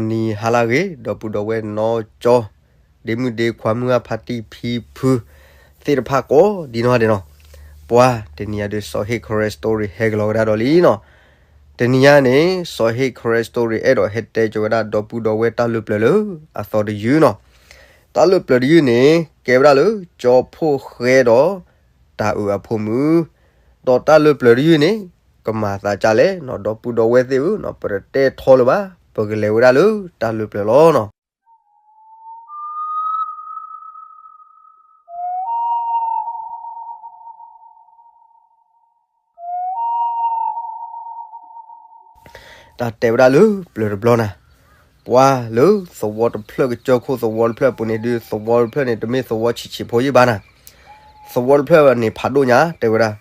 နံၤဟါလၢအဂ့ၤ ဒီပုၢ်ဒီဝဲၢ်နီၢ်ကၠီ ဒ့မုၣ်ဒ့ခွါ မုၢ်ဂၢ်ဖါတံၢ်ဖံဖု သ့ၣ်တဖၣ်ကိးဒ်နီၢ်ဂၤဒဲးနီၤ. ပှၤတနံၤအံၤဒုး စီၤဟ့ၣ် Karen Story ဟဲကလီၤဝဲဒၣ်ဒီးလံနီၤ. တနံၤအံၤန့ၣ် စီၤဟ့ၣ် Karen Story အဲၣ်ဒိးဟဲတဲကၠီၤဝဲဒၣ် ဒီပုၢ်ဒီဝဲၢ်တၢ်လၢပျၢၤလၢအသီတယုၢ်နီၤ. တၢ်လၢပျၢၤတယုၢ်န့ၣ် ကဲဝဲဒၣ်လၢ ကၠီဖှိၣ်ဃဲဒီး တၢ်အုးအဖိမုၣ်, ဒီးတၢ်လၢပျၢၤတယုၢ်န့ၣ် ကမၤသးဒ်လဲၣ်နီၤ ဒီပုၢ်ဒီဝဲၢ်သ့ၣ်ဧၢနီၤ, ပတတဲထီလၢၤဘၣ်, ပကလဲၤဝဲဒၣ်လၢတၢ်လၢပျၢၤလီၤနီၤ. တၢ်တဲဝဲဒၣ်လၢပျၢၤတဘျီနၤ, ပှၤလၢသဝီတဖျၢၣ် ကစၢၢ်ခိၣ်သဝီတဖျၢၣ်အပူၤန့ၣ်ဒုး သဝီတဖျၢၣ်န့ၣ် တမ့ၢ်သဝီဆံးဆံးဖိယံၢ်ဘၣ်နၤ, သဝီတဖျၢၣ်န့ၣ်ဖးဒိၣ်ညါ တဲဝဲဒၣ်,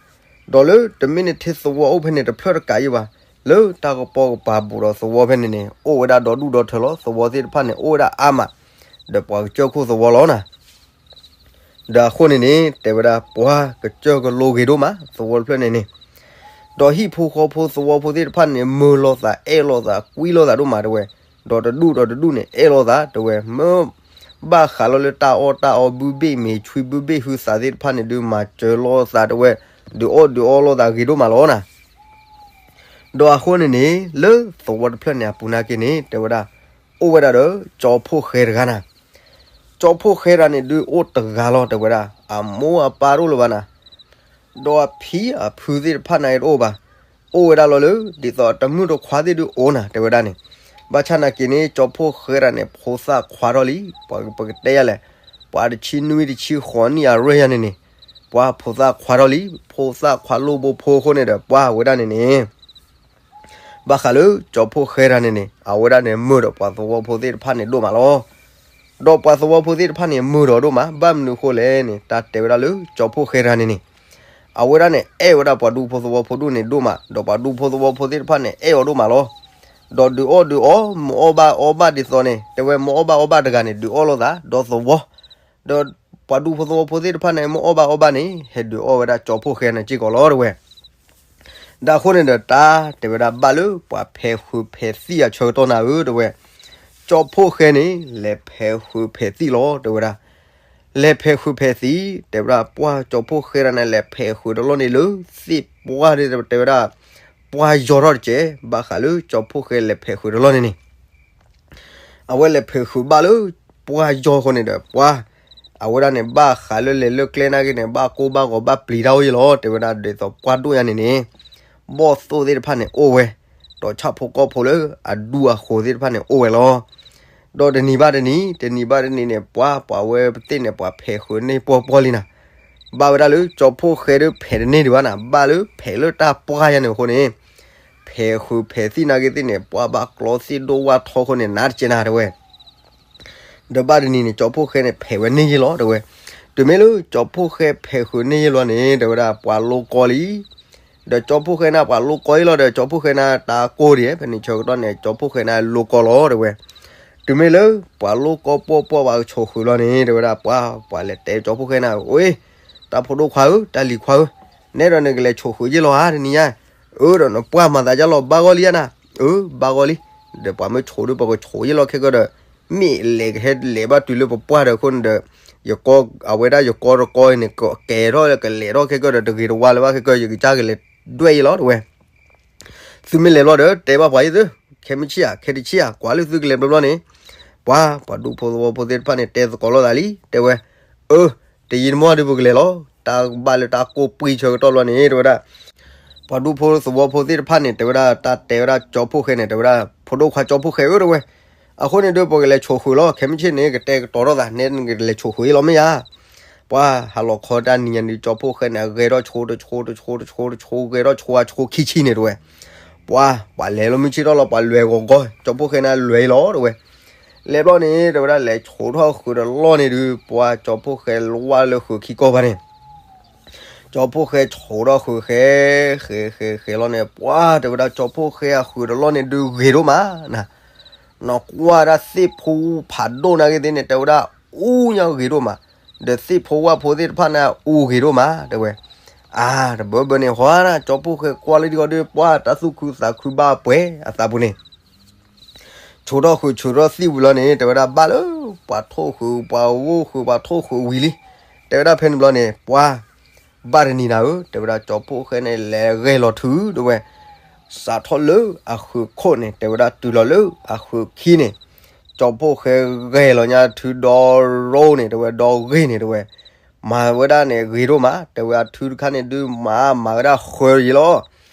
ဒီးလၢတမ့ၢ်နထံသဝီအိၣ်ဖဲန့ၣ်တဖျၢၣ်တကးယံၢ်ဘၣ်, လၢတၢ်ကပိာ်ကပၤဘူးဒီးသဝီဖဲန့ၣ်န့ၣ် အိၣ်ဝဲဒၣ်ဒီဒူၣ်ဒီထၢလီၤ, သဝီသ့ၣ်တဖၣ်န့ၣ် အိၣ်ဝဲဒၣ်အါမး, ဒီးပှၤကစၢၢ်ခိၣ်သဝီလီၤနၤ. ဒီးအဃိန့ၣ်န့ၣ် တဲဝဲဒၣ် ပှၤကစၢၢ်ကလိဂ့ၤဒိၣ်မး သဝီတဖျၢၣ်န့ၣ်န့ၣ်, ဒီးဟံၣ်ဖိဃီဖိသဝီဖိသ့ၣ်တဖၣ်န့ၣ် မုာ်လိာ်သး အဲၣ်လိာ်သး ကွံလိာ်သးဒိၣ်မးတဲဝဲ, ဒီးတဒူၣ်ဒီးတဒူၣ်န့ၣ် အဲၣ်လိာ်သးတဲဝဲ, မ့ၢ်ဘၣ်ဃးလီၤလၢတၢ်အီၣ်တၢ်အီ ဘုဘ့ၣ်မ့ၤ ဆွံဘုဘ့ၣ်ဟုသးသ့ၣ်တဖၣ်န့ၣ်ဒုး မၤစၢၤလိာ်သးတဲဝဲ, ဒုးအီၣ်ဒုးအီလိာ်သးဂ့ၤဒိၣ်မးလီၤနၤ. ဒီးအဃိန့ၣ်န့ၣ် လၢသဝီတဖျၢၣ်န့ၣ် အပူၤနာ်က့န့ၣ် တဲဝဲဒၣ်, အိၣ်ဝဲဒၣ်ဒီး ကၠီဖှိၣ်ဃဲတဂၤနၤ. ကၠီဖှိၣ်ဃဲတဂၤန့ၣ်ဒုး အိၣ်တဂၤလီၤ တဲဝဲဒၣ်, အမိၢ်အပၢ်တအိၣ်လၢၤဘၣ်နၤ, ဒီးအဖံအဖုသ့ၣ်တဖၣ်န့ၣ်တအိၣ်ဘၣ်, အိၣ်ဝဲဒၣ်လီၤလၢ ဒ်သိးတမုၣ်တခွါသ့ၣ်ဒုးအိၣ်နၤ တဲဝဲဒၣ်န့ၣ်. ဘၣ်ဆၣ်နာ်က့န့ၣ် ကၠီဖှိၣ်ဃဲတဂၤန့ၣ် ဖိသၣ်ခွါထီၣ်လံ, ပှၤပကတဲယၤလဲၣ်, ပှၤတဆံနွံတဆံဃိးနံၣ်အရွဲၣ်ယၤန့ၣ်န့ၣ်, ပှၤဖိသၣ်ခွါထီၣ်လံ, ဖိသၣ်ခွါလိၣ်ဘိဖိအဃိန့ၣ်ဒီး ပှၤဝဲဒၣ်န့ၣ်န့ၣ် ဘၣ်ဃးလၢကၠီဖှိၣ်ဃဲတဂၤန့ၣ်န့ၣ် အဝဲဒၣ်န့ၣ် မုာ်ဒီးပှၤသဝီဖိသ့ၣ်တဖၣ်န့ၣ်ဒိၣ်မးလီၤ. ဒီးပှၤသဝီဖိသ့ၣ်တဖၣ်န့ၣ် မုာ်ဒီးဒိၣ်မး, ဘၣ်မနုၤအဃိလဲၣ်န့ၣ် တၢ်တဲဝဲဒၣ်လၢကၠီဖှိၣ်ဃဲတဂၤန့ၣ်န့ၣ်, အဝဲဒၣ်န့ၣ် အဲၣ်ဝဲဒၣ်ပှၤဒူဖိသဝီဖိဒိၣ်န့ၣ်ဒိၣ်မး, ဒီးပှၤဒူဖိသဝီဖိသ့ၣ်တဖၣ်န့ၣ် အဲၣ်အီၤဒိၣ်မးလီၤ. ဒီးဒုးအီၣ်ဒုးအီ မ့ၢ်အီၣ်ဘၣ်အီဘၣ်ဒ်သိးန့ၣ် တဲဝဲ မ့ၢ်အီၣ်ဘၣ်အီဘၣ်တဂၤန့ၣ် ဒုးအီၣ်လိာ်သး ဒီးသဝီ ဒီးပှၤဒူဖိသဝီဖိသ့ၣ်တဖၣ်န့ၣ် မ့ၢ်အီၣ်ဘၣ်အီဘၣ်န့ၣ် ဟဲဒုးအီၣ်ဝဲဒၣ်ကၠီဖှိၣ်ဃဲန့ၣ်စ့ၢ်ကီးလီၤ တဲဝဲ. ဒီးအဃိန့ၣ်ဒီး တၢ်တဲဝဲဒၣ် ဘၣ်လၢပှၤဖဲးဃုာ်ဖဲးသံၣ်အဆၢကတီၢ်နၤဧၢ တဲဝဲ, ကၠီဖှိၣ်ဃဲန့ၣ် လဲၤဖဲးဃုာ်ဖဲးသံၣ်လီၤ တဲဝဲဒၣ်. လဲၤဖဲးဃုာ်ဖဲးသံၣ် တဲဝဲဒၣ် ပှၤကၠီဖှိၣ်ဃဲတဂၤန့ၣ် လဲၤဖဲးဃုာ်တလီၢ်န့ၣ်လၢသ့ၣ်ပှၢ်ဒ်တဲဝဲဒၣ် ပှၢ်ယီၤထီၣ်တက့ၢ်, ဘၣ်ဃးလၢကၠီဖှိၣ်ဃဲလဲၤဖဲးဃုာ်တလီၢ်န့ၣ်န့ၣ် အဝဲလဲၤဖဲးဃုာ်ဘၣ်လၢပှၢ်ယီၤအဃိန့ၣ်ဒီး ပှၤ အဝဲဒၣ်န့ၣ် ဘၣ်ဃးလၢလဲၤလၢကျဲနာ်က့န့ၣ် ဘၣ်ကိၢ်ဘၣ်ဂီၤဘၣ်ပျံၤတၢ်အိၣ်ယံၤလီၤ တဲဝဲဒၣ်. ဒ်သိးပှၢ်ဒိၣ်ညါန့ၣ်န့ၣ် ဘီၣ်သိၣ်သ့ၣ်တဖၣ်န့ၣ်အိၣ်ဝဲ, ဒီးဆၣ်ဖိကီၢ်ဖိလၢအဒူအဃိၤသ့ၣ်တဖၣ်န့ၣ်အိၣ်ဝဲလီၤ. ဒီးတနံၤဘၣ်တနံၤ တနံၤဘၣ်တနံၤန့ၣ် ပှၤ ပှၤဝဲသ့ၣ်န့ၣ် ပှၤဖဲးဃုာ်န့ၢ်ပှီၢ်ပှီၢ်လံနၤ. ဘၣ်ဝဲဒၣ်လၢကၠီဖှိၣ်ဃဲဒုးဖဲးတန့ၢ်ဒံးဘၣ်နၤ, ဘၣ်လၢဖဲးလၢတၢ်ပှၢ်ယါန့ၣ်အဃိန့ၣ် ဖဲးဃုာ်ဖဲးသံၣ်နာ်က့သ့ၣ်န့ၣ် ပှၤဘၣ်ကျီသ့ၣ်ဒိၣ်ဝၣ်ထီအဃိန့ၣ် နးတကဲနၤ တဲဝဲ. ဒီးဘၣ်တနံၤန့ၣ် ကၠီဖှိၣ်ဃဲန့ၣ် ဖဲးဝဲန့ၢ်ယံၤလီၤ တဲဝဲ. တုၤမ့ၢ်လၢကၠီဖှိၣ်ဃဲဖဲးဃုာ်န့ၢ်ယံၤလီၤန့ၣ် တဲဝဲဒၣ် ပှၤလိၣ်ကီလံ ဒီးကၠီဖှိၣ်ဃဲန့ၣ် ပှၤလိၣ်ကီအံၤလီၤဒီး ကၠီဖှိၣ်ဃဲန့ၣ် တၢ်ကိၢ်ဒံး ဖဲန့ၣ်ဆၢကတီၢ်န့ၣ် ကၠီဖှိၣ်ဃဲန့ၣ်လိၣ်ကီလီၤ တဲဝဲ. တုၤမ့ၢ်လၢ ပှၤလိၣ်ကီပှီၢ်ပှီၢ် ပှၤကဆိးဃုာ်လီၤန့ၣ် တဲဝဲဒၣ် ပှၤ ပှၤလဲၤတဲကၠီဖှိၣ်ဃဲန့ၣ် အိၣ် တၢ်ဖိဒိၣ်ခွါဧၢ တၢ်လံၤခွါဧၢ, နဲဒိးန့ၣ် ကလဲၤဆိးဃုာ်ယ့ၢ်လီၤဧါ တနံၤညါ, အၢ ဒီးနပှၢ်မၤသးဒ်လဲၣ် ဘၣ်ဂီၢ်လံဧါနၤ, အၢ ဘၣ်ဂီၢ်လံ, ဒီးပှၤမ့ၢ်ဆိးဒီး ပကဆိးယ့ၢ်လီၤခဲကၢဒီး မ့ၢ်လဲၤကဟဲလဲၤဘၣ်တုၤလၢပပှၢ်ဒီးအဃိန့ၣ်ဒီး ယကီ အဝဲဒၣ်ယကီတကီအံၤန့ၣ် ကကဲထီၣ်ကလဲၤထီၣ်ခဲကၢဒီး တဂ့ၤတဝါလၢၤဘၣ်ခဲကၢ ယကစၢ်ကလဲၤဒွဲၣ်ယ့ၢ်လီၤ တဲဝဲ. သုမ့ၢ်လဲၤဘျီဒီး တဲဘၣ်ပှၤယ့ၢ်သု, ခဲမုၢ်ဆ့ၣ်ဧါ ခဲတဆ့ၣ်ဧါ ကွၢ်လၢသုကလဲၤဘျီဘျီန့ၣ်, ပှၤ ပှၤဒူဖိသဝီဖိသ့ၣ်တဖၣ်န့ၣ် တဲသကိးလိာ်သးလံ တဲဝဲ, အၢ တယံာ်တမီၢ်ဒီးပကလဲၤလီၤ, တၢ်ဘၣ်လၢတၢ်ကိၢ်ပှံၢ်ဆၢကတီၢ်ဘျီန့ၣ် တဲဝဲဒၣ်. ပှၤဒူဖိသဝီဖိသ့ၣ်တဖၣ်န့ၣ် တဲဝဲဒၣ် တၢ်တဲဝဲဒၣ်ကၠီဖှိၣ်ဃဲန့ၣ် တဲဝဲဒၣ် ဖိဒိၣ်ခွါကၠီဖှိၣ်ဃဲဧၢ တဲဝဲ, အဃိန့ၣ်ဒီး ပကလဲၤဆိးဃုာ်လီၤ ခဲမုၢ်ဆ့ၣ်န့ၣ် ကတဲကတီၤထီၣ်သး နဲနကလဲၤဆိးဃုာ်ယ့ၢ်လီၤမ့ၢ်ဧါ. ပှၤ ဟါလီၤခီတၢ်နံၤညါန့ၣ် ကၠီဖှိၣ်ဃဲန့ၣ် အဂဲၤထီၣ်ဆိတဆိတဆိတဆိတဆိ ဂဲၤထီၣ်ဆိအဆိခံဆံန့ၣ် တဲဝဲ. ပှၤ ပှၤလဲၤလီၤမုၢ်ဆ့ၣ်ထီၣ်လီၤ ပှၤလဲၤဂီၤဂီၤ ကၠီဖှိၣ်ဃဲန့ၣ် လဲၤလီၤ တဲဝဲ. လဲၤဘျီန့ၣ် တဲဝဲဒၣ် လဲၤဆိးထီၣ်ဃုာ်တလီၢ်န့ၣ်ဒီး ပှၤကၠီဖှိၣ်ဃဲဝဲလၢဃုာ်ခံကီၢ်ဘၣ်န့ၣ် ကၠီဖှိၣ်ဃဲဆိးထီၣ်ဃုာ်ဃဲ ဃဲဃဲဃဲလီၤန့ၣ် ပှၤ တဲဝဲဒၣ် ကၠီဖှိၣ်ဃဲအဃုာ်တလီၢ်န့ၣ်ဒုးဂ့ၤဒိၣ်မးနၤ. နကွၢ်ဒၣ်သ့ၣ်ဖိဖးဒိၣ်နာ်က့သ့ၣ်န့ၣ် တဲဝဲဒၣ် အူညါဂ့ၤဒိၣ်မး, ဒီးသ့ၣ်ဖိဝၣ်ဖိသ့ၣ်တဖၣ်န့ၣ် အူဂ့ၤဒိၣ်မး တဲဝဲ. အါ တဘၢဘၢန့ၣ် ဟီနၤ ကၠီဖှိၣ်ဃဲကွၢ်လၢဒ်ဂီၤဒီး ပှၤ တၢ်သူၣ်ခုသးခုဘၣ်ပှဲၤအသးပူၤန့ၣ် ကၠီ ဆိထီၣ်ဃုာ်ဆိထီၣ်သံၣ်ဝံၤလီၤန့ၣ် တဲဝဲဒၣ်ဘၣ်လၢ ပှၤထိၣ်ဃုာ် ပှၤဂိၢ်ဃုာ် ပှၤထိၣ်ဃုာ်ဝံၤလံ. တဲဝဲဒၣ်ဖဲန့ၣ်ဘျီန့ၣ် ပှၤ ဘၣ်တနံၤနၤဧၢ, တဲဝဲဒၣ်ကၠီဖှိၣ်ဃဲန့ၣ် လဲၤဂဲၤလီၤထု တဲဝဲ, စးထီၣ်လၢအဃုာ်ခိၣ်န့ၣ် တဲဝဲဒၣ်တုၤလီၤလၢအဃုာ်ခံန့ၣ်, ကၠီဖှိၣ်ဃဲဂဲၤလီၤညါထုဒီရိန့ၣ် တဲဝဲဒီဂ့ၤန့ၣ် တဲဝဲ, မၤဝဲဒၣ်န့ၣ်ဂ့ၤဒိၣ်မး တဲဝဲအထုတခါန့ၣ်ဒုးမၤ မၤဝဲဒၣ်ဃၢယံၤလီၤ.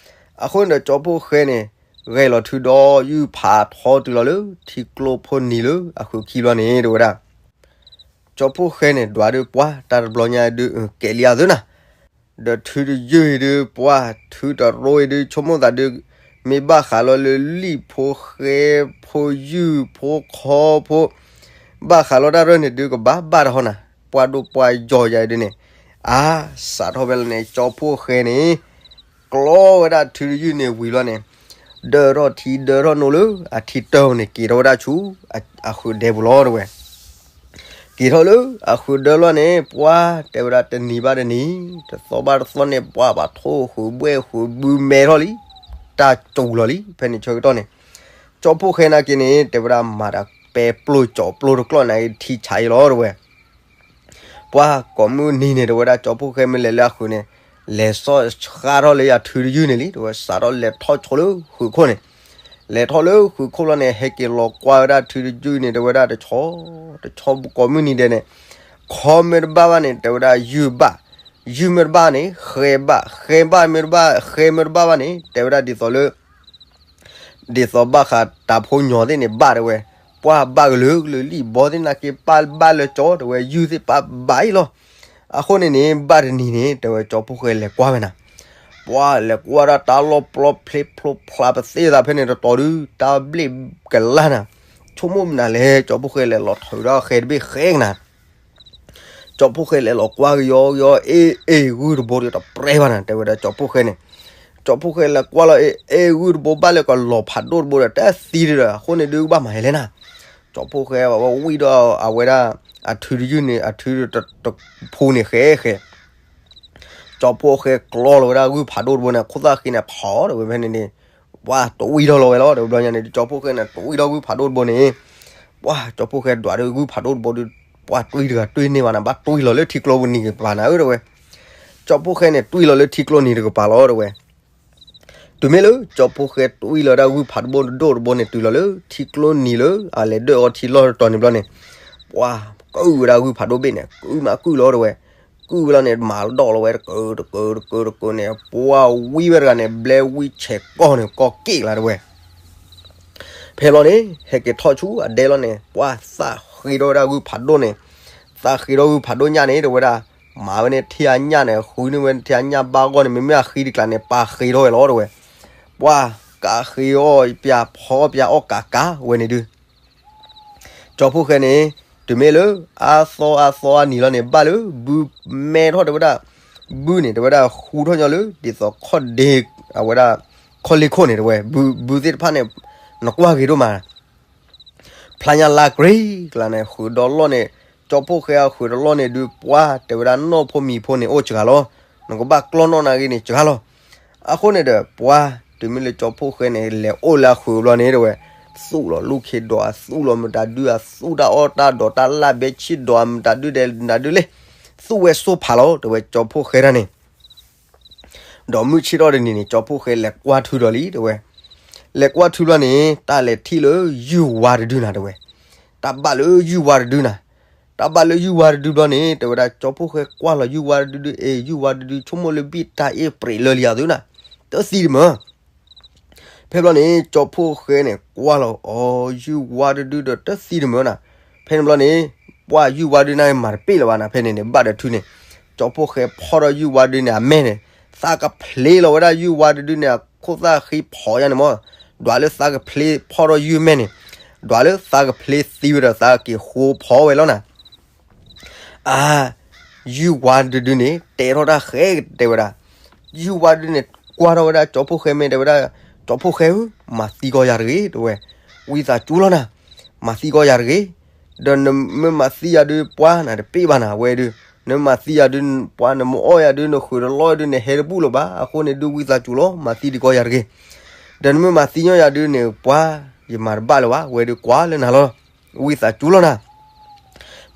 အဃိန့ၣ်ဒီးကၠီဖှိၣ်ဃဲန့ၣ် ဂဲၤလီၤထုဒီယုၢ်ဖးထီတုၤလီၤလၢထံကျိဖိနံၤလၢအဃုာ်ခံဘျီန့ၣ် တဲဝဲဒၣ် ကၠီဖှိၣ်ဃဲန့ၣ် ဒွးဒုးပှၢ်တၢ်တဘျီညါဒုး ကဲးလံအသုနၤ, ဒီးထုတယုၢ်အံၤဒုး ပှၢ်ထုတရိအံၤဒုး ဆိကမိၣ်သးဒုး မ့ၢ်ဘၣ်ဃးလီၤလၢလံာ်ဖိဃဲဖိယုၢ်ဖိခီဖိ ဘၣ်ဃးလီၤတၢ်ရၢၢ်န့ၣ်ဒုး ကဘၣ်ဘၣ်တဟီနၤ, ပှၢ်ဒိၣ်ပှၢ်ယီၤယၤအံၤဒုးန့ၣ်, အါ စးထီၣ်ဖဲလီၤန့ၣ် ကၠီဖှိၣ်ဃဲန့ၣ် ကျီဝဲဒၣ်ထုတယုၢ်န့ၣ်ဝံၤလီၤန့ၣ်, ဒၢထီၣ်ထံဒၢထီၣ်နိလၢအထံတၢၢ်န့ၣ် က့ၤထီၣ်ဝဲဒၣ်ဆူ အဃုာ်ဒဲပူၤလီၤ တဲဝဲ. က့ၤထီၣ်လၢအဃုာ်ဒၢလီၤန့ၣ် ပှၢ်တဲဝဲဒၣ်တနံၤဘၣ်တနံၤ တသီဘၣ်တသီန့ၣ် ပှၢ်ဘၣ်ထိၣ်ဃုာ်ဘှဲၣ်ဃုာ်ဘုမဲထီၣ်လံ, တၢ်စူၤလီၤလံ ဖဲန့ၣ်ဆၢကတီၢ်န့ၣ်, ကၠီဖှိၣ်ဃဲနာ်က့န့ၣ် တဲဝဲဒၣ်မၤတၢ်ပဲပျိၢ်ကၠီပျိၢ်တကျီၢ်န့ၣ် ထံဆးအံၤလီၤ တဲဝဲ ပှၢ်ကိးမုၢ်နံၤန့ၣ် တဲဝဲဒၣ်ကၠီဖှိၣ်ဃဲမ့ၢ်လဲၤလၢအဃုာ်န့ၣ်, လဲၤစီဆှါထီၣ်လၢယၤထုတယုၢ်န့ၣ်လံ တဲဝဲ စးထီၣ်လဲၤထီၣ်ဆိလၢဃုာ်ခိၣ်န့ၣ်, လဲၤထီၣ်လၢဃုာ်ခိၣ်လီၤန့ၣ် ဟဲက့ၤလီၤကွၢ်ဝဲဒၣ်ထုတယုၢ်န့ၣ် တဲဝဲဒၣ်တဆီ, တဆီကိးမုၢ်နံၤဒဲးန့ၣ်, ခီမ့ၢ်တဘၣ်ဘၣ်န့ၣ် တဲဝဲဒၣ်ယုၢ်ဘၣ်, ယုၢ်မ့ၢ်တဘၣ်န့ၣ် ဃဲဘၣ်, ဃဲဘၣ်မ့ၢ်တဘၣ်, ဃဲမ့ၢ်တဘၣ်ဘၣ်န့ၣ် တဲဝဲဒၣ်ဒ်သိးလၢ ဒ်သိးဘၣ်ဃးတၢ်ဖိညီသ့ၣ်န့ၣ် ဘၣ်တဲဝဲ, ပှၢ်ဘၣ်ကလုာ်ကလုာ်လံာ်ဘီသ့ၣ်နာ်က့ ပၢ်ဘၣ်လၢကၠီ တဲဝဲ ယုၢ်သ့ၣ်ပၢ်ဘၣ်အံၤလီၤ. အဃိန့ၣ်န့ၣ် ဘၣ်တနံၤန့ၣ် တဲဝဲကၠီဖှိၣ်ဃဲလဲၤကွၢ်ဝဲနၤ, ပှၢ်လဲၤကွၢ်ဒၣ်တၢ်လီၢ်ပျီဖျ့ဖျိဖျါပသ့ၣ်သးဖဲန့ၣ်တတီၤဒုး တၢ်ဘျ့ၣ်ကလၢ်နၤ, ဆိကမိၣ်မနုၤလဲၣ် ကၠီဖှိၣ်ဃဲလဲၤလီၤထုးဒီးဃဲတဘ့ၣ်ဃဲကနၤ ကၠီဖှိၣ်ဃဲလဲၤလီၤကွၢ်ကယီကယီ အ့ၣ် အ့ၣ် ဂုၢ်တဘိဒီးတပြဲဘၣ်နၤ တဲဝဲဒၣ်ကၠီဖှိၣ်ဃဲန့ၣ်, ကၠီဖှိၣ်ဃဲလဲၤကွၢ်လီၤ အ့ၣ် အ့ၣ် ဂုၢ်တဘိဘၣ်လၢကလီၤဖးဒိၣ်တဘိဒီး တသံဒီး အဃိန့ၣ်ဒုးကဘၣ်မၤဟဲလဲၣ်နၤ, ကၠီဖှိၣ်ဃဲဝံၣ်ဒီးအဝဲဒၣ် အထုတယုၢ်န့ၣ် အထုတဖူန့ၣ်ဃဲဃဲ ကၠီဖှိၣ်ဃဲကျီလီၤဝဲဒၣ်ဂုၢ်ဖးဒိၣ်တဘိန့ၣ် ခိၣ်သၣ်ဃံန့ၣ်ဖီၣ်ဒီးဝဲဖဲန့ၣ်န့ၣ်, ပှၢ်တဝံၣ်ထီၣ်လီၤဝဲလီၤ ဒီးဘျီညါန့ၣ် ကၠီဖှိၣ်ဃဲန့ၣ် တဝံၣ်ထီၣ်ဂုၢ်ဖးဒိၣ်တဘိန့ၣ်, ပှၢ်ကၠီဖှိၣ်ဃဲဒွးဒီးဂုၢ်ဖးဒိၣ်တဘိဒီး, ပှၢ်တွံၢ်တဂၤတွံၢ်န့ၢ်ဘၣ်နၤ ဘၣ်တွံၢ်လီၤလၢထံကျိပူၤနံၤကပၤနၤဧၢ တဲဝဲ, ကၠီဖှိၣ်ဃဲန့ၣ် တွံၢ်လီၤလၢထံကျိနံၤတကပၤလီၤ တဲဝဲ တုၤမ့ၢ်လၢကၠီဖှိၣ်ဃဲတွံၢ်လီၤဒၣ်ဂုၢ်ဖးဒိၣ်တဘိတဘိန့ၣ် တုၤလီၤလၢထံကျိနံၤလၢအလဲၤဒၢၣ်အီထံလီၢ်တတီၤန့ၣ်ဘျီန့ၣ်, ပှၢ်ကုၢ်ဝဲဒၣ်ဂုၢ်ဖးဒိၣ်ဘ့ၣ်န့ၣ် ကုၢ်မးကုၢ်လီၤ တဲဝဲ, ကုၢ်ဝဲလီၤန့ၣ် မၤလီၤဒီးလီၤဝဲတကၢတကၢတကၢတကၢန့ၣ် ပှၢ်ဝံၣ်ဝဲတဂၤန့ၣ် ဘျဲဝံၣ်ဆဲးကီၢ်န့ၣ် ကီၢ်က့ၣ်လီၤ တဲဝဲ ဖဲဘျီန့ၣ် ဟဲက့ၤထီၣ်ဆူအဒဲလီၤန့ၣ် ပှၢ်သးဃ့ထီၣ်ဝဲဒၣ်ဂုၢ်ဖးဒိၣ်န့ၣ်, သးဃ့ထီၣ်ဂုၢ်ဖးဒိၣ်ညၣ်န့ၣ် တဲဝဲဒၣ်, မၤဝဲန့ၣ်ထံအညၣ်န့ၣ် ဃုန့ၢ်ဝဲထံအညၣ်ဘၣ်ဂီၢ်န့ၣ် မ့မ့ၢ်အဃံတကျါန့ၣ် ပာ်ဃ့ထီၣ်ဝဲလီၤ တဲဝဲ, ပှၢ်ကးဃ့အီၣ်ပၠးဖီအီၣ်ပၠးအီၣ်ကးကးဝဲန့ၣ်ဒုး ကၠီဖှိၣ်ဃဲန့ၣ် တုၤမ့ၢ်လၢအသီအသီအနံၤလီၤန့ၣ် ဘၣ်လၢဘုမဲထီၣ်တဲဝဲဒၣ်, ဘုန့ၣ် တဲဝဲဒၣ်ဃူထီၣ်ညီလၢ ဒ်သိးခီၣ်ဒ့ အဝဲဒၣ် ခီၣ်လ့ၢ်ခိၣ်န့ၣ် တဲဝဲ, ဘုသ့ၣ်တဖၣ်န့ၣ် နကွၢ်ဂ့ၤဒိၣ်မး ဖျါညါလါကြ့ကျါန့ၣ် ဃုာ်ဒီးလီၢ်န့ၣ်, ကၠီဖှိၣ်ဃဲအဃုာ်ဒီးလီၢ်န့ၣ်ဒုး ပှၢ်တဲဝဲဒၣ်နီၢ်ဖိမံၤဖိန့ၣ် အိၣ်စှၤလီၤ, နကဘၣ်ကျီၢ်နီၣ်နၤဂ့ၤန့ၣ်စှၤလီၤ. အဃိန့ၣ်ဒီး ပှၢ်တုၤမ့ၢ်လၢကၠီဖှိၣ်ဃဲန့ၣ် လဲၤအိၣ်လၢအဃုာ်ဘျီန့ၣ် တဲဝဲ, သူၣ်လီၤလူၢ်ခ့ဒီး အသူၣ်လီၤမတၤဒု အသူၣ်တၢ်အီၣ်တၢ်ဒီးတၢ်လၢ်ဘဲဆံၣ်ဒီး အမတၤဒုလဲၣ်မတၤဒုလဲၣ်, သူၣ်ဝဲစိၢ်ဖးလီၤ တဲဝဲ ကၠီဖှိၣ်ဃဲတၢ်န့ၣ် ဒီးမုၢ်ဆ့ၣ်ထီၣ်တနံၤန့ၣ် ကၠီဖှိၣ်ဃဲလဲၤကွၢ်ထုဒီးလံ တဲဝဲ, လဲၤကွၢ်ထုဘျီန့ၣ် တၢ်လဲၤထံၣ်လၢယုၢ်ဝါတဒုနၤ တဲဝဲ, တၢ်ဘၣ်လၢယုၢ်ဝါတဒုနၤ, တၢ်ဘၣ်လၢယုၢ်ဝါတဒုဘျီန့ၣ် တဲဝဲဒၣ် ကၠီဖှိၣ်ဃဲကွၢ်လီၤယုၢ်ဝါတဒုဒု အ့ၣ် ယုၢ်ဝါတဒု ဆိကမိၣ်လၢဘံၣ်တၢ်အ့ၣ်ပြံးလၢလံယၤသုနၤ, တသံတမၢ ဖဲဘျီန့ၣ် ကၠီဖှိၣ်ဃဲန့ၣ် ကွၢ်လီၤအီၤ ယုၢ်ဝါတဒုဒီးတသံတမၢနၤ, ဖဲန့ၣ်ဘျီန့ၣ် ပှၢ်ယုၢ်ဝါတဒုန့ၣ်မၤတပ့ၢ်လၢၤဘၣ်နၤ ဖဲန့ၣ်န့ၣ် ဘၣ်ဒီးထုန့ၣ်, ကၠီဖှိၣ်ဃဲဖီၣ်ထီၣ်ယုၢ်ဝါတဒုန့ၣ် အမဲၢ်န့ၣ်, သးကဖျ့လီၤဝဲဒၣ်ယုၢ်ဝါတဒုန့ၣ် အခိၣ်သၣ်ဃံဖီၣ်ညါန့ၣ်မး, ဒွးလၢသးကဖျ့ဖီၣ်ထီၣ်ယုၢ်မဲၢ်န့ၣ်, ဒွးလၢသးကဖျ့သံဝဲဒီးသးက့ၤဃိဖီၣ်ဝဲလီၤနၤ အါ, ယုၢ်ဝါတဒုန့ၣ် တဲထီၣ်တၢ်ဃဲတဲဝဲဒၣ်, ယုၢ်ဝါတဒုန့ၣ် ကွၢ်ထီၣ်ဝဲဒၣ်ကၠီဖှိၣ်ဃဲမဲၢ် တဲဝဲဒၣ်, ကၠီဖှိၣ်ဃဲဧၢ, မၤသံကီးယၤတဂ့ၤ တဲဝဲ, ဝံသးစူၤလီၤနၤ, မၤသံကီးယၤတဂ့ၤ, ဒီးနမ့ၢ်မၤသံယၤဒုးပှၢ်နၤတပ့ၢ်ဘၣ်နၤ အဝဲဒုး, နမ့ၢ်မၤသံယၤဒုးပှၢ် နမ့ၢ်အီၣ်ယၤဒုး နဃုာ်တလီၢ်ဒုး နဟဲတဘူၣ်လၢၤဘၣ်, အဃိန့ၣ်ဒုးဝံသးစူၤလီၤ မၤသံဒံးကီးယၤတဂ့ၤ, ဒီးနမ့ၢ်မၤသံညီယၤဒုးန့ၣ် ပှၢ် ယမၤတဘၣ်လၢၤဘၣ်, ဝဲဒုးကွၢ်လၢနၤလီၤ, ဝံသးစူၤလီၤနၤ,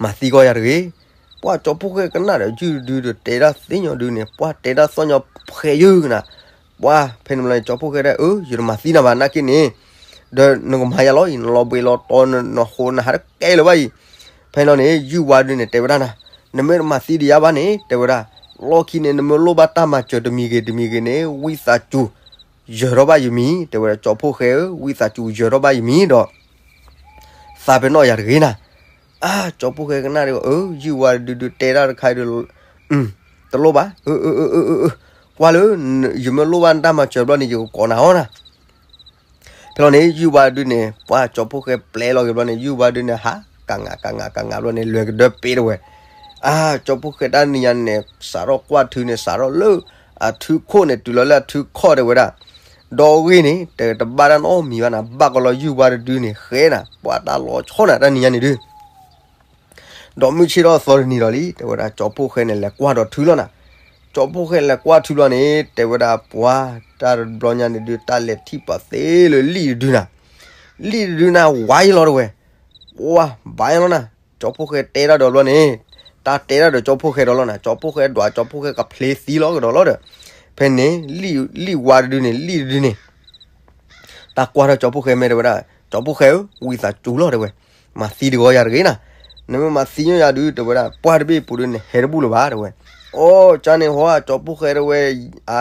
မၤသံကွံာ်ယၤတဂ့ၤ. ပှၤကၠီဖှိၣ်ဃဲကနၣ်ဒီးယုၢ်တဒုဒီး တဲဒၣ်သ့ၣ်ညီဒုန့ၣ် ပှၤတဲဒၣ်သ့ၣ်ညီဖှဲးယုၢ်နၤ, ပှၤဖဲန့ၣ်ဘျီန့ၣ် ကၠီဖှိၣ်ဃဲဒၣ် အၢ ယတမၤသံနၤဘၣ် နာ်က့န့ၣ်, ဒီးနကမၤယၤလီၤအံၤ နလီၤဘှံးလီၤတီၤ နဟူးနဟးတကဲလၢၤဘၣ်အံၤ. ဖဲန့ၣ်ဘျီန့ၣ် ယုၢ်ဝါဒုန့ၣ် တဲဝဲဒၣ်နၤ, နမ့ၢ်တမၤသံဒံးယၤဘၣ်န့ၣ် တဲဝဲဒၣ်, လီၢ်ခံန့ၣ် နမ့ၢ်လိၣ်ဘၣ်တၢ်မၤစၢၤတမံၤဂ့ၤတမံၤဂ့ၤန့ၣ် ဝံသးစူၤ ယၢၤထီၣ်ဘၣ်ယမံၤ, တဲဝဲဒၣ် ကၠီဖှိၣ်ဃဲဧၢ, ဝံသးစူၤယၢၤထီၣ်ဘၣ်ယမံၤဒီး သးပ့ၤနီၣ်ယၤတဂ့ၤနၤ. အါ ကၠီဖှိၣ်ဃဲကနၣ်ဒီး အၢ ယုၢ်ဝါဒုဒုတဲတၢ်တခါဒီး တလိၣ်ဘၣ်, ကွၢ်လၢ ယမ့ၢ်လိၣ်ဘၣ်နတၢ်မၤစၢၤဘျီန့ၣ် ယကကိးနၤအီၤနၤ. ဖဲလီၤန့ၣ် ယုၢ်ဝါဒုန့ၣ် ပှၤကၠီဖှိၣ်ဃဲပျဲလီၤက့ၤဘျီန့ၣ် ယုၢ်ဝါဒုန့ၣ် ဟးကနးကနးကနးဘျီန့ၣ် လဲၤကဒၢပ့ၤတဝဲ. အါ ကၠီဖှိၣ်ဃဲတၢ်နံၤညါန့ၣ် စးထီၣ်ကွၢ်ထုန့ၣ် စးထီၣ်လၢ အထုခိၣ်န့ၣ် တုၤလီၤလၢအထုခီၣ်တဲဝဲဒၣ်, ဒီဂ့ၢ်န့ၣ် တတဘၣ်တၢ်နီတမံၤဘၣ်နၤ, ဘၣ်ကီးလီၤ ယုၢ်ဝါတဒုန့ၣ် ဃဲနၤ ပှၤတၢ်လီၤဆီနၤတၢ်နံၤညါန့ၣ်ဒု ဒီးမုၢ်ဆ့ၣ်ထီၣ်သီတနံၤဒီးလံ တဲဝဲဒၣ် ကၠီဖှိၣ်ဃဲန့ၣ် လဲၤကွၢ်ဒီးထုလီၤနၤ. ကၠီဖှိၣ်ဃဲလဲၤကွၢ်ထုဘျီန့ၣ် တဲဝဲဒၣ် ပှၤတၢ်တဘျီညါန့ၣ်ဒု တၢ်လဲၤထံၣ်ပာ်သ့လၢလံာ်တဒုနၤ, လံာ်တဒုနၤ ဝါယလီၤတဝဲ, ပှၤဘၣ်ယလီၤနၤ. ကၠီဖှိၣ်ဃဲတဲတၢ်ဒီးဘျီန့ၣ် တၢ်တဲတၢ်ဒီးကၠီဖှိၣ်ဃဲဒီးလီၤနၤ, ကၠီဖှိၣ်ဃဲဒွး ကၠီဖှိၣ်ဃဲကဖျ့သံလီၤကဒီးလီၤဒီး ဖဲန့ၣ် လံာ်ဝါတဒုန့ၣ် လံာ်တဒုန့ၣ် တၢ်ကွၢ်ထီၣ်ကၠီဖှိၣ်ဃဲမဲာ်တဲဝဲဒၣ် ကၠီဖှိၣ်ဃဲဧၢ, ဝံသးစူၤလီၤတဲဝဲ, မၤသံတဂီၤယၤတဂ့ၤနၤ, နမ့ၢ်မၤသံညီယၤဒု တဲဝဲဒၣ် ပှၢ်တဘ့ၣ်အပူၤဒုန့ၣ် ဟဲတဘူၣ်လၢၤဘၣ်တဲဝဲ. အိ ကန့ၣ်ဟီ ကၠီဖှိၣ်ဃဲတဲဝဲ အါ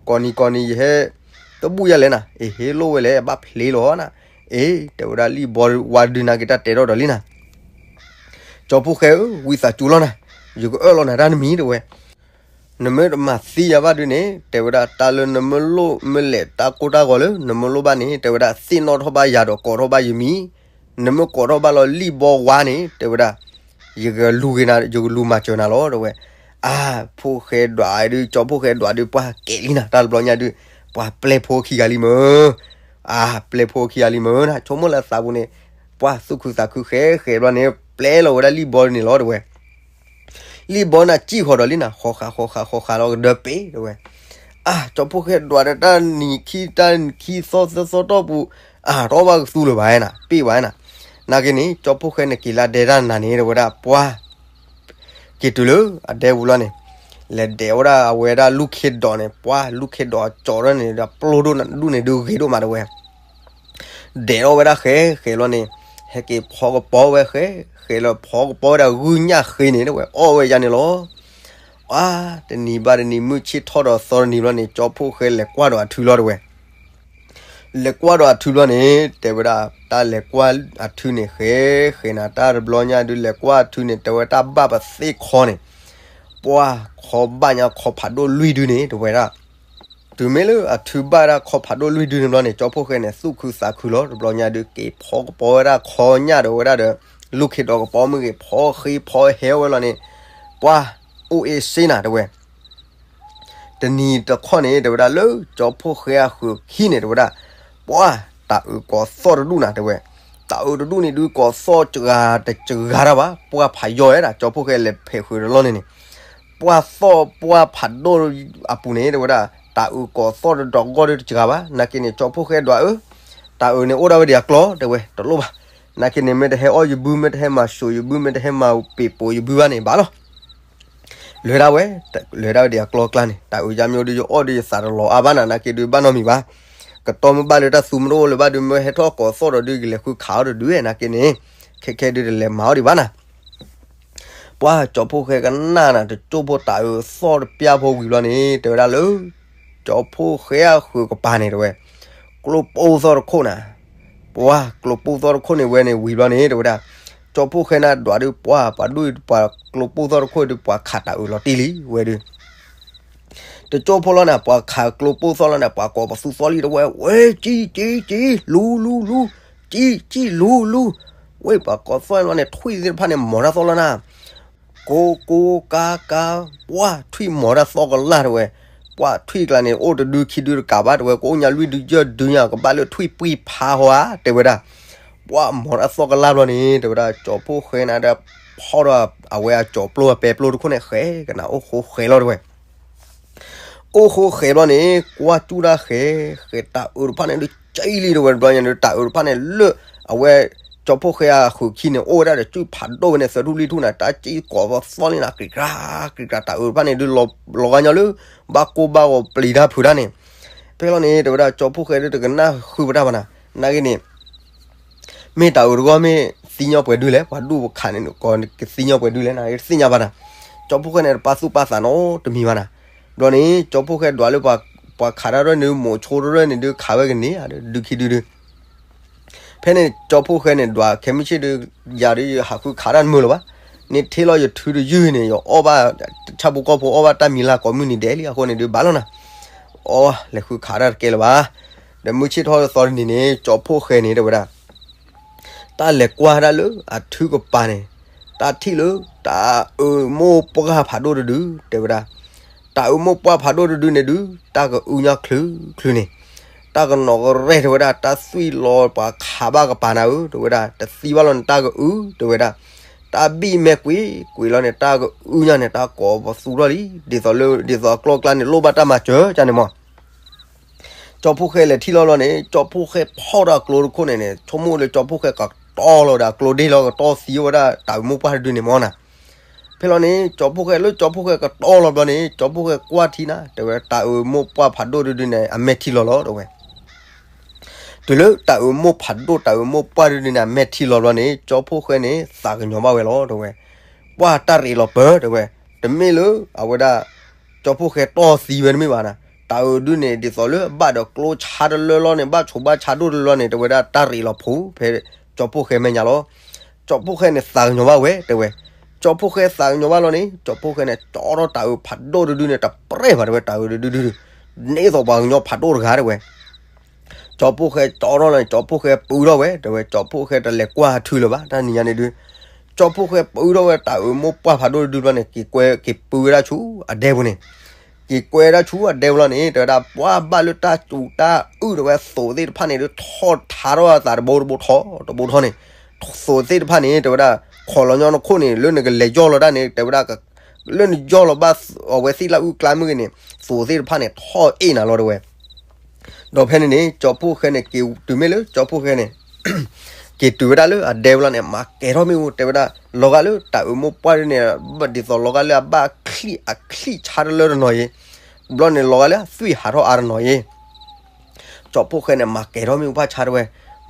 ကိးနံၤကိးနံၤ ယဟဲတဘူၣ်ယၤလဲၣ်နၤ, အ့ ဟ့လိၣ်ဝဲလဲၣ် ဘၣ်ဖျ့လီၤနၤ, အ့ တဲဝဲဒၣ် လံာ်ဘီဝါဒုနၤက့ၤတၢ်တဲထီၣ်ဒီးလံနၤ ကၠီဖှိၣ်ဃဲဧၢ, ဝံသးစူၤလီၤနၤ, ယကအၢၣ်လီၤနၤတၢ်တမံၤတဲဝဲ. နမ့ၢ်တမၤသံယၤဘၣ်ဒုန့ၣ် တဲဝဲဒၣ် တၢ်လၢနမ့ၢ်လိၣ်မ့ၢ်လဲၤတၢ်ကိၢ်တၢ်ဂီၤလၢ နမ့ၢ်လိၣ်ဘၣ်န့ၣ် တဲဝဲဒၣ် သ့ၣ်နီၣ်ထီၣ်ဘၣ်ယၤဒီးကိးထီၣ်ဘၣ်ယမံၤ, နမ့ၢ်ကိးထီၣ်ဘၣ်လီၤလံာ်ဘီဝါန့ၣ် တဲဝဲဒၣ် ယကလူၤက့ၤနၤ ယကလူၤမၤစၢၤနၤလီၤတဲဝဲ. အါ ဖှိၣ်ဃဲဒွးဒု ကၠီဖှိၣ်ဃဲဒွးဒု ပှၤကဲလံနၤ တၢ်တဘျီညါဒု ပှၤပျဲၢ်ဖိခံဂၤလံမ့ၢ် အါ ပျဲၢ်ဖိခံဂၤလံမ့ၢ်နၤ ဆိကမိၣ်လၢအသးပူၤန့ၣ် ပှၤသူၣ်ခုသးခုဃဲဃဲဘျီန့ၣ် ပျဲလီၤဝဲဒၣ်လံာ်ဘီန့ၣ်လီၤတဲဝဲ. လံာ်ဘီန့ၣ်စံၣ်ဃီၤဒီးလံနၤ ဃီဃးဃီဃးဃီဃးလီၤကဒၢပ့ၤတဲဝဲ. အါ ကၠီဖှိၣ်ဃဲဒွးဒီးတၢ်နံၤခံတၢ်နံၤခံသီသၢသီတီၢ်ပူၤ အါထီၣ်ဘၣ်ကသူလၢၤဘၣ်နၤ ပ့ၢ်ဘၣ်နၤ. နာ်က့န့ၣ် ကၠီဖှိၣ်ဃဲန့ၣ်က့ၤလၢအဒဲတၢ်နၤန့ၣ် တဲဝဲဒၣ်ပှၤ က့ၤတုၤလၢအဒဲပူၤလီၤန့ၣ် လဲၤဒဲးဝဲဒၣ်အဝဲဒၣ်လူၢ်ခ့ဒိးန့ၣ် ပှၤလူၢ်ခ့ဒိးအကၠီထီၣ်န့ၣ်ဒီး ပျိၢ်ဒိၣ်ဒူၣ်န့ၣ်ဒုးဂ့ၤဒိၣ်မးတဲဝဲ ဒဲးထီၣ်ဝဲဒၣ်ဃဲဃဲလီၤန့ၣ် ဟဲက့ၤဖီကပီၤဝဲဃဲ ဃဲလၢဖီကပီၤဝဲဒၣ်ဂုၢ်ညၣ်ဃ့န့ၣ်တဲဝဲ အီၣ်ဝဲယါန့ၣ်လီၤ. အါ တနံၤဘၣ်တနံၤ မုၢ်ဆ့ၣ်ထီၣ်ဒီးသီတနံၤဘျီန့ၣ် ကၠီဖှိၣ်ဃဲလဲၤကွၢ်ဒီးအထုလီၤတဲဝဲ. လဲၤကွၢ်ဒီးအထုဘျီန့ၣ် တဲဝဲဒၣ် တၢ်လဲၤကွၢ်အထုန့ၣ် ဃဲဃဲနၤ တၢ်တဘျီညါဒုး လဲၤကွၢ်အထုန့ၣ် တဲဝဲတၢ်ဘၣ်ပသ့ၣ်ခီန့ၣ် ပှၤခီဘၣ်ညါ ခီဖးဒိၣ်လွံၢ်ဒုန့ၣ်တဲဝဲဒၣ်. တုၤမ့ၢ်လၢအထုဘၣ်ဒၣ်ခီဖးဒိၣ်လွံၢ်ဒုန့ၣ်ဘျီန့ၣ် ကၠီဖှိၣ်ဃဲန့ၣ် သူၣ်ခုသးခုလီၤ တဘျီညါဒုး က့ၤဖီကပီၤဝဲဒၣ်ခီညၣ်ဒီးဝဲဒၣ်ဒီး လူၢ်ခ့ဒိးကပီၤမ့ၢ်ဂ့ၤ ဖီဃ့ဖီဟဲဝဲလီၤန့ၣ် ပှၤအိၣ်အ့ၣ်စ့နၤတဲဝဲ တနံၤတခီန့ၣ် တဲဝဲဒၣ်လၢကၠီဖှိၣ်ဃဲအဃုာ်ခံန့ၣ် တဲဝဲဒၣ် ပှၤတၤအုးကိးသီၣ်တဒူၣ်နၤတဲဝဲ. တၤအုးတဒူၣ်န့ၣ်ဒုးကိးသီၣ်စှၤတစှၤတၢ်ဘၣ် ပှၢ်ဖးယီၢ်ဝဲဒၣ် ကၠီဖှိၣ်ဃဲလဲၤဖဲးဃုာ်တလီၢ်န့ၣ်န့ၣ် ပှၢ်သီၣ်ပှၢ်ဖးဒိၣ်အပူၤန့ၣ် တဲဝဲဒၣ် တၤအုးကိးသီၣ်တဒီးဂီၢ်ဒုးတစှၤဘၣ် နာ်က့န့ၣ် ကၠီဖှိၣ်ဃဲဒွးဧၢ တၤအုးန့ၣ်အိၣ်ဒၣ်ဝဲဒံးအကျီ တဲဝဲ တလိၣ်ဘၣ် နာ်က့န့ၣ် မ့ၢ်တဟဲအီၣ်ယဘု မ့ၢ်တဟဲမၤစိာ်ယဘု မ့ၢ်တဟဲမၤပ့ၤပိာ်ယဘုဘၣ်န့ၣ် ဘၣ်လီၤ လဲၤဒၣ်ဝဲ လဲၤဒၣ်ဝဲဒံးအကျီအကျါန့ၣ် တၤအုးယါမ့ၢ်အိၣ်ဒုးယအီၣ်ဒုးယသးတလီၤအါဘၣ်နၤ နာ်က့ဒုးဘၣ်နီတမံၤဘၣ်. ကတီၢ်မ့ၢ်ဘၣ်လၢတၢ်သူမ့ၢ်တအိၣ်လၢၤဘၣ်ဒုး မ့ၢ်ဟဲထီၣ်ကိးသီၣ်ဒီးဒုး ကလဲၤဃုခးအီၣ်တဒုးဝဲ နာ်က့န့ၣ် ခဲခဲဒုးတလဲၤမၤအီၣ်ဒံးဘၣ်နၤ ပှၤကၠီဖှိၣ်ဃဲကနၣ်နၤ တကၠိၢ်ဖိတၤအုးသီၣ်တပျၢ်ဖိဝံၤဘျီန့ၣ် တဲဝဲဒၣ်လၢ ကၠီဖှိၣ်ဃဲအဃုာ်ကပၤန့ၣ် တဲဝဲ ကျိပိၢ်သီၣ်တခိၣ်နၤ ပှၤကျိပိၢ်သီၣ်တခိၣ်န့ၣ်ဝဲန့ၣ်ဝံၤဘျီန့ၣ် တဲဝဲဒၣ် ကၠီဖှိၣ်ဃဲနၤဒွးဒုး ပှၤပှၤဒူၣ်ပှၤကျိပိၢ်သီၣ်တခိၣ်ဒုး ပှၤခးတၤအုးလီၤတံၢ်လံဝဲဒုး တကၠိၢ်ဖိလီၤနၤ ပှၤခးကျိပိၢ်သီၣ်လီၤနၤ ပှၤကိးပသူသီၣ်လံတဝဲ ဝဲ ကံ ကံ ကံ လူ လူ လူ ကံ ကံ လူ လူ ဝဲ ပှၤကိးသီၣ်လီၤန့ၣ် ထွံၣ်သ့ၣ်တဖၣ်န့ၣ် မီၤတၢ်သီၣ်လီၤနၤ ကိကိကါကါ ပှၤထွံၣ်မီၤတၢ်သီၣ်ကလာ်တဝဲ ပှၤထွံၣ်ကျါန့ၣ် အိၣ်တဒုခံဒုတကးဘၣ်တဝဲ ကအိၣ်ညါလွံၢ်ဒုယဲၢ်ဒုညါ ကဘၣ်လၢထွံၣ်ပှံၢ်ဖးဟီဧါ တဲဝဲဒၣ် ပှၤမီၤတၢ်သီၣ်ကလာ်ဘျီန့ၣ် တဲဝဲဒၣ် ကၠီဖှိၣ်ဃဲနၤဒီး ဖီၣ်ဒီးအဝဲအကၠီပျိၢ်အပဲပျိၢ်တခိၣ်န့ၣ် ဃဲကနၤအိၣ်ဃိဃဲလီၤတဝဲ အိၣ်ဃိဃဲဘျီန့ၣ် ကွၢ်ကၠူၣ်တၢ်ဃဲ ဃဲတၤအုးတဖၣ်န့ၣ်ဒုး ကၠံလံ တဲဝဲ တဘျီညါဒုး တၢ်အုးတဖၣ်န့ၣ်လၢ အဝဲ ကၠီဖှိၣ်ဃဲအဃုာ်ခံန့ၣ် အိၣ်ဝဲဒၣ်ဒီး စုၣ်ဖးဒိၣ်ဝဲန့ၣ် သၢထူၣ်လွံၢ်ထူၣ်န့ၣ် တၢ်ကၠံကိးသီလံနၤ ကြံးကြၢး ကြံးကြၢး တၢ်အုးတဖၣ်န့ၣ်ဒုး လီၤဂာ်ညီလၢ ဘၣ်ကိၢ်ဘၣ်ဂီၤပျံၤတၢ်ဖုးတၢ်န့ၣ်, ဖဲလီၤန့ၣ် တဲဝဲဒၣ် ကၠီဖှိၣ်ဃဲဒုး တကနၣ်ဃုာ်ပတၢ်ဘၣ်နၤ, နာ်က့န့ၣ် မ့ၢ်တၢ်အုးတဂီၢ်မ့ၢ်သံညီပှဲၤဒုလဲၣ်, ပှၤဒူၣ်ပခးန့ၣ် ကသံညီပှဲၤဒုလဲၣ် နာ်က့တသ့ၣ်ညါဘၣ်နၤ, ကၠီဖှိၣ်ဃဲန့ၣ် တပာ်သူၣ်ပာ်သးနီတမံၤဘၣ်နၤ, ဘျီန့ၣ် ကၠီဖှိၣ်ဃဲဒွးလၢ ပှၤခးတၢ်တဖၣ်န့ၣ် မိးဆိတဖၣ်န့ၣ်ဒုး ခးဝဲကန့ၢ်ဧါ ဒုးခံဒုဒု ဖဲန့ၣ် ကၠီဖှိၣ်ဃဲန့ၣ် ဒွးခဲမုၢ်ဆ့ၣ်ဒုး ယၤဒုး ယဟးဃုခးတၢ်တမုာ်လၢၤဘၣ်, န့ၣ်ထံၣ်လီၤယထုတယုၢ်န့ၣ် ယအီၣ်ဘၣ် ဆၣ်ဖိကီၢ်ဖိ အီၣ်ဘၣ်တၢ်မံၤလၢကိးမုၢ်နံၤဒဲးလံ အဃိန့ၣ်ဒုး ဘၣ်လီၤနၤ, အီၣ် လဲၤဃုခးတၢ်တကဲလၢၤဘၣ်, ဒီးမုၢ်ဆ့ၣ်ထီၣ်သီတနံၤန့ၣ် ကၠီဖှိၣ်ဃဲန့ၣ် တဲဝဲဒၣ် တၢ်လဲၤကွၢ်ဒၣ်လၢအထုကပၤန့ၣ်, တၢ်ထံၣ်လၢ တၢ်အုးမိၢ်ပှၢ်ဖးဒိၣ်တဒု တဲဝဲဒၣ်, တၢ်အုးမိၢ်ပှၢ်ဖးဒိၣ်တဒုန့ၣ်ဒုး တၢ်ကအုညါချုချုန့ၣ်, တၢ်ကနီၤကရဲၣ် တဲဝဲဒၣ်, တၢ်သွံၣ်လီၤပှၤခးဘၣ်ကပၤနၤဧၢ တဲဝဲဒၣ်, တသံဘၣ်လီၤန့ၣ် တၢ်ကအု တဲဝဲဒၣ်, တၢ်ဘံၣ်မဲာ်ကွံာ်ကွံာ်လီၤန့ၣ် တၢ်ကအုညါန့ၣ် တၢ်ကိးပသူထီၣ်လံ, ဒ်သိးလၢ ဒ်သိးအကျိအကျါန့ၣ် လိၣ်ဘၣ်တၢ်မၤစၢၤ ကန့ၣ်မး ကၠီဖှိၣ်ဃဲလဲၤထံၣ်လီၤလီၤန့ၣ် ကၠီဖှိၣ်ဃဲဖီၣ်ဒီးကျိတခိၣ်န့ၣ်န့ၣ် ဆိကမိၣ်လၢကၠီဖှိၣ်ဃဲကတီၤလီၤဒီး ကျိဒ့ၣ်လီၤကတီၤသံဝဲဒၣ် တၢ်အုးမိၢ်ပှၢ်တဒုန့ၣ်မးနၤ, ဖဲလီၤန့ၣ် ကၠီဖှိၣ်ဃဲလၢကၠီဖှိၣ်ဃဲကတီၤလီၤဘျီန့ၣ် ကၠီဖှိၣ်ဃဲကွၢ်ထံနၤ တဲဝဲ တၢ်အုးမိၢ်ပှၢ်ဖးဒိၣ်တဒုန့ၣ် အမဲာ်ထံလီၤလီၤ တဲဝဲ တုၤလၢတၢ်အုးမိၢ်ဖးဒိၣ် တၢ်အုးမိၢ်ပှၢ်တဒုန့ၣ် အမဲာ်ထံလီၤဘျီန့ၣ် ကၠီဖှိၣ်ဃဲန့ၣ် သးကညီၤဘၣ်ဝဲလီၤ တဲဝဲ, ပှၢ်တၢ်ရ့းလီၤပၢၤ တဲဝဲ, တမ့ၢ်လၢ အဝဲဒၣ် ကၠီဖှိၣ်ဃဲတီၢ်သံဝဲတမ့ၢ်ဘၣ်နၤ, တၢ်အုးဒုန့ၣ် ဒ်သိးလၢအဘၣ်ဒီးကျိဆါတလၢလီၤန့ၣ် ဘၣ်ဆိးဘၣ်ဆါဒိၣ်တလၢလီၤန့ၣ် တဲဝဲဒၣ်တၢ်ရ့းလီၤဖိ ဖဲကၠီဖှိၣ်ဃဲမဲာ်ညါလီၤ, ကၠီဖှိၣ်ဃဲန့ၣ် သးကညီၤဘၣ်ဝဲ တဲဝဲ, ကၠီဖှိၣ်ဃဲသးကညီၤဘၣ်လီၤန့ၣ် ကၠီဖှိၣ်ဃဲန့ၣ် ကၠီထီၣ်တၢ်အုးဖးဒိၣ်တဒုန့ၣ် တပြဲၢ်ဘၣ် တဲဝဲ တၢ်အုးတဒုဒု န့ၢ်သိးပှၤကညီဖးဒိၣ်တဂၤ တဲဝဲ ကၠီဖှိၣ်ဃဲကၠီထီၣ်လီၤန့ၣ် ကၠီဖှိၣ်ဃဲပုထီၣ်ဝဲ တဲဝဲ ကၠီဖှိၣ်ဃဲတလဲၤကွၢ်ထုလၢၤဘၣ် တၢ်နံၤညါန့ၣ်ဒုး, ကၠီဖှိၣ်ဃဲပုထီၣ်ဝဲတၢ်အုးမိၢ်ပှၢ်ဖးဒိၣ်တဒုဘျီန့ၣ် က့ၤကွဲ က့ၤပုဝဲဒၣ်ဆူအဒဲပူၤန့ၣ်, က့ၤကွဲဒၣ်ဆူအဒဲပူၤလီၤန့ၣ် တဲဝဲဒၣ် ပှၢ်ဘၣ်လၢတၢ်စူၤတၢ်အုၣ် တဲဝဲ သိးသ့ၣ်တဖၣ်န့ၣ်ဒုး ထီၣ်ထါထီၣ်အသးတဘိတဘိထီၣ် တဘိထီၣ်န့ၣ်, သိးသ့ၣ်တဖၣ်န့ၣ် တဲဝဲဒၣ် ခီၣ်လီၤညီနခိၣ်န့ၣ် လၢနကလဲၤယီၢ်လီၤဒၣ်န့ၣ် တဲဝဲဒၣ် လၢနယီၢ်လီၤဘၣ် အဝဲသ့ၣ်လၢအုၣ်ကျါမ့ၢ်ဂ့ၤန့ၣ် သိးသ့ၣ်တဖၣ်န့ၣ် ထီၣ်အ့ၣ်နၤလီၤ တဲဝဲ ဒီးဖဲန့ၣ်န့ၣ် ကၠီဖှိၣ်ဃဲန့ၣ် က့ၤတုၤမ့ၢ်လၢကၠီဖှိၣ်ဃဲန့ၣ် က့ၤတုၤဝဲဒၣ်လၢအဒဲပူၤလီၤန့ၣ် မၤကဲၤထီၣ်မ့ၣ်အူ တဲဝဲဒၣ် လီၤဂာ်လၢတၢ်အုးမိၢ်ပှၢ်ဒုန့ၣ် ဒ်သိးလီၤဂာ်လၢအဘၣ်ချံၣ်အချံၣ်ဆါတလၢတနီၤအံၤ, ဘျီန့ၣ်လီၤဂာ်လၢအသွံၣ်ဟးထီၣ်အါတနီၤအံၤ ကၠီဖှိၣ်ဃဲန့ၣ် မၤကဲၤထီၣ်မ့ၣ်အူဖးဆါ တဲဝဲ,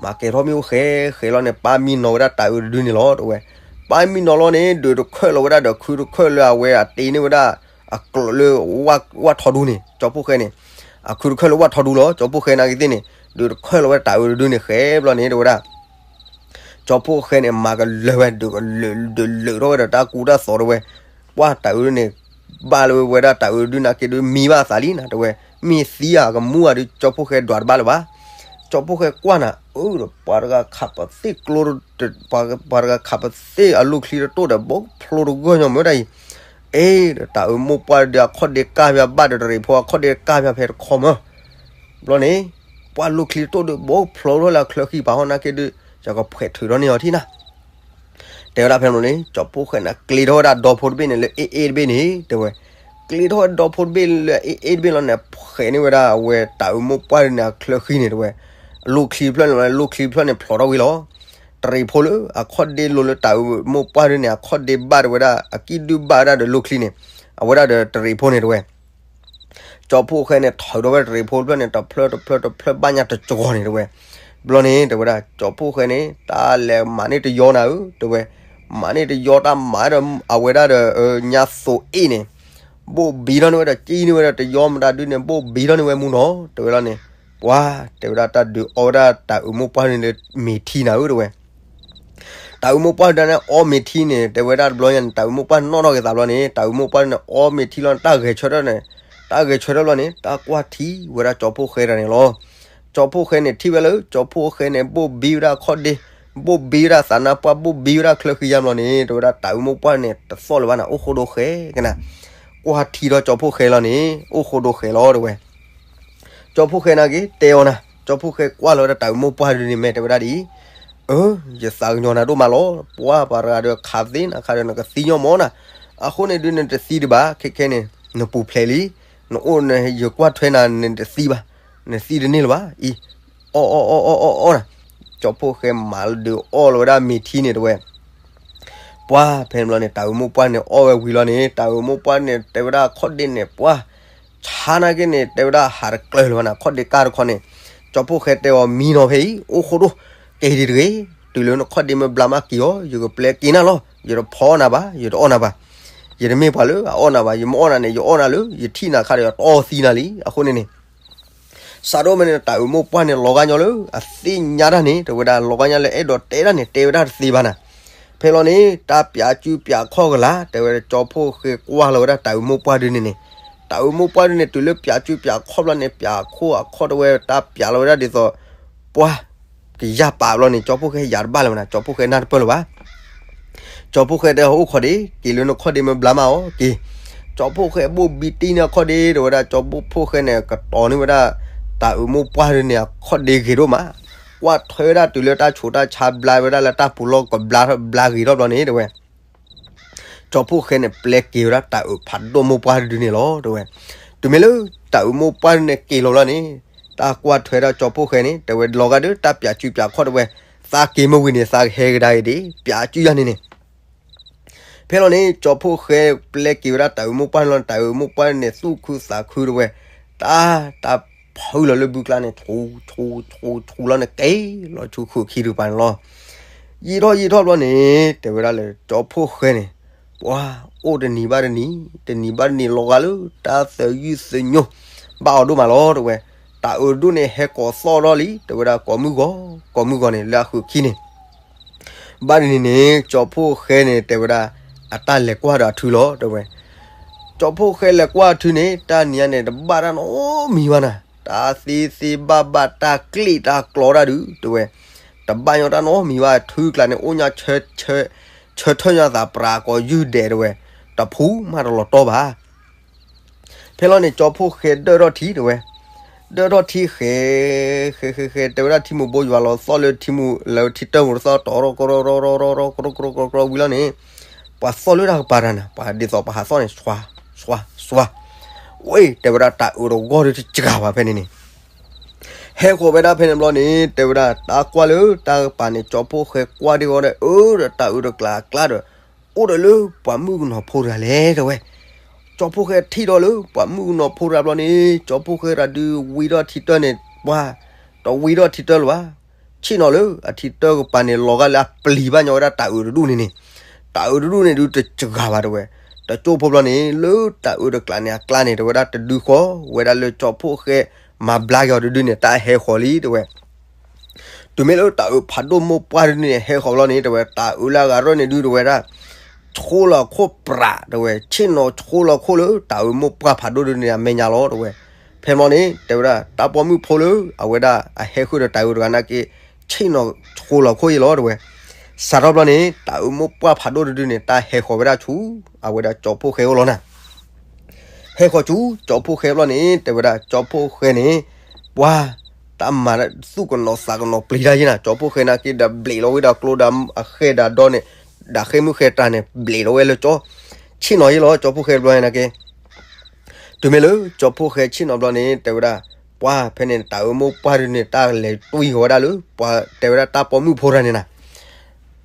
မၤကဲၤထီၣ်မ့ၣ်အူဃဲဃဲလီၤန့ၣ် ပၢ်မံနီၤဝဲဒၣ်တၢ်အုးတဒုန့ၣ်လီၤ တဲဝဲ, ပၢ်မံနီၤလီၤန့ၣ် ဒုးတခၢၣ်လီၤဝဲဒၣ်ဒီးခုတခၢၣ်လၢအဝဲအတ့န့ၢ်ဝဲဒၣ် အကျိးလၢ ဝၣ်ထီဒူန့ၣ် ကၠီဖှိၣ်ဃဲန့ၣ်, အခုတခၢၣ်လၢဝၣ်ထီဒူလီၤ ကၠီဖှိၣ်ဃဲနာ်က့သ့ၣ်န့ၣ် ဒုးတခၢၣ်လီၤဝဲဒၣ်တၢ်အုးတဒုန့ၣ်ဃဲဘျီန့ၣ် တဲဝဲဒၣ် ကၠီဖှိၣ်ဃဲန့ၣ် မၤကလၢၤဝဲ ဒုးကလၢၤ ဒုးလၢာ်ထီၣ်ဝဲဒီးတၢ်ကူတၢ်သိး တဲဝဲ, ပှၢ်တၢ်အုးန့ၣ် ဘၣ်လၢဝဲဒၣ်တၢ်အုးတဒုနာ်က့ဒုး မံဘၣ်အသးလံနၤ တဲဝဲ, မ့ၢ်သံဧါကမူဧါဒုး ကၠီဖှိၣ်ဃဲဒွးတဘၣ်လၢၤဘၣ်. ကၠီဖှိၣ်ဃဲကွၢ်နၤ အၢ ဒီးပှၤတဂၤခးပသ့ၣ်ကျိ ပှၤတဂၤခးပသ့ၣ်အလိၣ်ချံတတိၢ်ဒီး ဘိဖျိတဂီၢ်ညီမ့ၢ်ဒၣ်အံၤ, အ့ ဒီးတၢ်အုးမိၢ်ပှၢ်ဒုး အခီၣ်ဒ့ကၢ်ဖဲဘၣ်ဒီးတရံးဖိအခီၣ်ဒ့ကၢ်ဖဲဖဲတခီမၢ် ဘျီန့ၣ် ပှၢ်လိၣ်ချံတတိၢ်ဒုး ဘိဖျိထီၣ်လၢအချၢဃံပာ်ဟီၣ်နာ်က့ဒုး ယကဖှဲးထုးထီၣ်န့ၢ်အီၤထံၣ်နၤ တဲဝဲဒၣ်ဖဲန့ၣ်န့ၣ် ကၠီဖှိၣ်ဃဲန့ၣ် ကျ့ထီၣ်ဝဲဒၣ်ဒီဖိတဘ့ၣ်န့ၣ် လၢအ့ၣ်အ့ၣ်တဘ့ၣ်န့ၣ် တဲဝဲ, ကျ့ထီၣ်ဝဲဒီဖိတဘ့ၣ်လၢအ့ၣ်အ့ၣ်တဘ့ၣ်လီၤန့ၣ် ဖှဲးန့ၢ်ဝဲဒၣ်အဝဲတၢ်အုးမိၢ်ပှၢ်ဒုးန့ၣ် အချၢဃံန့ၣ် တဲဝဲ, အလိၣ်ချံတဖျၢၣ်န့ၣ် လိၣ်ချံတဖျၢၣ်န့ၣ် ဖျိးထီၣ်ဝံၤလီၤ. တရံးဖိလၢအခီၣ်ဒ့လိၤလၢတၢ်အုးမိၢ်ပှၢ်ဒုးန့ၣ် အခီၣ်ဒ့ဘၣ်တဲဝဲဒၣ် အကံၣ်ဒုၣ်ဘၣ်ဝဲဒၣ်ဒီးလိၣ်ချံန့ၣ် အဝဲဒၣ်ဒီးတရံးဖိန့ၣ် တဲဝဲ ကၠီဖှိၣ်ဃဲန့ၣ် ထုးထီၣ်ဝဲတရံးဖိတဖျၢၣ်န့ၣ် တဖျၢၣ်တဖျၢၣ်တဖျၢၣ် ဘၣ်ညါတကီၤန့ၣ် တဲဝဲ. ဘျီန့ၣ် တဲဝဲဒၣ် ကၠီဖှိၣ်ဃဲန့ၣ် တၢ်လဲၤမၤန့ၢ်တယီနၤဧၢ တဲဝဲ, မၤန့ၢ်တယီတၢ်မၤဒီး အဝဲဒၣ်ဒီး ညါသိးအ့ၣ်န့ၣ် ဘိၣ်ဘံထီၣ်န့ၢ်ဝဲဒီး ကံၣ်န့ၢ်ဝဲဒီးတယီမတၤဒုန့ၣ် ဘိၣ်ဘံထီၣ်န့ၢ်ဝဲမူနီၤ တဲဝဲလီၤန့ၣ်, ပှၤ တဲဝဲဒၣ် တၢ်ဒုးအီဝဲဒၣ်တၢ်အုးမိၢ်ပှၢ်ဒုးန့ၣ်လၢမ့ၤထံနၤဧၢ တဲဝဲ တၢ်အုးမိၢ်ပှၢ်ဒုးန့ၣ် အီမ့ၤထံန့ၣ် တဲဝဲဒၣ်တဘျီညါန့ၣ် တၢ်အုးမိၢ်ပှၢ်နီၣ်ထီၣ်က့ၤသးဘျီန့ၣ် တၢ်အုးမိၢ်ပှၢ်ဒုးန့ၣ် အီမ့ၤထံလီၤန့ၣ် တၢ်ဂဲၤဆၢထၢၣ်န့ၣ် တၢ်ဂဲၤဆၢထၢၣ်ဘျီန့ၣ် တၢ်ကွၢ်ထံဝဲဒၣ်ကၠီဖှိၣ်ဃဲတဂၤန့ၣ်လီၤ. ကၠီဖှိၣ်ဃဲန့ၣ် ထံၣ်ဝဲလၢ ကၠီဖှိၣ်ဃဲန့ၣ် ဘိၣ်ဘံဝဲဒၣ်ခီၣ်ဒ့, ဘိၣ်ဘံဝဲဒၣ်သးနါပှၢ် ဘိၣ်ဘံဝဲဒၣ်ချၢဃံယါဘျီန့ၣ် တဲဝဲဒၣ်တၢ်အုးမိၢ်ပှၢ်န့ၣ် တသီၣ်လၢၤဘၣ်နၤ အိၣ်ဃိဒိဃဲကနၤ ကွၢ်ထံဒီးကၠီဖှိၣ်ဃဲလီၤန့ၣ် အိၣ်ဃိဒိဃဲလီၤ တဲဝဲ ကၠီဖှိၣ်ဃဲနာ်က့ တဲအီၤနၤ ကၠီဖှိၣ်ဃဲကွၢ်လီၤဝဲဒၣ်တၢ်အုးမိၢ်ပှၢ်ဒုးန့ၣ် မ့ၢ်တဲဝဲဒၣ်ဒ်အံၤ, အၢ ယသးကညီၤနၤဒိၣ်မးလီၤ. ပှၤပှၤတဂၤဒီးခးသ့နၤခးဒီးနကသံညီမၢ်နၤ, အဃိန့ၣ်ဒုးနတသံဒံးဘၣ် ခဲခဲန့ၣ် နပူၤဖျဲးလံ, နအိၣ်နယကွၢ်ထွဲနၤ နတသံဘၣ်, နသံတန့ၢ်လၢၤဘၣ်အံၤ အီၣ်အီၣ်အီၣ်အီၣ်အီၣ်အီၣ်နၤ, ကၠီဖှိၣ်ဃဲမၤဒုးအီၣ်လီၤဝဲဒၣ်မ့ၤထံန့ၣ်တဲဝဲ ပှၢ်ဖဲန့ၣ်ဘျီန့ၣ် တၢ်အုးမိၢ်ပှၢ်န့ၣ်အီၣ်ဝဲဝံၤလီၤန့ၣ် တၢ်အုးမိၢ်ပှၢ်န့ၣ် တဲဝဲဒၣ်ခီၣ်ဒ့န့ၣ် ပှၢ် ဆါနာ်က့န့ၣ် တဲဝဲဒၣ်ဟးတကျၢၤလၢၤဘၣ်နၤ ခီၣ်ဒ့ကၢ်တခီန့ၣ်, ကၠီဖှိၣ်ဃဲတဲအီၤ မံနီၤဖဲအံၤ အိၣ်ဃိဒိၣ်, က့ၤဒံးတဂ့ၤ, တုၤလၢနခီၣ်ဒ့မ့ၢ်ဘျါမးက့ၤအီၤ ယကပျဲက့ၤနၤလီၤ, ယတဖီအီၣ်နၤဘၣ် ယတအီၣ်နၤဘၣ်, ယတမ့ၢ်ပှၤလၢအအီၣ်နၤဘၣ် ယမ့ၢ်အီၣ်နၤန့ၣ် ယအီၣ်နၤလၢ ယထံၣ်နၤခါဒီးယတီသံနၤလံ အဃိန့ၣ်န့ၣ် စးထီၣ်မ့ၢ်န့ၣ် တၢ်အုးမိၢ်ပှၢ်န့ၣ် လီၤဂာ်ညီလၢ အသ့ၣ်ညါတၢ်န့ၣ် တဲဝဲဒၣ် လီၤဂာ်ညီလၢအဲၣ်ဒိးတဲဒၣ်န့ၣ် တဲဝဲဒၣ်တသ့ဘၣ်နၤ. ဖဲလီၤန့ၣ် တၢ်ပၠးစုပၠးခီၣ်ကလာ် တဲဝဲဒၣ် ကၠီဖှိၣ်ဃဲကွၢ်လီၤဝဲဒၣ် တၢ်အုးမိၢ်ပှၢ်ဒုန့ၣ်န့ၣ်, တၢ်အုးမိၢ်ပှၢ်ဒုန့ၣ် တုၤလၢပၠးစုပၠးခီၣ်ဘျီန့ၣ် ပၠးခိၣ်အခီၣ်တဲဝဲ တၢ်ပၠးလီၤဝဲဒၣ်ဒ်သိး ပှၢ် ကယၢ်ပာ်ဘျီန့ၣ် ကၠီဖှိၣ်ဃဲယၤတဘၣ်လၢၤဘၣ်နၤ, ကၠီဖှိၣ်ဃဲနၢ်တပၢၢ်လၢၤဘၣ် ကၠီဖှိၣ်ဃဲတဲ အိၣ်ခိးဒ့ က့ၤလၢနခီၣ်ဒ့မ့ၢ်ဘျါမးအီၤက့ၤ, ကၠီဖှိၣ်ဃဲဘိၣ်ဘံတံၢ်န့ၢ်အခီၣ်ဒ့ တဲဝဲဒၣ် ကၠီဖှိၣ်ဃဲန့ၣ် ကတီၤန့ၢ်ဝဲဒၣ် တၢ်အုးမိၢ်ပှၢ်ဒုန့ၣ် အခီၣ်ဒ့ဂ့ၤဒိၣ်မး, ကွၢ်ထွဲဝဲဒၣ်တုၤလၢတၢ်ဆူးတၢ်ဆါဘျါဝဲဒၣ်လၢတၢ်ပူၤလီၢ်ကဘျါဘျါဂ့ၤထီၣ်ဘျီန့ၣ် တဲဝဲ ကၠီဖှိၣ်ဃဲန့ၣ် ပျဲက့ၤဝဲဒၣ်တၢ်အုးဖးဒိၣ်မိၢ်ပှၢ်ဒုန့ၣ်လီၤ တဲဝဲ, တုၤမ့ၢ်လၢ တၢ်အုးမိၢ်ပှၢ်ဒုန့ၣ်က့ၤလီၤဘျီန့ၣ်, တၢ်ကွၢ်ထွဲဒၣ်ကၠီဖှိၣ်ဃဲန့ၣ် တဲဝဲ လီၤဂာ်ဒီးတၢ်ပၠးစုပၠးခီၣ်တဲဝဲ, သးက့ၤမ့ၢ်ဝံၤန့ၣ် သးကဟဲကဒါအံၤဒ့ ပၠးစုယၤန့ၣ်န့ၣ် ဖဲလီၤန့ၣ် ကၠီဖှိၣ်ဃဲပျဲက့ၤဝဲဒၣ်တၢ်အုးမိၢ်ပှၢ်န့ၣ်လီၤန့ၣ် တၢ်အုးမိၢ်ပှၢ်န့ၣ် သူၣ်ခုသးခုတဲဝဲ, တၢ် တၢ်ဖုလီၤလၢဘုကျါန့ၣ် ဆူ ဆူ ဆူ ဆူလီၤန့ၣ် က့ၤလီၤဆူဃုာ်ခံတကပၤန့ၣ်လီၤ. ယံာ်ထီၣ်ယံာ်ထီၣ်ဘျီန့ၣ် တဲဝဲဒၣ်လၢကၠီဖှိၣ်ဃဲန့ၣ်, ပှၢ် အိၣ်တနံၤဘၣ်တနံၤ, တနံၤဘၣ်တနံၤလီၤဂာ်လၢတၢ်သယုၢ်သညိ ဘၣ်အီၤဒိၣ်မးလီၤ တဲဝဲ, တၢ်အုးဒိၣ်န့ၣ် ဟဲကိးသီၣ်ထီၣ်လံ တဲဝဲဒၣ် ကိးမုၢ်ဂီၤ ကိးမုၢ်ဂီၤန့ၣ် လၢအဃုာ်ခံန့ၣ် ဘၣ်တနံၤန့ၣ် ကၠီဖှိၣ်ဃဲန့ၣ် တဲဝဲဒၣ် အတၢ်လဲၤကွၢ်ဒီးအထုလီၤ တဲဝဲ, ကၠီဖှိၣ်ဃဲလဲၤကွၢ်အထုန့ၣ် တၢ်နံၤညါန့ၣ် တဘၣ်တၢ်နီတမံၤဘၣ်နၤ, တၢ်သ့သ့ဘၣ်ဘၣ်တၢ်ကျ့ၣ်တၢ်ကျီတၢ်ဒုး တဲဝဲ, တဘၣ်ညီတၢ်နီတမံၤဘၣ် ထုကျါန့ၣ် အိၣ်ညါ ဆၢထၢၣ်ညါသးပြးကိးယုၢ်ဒဲး တဲဝဲ, တဖုမးတလီၤတီဘၣ် ဖဲလီၤန့ၣ် ကၠီဖှိၣ်ဃဲဒၢၣ်ထီၣ်ထံ တဲဝဲ, ဒၢၣ်ထီၣ်ထံဃဲ ဃဲ ဃဲ ဃဲ တဲဝဲဒၣ်ထံမူးဘိယွၤလီၤသီၣ်လၢထံမူးလၢထံတၢ်မူးတသီၣ်တီၤရီၣ်ကရီ ရီၣ်ရီၣ်ကရီကရီဝံၤလီၤန့ၣ်, ပှၤသီၣ်လၢတၢ်ကပၤတၢ်န့ၣ် ပှၤဒ်သိးပှၤဟးသီၣ်န့ၣ် စွါ စွါ စွါ, ဝဲ တဲဝဲဒၣ်တၢ်အုးတဂီၢ်ဒီးတစှၤဘၣ်ဖဲန့ၣ်န့ၣ် ဟဲဃီၤဝဲဒၣ်ဖဲန့ၣ်ဘျီန့ၣ် တဲဝဲဒၣ် တၢ်ကွၢ်လၢတၢ်ကပၤန့ၣ် ကၠီဖှိၣ်ဃဲကွၢ်ဒံးဂီၤဒီး အၢ ဒီးတၢ်အုးတကျးအကျါဒီး အိၣ်ဒီးလၢပှၤမုၣ်ကနီၤဖိတဂၤလဲၣ် တဲဝဲ, ကၠီဖှိၣ်ဃဲထံၣ်ဒီးလၢပှၤမုၣ်ကနီၤဖိတဂၤဘျီန့ၣ် ကၠီဖှိၣ်ဃဲတၢ်ဒုးဝံထီၣ်ထံတၢၢ်န့ၣ် ပှၤ တဝံထီၣ်ထံတၢၢ်လၢၤဘၣ်, ဆ့ၣ်နီၤလၢအထံတၢၢ်ကပၤန့ၣ် လီၤဂာ်လၢအပျံၤဘၣ်ညီဝဲဒၣ်တၢ်အုးတဒူၣ်န့ၣ်န့ၣ်, တၢ်အုးတဒူၣ်န့ၣ်ဒုးတစှၤဘၣ် တဲဝဲ, တကၠိဖိဘျီန့ၣ် လၢတၢ်အုးတကျးန့ၣ်အကျါန့ၣ် တဲဝဲဒၣ်တဒုဃီဝဲဒၣ်လၢကၠီဖှိၣ်ဃဲ မၤဘျါက့ၤအီၤတဒုန့ၣ် တၢ်ဟဲဃီၤလံ တဲဝဲ တုၤမ့ၢ်လၢတၢ်အုးဖးဒိၣ်မိၢ်ပှၢ်တဒုန့ၣ် ဟဲဃီၤဘျီန့ၣ် တဲဝဲ တၢ်အုးလၢအဂၤရၢၢ်န့ၣ်ဒုး တဲဝဲဒၣ် ဆှိလီၤခိၣ်ပြး တဲဝဲ ဆ့ၣ်နီၤဆှိလီၤခိၣ်လၢတၢ်အုးမိၢ်ပှၢ်ဖးဒိၣ်တဒုန့ၣ် အမဲာ်ညါလီၤ တဲဝဲ, ဖဲမီန့ၣ် တဲဝဲဒၣ် တၢ်ပိာ်မုၣ်ဖိလၢအဝဲဒၣ်အဟဲဃုာ်ဒီးတၢ်အုးတဂၤနာ်က့ ဆ့ၣ်နီၤဆှိလီၤခိၣ်ယဲလီၤ တဲဝဲ, စးထီၣ်ဘျီန့ၣ် တၢ်အုးမိၢ်ပှၢ်ဖးဒိၣ်တဒုန့ၣ် တၢ်ဟဲဃီၤဝဲဒၣ်ဆူ အဝဲဒၣ်ကၠီဖှိၣ်ဃဲအိၣ်လီၤနၤ ဟဲဃီၤဆူကၠီဖှိၣ်ဃဲဘျီန့ၣ် တဲဝဲဒၣ်ကၠီဖှိၣ်ဃဲန့ၣ် ပှၤ တၢ်မၤသူၣ်ကနီၤသးကနီၤပျံၤတၢ်ယဲနၤ ကၠီဖှိၣ်ဃဲနာ်က့ဒီးဘျံးလီၤဝဲဒီးကျိဒီးအဃဲၢ်ဒီးဒီန့ၣ် ဒီးဃ့ၢ်မုၢ်ဃ့ၢ်တၢ်န့ၣ် ဘျံးလီၤဝဲလၢကၠီ ဆ့ၣ်နီၤယဲလီၤ ကၠီဖှိၣ်ဃဲဘျီန့ၣ်နာ်က့ တုၤမ့ၢ်လၢကၠီဖှိၣ်ဃဲဆ့ၣ်နီၤဘျီန့ၣ် တဲဝဲဒၣ် ပှၤဖဲန့ၣ် တၢ်အုးမိၢ်ပှၢ်တဒုန့ၣ် တၢ်လဲၤတွံၢ်ဃီၤဝဲဒၣ်လၢ ပှၤတဲဝဲဒၣ်တၢ်ပိာ်မုၣ်ဖိတဂၤန့ၣ်နၤ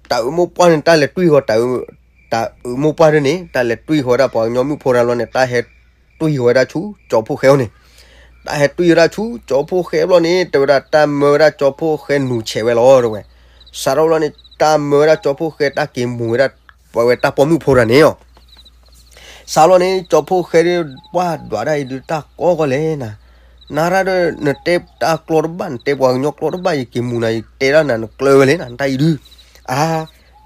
တၢ်အုးမိၢ်ပှၢ်န့ၣ် တၢ်လဲၤတွံၢ်ဃီၤ တၢ်အုးမိၢ်ပှၢ်တဒုန့ၣ် တၢ်လဲၤတွံၢ်ဃီၤဝဲဒၣ်ပှၤကညီမုၣ်ဖိတဂၤဘျီန့ၣ် တၢ်ဟဲတွံၢ်ဃီၤဝဲဒၣ်ဆူကၠီဖှိၣ်ဃဲအိၣ်န့ၣ် တၢ်ဟဲတွံၢ်ဝဲဒၣ်ဆူကၠီဖှိၣ်ဃဲဘျီန့ၣ် တဲဝဲဒၣ် တၢ်မၢဝဲဒၣ်ကၠီဖှိၣ်ဃဲနူၤဆဲးဝဲလီၤ တဲဝဲ, စးထီၣ်ဘျီန့ၣ် တၢ်မၢဝဲဒၣ်ကၠီဖှိၣ်ဃဲတၢ်က့ၤမူၤဝဲဒၣ် ပဝဲတၢ်ပိာ်မုၣ်ဖိတဂၤန့ၣ်လီၤ စးထီၣ်ဘျီန့ၣ် ကၠီဖှိၣ်ဃဲ ပှၤဒွးတၢ်အံၤဒုးတၢ်ကီကီလဲၣ်နၤ, နၤရၣ်ဒီး နတဲတၢ်ကျိတဘၣ် နတဲပှၤကညီကျိတဘၣ် ယက့ၤမူၤနၤ ယတဲဒၣ်နၤ နကျၢၤဝဲလဲၣ်နၤ နတၢ်အံၤဒုး, အါ,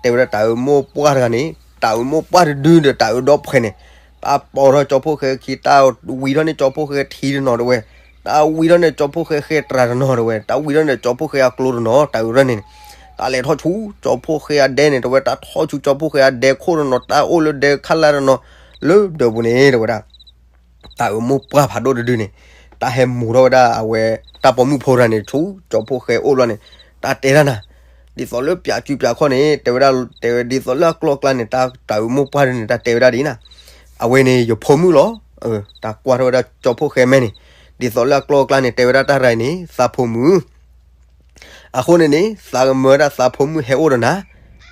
တဲဝဲဒၣ်တၢ်အုးမိၢ်ပှၢ်တဂၤန့ၣ် တၢ်အုးမိၢ်ပှၢ်တဒုဒီးတၢ်အုးဒီဖှဲန့ၣ် တၢ်ပိာ်ထီၣ်ကၠီဖှိၣ်ဃဲခံ တၢ်ဝံထီၣ်န့ၢ်ကၠီဖှိၣ်ဃဲထံတနီၤတဲဝဲ, တၢ်ဝံထီၣ်န့ၢ်ကၠီဖှိၣ်ဃဲဃဲတရၤတနီၤတဲဝဲ, တၢ်ဝံထီၣ်န့ၢ်ကၠီဖှိၣ်ဃဲအကျိတနီၤ တၢ်အုးရၢၢ်န့ၣ်န့ၣ်, တၢ်လဲၤထီၣ်ဆူကၠီဖှိၣ်ဃဲအဒဲန့ၣ်တဲဝဲ, တၢ်ထီၣ်ဆူကၠီဖှိၣ်ဃဲအဒဲခိၣ်တနီၤ တၢ်အိၣ်လၢဒဲခါလၢတနီၤ လၢဒၢးပူၤန့ၣ်တဲဝဲဒၣ် တၢ်အုးမိၢ်ပှၢ်ဖးဒိၣ်တဒုန့ၣ် တၢ်ဟဲမူၤထီၣ်ဝဲဒၣ်အဝဲ တၢ်ပိာ်မုၣ်ဖိတဂၤန့ၣ် ဆူကၠီဖှိၣ်ဃဲအိၣ်ဘျီန့ၣ် တၢ်တဲဒၣ်နၤ, ဒ်သိးလၢပၠးစုပၠးခီၣ်န့ၣ် တဲဝဲဒၣ် တဲဝဲ ဒ်သိးလၢအကျိအကျါန့ၣ် တၢ် တၢ်အုးမိၢ်ပှၢ်တဒုန့ၣ် တၢ်တဲဝဲဒၣ်ဒ်နၤ, အဝဲန့ၣ် ယဖိမုၣ်လီၤ, တၢ်ကွၢ်ထီၣ်ဝဲဒၣ်ကၠီဖှိၣ်ဃဲမဲန့ၣ်, ဒ်သိးလၢအကျိအကျါန့ၣ် တဲဝဲဒၣ်တၢ်ရၤအံၤန့ၣ် သးဖိမုၣ် အဃိန့ၣ်န့ၣ် သးကမၢဝဲဒၣ်သးဖိမုၣ်ဟဲအိၣ်ဒီးနၤ,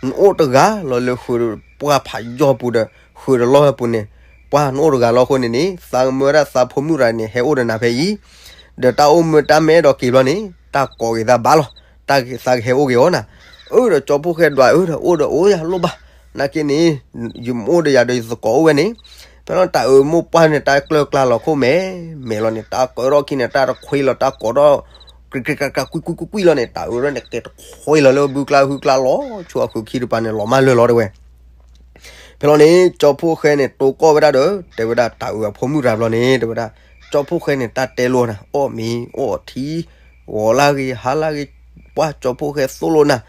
နအိၣ်တဂၤလီၤလၢဃုာ်ပှၢ်ဖးယီၢ်ပူၤဒီး ဃုာ်တလီၢ်ပူၤန့ၣ်, ပှၢ်နအိၣ်တဂၤလီၤအဃိန့ၣ်န့ၣ် သးကမၢဝဲဒၣ်သးဖိမုၣ်ရၤန့ၣ် ဟဲအိၣ်ဒီးနၤဖဲအံၤ, ဒီးတၢ်အိၣ်မူတၢ်မ့ၢ်အဲၣ်ဒိးက့ၤဘျီန့ၣ် တၢ်ကိးက့ၤသးဘၣ်လီၤ, တၢ်သးကဟဲအိၣ်က့ၤအီၤနၤ. အၢဒီးကၠီဖှိၣ်ဃဲဒွးအၢဒီးအိၣ်ဒီးအိၣ်ယၤလိၣ်ဘၣ်, နာ်က့န့ၣ် ယမ့ၢ်အိၣ်ဒီးယၤဒီးယသကိးအိၣ်ဝဲန့ၣ်, ဖဲလီၤတၢ်အုးမိၢ်ပှၢ်န့ၣ် တၢ်ကျၢၢ်ကျါလီၤခိၣ်မဲာ်မဲာ်လီၤန့ၣ် တၢ်ကၢထီၣ်ခံန့ၣ် တၢ်တခွ့လီၤ တၢ်ကိးထီၣ် ကြံကြံကြံကြံကွံကွံကွံကွံလီၤန့ၣ် တၢ်အုးရၢန့ၣ် ကဲတခွ့လီၤလၢဘုကျါဟုကျါလီၤ ဆိအဃုာ်ခံတပၤန့ၣ် လီၤမၢ်လၢာ်လီၤတဲဝဲ. ဖဲလီၤန့ၣ် ကၠီဖှိၣ်ဃဲန့ၣ် တိၢ်ကီၢ်ဝဲဒၣ်ဒီး တဲဝဲဒၣ်တၢ်အုးအဖိမုၣ်ရၤဘျီန့ၣ် တဲဝဲဒၣ်, ကၠီဖှိၣ်ဃဲန့ၣ် တၢ်တဲလိာ်နၤ အီၣ်မ့ၤအီထံ ဂီၤလၢဂ့ၤ ဟါလၢဂ့ၤ, ပှၢ်ကၠီဖှိၣ်ဃဲသိၣ်လိာ်နၤ,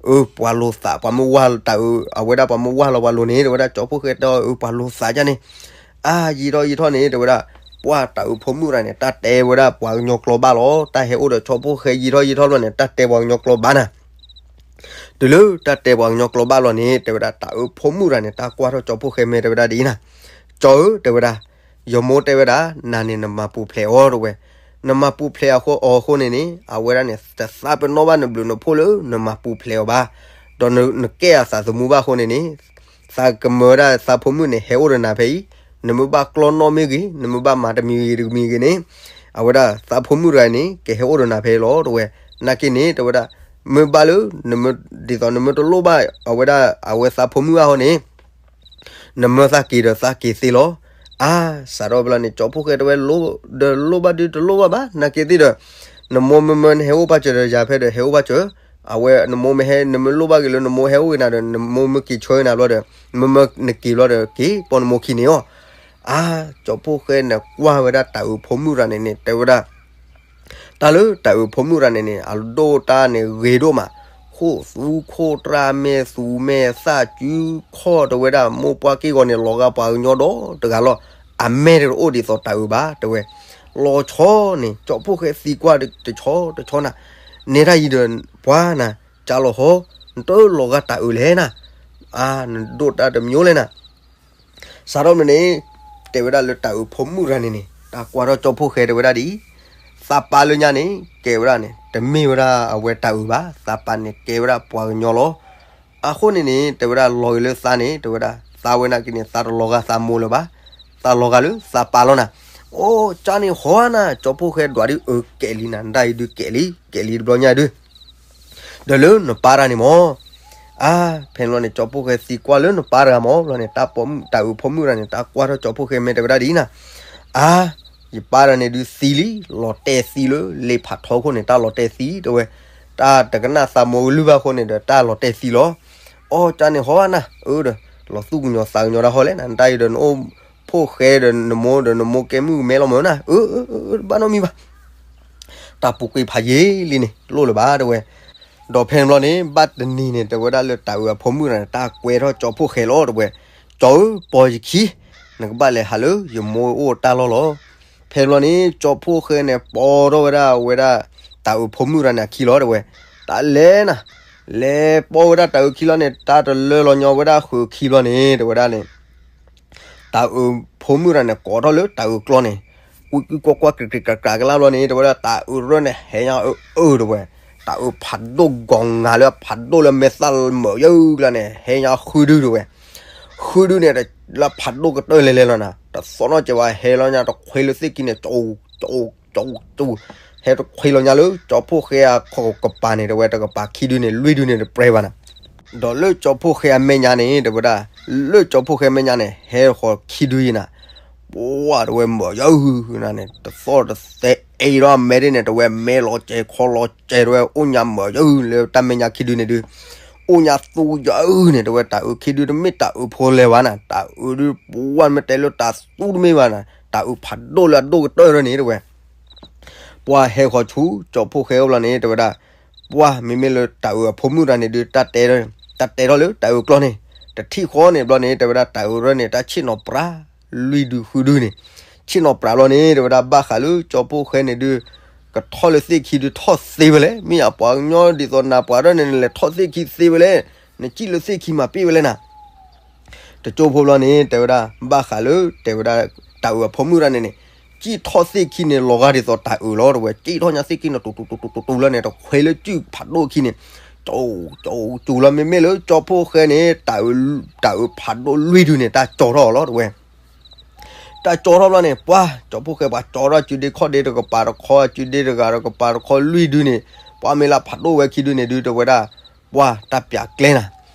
အၢ ပှၤလိာ်သး ပှၤမ့ၢ်ဝၢ်တၢ်အုး အဝဲဒၣ်ပှၤမ့ၢ်ဝၢ်လီၤပှၤလိၤန့ၣ် တဲဝဲဒၣ်ကၠီဖှိၣ်ဃဲတဲအီၤ အၢ ပှၤလိာ်သးဒ်န့ၣ်, အါ ယံာ်ထီၣ်ယံာ်ထီၣ်န့ၣ် တဲဝဲဒၣ်, ပှၢ်တၢ်အုးဖိမုၣ်ရၤန့ၣ် တၢ်တဲဝဲဒၣ်ပှၤကညီကျိာ်ဘၣ်လီၤ, တၢ်ဟဲအိၣ်ဒီးကၠီဖှိၣ်ဃဲယံာ်ထီၣ်ယံာ်ထီၣ်ဘျီန့ၣ် တၢ်တဲပှၤကညီကျိာ်ဘၣ်နၤ. တုၤလၢတၢ်တဲပှၤကညီကျိာ်ဘၣ်လီၤန့ၣ် တဲဝဲဒၣ်တၢ်အုးဖိမုၣ်ရၤန့ၣ် တၢ်ကွၢ်ထီၣ်ကၠီဖှိၣ်ဃဲမဲာ်တဲဝဲဒၣ်ဒ်အံၤနၤ, ကၠီဧၢ တဲဝဲဒၣ်, ယမိၢ်တဲဝဲဒၣ် နၤန့ၣ်နမၤပူၤဖျဲးအီၤတဲဝဲ, နမၤပူၤဖျဲးအီၤအဃိန့ၣ်န့ၣ် အဝဲဒၣ်န့ၣ် တသးပ့ၤနီၣ်ဘၣ်နဘျုးနဖှိၣ်လၢနမၤပူၤဖျဲးအီၤဘၣ်, ဒီးနကဲအသးသမူဘၣ်အဃိန့ၣ်န့ၣ် သးကမၢဝဲဒၣ်သးဖိမုၣ်န့ၣ် ဟဲအိၣ်ဒီးနၤဖဲအံၤ, နမ့ၢ်ဘၣ်ကျီၢ်နီၣ်မ့ၢ်ဂ့ၤ နမ့ၢ်ဘၣ်မၤတမံၤဂ့ၤတမံၤဂ့ၤန့ၣ်, အဝဲဒၣ်သးဖိမုၣ်တဂၤန့ၣ် ကဟဲအိၣ်ဒီးနၤဖဲအံၤလီၤတဲဝဲ, နာ်က့န့ၣ် တဲဝဲဒၣ်, မ့ၢ်ဘၣ်လၢ ဒ်သိးနမ့ၢ်တလိၣ်ဘၣ် အဝဲဒၣ်အဝဲသးဖိမုၣ်ဘၣ်အဃိန့ၣ် နမၢသးက့ၤဒီးသးက့ၤသ့လီၤ. အါ စးထီၣ်ဖဲလီၤန့ၣ် ကၠီဖှိၣ်ဃဲတဲဝဲ ဒီးလိၣ်ဘၣ်ဒုးတလိၣ်ဘၣ်ဘၣ် နာ်က့သ့ၣ်ဒီး, နမိၢ်မ့မ့ၢ်နဟဲအိၣ်ပာ်စၢၤဒီးယၤဖဲဒီးဟဲအိၣ်ပာ်စၢၤ, အဝဲနမိၢ်မ့ၢ်ဟဲ နမ့ၢ်လိၣ်ဘၣ်ဂ့ၤလၢနမိၢ်ဟဲအိၣ်ဂ့ၤနၤဒီး နမိၢ်မ့ၢ်က့ၤဆၢနၤဘျီဒီး မ့မ့ၢ်နက့ၤဘျီဒီးက့ၤပိာ်နမိၢ်ခံန့ၣ်အီၤ. အါ ကၠီဖှိၣ်ဃဲန့ၣ်ကွၢ်ဝဲဒၣ်တၢ်အုးဖိမုၣ်ရၤန့ၣ်န့ၣ် တဲဝဲဒၣ် တၢ်လၢတၢ်အုးဖိမုၣ်ရၤန့ၣ်န့ၣ် အဒိၣ်တၢ်န့ၣ်ဂ့ၤဒိၣ်မး, ခိၣ်သူခိၣ်တြၢ်မဲာ်သူမဲာ်သၣ်စုခီၣ်တဲဝဲဒၣ် မိၢ်ပှၢ်က့ၢ်ဂီၤန့ၣ် လီၤဂာ်ပှၤကညီဒီတဂၤလီၤ. အမဲာ်တအိၣ်ဒ်သိးတၢ်အုးဘၣ်တဲဝဲ, လီၤဆီန့ၣ် ကၠီဖှိၣ်ဃဲသံကွၢ်တဆီတဆီနၤ, နဲဒၣ်အံၤဒီး ပှၤနၤ ကၢ်လီၤဟီ နတလီၤဂာ်တၢ်အုးလဲၣ်နၤ, အါ နဒိၣ်တၢ်တမံၤအိၣ်လဲၣ်နၤ စးထီၣ်မ့ၢ်န့ၣ် တဲဝဲဒၣ်လၢတၢ်အုးဖိမုၣ်ရၤန့ၣ်န့ၣ် တၢ်ကွၢ်ထီၣ်ကၠီဖှိၣ်ဃဲတဲဝဲဒၣ်ဒ်အံၤ, သးပာ်လၢညါန့ၣ် ကဲဝဲဒၣ်န့ၣ် တမ့ၢ်ဝဲဒၣ်အဝဲတၢ်အုးဘၣ်, သးပာ်န့ၣ်ကဲဝဲဒၣ်ပှၤကညီလီၤ. အဃိန့ၣ်န့ၣ် တဲဝဲဒၣ်လီၤဂ့ၤလၢသးန့ၣ် တဲဝဲဒၣ် သးဝဲနာ်က့န့ၣ် သးတလီၤဂာ်သးမိၢ်လၢၤဘၣ်, သးလီၤဂာ်လၢသးပာ်လီၤနၤ. အိ ကၢ်န့ၣ်ဟီနၤ ကၠီဖှိၣ်ဃဲဒွးဒ်အုးကဲးလံနၤ နဒၣ်အံၤဒုးကဲးလံ ကဲးလံတဘျီညါဒုး ဒီးလၢနပၢ်တဂၤန့ၣ်မၢ်, အါ ဖဲန့ၣ်ဘျီန့ၣ် ကၠီဖှိၣ်ဃဲသံကွၢ်လၢနပၢ်တဂၤမၢ်ဘျီန့ၣ် တၢ်ပိာ်မုၣ်တၢ်အုးဖိမုၣ်တဂၤန့ၣ် တၢ်ကွၢ်ထီၣ်ကၠီဖှိၣ်ဃဲမဲာ်တဲဝဲဒၣ်ဒ်အံၤနၤ, အါ ယပၢ်တဂၤန့ၣ်ဒုးသံလံ လီၤတဲာ်သံလၢလ့ဖးထီခိၣ်န့ၣ် တၢ်လီၤတဲာ်သံတဲဝဲ, တၢ်တကနၣ်သးမိၢ်ကလုၢ်ဘၣ်အဃိန့ၣ်ဒီး တၢ်လီၤတဲာ်သံလီၤ. အိ ကၢ်န့ၣ်ဟီနၤ အၢဒီး လီၤသူၣ်ကညီၤသးကညီၤတၢ်ဟီလဲၣ်နၤ နတၢ်အံၤဒီးနအိၣ် ဖိၣ်ဃဲဒီးနမိၢ်ဒီးနမိၢ်ကဲမုၣ်ကမဲလီၤမၢ်နၤ အၢ တဘၣ်နီတမံၤဘၣ် တၢ်ပူၤကွံာ်ဖးယံာ်လံန့ၣ် လိၣ်လၢၤဘၣ်တဲဝဲ. ဒီးဖဲန့ၣ်ဘျီန့ၣ် ဘၣ်တနံၤန့ၣ် တဲဝဲဒၣ်လၢတၢ်အုးအဖိမုၣ်တဂၤန့ၣ် တၢ်ကွဲထီၣ်ကၠီဖှိၣ်ဃဲလီၤတဲဝဲ, ကၠီဧၢ ပိာ်ယခံ နကဘၣ်လဲၤဟးလၢယမိၢ်အိၣ်တၢ်လီၢ်လီၤ. ဖဲန့ၣ်ဘျီန့ၣ် ကၠီဖှိၣ်ဃဲန့ၣ် ပိာ်ထီၣ်ဝဲဒၣ်ဝဲဒၣ် တၢ်အုးဖိမုၣ်တဂၤန့ၣ်အခံလီၤတဲဝဲ, တၢ်လဲၤနၤ လဲၤပိာ်ဝဲဒၣ်တၢ်အုးခံလီၤန့ၣ် တၢ်တလၢလီၤညီဝဲဒၣ်ဃုာ်ခံဘျီန့ၣ် တဲဝဲဒၣ်န့ၣ် တၢ်အုးဖိမုၣ်တဂၤန့ၣ် ကိးထီၣ်လၢတၢ်အုးကျီန့ၣ်, ကွံကွံကွၢ်ကွၢ် ကြံးကြံးကြၢးကြၢးကလၢဘျီန့ၣ် တဲဝဲဒၣ် တၢ်အုးရၢၢ်န့ၣ် ဟဲညါအၢအၢတဲဝဲ, တၢ်အုးဖးဒိၣ်ဂီၤငၤလၢဖးဒိၣ်လၢမဲာ်သၣ်မုာ်ယုၢ်ကျါန့ၣ် ဟဲညါဃုဒုတဲဝဲ, ဃုဒုန့ၣ် လၢဖးဒိၣ်ကတၢၢ်လဲၤလဲၤလီၤနၤ တသီၣ်နီၣ်ကဲးဝဲ ဟဲလီၤညါတခွ့လၢသ့ၣ်ခံန့ၣ် ကၠိ ကၠိ ကၠိ ကၠိ ဟဲတခွ့လီၤညါလၢ ကၠီဖှိၣ်ဃဲအခိၣ်ကပၤန့ၣ် တဲဝဲ တကပၤခံဒုန့ၣ် လွံၢ်ဒုန့ၣ်တပြဲဘၣ်နၤ, ဒီးလၢကၠီဖှိၣ်ဃဲအမဲာ်ညါန့ၣ် တဲဝဲဒၣ် လၢကၠီဖှိၣ်ဃဲအမဲာ်ညါန့ၣ် ဟဲဃီၤခံဒုအံၤနၤ, ပှၢ်တဲဝဲ မုာ်ယုၢ်နၤန့ၣ် တသီၣ်တသဲအ့ဒီးအမဲာ်ဒ်န့ၣ် တဲဝဲ မဲာ်လီၤစဲးခီလီၤစဲးတဲဝဲ အိၣ်ညါမုာ်ယုၢ်လၢတၢ်မဲာ်ညါခံဒုန့ၣ်ဒုး အိၣ်ညါသူယုၢ်န့ၣ် တဲဝဲ တၢ်အုးခံဒုတမ့ၢ်တၢ်အုးဖိလဲၤဘၣ်နၤ တၢ်အုးဒုး ပှၢ်မ့ၢ်တဲလၢတၢ်သူတမ့ၢ်ဘၣ်နၤ တၢ်အုးဖးဒိၣ်လၢအဒိၣ်ကတၢၢ်န့ၣ် တဲဝဲ ပှၢ်ဟဲဃီၤဆူ ကၠီဖှိၣ်ဃဲအိၣ်ဘျီန့ၣ် တဲဝဲဒၣ်, ပှၢ်မ့မ့ၢ်လၢတၢ်အုးအဖိမုၣ်တဂၤန့ၣ်ဒုး တၢ်တဲထီၣ်လၢတၢ်အုးကျီန့ၣ် တထံၣ်ဃီန့ၣ်ဘျီန့ၣ် တဲဝဲဒၣ် တၢ်အုးရၢၢ်န့ၣ် တၢ်ဆ့ၣ်နီၤပြး လွံၢ်ဒုဃုဒုန့ၣ်, ဆ့ၣ်နီၤပြးဘျီန့ၣ် တဲဝဲဒၣ် ဘၣ်ဃးလၢကၠီဖှိၣ်ဃဲန့ၣ်ဒုး ကထီၣ်လၢသ့ၣ်ခံဒုးထီၣ်သ့ဝဲလဲၣ်, မ့ၢ်ယပှၤကညီဒ်သိးနၤပှၤဒၣ်န့ၣ် နလဲၤထီၣ်သ့ၣ်ခံသ့ဝဲလဲၣ်, နစံၣ်လၢသ့ၣ်ခံမၤပ့ၢ်ဝဲလဲၣ်နၤ တကၠိဖိဘျီန့ၣ် တဲဝဲဒၣ် ဘၣ်ဃးလၢ တဲဝဲဒၣ် တၢ်အုးအဖိမုၣ်တဂၤန့ၣ်န့ၣ်, ကံၣ်ထီၣ်သ့ၣ်ခံန့ၣ် လီၤဂာ်ဒ်သိးတၢ်အုးလီၤ တဲဝဲ, ကံၣ်ထီၣ်ညါသ့ၣ်ခံန့ၣ် တူၤတူၤတူၤတူၤတူၤလီၤန့ၣ် တခွဲးလၢစုၣ်ဖးဒိၣ်ခံန့ၣ်, ကၠိကၠိကၠိလီၤ မ့မ့ၢ်လၢကၠီဖှိၣ်ဃဲန့ၣ် တၢ်အုးဖးဒိၣ်လွံၢ်ဒုန့ၣ် တၢ်ကၠီထီၣ်အီၤလီၤ တဲဝဲ. တၢ်ကၠီထီၣ်ဘျီန့ၣ် ပှၤကၠီဖှိၣ်ဃဲ ပှၤကၠီထီၣ်စုဒ့ခီၣ်ဒ့တကပၤတခီ စုဒ့တဂၤတကပၤတခီလွံၢ်ဒုန့ၣ်, ပှၤမ့ၢ်လၢဖးဒိၣ်ဝဲခံဒုန့ၣ်ဒု တဲဝဲဒၣ်, ပှၤတၢ်ပၠးကျဲနၤ,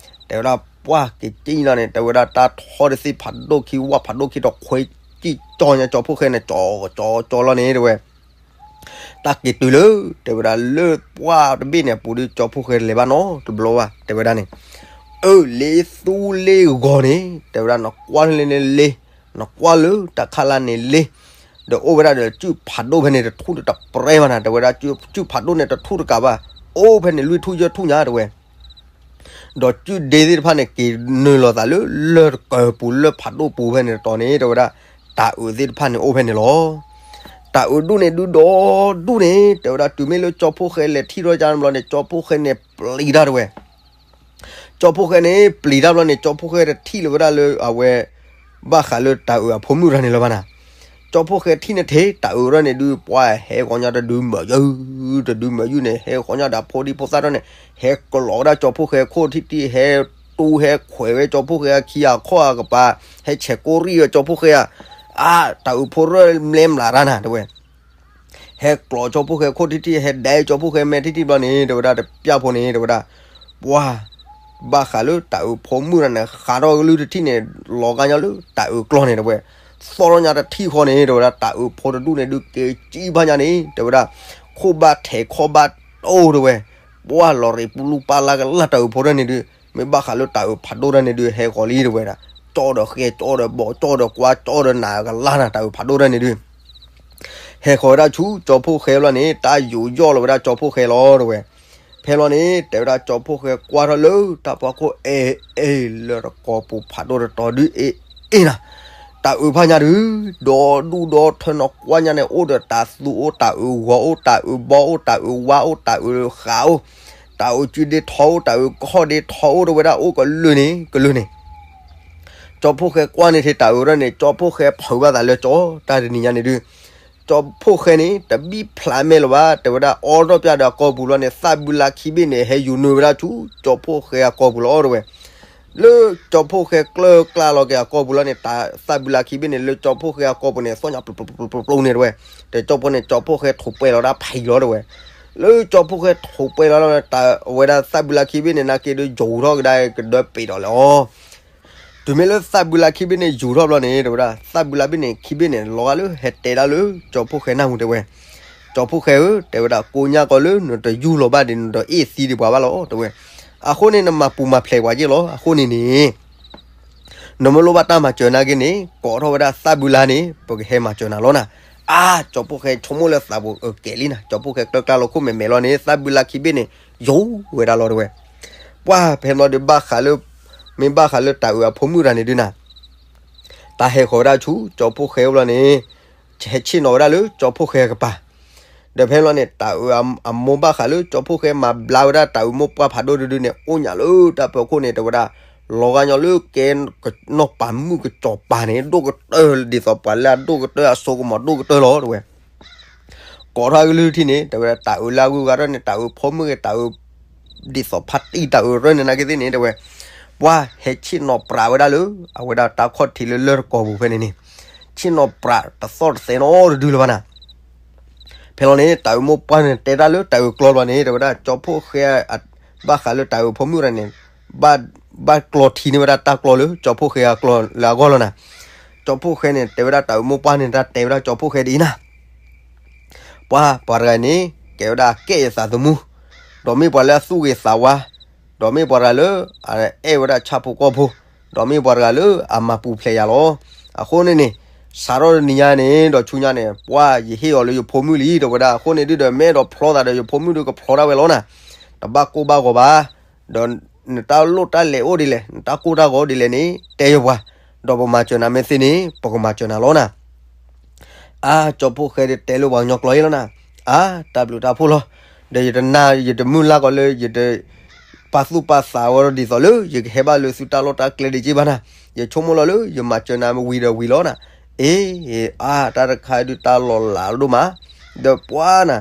တဲဝဲဒၣ် ပှၤက့ၤကံၣ်လီၤန့ၣ် တဲဝဲဒၣ် တၢ်ထီတသ့ၣ်ဖးဒိၣ်ခံ ဝၣ်ဖးဒိၣ်ခံ တခွဲးကံၣ်ကၠီညါ ကၠီဖှိၣ်ဃဲန့ၣ် ကၠီကၠီကၠီလီၤန့ၣ် တဲဝဲ. တၢ်က့ၤတုၤလၢ တဲဝဲဒၣ် လၢပှၢ်တဘ့ၣ်န့ၣ်အပူၤဒီး ကၠီဖှိၣ်ဃဲတလဲၤဘၣ်နီတဘျီဘၣ် တဲဝဲဒၣ်န့ၣ်, အၢ လ့သူလ့ဂီၤန့ၣ် တဲဝဲဒၣ် နကွၢ်လၢန့ၣ်လ့, နကွၢ်လၢတၢ်ခါလၢ်န့ၣ်လ့, ဒီးအိၣ်ဝဲဒၣ်ဒီးစုၣ်ဖးဒိၣ်ဖဲန့ၣ် တထူၣ်တတပရဲဘၣ်နၤ တဲဝဲဒၣ်, စုၣ်ဖးဒိၣ်န့ၣ်တထူၣ်တကးဘၣ်, အိၣ်ဖဲန့ၣ်လွံၢ်ထူၣ်ယဲၢ်ထူၣ်ညါ တဲဝဲ. ဒီးစုၣ်ဒ့သ့ၣ်တဖၣ်န့ၣ် က့ၤနုာ်လီၤသးလၢလၢၢ်တကၢၤပူၤ လၢၢ်ဖးဒိၣ်ပူၤဖဲန့ၣ်တတီၤန့ၣ် တဲဝဲဒၣ်, တၢ်အုးသ့ၣ်တဖၣ်န့ၣ်အိၣ်ဖဲန့ၣ်လီၤ. တၢ်အုးဒူၣ်န့ၣ်ဒုဒီဒူၣ်န့ၣ် တဲဝဲဒၣ် တုၤမ့ၢ်လၢကၠီဖှိၣ်ဃဲလဲၤထံၣ်ထီၣ်ကၢဘျီန့ၣ် ကၠီဖှိၣ်ဃဲန့ၣ်ပျံၤတၢ် တဲဝဲ. ကၠီဖှိၣ်ဃဲန့ၣ် ပျံၤတၢ်ဘျီန့ၣ် ကၠီဖှိၣ်ဃဲတထံၣ်လၢၤဝဲဒၣ်လၢအဝဲ ဘၣ်ဃးလၢတၢ်အုးအဖိမုၣ်တဂၤန့ၣ်လၢၤဘၣ်နၤ. ကၠီဖှိၣ်ဃဲထံၣ်န့ၣ်ထဲ တၢ်အုးဒၣ်န့ၣ်ဒု ပှၤဟဲဂီၤညါတဒုမၢယုၢ်, တဒုမၢယုၢ်န့ၣ် ဟဲဂီၤညါဒီးဖိဒံဖိသၣ်ဒၣ်န့ၣ် ဟဲကျီးဝဲဒၣ်ကၠီဖှိၣ်ဃဲခိၣ်ထံၣ်ထံၣ် ဟဲတူၢ်ဟဲခွဲးဝဲကၠီဖှိၣ်ဃဲအခံအခီၣ်အကပၤ, ဟဲဆဲးကိးရံၣ်ဝဲကၠီဖှိၣ်ဃဲဧါ, အါ တၢ်အုးဖိရၢၣ်မဲမျးရၣ်နၤ တဲဝဲ. ဟဲကျီးကၠီဖှိၣ်ဃဲခိၣ်ထံၣ်ထံၣ် ဟဲဒဲကၠီဖှိၣ်ဃဲမဲာ်ထံၣ်ထံၣ်ဘျီန့ၣ် တဲဝဲဒၣ် တပျၢ်ဖိန့ၣ် တဲဝဲဒၣ်, ပှၤ ဘၣ်ဃးလၢတၢ်အုးဖိမုၣ်တဂၤန့ၣ် ဃးထီၣ်ကလုၢ်တထံၣ်န့ၣ် လီၤဂာ်ညီလၢတၢ်အုးကျီၢ်န့ၣ် တဲဝဲ, သီၣ်ထီၣ်ညါတထံၣ်ဃီန့ၣ် တဲဝဲဒၣ် တၢ်အုးဖိတဒူၣ်န့ၣ်ဒုးက့ၤကံၣ်ဘၣ်ညါန့ၣ် တဲဝဲဒၣ်, ခိၣ်ဘၣ်ထဲးခီၣ်ဘၣ်တိၢ် တဲဝဲ, ပှၤလီၤရံးပူလူပၢ်လၢ်ကလၢ် တၢ်အုးဖိဒၣ်န့ၣ်ဒုး မ့ၢ်ဘၣ်ဃးလၢတၢ်အုးဖးဒိၣ်ဒၣ်န့ၣ်ဒုး ဟဲဃီၤလံ တဲဝဲဒၣ်, ကၠီဒီးဃဲ ကၠီဒီးဘီး ကၠီဒီးကွါ ကၠီဒီးနးကလၢ်နၤ တၢ်အုးဖးဒိၣ်ဒၣ်န့ၣ်ဒုး ဟဲဃီၤဝဲဒၣ်ဆူကၠီဖှိၣ်ဃဲဘျီန့ၣ် တၢ်ယူးယီၣ်လီၤဝဲဒၣ်ကၠီဖှိၣ်ဃဲလီၤ တဲဝဲ. ဖဲလီၤန့ၣ် တဲဝဲဒၣ်ကၠီဖှိၣ်ဃဲကွၢ်ထီၣ်လၢတၢ်ဖီခိၣ် အဲ အဲ လၢတကီၢ်ပူၤဖးဒိၣ်တတီၤဒုး အ့ အ့နၤ, တၢ်အုးဖးညါဒုး ဒီဒူၣ်ဒီထၢနီၤကွၢ်ညါန့ၣ် အိၣ်ဒီးတၢ်သူအိၣ် တၢ်အုးဂီၤအိၣ် တၢ်အုးဘီအိၣ် တၢ်အုးဝါအိၣ် တၢ်အုးဃးအိၣ်, တၢ်အုးစုဒ့ထီအိၣ် တၢ်အုးကီၢ်ဒ့ထီအိၣ် တဲဝဲဒၣ် အိၣ်ကလုာ်န့ၣ် ကလုာ်န့ၣ် ကၠီဖှိၣ်ဃဲကွၢ်န့ၣ်ထဲတၢ်အုးဒၣ်န့ၣ် ကၠီဖှိၣ်ဃဲဖုးဘၣ်သးလၢကၠီ တၢ်တနံၤညါန့ၣ်ဒုး ကၠီဖှိၣ်ဃဲန့ၣ် တဘံၣ်ဖျးမဲာ်လၢၤဘၣ် တဲဝဲဒၣ် အီထီၣ်ပၠးဒီးအကီၢ်ပူၤလီၤန့ၣ် သၣ်ဘုလါခံဘ့ၣ်န့ၣ် ဟဲယူၤနုာ်ဝဲဒၣ်ဆူ ကၠီဖှိၣ်ဃဲအကီၢ်ပူၤလီၤ တဲဝဲ. လၢကၠီဖှိၣ်ဃဲကျၢၢ်ကျါလီၤက့ၤအကီၢ်ပူၤလီၤန့ၣ် တၢ်သၣ်ဘုလါခံဘ့ၣ်န့ၣ် လၢကၠီဖှိၣ်ဃဲအကီၢ်ပူၤန့ၣ် သီၣ်ညါပျိပျိပျိပျိန့ၣ် တဲဝဲ. တကၠီဖှိၣ်န့ၣ် ကၠီဖှိၣ်ဃဲထိးပှဲၤလီၤဒၣ်ဖံးလီၤ တဲဝဲ. လၢကၠီဖှိၣ်ဃဲထိးပှဲၤလီၤဒၣ် တၢ်အဝဲဒၣ်သၣ်ဘုလါခံဘ့ၣ်န့ၣ် နာ်က့ဒုးယူၤထီၣ်ကဒါကဒၢပ့ၤဒီးလဲၤအီၤ တုၤမ့ၢ်လၢသၣ်ဘုလါခံဘ့ၣ်န့ၣ် ယူၤထီၣ်ဘျီန့ၣ် တဲဝဲဒၣ် သၣ်ဘုလါဘ့ၣ်န့ၣ် ခံဘ့ၣ်န့ၣ် လီၤဂာ်လၢဟဲတဲဒၣ်လၢကၠီဖှိၣ်ဃဲနၢ်ဟူ တဲဝဲ. ကၠီဖှိၣ်ဃဲဧၢ တဲဝဲဒၣ် ကိးညါကီးလၢနတယူၢ်လီၤဘၣ်ဒီး နတအ့ၣ်သံဒံးပှၤဘၣ်လီၤ တဲဝဲ. အဃိန့ၣ် နမၤပူၤမၤဖျဲးပှၤယ့ၢ်လီၤ အဃိန့ၣ်န့ၣ် နမ့ၢ်လိၣ်ဘၣ်တၢ်မၤစၢၤနာ်က့န့ၣ် ကိးထီၣ်ဝဲဒၣ်သၣ်ဘုလါန့ၣ် ပကဟဲမၤစၢၤနၤလီၤနၤ. အါ ကၠီဖှိၣ်ဃဲဆိကမိၣ်လၢသးပူၤအကဲးလံနၤ ကၠီဖှိၣ်ဃဲကျၢၢ်ကျါလီၤခိၣ်မဲာ်မဲာ်လီၤန့ၣ် သၣ်ဘုလါခံဘ့ၣ်န့ၣ် ယူၤဝဲဒၣ်လီၤ တဲဝဲ. ပှၤဖဲလီၤဒုးဘၣ်ဃးလၢ မ့ၢ်ဘၣ်ဃးလၢတၢ်အုးအဖိမုၣ်တဂၤန့ၣ်ဒုးနၤ တၢ်ဟဲဃီၤဝဲဒၣ်ဆူ ကၠီဖှိၣ်ဃဲအိၣ်ဘျီန့ၣ် ဟဲဆ့ၣ်နီၤဝဲဒၣ်လၢကၠီဖှိၣ်ဃဲအကပၤ ဒီးဖဲလီၤန့ၣ် တၢ်အုးအမိၢ်ဘၣ်ဃးလၢကၠီဖှိၣ်ဃဲမၤဘျါဝဲဒၣ်တၢ်အုးမိၢ်ပှၢ်ဖးဒိၣ်တဒုန့ၣ် အိၣ်ညါလၢတၢ်ဖီခိၣ်န့ၣ် တဲဝဲဒၣ် လီၤဂာ်ညီလၢကဲနီၢ်ပၤမုၣ်ကစီၤပၤန့ၣ် ဒိၣ်ကတၢၢ်ဒ်သိးပှၤလၢအဒိၣ်ကတၢၢ်အစိကမီၤဒိၣ်ကတၢၢ်လီၤ တဲဝဲ. ကိးထီၣ်ကလုၢ်ထံၣ်န့ၣ် တဲဝဲဒၣ် တၢ်အုးလၢအဂုၤအဂၤထီၣ်န့ၣ် တၢ်အုးဖိမုၣ်ဂ့ၤ တၢ်အုး ဒ်သိးဖါတံၢ်တၢ်အုးရၢၢ်န့ၣ်နာ်က့သ့ၣ်န့ၣ် တဲဝဲ ပှၤဟဲဆ့ၣ်နီၤပြးဝဲဒၣ်လၢ အဝဲဒၣ်တၢ်ခီၣ်ထံးလၢလၢၢ်တကီၢ်ပူၤဖဲန့ၣ်န့ၣ် ဆ့ၣ်နီၤပြးတသီၣ်တသဲနီတဒုလၢၤဘၣ်နၤ. ဖဲလီၤန့ၣ် တၢ်အုးမိၢ်ပှၢ်န့ၣ် တဲတၢ်လၢတၢ်အုးကျီဘျီန့ၣ် တဲဝဲဒၣ် ကၠီဖှိၣ်ဃဲ ဘၣ်ဃးလၢတၢ်အုးဖိမုၣ်တဂၤန့ၣ် ဘၣ်ကျီထံန့ၢ်ဝဲဒၣ်တၢ်ကျီလၢ ကၠီဖှိၣ်ဃဲအကျီလၢအဂီၢ်လီၤနၤ. ကၠီဖှိၣ်ဃဲန့ၣ် တဲဝဲဒၣ်တၢ်အုးမိၢ်ပှၢ်န့ၣ် တၢ်တဲဝဲဒၣ်ကၠီဖှိၣ်ဃဲဒ်အံၤနၤ ပှၤ ပှၤတဂၤန့ၣ် ကဲဝဲဒၣ်ကဲယသးသမူ, ဒီးမ့ၢ်ပှၤလၢအသူၣ်ဂ့ၤသးဝါ, ဒီးမ့ၢ်ပှၤတဂၤလၢ အအဲၣ်ဝဲဒၣ်ဆၣ်ဖိကီၢ်ဖိ, ဒီးမ့ၢ်ပှၤတဂၤလၢအမၤပူၤဖျဲးယၤလီၤ. အဃိန့ၣ်န့ၣ် စးထီၣ်တနံၤညါန့ၣ် ဒီးဆူညါန့ၣ် ပှၤယဟ့ၣ်အီၤလၢယဖိမုၣ်လံ တဲဝဲဒၣ်. အဃိန့ၣ်ဒုဒီး မ့ၢ်အဲၣ်ဒိးဖျီသးဒီးယဖိမုၣ်ဒုကဖျီဒၣ်ဝဲလီၤနၤ. တဘၣ်ကိၢ်ဘၣ်ဂီၤဘၣ်. ဒီးနတၢ်လိၣ်တၢ်လဲၤအိၣ်ဒ်လဲၣ်, နတၢ်ကိၢ်တၢ်ဂီၤဒ်လဲၣ်န့ၣ် တဲယပှၤ, ဒီးပမၤစၢၤနၤမ့ၢ်သ့န့ၣ် ပကမၤစၢၤနၤလီၤနၤ. အါ ကၠီဖှိၣ်ဃဲဒီးတဲလၢပှၤကညီကျိာ်ယဲလီၤနၤ. အါ တၢ်ဘျုးတၢ်ဖှိၣ်လီၤ. ဒီးယတနာ် ယတမုၢ်လၢ်ကီးလၢ ယတပာ်သူၣ်ပာ်သးဝဲဒ်သိးလၢ ယကဟဲဘၣ်လၢသုတၢ်လီၢ်တၢ်ကျဲဒံးက့ဘၣ်နၤ. ယဆိကမိၣ်လီၤလၢ ယမၤစၢၤနၤဝံၤဒီးဝံၤလီၤနၤ. အ့ အါ တၢ်တခါဒုးတၢ်လီၤလးဒိၣ်မး, ဒီးပှၤနၤ,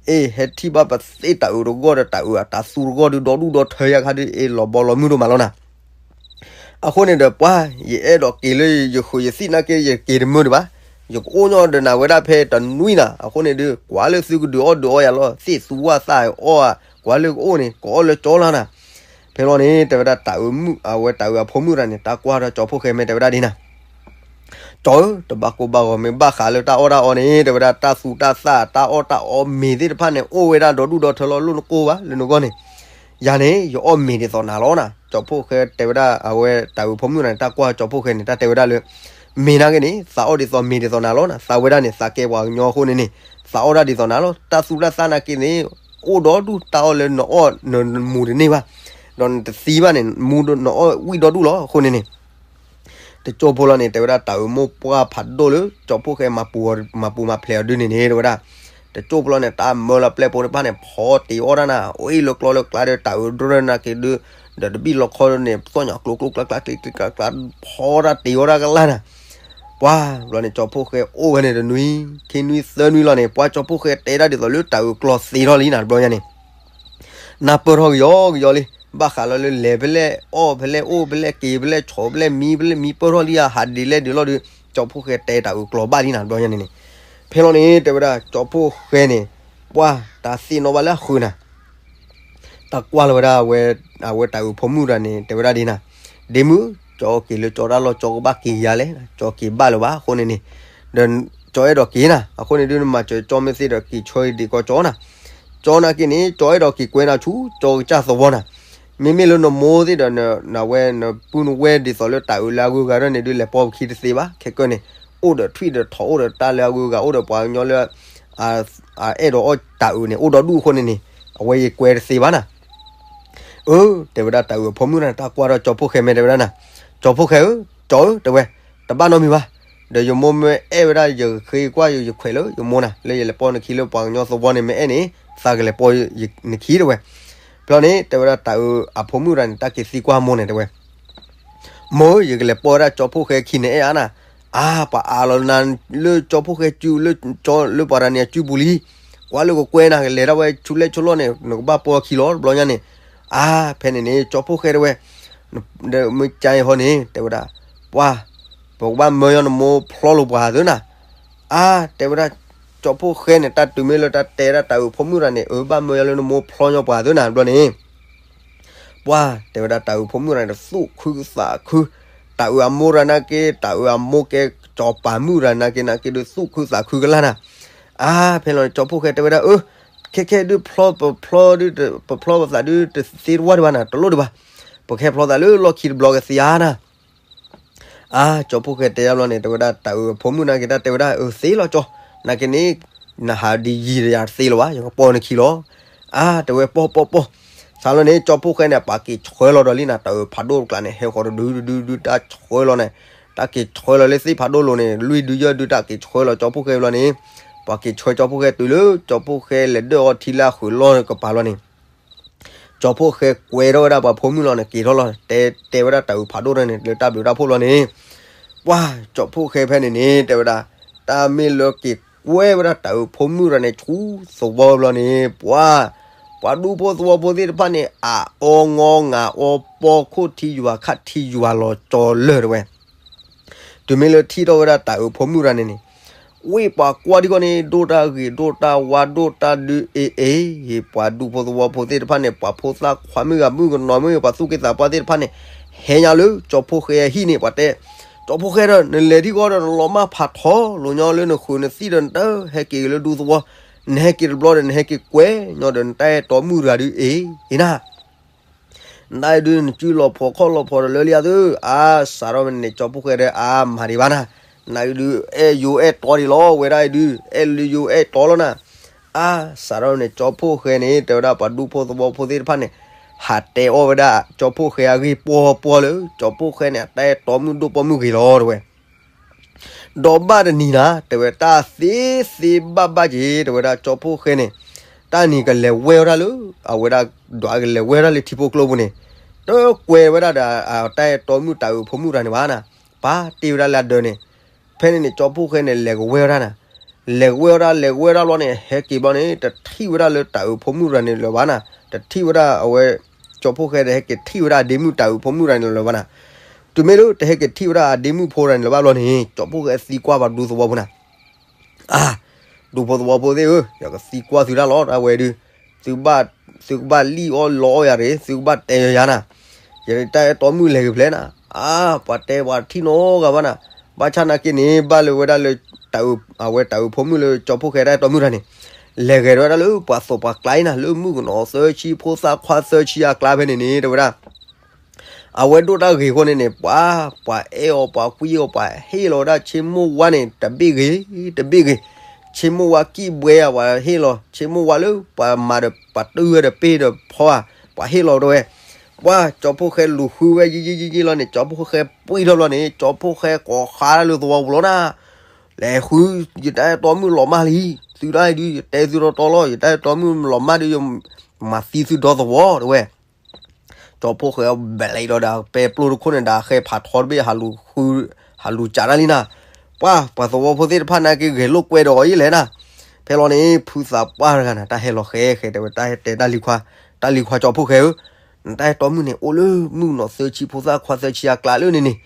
အ့ ဟဲထံၣ်ဘၣ်ပသ့ၣ်တၤအုးတဂီၢ်ဒီးတၤအုးအတၤသူတဂီၢ်ဒုးဒီဒူၣ်ဒီထၢယါခါဒုး အ့လီၤဘီလီၤမုၢ်ဒိၣ်မးလီၤနၤ. အဃိန့ၣ်ဒီးပှၤ ယအဲၣ်ဒိးက့ၤလၢယဃုာ်ယသံၣ်နာ်က့ ယက့ၤတမုာ်ဒံးဘၣ်, ယကအိၣ်ညီဒီးနၤဝဲဒၣ်ဖဲတနွံနၤ, အဃိန့ၣ်ဒုး ကွၢ်လၢသုကဒုးအီၣ်ဒုးအီယၤလီၤ, သ့ၣ်သူဝၣ်သၣ်အီၣ်, ကွၢ်လၢကအိၣ်န့ၣ် ကအီၣ်လၢကၠီလီၤနၤ. ဖဲလီၤန့ၣ် တဲဝဲဒၣ်တၤအုးမုၣ် အဝဲတၤအုးအဖိမုၣ်တဂၤန့ၣ် တၢ်ကွၢ်ဒီးကၠီဖိၣ်ဃဲမ့ၢ်တဲဝဲဒၣ်ဒ်နၤ, ကၠီဧၢ, တဘၣ်ကိၢ်ဘၣ်ဂီၤမ့ၢ်ဘၣ်ဃးလၢတၢ်အီၣ်တၢ်အီန့ၣ် တဲဝဲဒၣ်တၢ်သူတၢ်သၣ်တၢ်အီၣ်တၢ်အီမ့ၤသ့ၣ်တဖၣ်န့ၣ် အိၣ်ဝဲဒၣ်ဒီဒူၣ်ဒီထၢလီၤလိၣ်နကိၢ်ဘၣ်လၢနဂီၢ်န့ၣ်, ယၤန့ၣ် ယအီၣ်မ့ၤဒ်သိးနၤလီၤနၤ. ကၠီဖိၣ်ဃဲတဲဝဲဒၣ် အဝဲတၤအုးဖိမုၣ်တဂၤန့ၣ် တၢ်ကွၢ်ကၠီဖိၣ်ဃဲန့ၣ် တၢ်တဲဝဲဒၣ်လၢ မ့ၤနာ်က့န့ၣ် သးအီၣ်ဒ်သိးမ့ၤဒ်သိးနၤလီၤနၤ, သးဝဲဒၣ်န့ၣ် သးကဲပှၤကညီအဃိန့ၣ်န့ၣ် သးအီၣ်ဒၣ်ဒ်သိးနၤလီၤ, တၢ်သူတၢ်သၣ်နာ်က့န့ၣ် အိၣ်ဒီဒူၣ်တၢ်အီၣ်လၢနအီၣ်နမူၤတန့ၢ်ဘၣ်, ဒီးနတသံဘၣ်န့ၣ် မူနအီၣ်ဝံၣ်ဒီဒူၣ်လီၤအဃိန့ၣ်န့ၣ် တကၠိဖိလီၤန့ၣ် တဲဝဲဒၣ်တၤအုးမိၢ်ပှၢ်ဖးဒိၣ်လၢ ကၠီဖိၣ်ဃဲမၤပူၤမၤဖျဲးအီၤဒုန့ၣ်န့ၣ် တဲဝဲဒၣ် တကၠိဖိလီၤန့ၣ် တၢ်မၢလီၤပျဲၢ်ဖိတဖၣ်န့ၣ် ဖီတ့ၤအီၣ်တၢ်နၤ, အိၣ်အ့ၣ်လၢကျီလၢကျါဒီးတၤအုးဒိၣ်နာ်က့ဒုး, ဒီးတဘံၣ်လီၤခီန့ၣ် ပသီၣ်ညါကျိၤကျိၤကျါကျါကျံကျံကျါကျါ ဖီတၢ်တ့ၤအီၣ်တၢ်ကလၢ်နၤ. ပှၤဘျီန့ၣ် ကၠီဖိၣ်ဃဲအိၣ်ဝဲန့ၣ်တနွံ, ခံနွံသၢနွံလီၤန့ၣ် ပှၤကၠီဖိၣ်ဃဲတဲဒၣ်ဒ်သိးလၢတၤအုးကျီသ့ထီၣ်လံနၤ တဘျီညါန့ၣ် နၢ်ပၢၢ်ထီၣ်ကယီကယီလံ, ဘၣ်ဃးလီၤလၢလဲၤဖဲလဲၣ်အီၣ်ဖဲလဲၣ်အိၣ်ဖဲလဲၣ်က့ၤဖဲလဲၣ်ဆီၣ်ဖဲလဲၣ်မံဖဲလဲၣ်မံပၢၢ်ထီၣ်လံဧါ ဟးဒ်လဲၣ်ဒ်လဲၣ်ဒီး ကၠီဖိၣ်ဃဲတဲတၤအုးကျီဘၣ်လံနၤ တဘျီညါန့ၣ်န့ၣ်. ဖဲလီၤန့ၣ် တဲဝဲဒၣ် ကၠီဖိၣ်ဃဲန့ၣ် ပှၤတၢ်သ့ၣ်နီၣ်ဘၣ်လၢအဃုာ်နၤ တၢ်ကွၢ်လီၤဝဲဒၣ် အဝဲတၤအုးဖိမုၣ်တဂၤန့ၣ် တဲဝဲဒၣ်ဒ်နၤ, ဒ့မုၣ် ကၠီက့ၤလၢကၠီတၢ်လီၢ် ကၠီကဘၣ်က့ၤယၤလဲၣ်, ကၠီက့ၤဘၣ်လၢၤဘၣ်အဃိန့ၣ်န့ၣ်, ဒီးကၠီအဲၣ်ဒိးက့ၤနၤ အဃိန့ၣ်ဒုး နမၤစၢၤကၠီမ့ၢ်သ့ဒီးက့ၤဆှၢဒံးကီးကၠီနၤ, ကၠီနာ်က့န့ၣ် ကၠီအဲၣ်ဒိးက့ၤကွဲနၤဆူ ကၠီကစၢ်သဝီနၤ, မ့မ့ၢ်လၢနမိၢ်သ့ၣ်ဒီး နဝဲနပုၢ်နဝဲၢ်ဒ်သိးလၢတၤအုးလၢအဂုၤအဂၤဒၣ်န့ၣ်ဒုး လဲၤပိာ်ပခံတသ့ဘၣ်, ခဲကၢန့ၣ် အိၣ်ဒီးထွံၣ်ဒီးထိး အိၣ်ဒီးတၢ်လၢအဂုၤအဂၤ အိၣ်ဒီးပှၤကညီလၢ အအဲၣ်ဒိးအီၣ်တၤအုးန့ၣ် အိၣ်ဒီဒူၣ်အဃိန့ၣ်န့ၣ် အဝဲယကွဲတသ့ဘၣ်နၤ. အၢ တဲဝဲဒၣ်တၤအုးအဖိမုၣ်တဂၤန့ၣ် တၢ်ကွၢ်ဒီးကၠီဖိၣ်ဃဲမ့ၢ်တဲဝဲဒၣ်နၤ, ကၠီဖိၣ်ဃဲဧၢ, ကၠီဧၢ တဲဝဲ, တဘၣ်နီတမံၤဘၣ်, ဒီးယမိၢ်မ့ၢ်အဲၣ်ဝဲဒၣ် ယဃ့ကွၢ်ယခွဲးလၢယမိၢ်နၤ လၢယလဲၤပိာ်နခံလၢပှၤကညီသဝီန့ၣ် မ့ၢ်အဲၣ်န့ၣ် သးကလဲၤပိာ်နခံ တဲဝဲ. ဖဲလီၤန့ၣ် တဲဝဲဒၣ်တၤအုးအဖိမုၣ်တဂၤန့ၣ် တၢ်က့ၤသံကွၢ်မိၢ်န့ၣ် တဲဝဲ မိၢ်ဧၢ, ယကလဲၤပိာ်ဝဲဒၣ်ကၠီဖိၣ်ဃဲခံန့ၣ် အဲၣ်အါနၤ, အါ ပှၤအါလီၤနၤလၢကၠီဖိၣ်ဃဲစု လၢပှၤတဂၤန့ၣ်အစုပူၤလံ, ကွၢ်လၢကကွဲနၤ ကလဲၤဒၣ်ဝဲဆူလဲၣ်ဆူလီၢ်န့ၣ် နကဘၣ်ပိာ်ခံလီၤ တဘျီညါန့ၣ်, အါ ဖဲန့ၣ်န့ၣ် ကၠီဖိၣ်ဃဲတဲဝဲ, ဒီးမ့ၢ်ကါအံၤဟီန့ၣ် တဲဝဲဒၣ်, ပှၤ ပကဘၣ်မၢညီနမိၢ်ဖျီလိာ်ပှၤသ့နၤ, အါ တဲဝဲဒၣ် ကၠီဖိၣ်ဃဲန့ၣ် တၢ်တုၤမ့ၢ်လၢတၢ်တဲဒၣ်တၤအုးဖိမုၣ်တဂၤန့ၣ် အၢ ဘၣ်မၢညီလၢနမိၢ်ဖျီညီပှၤသ့နၤ တဘျီန့ၣ် ပှၤ တဲဝဲဒၣ်တၤအုးဖိမုၣ်တဂၤန့ၣ် တသူၣ်ခုသးခု, တၤအုးအမိၢ်တဂၤနာ်က့ တၤအုးအမိၢ်ကဲကၠီပၤမုၣ်တဂၤနာ်က့ နာ်က့ဒုးသူၣ်ခုသးခုကလၢ်နၤ, အါ ဖဲလီၤန့ၣ် ကၠီဖိၣ်ဃဲတဲဝဲဒၣ် အၢ ခဲခဲဒုးဖျီ ပဖျီဒုး ပဖျီပသးဒုးတသ့တဝၢ်ဒံးဘၣ်နၤ တလိၣ်ဒံးဘၣ်, ပကဟဲဖျီသးလၢလီၢ်ခံတဘျီကသ့ဧါနၤ အါ ကၠီဖိၣ်ဃဲတဲယါဘျီန့ၣ် တဲဝဲဒၣ်တၤအုးအဖိမုၣ်နာ်က့ တၢ်တဲဝဲဒၣ် အၢ သ့လီၤကၠီ, နာ်က့န့ၣ် နဟးဒ်ယံၤဒီးယၤတသ့လၢၤဘၣ်, ယကပိာ်နခံလီၤ, အါ တဲဝဲပိာ်ပိာ်ပိာ်, ဆါလီၤန့ၣ် ကၠီဖိၣ်ဃဲန့ၣ် ပှၤက့ၤဆှၢလီၤဒီးလံနၤ တၤအုးဖးဒိၣ်တကျါန့ၣ် ဟဲဃီၤတဒုဒုဒုဒု တၢ်ဆှၢလီၤန့ၣ်, တၢ်က့ၤဆှၢလီၤလၢသ့ၣ်ဖးဒိၣ်လိၤန့ၣ် လွံၢ်ဒုယဲၢ်ဒု တၢ်က့ၤဆှၢလီၤကၠီဖိၣ်ဃဲဘျီန့ၣ်, ပှၤက့ၤဆှၢကၠီဖိၣ်ဃဲတုၤလၢ ကၠီဖိၣ်ဃဲလဲၤဒၢၣ်အီထံလၢအဃုာ်လီၢ်ကပၤလီၤန့ၣ် ကၠီဖိၣ်ဃဲကွဲထီၣ်ဝဲဒၣ်ပှၤဖိမုၣ်လီၤန့ၣ် က့ၤထီၣ်လီၤ တဲတဲဝဲဒၣ်တၤအုးဖးဒိၣ်တဂၤန့ၣ် လၢတၢ်ဘျုးတၢ်ဖှိၣ်ဘျီန့ၣ်, ပှၤ ကၠီဖိၣ်ဃဲဖဲန့ၣ်န့ၣ် တဲဝဲဒၣ် တၢ်မ့ၢ်လၢက့ၤကွဲဝဲဒၣ်တၤအုးဖိမုၣ်တဂၤန့ၣ် ဆူသဝီဘျီန့ၣ် ပှၤ ပှၤဒူဖိသဝီဖိသ့ၣ်တဖၣ်န့ၣ် အါအီငီငၤအီ ပီခိၣ်ထံယွၤခးထံယွၤလီၤကၠီလၢာ်တဲဝဲ တုၤမ့ၢ်လၢထံၣ်ထီၣ်ဝဲဒၣ်တၤအုးဖိမုၣ်တဂၤန့ၣ်န့ၣ်, ဝ့ၢ်ပှၤကွၢ်ထံကီၢ်န့ၣ် ဒိၣ်တၢ်ဂ့ၤဒိၣ်တၢ်ဝါဒိၣ်တၢ်ဒုးအ့ၣ်အ့ၣ်, ပှၤဒူဖိသဝီဖိသ့ၣ်တဖၣ်န့ၣ် ပှၤဖိသၣ်ခွါမုၣ်ဂၤမုၣ်ကနီၤမုၣ် ပှၤသူၣ်က့သးပှၢ်သ့ၣ်တဖၣ်န့ၣ်, ဟဲညါလၢကၠီဖိၣ်ဃဲအဟံၣ်န့ၣ် ပှၤတဲ, ကၠီဖိၣ်ဃဲဒီး နလဲၤထံကီၢ်ဒီး နလီၤမၢ်ဖးထီလိာ်ညီလၢနဃုာ်နသံၣ်ဒီး နတဟဲက့ၤလၢဒူသဝီ, နဟဲက့ၤတဘျီဒီး နဟဲက့ၤကွဲညီဒီး နတၢ်အဲၣ်တီမုၣ်တဂၤဒုးအ့ၣ်အ့ၣ်နၤ နတၢ်အံၤဒုး နစုလီၤဖိးခီၣ်လီၤဖိးဒီးလၢလံဧါသု, အါ စးထီၣ်မ့ၢ်န့ၣ် ကၠီဖိၣ်ဃဲဒီး အါ မၤဒံးဘၣ်နၤ, နတၢ်အံၤဒုး အဲၣ်ယိၤအဲၣ်တီဒံးလီၤ, ဝဲဒၣ်အံၤဒုး အဲၣ်လၢယိၤအဲၣ်တီလီၤနၤ, အါ စးထီၣ်န့ၣ် ကၠီဖိၣ်ဃဲန့ၣ် တဲဝဲဒၣ်ပှၤဒူဖိသဝီဖိသ့ၣ်တဖၣ်န့ၣ်, ဟးတဲအီၣ်ဝဲဒၣ် ကၠီဖိၣ်ဃဲအဂ့ၢ်ပီပီလၢ ကၠီဖိၣ်ဃဲန့ၣ် အတၢ်အဲၣ်တီမုၣ်ဒိၣ်ပိာ်မုၣ်ဂ့ၤလီၤတဲဝဲ ဒီးဘၣ်တနံၤနၤ တဲဝဲတၢ်သ့သ့ဘၣ်ဘၣ်က့ၤ တဲဝဲဒၣ်ကၠီဖိၣ်ဃဲန့ၣ်, တၢ်နံၤကလဲၤဝဲဝဲဒၣ်လၢ အဝဲဒၣ်ဒွးကလဲၤဝဲဒၣ်လၢထံဖိကျိပူၤန့ၣ်, တကွဲးဝဲဒၣ်ဒီးတၢ်အဲၣ်တီမုၣ်တၤအုးဖိမုၣ်တဂၤန့ၣ်ဘၣ်နၤ, ပာ်တ့ၢ်ဝဲဒၣ်လၢအဒၢးန့ၣ်, ဖဲန့ၣ်န့ၣ် ကၠီဖှိၣ်ဃဲန့ၣ် လဲၤကဝဲၢ်ဝဲဒၣ်နၤ, လဲၤကဝဲၢ်ဝဲဒၣ် လဲၤကဝဲၢ်ဝဲဒၣ်လီၤန့ၣ် ဟဲက့ၤဘျီန့ၣ် တထံၣ်ဝဲဒၣ်လၢတၢ်အုးဖိမုၣ်တဂၤန့ၣ်လၢၤဘၣ်နၤ, တထံၣ်ဝဲဒၣ်အဝဲ ကၠီဖှိၣ်ဃဲဒီး ဟဲက့ၤထံၣ်ဝဲဒၣ်အဒ့မုၣ်တၢ်အုးဖိမုၣ်တဂၤန့ၣ်လၢၤဘၣ်နၤ. တုၤမ့ၢ်လၢတဟဲက့ၤထံၣ်ဝဲဒၣ်အဒ့မုၣ်ဖိတဂၤန့ၣ်လၢၤဘၣ်ဘျီန့ၣ် ကၠီဖှိၣ်ဃဲသံကွၢ်ပှၤဒူသဝီဖိနၤ, အါ, ဒူဖိသဝီဖိသ့ၣ်ဧၢ, ယကသံကွၢ်သုတၢ်လီၤ တၢ်ဝဲဒုး, သုဘၣ်, သုကဘၣ်လံၣ်အီၣ်လီအီၣ်ယၤတဂ့ၤ, သုကဘၣ်တဲယၤနၤ, ယတၢ်အဲၣ်တီမုၣ်လဲၤဂ့ၤဖျဲနၤ, အါ, ပှၤတဲပှၤထံၣ်နီတဂၤဘၣ်နၤ, ဘၣ်ဆၣ်နာ်က့န့ၣ် ဘၣ်လၢဝဲဒၣ်လၢ တၢ်အုး, အဝဲတၢ်အုးဖိမုၣ်လၢကၠီဖှိၣ်ဃဲတၢ်အဲၣ်တီမုၣ်တဂၤန့ၣ်, လဲၤဂဲၤဝဲဒၣ်လၢပှၤသိးပှၤကျါအံၤနၤ, လၢမုၣ်ကနီၤသၢဆံဖိသၣ်ခွါသၢဆံအကျါဖဲန့ၣ်န့ၣ် တဲဝဲဒၣ် အဝဲဒိၣ်တၢ်ဂ့ၤအဃိန့ၣ်န့ၣ် ပှၤ, ပှၤအဲၣ်အီၤ ပှၤကွံအီၤ ပှၤဟ့ၣ်လီၤဝဲဒၣ်ဆ့မိၢ်ဝါန့ၣ် တဘ့ၣ်ဂ့ၤ, တဘ့ၣ်ဂ့ၤ, ဆ့မိၢ်ဝါကံၣ်ဘှဲဧါ ပှၤဟ့ၣ်လီၤ, ဆ့မိၢ်ဝါလၢပှၤမၤဒီး ပှၤတုၢ်ဝဲဒီးပ့ၢ်ဒီးဖီဧါ, ပှၤဟ့ၣ်လီၤတဝဲ, ပှၤကၠီဖှိၣ်ဃဲလူၤဃုဝဲယံာ်ယံာ်ယံာ်ယံာ်လီၤန့ၣ် ကၠီဖှိၣ်ဃဲပှံၢ်ထီၣ်ဘျီန့ၣ် ကၠီဖှိၣ်ဃဲကိးဃါတၢ်လၢသဝီပူၤလီၤနၤ, လဲၤဃု, ယတၢ်အဲၣ်တီမုၣ်လီၤမၢ်လံ, သုတၢ်အံၤဒုး ယတဲသုတီတီလီၤ, ယတၢ်အဲၣ်တီမုၣ်လီၤမၢ်ဒုး ယမၤသံသုဒီသဝီတဝဲ ကၠီဖှိၣ်ဃဲဘဲးလီၤဒီး ပဲပျိတခိၣ်န့ၣ်ဒီး ဃဲဖးထီတဘ့ၣ် ဟးလူၤစးတၢ်လံနၤ, ပှၤ, ပှၤသဝီဖိသ့ၣ်တဖၣ်နာ်က့ဂဲၤလိာ်ကွဲဒီးအံၤလဲၣ်နၤ, ဖဲလီၤန့ၣ် ဖုသးပှၢ်တဂၤနၤ တၢ်ဟဲလီၤဃဲဃဲတဲဝဲ တၢ်ဟဲတဲတၢ်လံၤခွါ, တၢ်လံၤခွါကၠီဖှိၣ်ဃဲဧၢ, နတၢ်အဲၣ်တီမုၣ်န့ၣ် အိၣ်လၢမုၣ်ကနီၤသၢဆံဖိသၣ်ခွါသၢဆံအကျါလၢန့ၣ်န့ၣ်,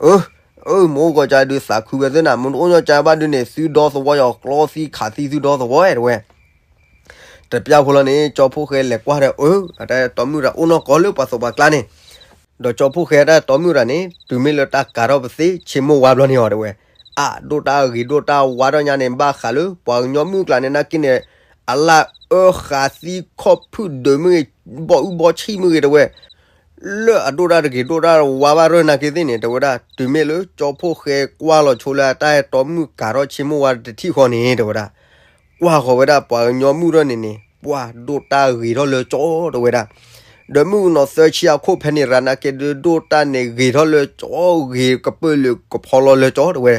အၢ, အၢ, မ့ၢ်အိၣ်ကီးကဒီးသးခုဝဲသ့ၣ်နၤ, မ့ၢ်တအိၣ်ညီကဘၣ်ဒုးန့ၣ် သုဒီသဝီယီၤကျီသံခးသံသုဒီသဝီတဝဲ တပျၢ်ဖိလီၤန့ၣ် ကၠီဖှိၣ်ဃဲလဲၤကွၢ်ဒီး အၢ, အတၢ်အဲၣ်တီမုၣ်တဂၤအိၣ်နီၢ်ကီၢ်လၢပှၤသိးပှၤကျါန့ၣ်, ဒီးကၠီဖှိၣ်ဃဲတၢ်အဲၣ်တီမုၣ်တဂၤန့ၣ် တုၤမ့ၢ်လၢတၢ်ကၤထီၣ်ပသ့ၣ်ဆ့မိၢ်ဝါဘျီန့ၣ်အီၤတဝဲ, အါ, ဒိၣ်တၢ်ဂ့ၤဒိၣ်တၢ်ဝါထီၣ်ညါန့ၣ် ဘၣ်ဃးလၢပှၤကညီမုၣ်ကျါန့ၣ် နာ်က့န့ၣ် အလၢအၢဃးသံခီၣ်ဖုၣ်ဒုးမ့ၢ်ဂ့ၤ, ဘီအုၣ်ဘီဆံၣ်မ့ၢ်ဂ့ၤတဝဲ လၢအဒိၣ်တၢ်တဂ့ၤဒိၣ်တၢ်ဝါဘၣ်ရၢၢ်နာ်က့သ့ၣ်န့ၣ် တဲဝဲဒၣ် တုၤမ့ၢ်လၢကၠီဖှိၣ်ဃဲကွၢ်လီၤဆိလၢအတၢ်အဲၣ်တီမုၣ်ကၤထီၣ်ဆ့မိၢ်ဝါတထံၣ်ဃီန့ၣ် တဲဝဲဒၣ်, ကွၢ်ဃီၤဝဲဒၣ်ပှၤကညီမုၣ်ထီၣ်န့ၣ်န့ၣ် ပှၤဒိၣ်တၢ်ဂ့ၤထီၣ်လၢကၠီတဲဝဲဒၣ်, ဒီးမုၣ်ကနီၤသၢဆံအခိၣ်ဖဲန့ၣ်ရၤနာ်က့ဒုးဒိၣ်တၢ်န့ၣ်ဂ့ၤထီၣ်လၢကၠီ ဂ့ၤကပၢၢ်လၢကဖီလီၤလၢကၠီတဲဝဲ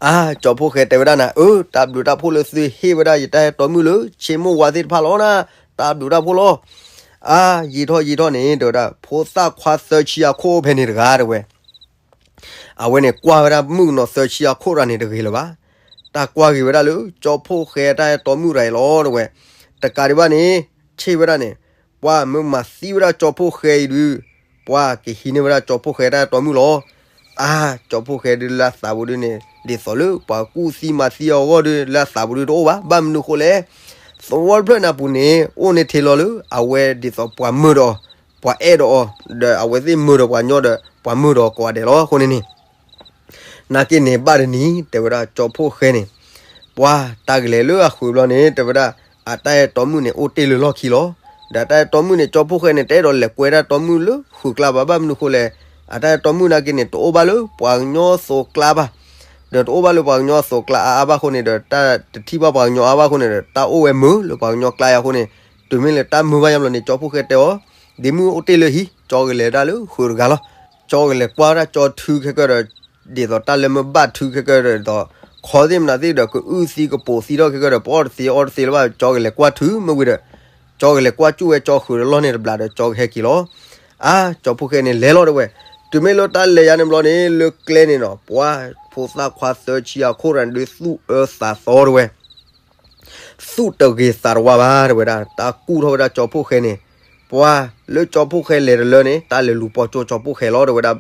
အါ, ကၠီဖှိၣ်ဃဲတဲဝဲဒၣ်နၤ, အၢ, တၢ်ဘျုးတၢ်ဖှိၣ်လၢသုဟ့ၣ်ဝဲဒၣ်ယတၢ်အဲၣ်တီမုၣ်လၢဆ့မိၢ်ဝါသ့ၣ်တဖၣ်လီၤနၤ, တၢ်ဘျုးတၢ်ဖှိၣ်လီၤ. အါ, ယံာ်ထီၣ်ယံာ်ထီၣ်န့ၣ် တဲဝဲဒၣ် ဖိသၣ်ခွါသၢဆံအခိၣ်ဖဲန့ၣ်တဂၤတဲဝဲ အဝဲန့ၣ်ကွၢ်ဝဲဒၣ်မုၣ်ကနီၤသၢဆံအခိၣ်တဂၤန့ၣ်တဂ့ၤလၢၤဘၣ်. တၢ်ကွၢ်ဂ့ၤဝဲဒၣ်လၢ ကၠီဖှိၣ်ဃဲတၢ်အဲၣ်တီမုၣ်တဂၤအံၤလီၤတဲဝဲ. တကးဒံးဘၣ်န့ၣ် ဆ့ၣ်ဝဲဒၣ်န့ၣ် ပှၤမ့ၢ်မၤသံဝဲဒၣ်ကၠီဖှိၣ်ဃဲအံၤဒုး ပှၤကဟံးန့ၢ်ဝဲဒၣ်ကၠီဖှိၣ်ဃဲတၢ်အဲၣ်တီမုၣ်လီၤ. အါ, ကၠီဖှိၣ်ဃဲဒုးလၢအသးပူၤဒုးန့ၣ် ဒ်သိးလၢပှၤကူၣ်သံမၤသံအဂီၢ်ဒုး လၢအသးပူၤဒုးတအိၣ်ဘၣ်. ဘၣ်မနုၤဃိလဲၣ်, သဝီတဖျၢၣ်န့ၣ်အပူၤန့ၣ် အိၣ်န့ၢ်ထဲလီၤလၢ အဝဲဒ်သိးပှၤမၢဒီးအီၤ, ပှၤအဲၣ်ဒီးအီၤ, ဒီးအဝဲသ့ၣ်မၢဒီးပှၤညီဒီး ပှၤမၢဒီးကိးဂၤဒဲးလီၤ. အဃိန့ၣ်န့ၣ် နာ်က့န့ၣ်ဘၣ်တနံၤ တဲဝဲဒၣ်ကၠီဖှိၣ်ဃဲန့ၣ် ပှၤတၢ်ကလဲၤလၢအဃုာ်ဘျီန့ၣ် တဲဝဲဒၣ် အတၢ်အဲၣ်တီမုၣ်န့ၣ် အိၣ်တ့ၢ်လၢလီၢ်ခံလီၤ. ဒီးတၢ်အဲၣ်တီမုၣ်န့ၣ် ကၠီဖှိၣ်ဃဲန့ၣ် တအဲၣ်ဒိးလဲၤကွဲတၢ်တီမုၣ်လၢဃုာ်ကျါဘၣ်. ဘၣ်မနုၤဃိလဲၣ်, အတၢ်အဲၣ်တီမုၣ်နာ်က့န့ၣ် တအိၣ်ဘၣ်လၢပှၤကညီသိးကျါဘၣ်. ဒီးတအိၣ်ဘၣ်လၢပှၤကညီသိးကျါအါအါဘၣ်အဃိန့ၣ်ဒီး တၢ်တထံၣ်ဘၣ်ပှၤကညီအါဘၣ်အဃိန့ၣ်ဒီး တၢ်အိၣ်ဝဲမုာ်လၢပှၤကညီကျါအံၤအဃိန့ၣ်, တုၤမ့ၢ်လၢတၢ်မုာ်ဘၣ်ယါဘျီန့ၣ် ကၠီဖှိၣ်ဃဲတဲအီၤ, ဒ့မုၣ်အိၣ်တ့ၢ်လၢဟံၣ်, ကၠီကလဲၤဒၣ်လၢဃုာ်တဂၤလီၤ. ကၠီကလဲၤကွၢ်ဝဲဒၣ်ကၠီထုခဲကၢဒီး ဒ်သိးတၢ်လၢမ့ၢ်ဘၣ်ထုခဲကၢဒီး ခီသ့ၣ်မနုၤသ့ၣ်ဒီး ကအုၣ်သံကပိာ်သံထီၣ်ခဲကၢဒီး ပအီၣ်တသ့အီတသ့လၢၤဘၣ်. ကၠီကလဲၤကွၢ်ထုမ့ၢ်ဝံၤဒီး ကၠီကလဲၤကွၢ်ကၠူၣ်ဝဲကၠီဃုာ်ဒီးလီၢ်န့ၣ်တဘျီဒီး ကၠီကဟဲက့ၤလီၤ. အါ, ကၠီဖှိၣ်ဃဲန့ၣ်လဲၤလီၤတဲဝဲ. တုၤမ့ၢ်လၢတၢ်လဲၤယါန့ၣ်ဘျီန့ၣ် လၢကျဲန့ၣ်နီၤ ပှၤဖိသၣ်ခွါသၢဆံအခိၣ်တဂၤန့ၣ်ဒုးသူၣ်အၢသးသီတဲဝဲ သူၣ်တဂ့ၤသးတဝါဘၣ်တဲဝဲဒၣ်. တၢ်ကူၣ်ထီၣ်ဝဲဒၣ်ကၠီဖှိၣ်ဃဲန့ၣ်, ပှၤလၢကၠီဖှိၣ်ဃဲလဲၤတလၢန့ၣ် တၢ်လဲၤလူၤပိာ်ကၠိကၠီဖှိၣ်ဃဲလီၤတဲဝဲဒၣ်.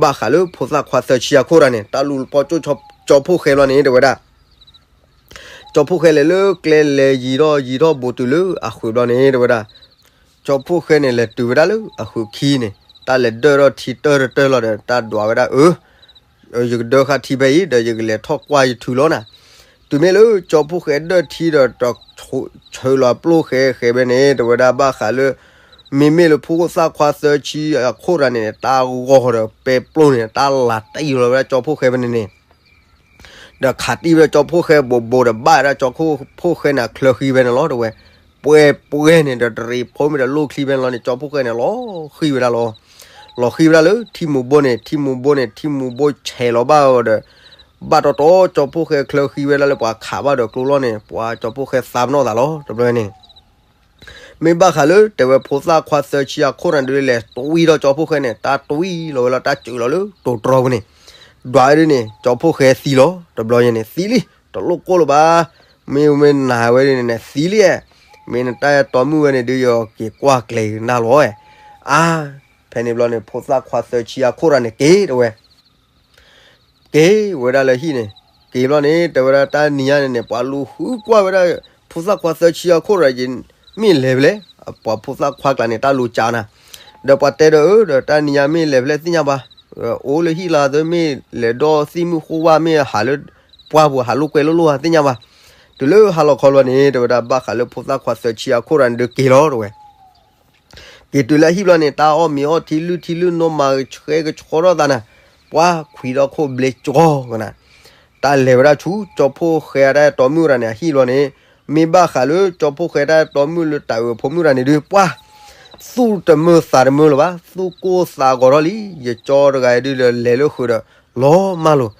ဘၣ်ဃးလၢဖိသၣ်ခွါသၢဆံအခိၣ်တဂၤန့ၣ် တၢ်လူၤပိာ်ကၠိကၠီဖှိၣ်ဃဲဘျီန့ၣ်တဲဝဲဒၣ် ကၠီဖှိၣ်ဃဲလဲၤလၢကျဲလဲၤယံာ်ထီၣ်ယံာ်ထီၣ်ဘူးတုၤလၢအဃုာ်ဘျီန့ၣ်တဲဝဲဒၣ်. ကၠီဖှိၣ်ဃဲန့ၣ်လဲၤတုၤဝဲဒၣ်လၢအဃုာ်ခံန့ၣ် တၢ်လဲၤဒၢၣ်ထီၣ်ထံတၢၢ်တတၢၢ်လီၤဒီး တၢ်ဒွးဝဲဒၣ်အၢ ယကဒၢဃာ်ထံဖဲအံၤ ဒီးယကလဲၤထီၣ်ကွၢ်ယထုးလီၤနၤ. တုၤမ့ၢ်လၢကၠီဖှိၣ်ဃဲဒၢၣ်ထံဒီး ဆၢလီၤအပျိၢ်ဃဲဃဲဖဲန့ၣ် တဲဝဲဒၣ်ဘၣ်ဃးလၢ မ့မ့ၢ်လၢဖိသၣ်ခွါသၢဆံအခိၣ်တဂၤန့ၣ် တၢ်ဂီၤဒီးပဲပျိၢ်န့ၣ် တၢ်လၤတံၢ်လီၤဝဲဒၣ်ကၠီဖှိၣ်ဃဲဖဲန့ၣ်န့ၣ် ဒီးခးတံၢ်ဝဲဒၣ်ကၠီဖှိၣ်ဃဲဘိးဘိးဒီး ဘၣ်ဝဲဒၣ်ကၠီဖှိၣ်ဃဲန့ၣ် အချၢဃံဖဲန့ၣ်လီၤတဲဝဲ. ပှဲၤပှဲၤန့ၣ်ဒီး တရံးဖိမ့ၢ်ဒီးလိၣ်ချံဖဲန့ၣ်လီၤန့ၣ် ကၠီဖှိၣ်ဃဲန့ၣ် လီၤဃံၤဝဲဒၣ်လီၤ. လီၤဃံၤဝဲဒၣ်လၢထံမူၤဘိန့ၣ် ထံမူၤဘိန့ၣ် ထံမူၤဘိဆဲးလီၤဘၣ်အီၤဒီး ဘၣ်တီတီကၠီဖှိၣ်ဃဲချၢဃံဝဲဒၣ်လၢပှၤခးဘၣ်ဒီးကျိလီၤန့ၣ် ပှၤကၠီဖှိၣ်ဃဲသးပနီၣ်သးလီၤတဘျီန့ၣ် မ့ၢ်ဘၣ်ဃးလၢတဲဝဲဖိသၣ်ခွါသၢဆံအခိၣ်န့ၣ်ဒုးလဲၤတွံၢ်ထီၣ်ကၠီဖှိၣ်ဃဲန့ၣ် တၢ်တွံၢ်လီၤဝဲလီၤ တၢ်စၢၤလီၤလၢတိၤတြီပူၤန့ၣ် ဒွးဝဲဒ်န့ၣ် ကၠီဖှိၣ်ဃဲသံလီၤ. တဘျီညါန့ၣ် သံလံ, တလိၣ်ကိၢ်လၢၤဘၣ်. မ့ၢ်မ့ၢ်နၤဝဲဒ်န့ၣ်န့ၣ် သံလံဧါ. မ့ၢ်နတၢ်အဲၣ်တီမုၣ်ဝဲန့ၣ်ဒုး ယက့ၤကွၢ်ကျဲၤနၢ်လီၤဧါ. အါ, ဖဲန့ၣ်ဘျီန့ၣ် ဖိသၣ်ခွါသၢဆံအခိၣ်တဂၤန့ၣ် က့ၤတဝဲ က့ၤဝဲဒၣ်လၢဟံၣ်န့ၣ်, က့ၤဘျီန့ၣ် တဲဝဲဒၣ်တၢ်နံၤညါန့ၣ်န့ၣ် ပှၤလူၤဃုကွၢ်ဝဲဒၣ် ဖိသၣ်ခွါသၢဆံအခိၣ်တဂၤ မ့ၢ်လဲၤဖဲလဲၣ်, ပှၤဖိသၣ်ခွါကျါန့ၣ် တၢ်လူၤကၠးနၤ, ဒီးပှၤတဲဒီးအၢ ဒီးတၢ်နံၤညါမ့ၢ်လဲၤဖဲလဲၣ်သ့ၣ်ညါဘၣ်, အိၣ်လၢဟံၣ်လီၤ သုမ့ၢ်လဲၤဒီးသံၣ်မုၢ်ဃိဝါ မ့ၢ်ဟးလၢပှၢ်ပူၤ ဟးလိာ်ကွဲလိာ်လိာ်သ့ၣ်ညါဘၣ်. တုၤလၢဟါလီၤခီဘျီန့ၣ် တဲဝဲဒၣ်ဘၣ်ဃးလၢဖိသၣ်ခွါသၢဆံအခိၣ်တဂၤန့ၣ်ဒုးက့ၤလီၤတဝဲ က့ၤတုၤလၢအဟံၣ်ဘျီန့ၣ် တၢ်အီၣ်မ့ၤအီထံ လုၢ်ထံလုၢ်နိ မၤဆှဲကဆှီထီၣ်သးနၤ, ပှၤခွံဒီခိၣ်ဘျ့ကၠီကနၤ, တၢ်လဲၤဝဲဒၣ်ဆူ ကၠီဖှိၣ်ဃဲအတၢ်အဲၣ်တီမုၣ်တဂၤန့ၣ် အဟံၣ်ဘျီန့ၣ်, မ့ၢ်ဘၣ်ဃးလၢကၠီဖှိၣ်ဃဲတၢ်အဲၣ်တီမုၣ်လၢတၢ်အုးအဖိမုၣ်တဂၤန့ၣ်ဒုး ပှၤ သူၣ်တမုာ်သးတမုာ်လၢၤဘၣ်, သူၣ်ကိၢ်သးဂီၤထီၣ်လံ, ယကၠီတဂၤအံၤဒုးဒီးလဲၤလၢဃုာ်ဒီး လီၤမၢ်လိာ်,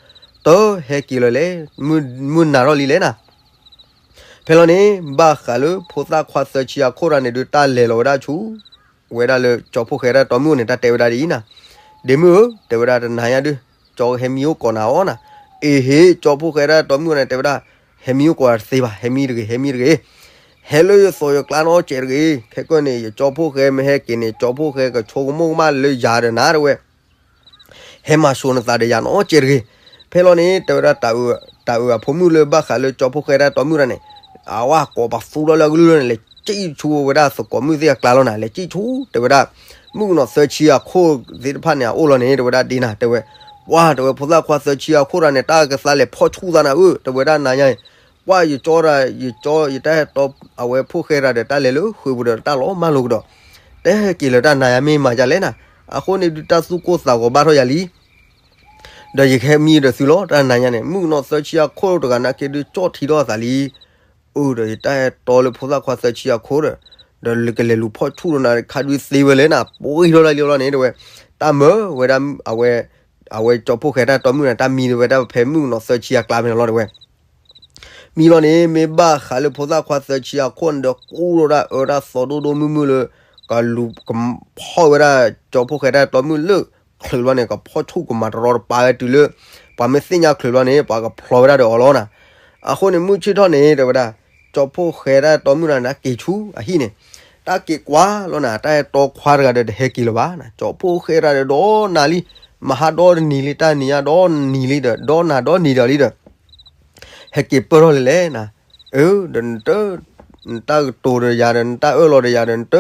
တဟဲက့ၤလၢၤလဲၣ်, မုၢ်နၤထီၣ်လံလဲၣ်နၤ ဖဲလီၤန့ၣ် ဘၣ်ဃးလၢဖိသၣ်ခွါသၢဆံအခိၣ်တဂၤန့ၣ်ဒုး တၢ်လဲၤလီၤဝဲဒၣ်ဆူ ဝဲဒၣ်လၢကၠီဖှိၣ်ဃဲတၢ်အဲၣ်တီမုၣ်န့ၣ် တၢ်တဲဝဲဒၣ်ဒ်အံၤနၤ, ဒ့မုၣ်ဧၢ, တဲဝဲဒၣ်တနၤညါဒုး ကၢဟဲမံအိၣ်ကိးနၤအီၤနၤ, အ့ဟ့ၣ် ကၠီဖှိၣ်ဃဲတၢ်အဲၣ်တီမုၣ်န့ၣ် တဲဝဲဒၣ် ဟဲမံအိၣ်ကိးတသ့ဘၣ်, ဟဲမံတဂ့ၤ, ဟဲမံတဂ့ၤ, ဟဲလၢယသိးယကျါနီတစဲးတဂ့ၤ, ခဲကနံၣ်န့ၣ် ယကၠီဖှိၣ်ဃဲမ့ၢ်ဟဲက့ၤန့ၣ် ကၠီဖှိၣ်ဃဲကဆိကမိၣ်ကမၣ်လၢယၤဒီးနၤတဝဲ ဟဲမၤစိၤနသးဒီးယၤနီတစဲးတဂ့ၤ. ဖဲလီၤန့ၣ် တဲဝဲဒၣ် တၢ်အုးအဖိမုၣ်လၢဘၣ်ဃးလၢကၠီဖှိၣ်ဃဲတၢ်အဲၣ်တီမုၣ်တဂၤန့ၣ်, အဝဲကိးပသူထီၣ်လၢအကလုၢ်လီၤန့ၣ် လဲၤစံၣ်ဆူဝဲဒၣ်သကိးမုၣ်သ့ၣ်အကျါလီၤနၤ, လဲၤစံၣ်ဆူ တဲဝဲဒၣ် မုၣ်ကနီၤသၢဆံအခိၣ်သ့ၣ်တဖၣ်န့ၣ် အအိၣ်လီၤန့ၣ် တဲဝဲဒၣ်ဒ်နၤ တဲဝဲ, ပှၤ တဲဝဲ ဖိသၣ်ခွါသၢဆံအခိၣ်တဂၤန့ၣ် တၢ်ကသါလဲၤဖီၣ်ဆူၣ်သးနၤဧၢ, တဲဝဲဒၣ်နၤညါအံၤ ပှၤယကၠီတဂၤ ယကၠီယတၢ်အဲၣ်တီ အဝဲဖိၣ်ဃဲတဂၤဒီး တၢ်လဲၤလၢဃုာ်ပူၤဒီးတၢ်လီၤမၢ်လိာ်ကဒီး, တဟဲက့ၤလၢၤတၢ်နၤညါမ့ၢ်မၤဒ်လဲၣ်နၤ, အဃိန့ၣ်ဒုးတၢ်သူၣ်ကိၢ်သးဂီၤဘၣ်ထီၣ်ယၤလံ ဒီးယကဟဲမံဒီးသုလီၤ တၢ်နၤညါန့ၣ်, မုၣ်ကနီၤသၢဆံအခိၣ်တဂၤနာ်က့ဒုးကၠီထံထီၣ်အသးလံ, အၢ ဒီးယတၢ်အဲၣ်တီလၢဖိသၣ်ခွါသၢဆံအခိၣ်ဒီး, ဒီးလၢကလဲၤလူၤဖီၣ်ဆူၣ်ဒီးနၤခါဒုးသ့ဝဲလဲၣ်နၤ, ပှ့ၤထီၣ်လၢလံလီၤန့ၣ် တဲဝဲ, တၢ်မၢဝဲဒၣ် အဝဲ အဝဲကၠီဖှိၣ်ဃဲတၢ်အဲၣ်တီမုၣ်န့ၣ် တၢ်မံဒီးဝဲဒၣ်ဖဲမုၣ်ကနီၤသၢဆံအကျါဖဲန့ၣ်လီၤ တဲဝဲ မံဘျီန့ၣ် မ့ၢ်ဘၣ်ဃးလၢဖိသၣ်ခွါသၢဆံအခိၣ်န့ၣ်ဒီး ကူၣ်ထီၣ်ဒၣ်အၢတၢ်သီဒိၣ်ဒိၣ်မုၢ်မုၢ်လၢ ကလူၤကဖီၣ်ဝဲဒၣ်ကၠီဖှိၣ်ဃဲတၢ်အဲၣ်တီမုၣ်လၢချုးဘျီန့ၣ် ကဖီၣ်ဆူၣ်ကမၤတရီတပါဝဲတုၤလၢ ပှၤမ့ၢ်သ့ၣ်ညါချုးဘျီန့ၣ် ပှၤကဖျီဝဲဒၣ်ဒီးအီၤလီၤနၤ. အဃိန့ၣ် မုၢ်ဆ့ၣ်ထီၣ်န့ၣ် တဲဝဲဒၣ် ကၠီဖှိၣ်ဃဲတၢ်အဲၣ်တီမုၣ်န့ၣ် က့ၤဆူအဟံၣ်န့ၣ် တၢ်က့ၤကွၢ်လီၤနၤ တၢ်အဲၣ်တီခွါတဂၤဒီးတဟဲက့ၤလၢၤဘၣ်နၤ, ကၠီဖှိၣ်ဃဲတဂၤဒီးဒီးနၤလံ, မဟါဒီတနံၤလံ တၢ်နံၤညါဒီတနံၤလံဒီး ဒီနၤဒီနံၤဒီးလံဒီး ဟဲက့ၤပၢၢ်ထီၣ်လံလဲၣ်နၤ, အၢ ဒီးနတ နတၢ်ကတိၤဒီးယၤဒီး နတၢ်အၢၣ်လီၤဒီးယၤဒီး နတ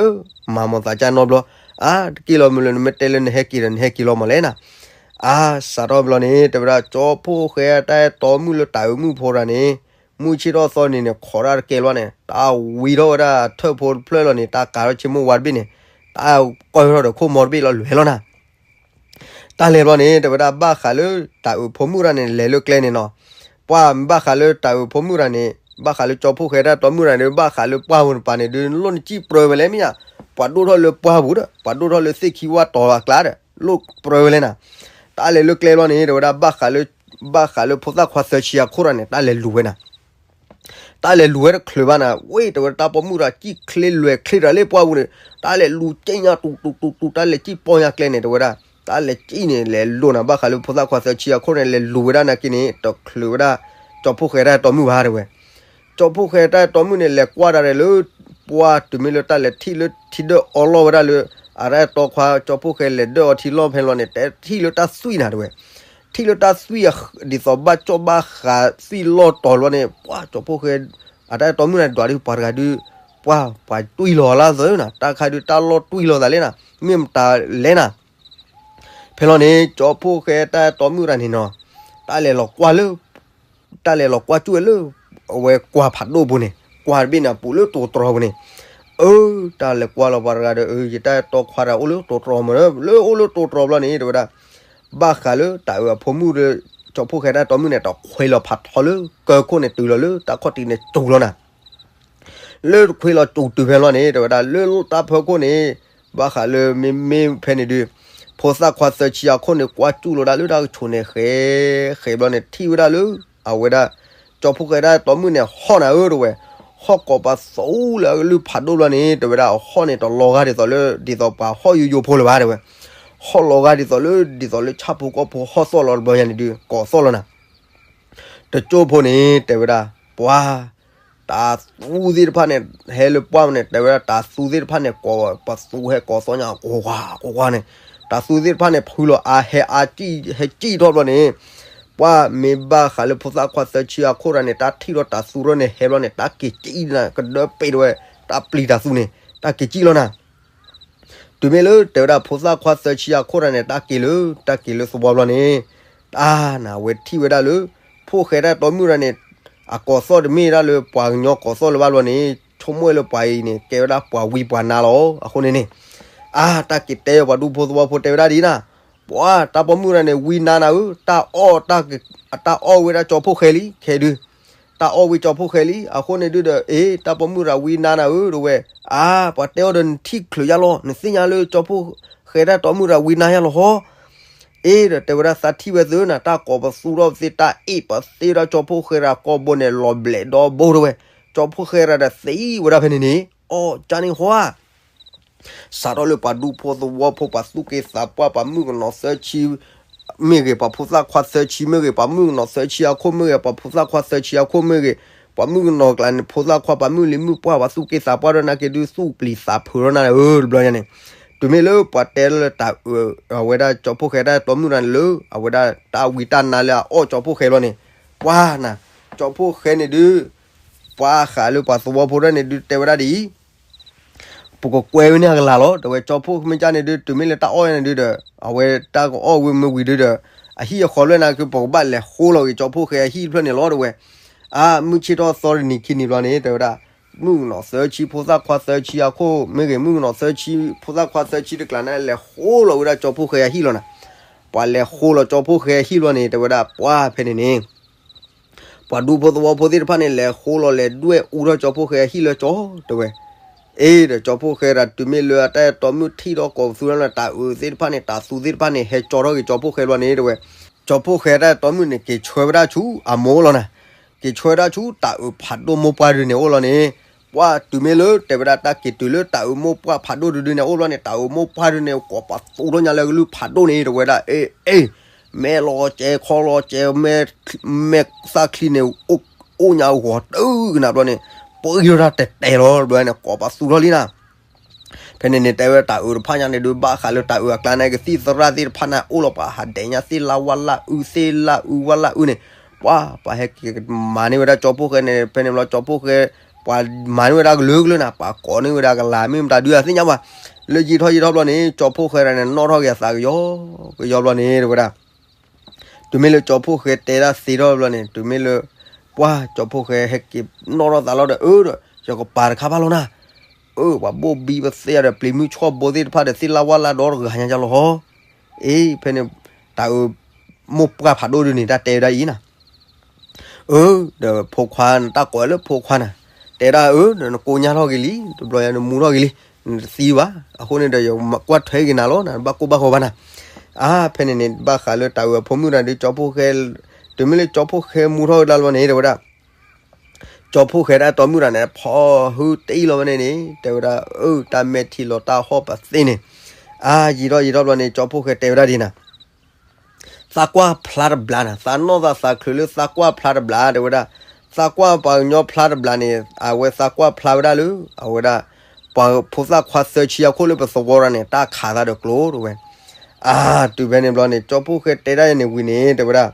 မၤမၤသးကၢ်နီတဘျီ, အါ တက့ၢ်လီၤမုၢ်လၢနမ့ၢ်တဲလၢနဟဲက့ၤဒီး နဟဲက့ၤလီၤမးလဲၣ်နၤ. အါ စးထီၣ်ဘျီန့ၣ် တဲဝဲဒၣ် ကၠီဖှိၣ်ဃဲတၢ်အဲၣ်တီမုၣ်လၢတၢ်အုးမုၣ်ဖိတဂၤန့ၣ် မုၢ်ဆ့ၣ်ထီၣ်သီန့ၣ်န့ၣ် ခိးတၢ်တကဲလီၤန့ၣ် တၢ်ဝံထီၣ်ဝဲဒၣ်ထၢၣ်ဖိတဖျၢၣ်လီၤန့ၣ် တၢ်ကးထီၣ်ဆ့မိၣ်ဝါတဘ့ၣ်န့ၣ် တၢ်ကီထီၣ်ဒီးခိၣ်မီတဘ့ၣ်လီၤ လဲၤလီၤနၤ. တၢ်လဲၤဘျီန့ၣ် တဲဝဲဒၣ်ဘၣ်ဃးလၢတၢ်အုးဖိမုၣ်တဂၤန့ၣ် လဲၤလၢကျဲန့ၣ်နီၤ, ပှၤဘၣ်ဃးလၢတၢ်အုးဖိမုၣ်တဂၤန့ၣ် ဘၣ်ဃးလၢကၠီဖှိၣ်ဃဲတၢ်အဲၣ်တီမုၣ်တဂၤန့ၣ် ဘၣ်ဃးလၢပှၢ်ပူၤတပၤန့ၣ် ဒုးလိၣ်နစံၣ်ပြၢဝဲလဲၣ်မ့ၢ်ဧါ, ပှၤဒိၣ်ထီၣ်လၢပှၢ်ပူၤဒီး ပှၤဒိၣ်ထီၣ်လၢသ့ၣ်ခံဝၣ်တီၤအကျါဒီး လိၣ်ပြၢဝဲလဲၣ်နၤ. တၢ်လဲၤလၢကျဲဘျီန့ၣ် တဲဝဲဒၣ်ဘၣ်ဃးလၢ ဘၣ်ဃးလၢဖိသၣ်ခွါသၢဆံအခိၣ်တဂၤန့ၣ် တၢ်လဲၤလူၤဝဲနၤ တၢ်လဲၤလူၤဝဲတချုးဘၣ်နၤ, ဝ့ၢ် တဲဝဲဒၣ်တၢ်ပိာ်မုၣ်တဂၤ စံၣ်ချ့လွဲၤချ့တၢ်လၢပှၢ်ပူၤန့ၣ် တၢ်လဲၤလူၤက့ညါတူၤတူၤတူၤတူၤ တၢ်လဲၤစံၣ်ပီညါကျဲန့ၣ် တဲဝဲဒၣ်, တၢ်လဲၤစံၣ်န့ၣ် လဲၤလိၤနၤ ဘၣ်ဃးလၢဖိသၣ်ခွါသၢဆံအခိၣ်န့ၣ် လဲၤလူၤဝဲဒၣ်နာ်က့န့ၣ် တချုးဝဲဒၣ် ကၠီဖှိၣ်ဃဲတၢ်အဲၣ်တီမုၣ်ဘၣ် တဲဝဲ. ကၠီဖှိၣ်ဃဲတၢ်အဲၣ်တီမုၣ်န့ၣ် လဲၤကွၢ်တၢ်ဒီးလၢ ပှၢ်တုၤမ့ၢ်လၢတၢ်လဲၤထံၣ်လၢထံဒၢၣ်အီလီၢ်ဝဲဒၣ်လၢ အတၢ်အဲၣ်တီခွါကၠီဖှိၣ်ဃဲလဲၤဒၢၣ်အီထံလီၢ်ဖဲန့ၣ်ဘျီန့ၣ် တဲထံၣ်လၢတၢ်သွံၣ်နၤ တဲဝဲ ထံၣ်လၢတၢ်သွံၣ် ဒ်သိးဘၣ်ကၠီၣ်ဘၣ်ဃးသွံၣ်လီၢ်တီၤဘျီန့ၣ် ပှၤကၠီဖှိၣ်ဃဲ အတၢ်အဲၣ်တီမုၣ်န့ၣ် ဒွးဒုးပှၤတဂၤဒုး ပှၤ ပှၤတွံၢ်လီၤလၢသၢနၤ တၢ်ခါဒုးတၢ်လီၢ်တွံၢ်လီၤသးလဲၣ်နၤ မ့ၢ်မတၤလဲၣ်နၤ. ဖဲလီၤန့ၣ် ကၠီဖှိၣ်ဃဲတၢ်အဲၣ်တီမုၣ်တဂၤန့ၣ်နီၤ တၢ်လဲၤလီၤကွၢ်လၢ တၢ်လဲၤလီၤကွၢ်စူၣ်ဝဲလၢ အဝဲကွၢ်ဖးဒိၣ်ပူၤန့ၣ် ကွၢ်တဘ့ၣ်န့ၣ် အပူၤလၢတိၤတြီၤပူၤန့ၣ် အၢ တၢ်လဲၤကွၢ်လီၤပှၤတဂၤဒီး အၢ ယတၢ်အဲၣ်တီခွါတဂၤအိၣ်လၢတိၤတြီၤမး လၢအိၣ်လၢတိၤတြီၤဘျီန့ၣ် တဲဝဲဒၣ် ဘၣ်ဃးလၢတၢ်အုးအဖိမုၣ်ဒီး ကၠီဖှိၣ်ဃဲတၢ်အဲၣ်တီမုၣ်န့ၣ် တခွဲးလီၤဖးထီလၢကၢခိၣ်န့ၣ်တုၤလီၤလၢတၢ်ခီၣ်တံၢ်န့ၣ်စူၤလီၤနၤ လၢတခွဲးလီၤစူၤတုၤဖဲလီၤန့ၣ် တဲဝဲဒၣ် လၢတၢ်ဖီခိၣ်န့ၣ် ဘၣ်ဃးလၢမ့မ့ၢ်ဖဲန့ၣ်ဒုး ဖိသၣ်ခွါသၢဆံအခိၣ်န့ၣ် ကွၢ်စူၣ်လီၤဒၣ်လၢတၢ်ကဆိးန့ၣ် ဃဲ ဃဲဘျီန့ၣ် ထံၣ်ဝဲဒၣ်လၢ အဝဲဒၣ် ကၠီဖှိၣ်ဃဲတၢ်အဲၣ်တီမုၣ်န့ၣ် ဟီၣ်နၤဧၢ တဲဝဲ ဟီၣ်ကိးပသူလၢအကလုၢ်ဖးဒိၣ်ဘျီန့ၣ် တဲဝဲဒၣ် အဟီၣ်န့ၣ် တလီၤဂာ်ဒ်သိးလၢ ဒ်သိးပှၤဟီၣ်ယိယိဖိလၢၤဘၣ် တဲဝဲ. ဟီၣ်လီၤဂာ်ဒ်သိးလၢ ဒ်သိးလၢဆၣ်ဖိကီၢ်ဖိဟီၣ်သီၣ်လီၤတဘျီညါန့ၣ်ဒုး ကိးသီၣ်လီၤနၤ. တကၠိဖိန့ၣ် တဲဝဲဒၣ် ပှၤ တၤသူသ့ၣ်တဖၣ်န့ၣ် ဟဲလၢပှၢ်န့ၣ် တဲဝဲဒၣ် တၤသူသ့ၣ်တဖၣ်န့ၣ် ကိးပသူဟဲကိးသီၣ်ညါ ကိးကွၢ်ကိးကွၢ်န့ၣ် တၤသူသ့ၣ်တဖၣ်န့ၣ် ဖုလီၤအါဟဲအါကံၣ် ဟဲကံၣ်ထီၣ်ဘျီန့ၣ် ပှၤမ့ၢ်ဘၣ်ဃးလၢဖိသၣ်ခွါသၢဆံအခိၣ်တၢ်န့ၣ် တၢ်ထံၣ်ထီၣ်တၤသူထီၣ်န့ၣ် ဟဲဘျီန့ၣ် တၢ်က့ၤကံၣ်နၤ ကဒၢပ့ၤတဝဲ တၢ်ပျံၤတၤသူန့ၣ် တၢ်က့ၤကံၣ်လီၤနၤ. တုၤမ့ၢ်လၢတဲဝဲဒၣ်ဖိသၣ်ခွါသၢဆံအခိၣ်တၢ်န့ၣ် တၢ်က့ၤလၢ တၢ်က့ၤလၢသဝီဘျီန့ၣ် တၢ်နၤ အဝဲထံၣ်ဝဲဒၣ်လၢ ဖိၣ်ဃဲတၢ်တီမုၣ်တၢ်န့ၣ် အကိးသီၣ်တမ့ၢ်ဒၣ်လၢပှၤကညီကိးသီၣ်လၢၤဘၣ်ဘျီန့ၣ် ဆိကမိၣ်လၢပှၤအံၤန့ၣ် ကဲဝဲဒၣ်ပှၤဝံပှၤနါလီၤ. အဃိန့ၣ်န့ၣ် အါ တၢ်က့ၤတဲပှၤဒူဖိသဝီဖိတဲဝဲဒၣ်ဒ်နၤ ပှၤတၢ်ပိာ်မုၣ်တၢ်န့ၣ် ဝံနါနၤဧၢ တၢ်အီၣ် တၢ်အီၣ်ဝဲဒၣ်ကၠီဖိၣ်ဃဲလံ ခဲဒုး တၢ်အီၣ်ဝံကၠီဖိၣ်ဃဲလံ အဃိန့ၣ်ဒုးဒီး အ့ တၢ်ပိာ်မုၣ်တၢ်ဝံနါနၤဧၢ တဝဲ အါ ပှၤတဲအီၤဒီးနထံၣ်ချုးယါလီၤ နသ့ၣ်ညါလၢကၠီဖိၣ်ဃဲတၢ်တီမုၣ်တၢ်ဝံနါယါလီၤဟီ အ့ ဒီးတဲဝဲဒၣ်သးထံၣ်ဝဲသုနၤ တၢ်ကိးပသူထီၣ်သ့ၣ် တၢ်အ့ၣ်ပသ့ၣ်ဒၣ်ကၠီဖိၣ်ဃဲတၢ်ကိာ်ဘိန့ၣ် လီၤဘျဲးဒီဘိတဝဲ ကၠီဖိၣ်ဃဲတၢ်ဒီးသံဝဲဒၣ်ဖဲန့ၣ်န့ၣ် အီၣ်ကၢ်န့ၣ်ဟီဧါ စးထီၣ်လၢပှၤဒူဖိသဝီဖိ ပှၤသူၣ်က့သးပှၢ် ပှၤမုၣ်ကနီၤသၢဆံ မ့ၢ်ဂ့ၤ ပှၤဖိသၣ်ခွါသၢဆံမ့ၢ်ဂ့ၤ ပှၤမုၣ်ကနီၤသၢဆံအခိၣ်မ့ၢ်ဂ့ၤ ပှၤဖိသၣ်ခွါသၢဆံအခိၣ်မ့ၢ်ဂ့ၤ ပှၤမုၣ်ကနီၤကျါန့ၣ် ဖိသၣ်ခွါ ပှၤမုၣ်လံၤမုၣ်ပှၢ် ပှၤသူၣ်က့သးပှၢ်ဒီးနာ်က့ဒုး သူၣ်ပျံၤသးဖုးထီၣ်နၤဧၢ တဘျီညါန့ၣ် တုၤမ့ၢ်လၢပှၤတဲလၢတၢ်အၢ အဝဲဒၣ်ကၠီဖိၣ်ဃဲတၢ်တီမုၣ်တၢ်န့ၣ်လၢ အဝဲဒၣ်တၢ်ဝံတၢ်နါလၢအအီၣ်ကၠီဖိၣ်ဃဲဘျီန့ၣ် ပှၤနၤ ကၠီဖိၣ်ဃဲန့ၣ်ဒုး ပှၤဃးလၢပှၤသဝီဖိဒၣ်န့ၣ်ဒုးတဲဝဲဒၣ်ဒ်အံၤ ပကကွဲဝဲန့ၢ်အကလၤလီၤ တဝဲကၠီဖိၣ်မ့ၢ်ကၢ်န့ၣ်ဒုး တုၤမ့ၢ်လၢတၢ်အီၣ်န့ၣ်ဒုးဒီး အဝဲတၢ်ကအီၣ်ဝံမ့ၢ်ဝံၤဒုးဒီး အဟံၣ်အဃီလွဲၢ်နၤက့ ပကဘၣ်လဲၤဃိလီၤက့ၤကၠီဖိၣ်ဃဲအဟံၣ်တဖျၢၣ်န့ၣ်လီၤ တဝဲ အါ မုၢ်ဆ့ၣ်ထီၣ်သီတနံၤခံနံၤဘျီန့ၣ် တဲဝဲဒၣ် မုၣ်ကနီၤသၢဆံ ဖိသၣ်ခွါသၢဆံအခိၣ် မ့ၢ်ဂ့ၤ မုၣ်ကနီၤသၢဆံ ဖိသၣ်ခွါသၢဆံတကျါန့ၣ် လဲၤဃိလီၤဝဲဒၣ်ကၠီဖိၣ်ဃဲအဟံၣ်လီၤနၤ ပှၤလဲၤဃိလီၤကၠီဖိၣ်ဃဲအဟံၣ်ဘျီန့ၣ် တဲဝဲဒၣ်ပှၤဖဲန့ၣ်န့ၣ် ပှၤဒူဖိသဝီဖိသ့ၣ်တဖၣ်န့ၣ် လဲၤဃိလီၤလဲၤဒွဲၣ်အူထီၣ်ကၠီဖိၣ်ဃဲအဟံၣ်လၢကၠီ တဝဲ အ့ ဒီးကၠီဖိၣ်ဃဲတၢ်တုၤမ့ၢ်လၢအတၢ်အဲၣ်တီမုၣ်ထံၣ်ထီၣ်ကိးပသူလၢတၢ်အၢသ့ၣ်တဖၣ်န့ၣ် တၢ်သူသ့ၣ်တဖၣ်န့ၣ် ဟဲကၠီထီၣ်က့ၤကၠီဖိၣ်ဃဲဘျီန့ၣ် တဝဲ ကၠီဖိၣ်ဃဲတၢ်အဲၣ်တီမုၣ်န့ၣ် က့ၤဆှၢဝဲဒၣ်ဆူအမိၢ်လီၤနၤ က့ၤဆှၢဝဲဒၣ်ဆူတၢ်အၢဖးဒိၣ်မိၢ်ပှၢ်ဒုန့ၣ်အိၣ်လီၤန့ၣ် ပှၤတုၤမ့ၢ်လၢတဲဝဲဒၣ်တၢ်က့ၤတုၤလၢတၢ်အၢမိၢ်ပှၢ်ဖးဒိၣ်ဒုဒုန့ၣ်အိၣ်ဘျီန့ၣ် တၢ်အၢမိၢ်ပှၢ်ဒုန့ၣ် ကိးပသူထီၣ်ညါလၢကလုၢ်ဖးဒိၣ်န့ၣ် တဝဲဒၣ် အ့ အ့ မဲာ်လီၤကဲခီလီၤကဲ မဲာ်သၣ်ချံန့ၣ် အိၣ်ညါဂီၤတုၤကနၣ်ဘျီန့ၣ် ပှၤအံၤဒီးတၢ်တဲာ်လီၤတဝဲန့ၣ် ကိးပသူထီၣ်လံနၤ ဖဲန့ၣ်န့ၣ် တဲဝဲတၢ်အၢတဖၣ်ညါန့ၣ်ဒုး ဘၣ်ဃးလၢတၢ်အၢအကျါန့ၣ် ကသံၣ်သရၣ်သ့ၣ်တဖၣ်န့ၣ် အိၣ်လီၤပှၤဟးဒဲးညါသ့ၣ်လါဝါလၢအု သ့ၣ်လၢအုဝါလၢအုန့ၣ် ပှၤ ပှၤဟဲက့ၤမၤန့ၢ်ဝဲဒၣ်ကၠီဖိၣ်ဃဲန့ၣ် ဖဲန့ၣ်ဘျီကၠီဖိၣ်ဃဲ ပှၤမၤန့ၢ်ဝဲဒၣ်ကလုာ်ကလုာ်နၤ ပှၤကိးန့ၢ်ဝဲဒၣ်ကလၤ မ့ၢ်မတၤဒုးအသ့ၣ်ညါဘၣ် လၢယံာ်ထီၣ်ယံာ်ထီၣ်ဘျီန့ၣ် ကၠီဖိၣ်ဃဲတၢ်န့ၣ် နီၣ်ထီၣ်က့ၤအသးကယီကယီဘျီန့ၣ် တဝဲဒၣ် တုၤမ့ၢ်လၢကၠီဖိၣ်ဃဲတဲဒၣ်သ့ထီၣ်ဘျီန့ၣ် တုၤမ့ၢ်လၢ ပှၤကၠီဖိၣ်ဃဲဟဲက့ၤနီၣ်ထီၣ်သးလီၤဒီး အၢဒီး ယကပၤတခါဘၣ်လီၤနၤ, အၢ ပှၤဘိၣ်ဘံပသ့ၣ်ဒီး ပျံၤမုၢ်ဆီၣ်ဘိသ့ၣ်တဖၣ်ဒီး သ့ၣ်လါဝါလါဒီတဂၤညါလီၤဟီ, အ့ ဖဲန့ၣ် တၢ်အၢ မိၢ်ပှၢ်ဖးဒိၣ်ဒုန့ၣ် တၢ်တဲဝဲဒၣ်အံၤနၤ အၢ ဒီးဖိခွါနတၢ်ကိးလၢဖိခွါနၤ, တဲဒၣ်အၢ ဒီးနကိညါထီၣ်က့ၤလံ တဘျီယၤနမူထီၣ်က့ၤလံ, နတသံဘၣ်, အဃိန့ၣ်ဒီး ယကွၢ်ထွဲက့ၤနၤလီၤ နဘၣ်ကိၢ်ဘၣ်ဂီၤဘၣ်နၤ, အါ ဖဲန့ၣ်န့ၣ် ဘၣ်ဃးလၢတၢ်အၢအဖိမုၣ်တၢ်ဒုး ကၠီဖိၣ်ဃဲ, တုၤမ့ၢ်လၢကၠီဖိၣ်ဃဲမူထီၣ်ကဒါလီၤန့ၣ် တဲဝဲဒၣ် ကၠီဖိၣ်ဃဲတၢ်တီမုၣ်တၢ်န့ၣ် ဖီဟုတအံၣ်လီၤဝဲန့ၣ်န့ၣ် တဲဝဲဒၣ် အၢ တၢ်မဲာ်ထံလီၤတၢ်ဟီၣ်ပသ့ၣ်န့ၣ်, အါ ယံာ်ထီၣ်ယံာ်ထီၣ်ဘျီန့ၣ် ကၠီဖိၣ်ဃဲတဲဝဲဒၣ်ဒ်နၤ သးကွၢ်ဖျါတဘျါနၤ, သးနီၢ်သးသးချုးလၢသးကွၢ်ဖျါတဘျါ တဲဝဲဒၣ်, သးကွၢ်ပှၤကညီဖျါတဘျါန့ၣ် အဝဲသးကွၢ်ဖျါဝဲဒၣ်လၢ အဝဲဒၣ် ပှၤဖိသၣ်ခွါသၢဆံအခိၣ်လၢပသဝီတၢ်န့ၣ် တၢ်ခးသးဒီးကျိၤ တဲဝဲ, အါ တုၤဖဲန့ၣ်ဘျီန့ၣ် ကၠီဖိၣ်ဃဲတဲဒၣ်ယၤန့ၣ်ဝံၤန့ၣ် တဲဝဲဒၣ်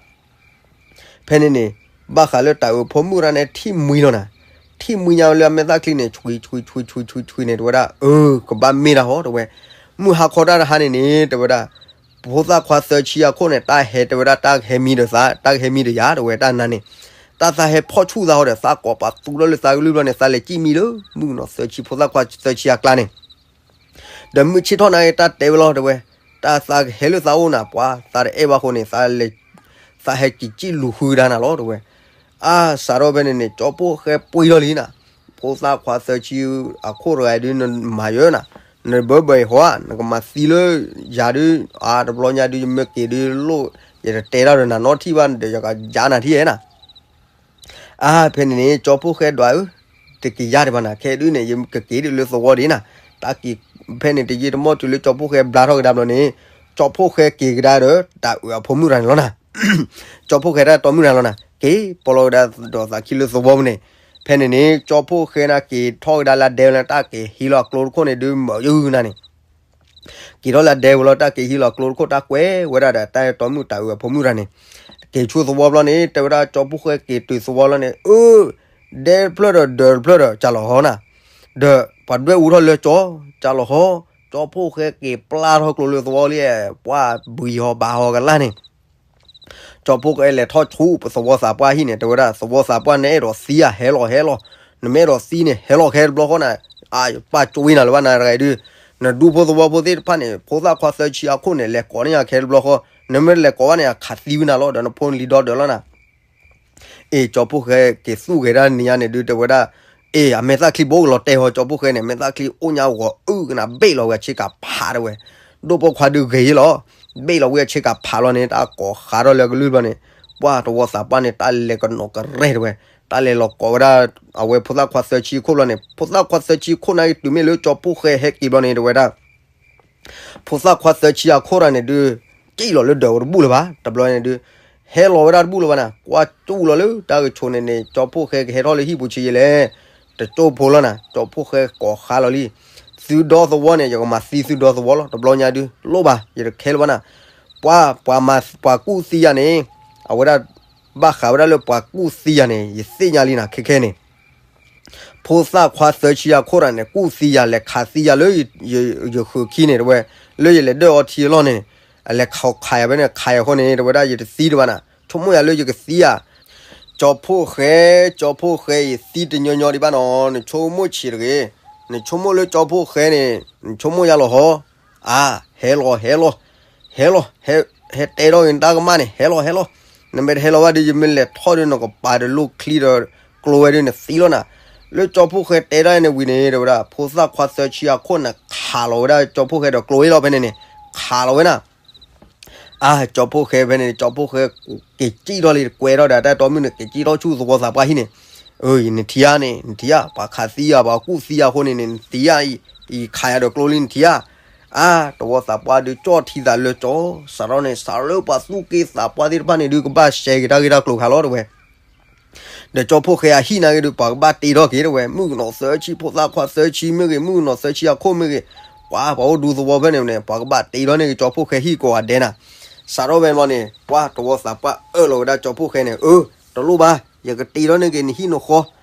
ဖဲန့ၣ်န့ၣ် ဘၣ်ဃးလၢတၢ်အၢဖိမုၣ်တၢ်န့ၣ် ထံၣ်မှံလီၤနၤ, ထံၣ်မှံညါလၢအမဲာ်သၣ်ချံန့ၣ် ဆွံဆွံဆွံဆွံဆွံန့ၣ် တဲဝဲဒၣ် အၢ ကဘၣ်မ့ၢ်ဒၣ်ဟီ တဲဝဲ, မုၢ်ဟါခီတၢ်တဟါန့ၣ်န့ၣ် တဲဝဲဒၣ် ဖိသၣ်ခွါသၢဆံအခိၣ်န့ၣ် တၢ်ဟဲတဲဝဲဒၣ် တၢ်ဟဲမံဒီးသး တၢ်ဟဲမံဒီးယၤ တဲဝဲ တၢ်နၤန့ၣ်, တၢ်သးဟဲဖီၣ်ဆူၣ်သးဟီဒီး သးကိးပသူထီၣ်လၢသးကလုၢ်ဘျီန့ၣ် သးလဲၤကံၣ်မံလၢ မုၣ်ကနီၤသၢဆံ ဖိသၣ်ခွါသၢဆံအကျါန့ၣ် ဒီးမုၢ်ဆ့ၣ်ထီၣ်နာ်က့ တၢ်တဲဝဲလီၤ တဲဝဲ, တၢ်သးကဟဲလၢသးအိၣ်နၤ ပှၤသးတအဲၣ်ဘၣ်အဃိန့ၣ် သးလဲၤ သးဟဲက့ၤကံၣ်လူၤဃုကဒါနၤလီၤ တဲဝဲ, အါ စးထီၣ်ဖဲန့ၣ်န့ၣ် ကၠီဖိၣ်ဃဲပှ့ၤထီၣ်လံနၤ, ဖိသၣ်ခွါသၢဆံအခိၣ်တဂၤဒုး နမၤယၢနၤ, နဘၢဘၢအံၤဃီဧါ နကမၤသံလၢယၤဒုး အါ တဘျီညါဒုး ယမ့ၢ်က့ၤဒုးလိၣ် ယတတဲတၢ်ဒီးနၤနီတထံၣ်ဘၣ် ဒီးယကယါနၤထံၣ်ဧဲနၤ အါ ဖဲန့ၣ်န့ၣ် ကၠီဖိၣ်ဃဲဒွးဧၢ, တကယါဒံးဘၣ်နၤ ခဲဒုးန့ၣ် ယကက့ၤဒ်လၢသဝီဒံးနၤ, တၢ်က့ၤဖဲန့ၣ် တယံာ်တမီၢ်တုၤလၢကၠီဖိၣ်ဃဲဘျါထီၣ်ကဒါဘျီန့ၣ်, ကၠီဖှိၣ်ဃဲက့ၤကဒါဒီး တၢ်အုးအဖိမုၣ်တဂၤန့ၣ်လီၤနၤ. ကၠီဖှိၣ်ဃဲတၢ်တီမုၣ်တဂၤလီၤနၤ က့ၤပိာ်လီၤကဒါဒီးသးခံလၢသဝီပူၤန့ၣ်. ဖဲန့ၣ်န့ၣ် ကၠီဖှိၣ်ဃဲန့ၣ် က့ၤထီၣ်ကဒါလၢဒဲဝဲလၢတၢ်က့ၤဟံးလီၤအကျိတခိၣ်န့ၣ် ဒုးမၤယုၢ်နၤန့ၣ် က့ၤထီၣ်လၢဒဲဝဲလီၤ တၢ်က့ၤဟံးလီၤအကျိတခိၣ် တၢ်ကွဲးဝဲဒၣ်ဒီး တၢ်တီမုၣ်တၢ်အုးအဖိမုၣ်တဂၤန့ၣ် က့ၤဆူသဝီဘျီန့ၣ် တဲဝဲဒၣ် ကၠီဖှိၣ်ဃဲက့ၤတုၤသဝီလီၤန့ၣ် အၢ ဒဲတဖျၢၣ်ဒီးဒၢးတဖျၢၣ်ဒီး ကၢ်လီၤဟီနၤ, ဒီးပှၤဒွဲၣ်အူထီၣ်လၢကၠီ ကၢ်လီၤဟီ, ကၠီဖှိၣ်ဃဲက့ၤပျၢ်ထီၣ်ကျိလၢသဝီလံ ပှၢ်ဘှံးဟီဘါဟီကလၢ်န့ၣ် ကၠီဖှိၣ်ဃဲလဲၤထီၣ်ဆူပသဝီသးပှၢ်ဟံၣ်န့ၣ် တဲဝဲဒၣ် သဝီသးပှၢ် နအဲၣ်ဒိးသံဧါ ဟဲလီၤဟဲလီၤ, နမ့ၢ်အဲၣ်ဒိးသံန့ၣ်ဟဲလီၤခဲတဘျီဃီနၤ, အပၢ်ကၠိဝံၤနၤလၢၤဘၣ်နၤတဂၤအံၤဒုး, နဒူဖိသဝီဖိသ့ၣ်တဖၣ်န့ၣ် ဖိသၣ်ခွါသၢဆံအခိၣ်န့ၣ် လဲၤကိးန့ၢ်ယၤခဲတဘျီဃီ, နမ့ၢ်တလဲၤကိးဘၣ်န့ၣ် အခးသံဝံၤနၤလီၤ ဒီးနဖိနလံၤဒီဒၢးလီၤနၤ အ့ၣ် ကၠီဖှိၣ်ဃဲက့ၤသူၣ်ဂဲၤဒၣ်နံၤညါန့ၣ်ဒုး တဲဝဲဒၣ်, အ့ၣ် အမဲာ်သၣ်ချံဘိကလီၤတဲာ်ဟီ ကၠီဖှိၣ်ဃဲန့ၣ် မဲာ်သၣ်ချံအိၣ်ညါဂီၤအုၣ်ကနၣ်ဘ့ၣ်လီၤဝဲအဆ့ကၤဖးတဲဝဲ, ဒိၣ်ပိာ်ခွါဒုးဂ့ၤလီၤ, ဘ့ၣ်လီၤဝဲအဆ့ကၤဖးလီၤန့ၣ် တၢ်ကိးဃးထီၣ်လၢကလုၢ်ဘျီန့ၣ်, ပှၢ်တဝီသးပှၢ်န့ၣ် တၢ်လဲၤကနီၤကရဲၣ်တဲဝဲ, တၢ်လဲၤလီၤကိးဝဲဒၣ် အဝဲဖိသၣ်ခွါသၢဆံအခိၣ်လီၤန့ၣ် ဖိသၣ်ခွါသၢဆံအခိၣ်န့ၣ်က့ၤတုၤမ့ၢ်လၢကၠီဖှိၣ်ဃဲဟဲက့ၤဘျီန့ၣ် တဲဝဲဒၣ် ဖိသၣ်ခွါသၢဆံအခိၣ်တဂၤန့ၣ်ဒုး, ကံၣ်လီၤလၢဒၢးဝဲတဘူၣ်လၢၤဘၣ်, တဘျီန့ၣ်ဒုး, ဟဲလီၤဝဲဒၣ်တဘူၣ်လၢၤဘၣ်နၤ, ကွၢ်ကၠူၣ်လီၤလၢတၢ်ကဆိးန့ၣ်န့ၣ် ကၠီဖှိၣ်ဃဲကဟဲထီၣ်လၢဟံၣ်ပူၤဆံးယံာ်လဲၣ်, တကၠိဖိလီၤနၤ, ကၠီဖှိၣ်ဃဲကိးဃးလီၤလံ, သုဒီသဝီန့ၣ် ယကမၤသံသုဒီသဝီလီၤ, တဘျီညါဒုး, တလိၣ်ဘၣ်, ယတခဲလၢၤဘၣ်နၤ, ပှၤ, ပှၤမၤ, ပှၤကူၣ်သံယၤန့ၣ်, အဝဲဒၣ်, ဘၣ်ဃးဝဲဒၣ်လၢပှၤကူၣ်သံယၤန့ၣ် ယသ့ၣ်ညါလံနၤ ခဲခဲန့ၣ် ဖိသၣ်ခွါသၢဆံအခိၣ်တဂၤန့ၣ် ကူၣ်သံယၤ လဲၤခးသံယၤလၢယဃုာ်ခံန့ၣ် တဲဝဲ, လၢယလဲၤဒၢၣ်အီထံအလီၢ်န့ၣ်, အလဲၤခးယၤဖဲန့ၣ် ခးယၤအဃိန့ၣ် တဲဝဲဒၣ် ယတသံတဘၣ်နၤ, ဆိကမိၣ်ယၤလၢယကသံဧါ, ကၠီဖှိၣ်ဃဲ, ကၠီဖှိၣ်ဃဲအံၤ သံတညီညီဒံးဘၣ်နီၤ, နဆိကမိၣ်ဆံးတဂ့ၤ, နဆိကမိၣ်လၢကၠီဖှိၣ်ဃဲန့ၣ် နဆိကမိၣ်ယၤလီၤဟီ, အါ, ဟဲလီၤ, ဟဲလီၤ, ဟဲလီၤ, ဟဲ, ဟဲတဲထီၣ်က့ၤနတၢ်ကမၣ်န့ၣ် ဟဲလီၤ, ဟဲလီၤ, နမ့ၢ်တဟဲလီၤဘၣ်ဒီး ယမ့ၢ်လဲၤထီၣ်ဒီး နကပၤဒီးလိၣ်ချံဒီးကျိဝဲဒီး နသံလီၤနၤ, လၢကၠီဖှိၣ်ဃဲတဲဒၣ်န့ၣ်ဝံၤန့ၣ် တဲဝဲဒၣ် ဖိသၣ်ခွါသၢဆံအခိၣ်န့ၣ် ခးလီၤဝဲဒၣ်ကၠီဖှိၣ်ဃဲဒီးကျိဝဲလီၤ ဖဲန့ၣ်န့ၣ်, ခးလီၤဝဲနၤ အါ, ကၠီဖှိၣ်ဃဲဖဲန့ၣ် ကၠီဖှိၣ်ဃဲက့ၤစံၣ်ထီၣ်လံ ကွဲထီၣ်ဒီးတၢ်တီမုၣ်န့ၣ် က့ၤစံၣ်ထီၣ်ဆူသဝီသးပှၢ်ဟံၣ်န့ၣ်, အၢ နထံၣ်ဧါန့ၣ် နထံၣ်ဧါ, ပှၤခးသံဧါ ပှၤကူၣ်သံဧါအဃိန့ၣ်န့ၣ် နထံၣ်ဧါ, အံၤခးယၤဒီးကျိလံ နထံၣ်ဧါ, အါ, တဝီသးပှၢ်ဒုးကၠီၣ်ထံသးလၢကၠီ, စးထီၣ်န့ၣ် စးထီၣ်လၢပှၤသူၣ်က့သးပှၢ်သ့ၣ်တဖၣ်န့ၣ်ဒုး ကဘၣ်ရှဲက့ၤတၢ်ဂ့ၢ်တၢ်ကျိၤခါလီၤ တဲဝဲ ဒီးကၠီဖှိၣ်ဃဲအဟံၣ်နာ်က့ဒုး ပှၤကဘၣ်တ့ထီၣ်က့ၤ တဲဝဲ, မုၣ်ကနီၤသၢဆံ ဖိသၣ်ခွါသၢဆံမ့ၢ်ဂ့ၤ, မုၣ်ကနီၤသၢဆံအခိၣ်မ့ၢ်ဂ့ၤ, ပှၤ ပှၤအိၣ်ဒူသဝီဖဲန့ၣ်န့ၣ် ပှၤကဘၣ်တ့ထီၣ်န့ၢ်က့ၤကၠီဖှိၣ်ဃဲဟံၣ်ကိးဂၤဒဲးနၤ. စးထီၣ်ဖဲန့ၣ်ဘျီန့ၣ် ပှၤတဝီသးပှၢ်အၢၣ်လီၤဝဲဒၣ်ကၠီဖှိၣ်ဃဲန့ၣ်, အၢ, တလိၣ်ဘၣ်, ယကတ့ထီၣ်န့ၢ်က့ၤနဟံၣ်နဃီ,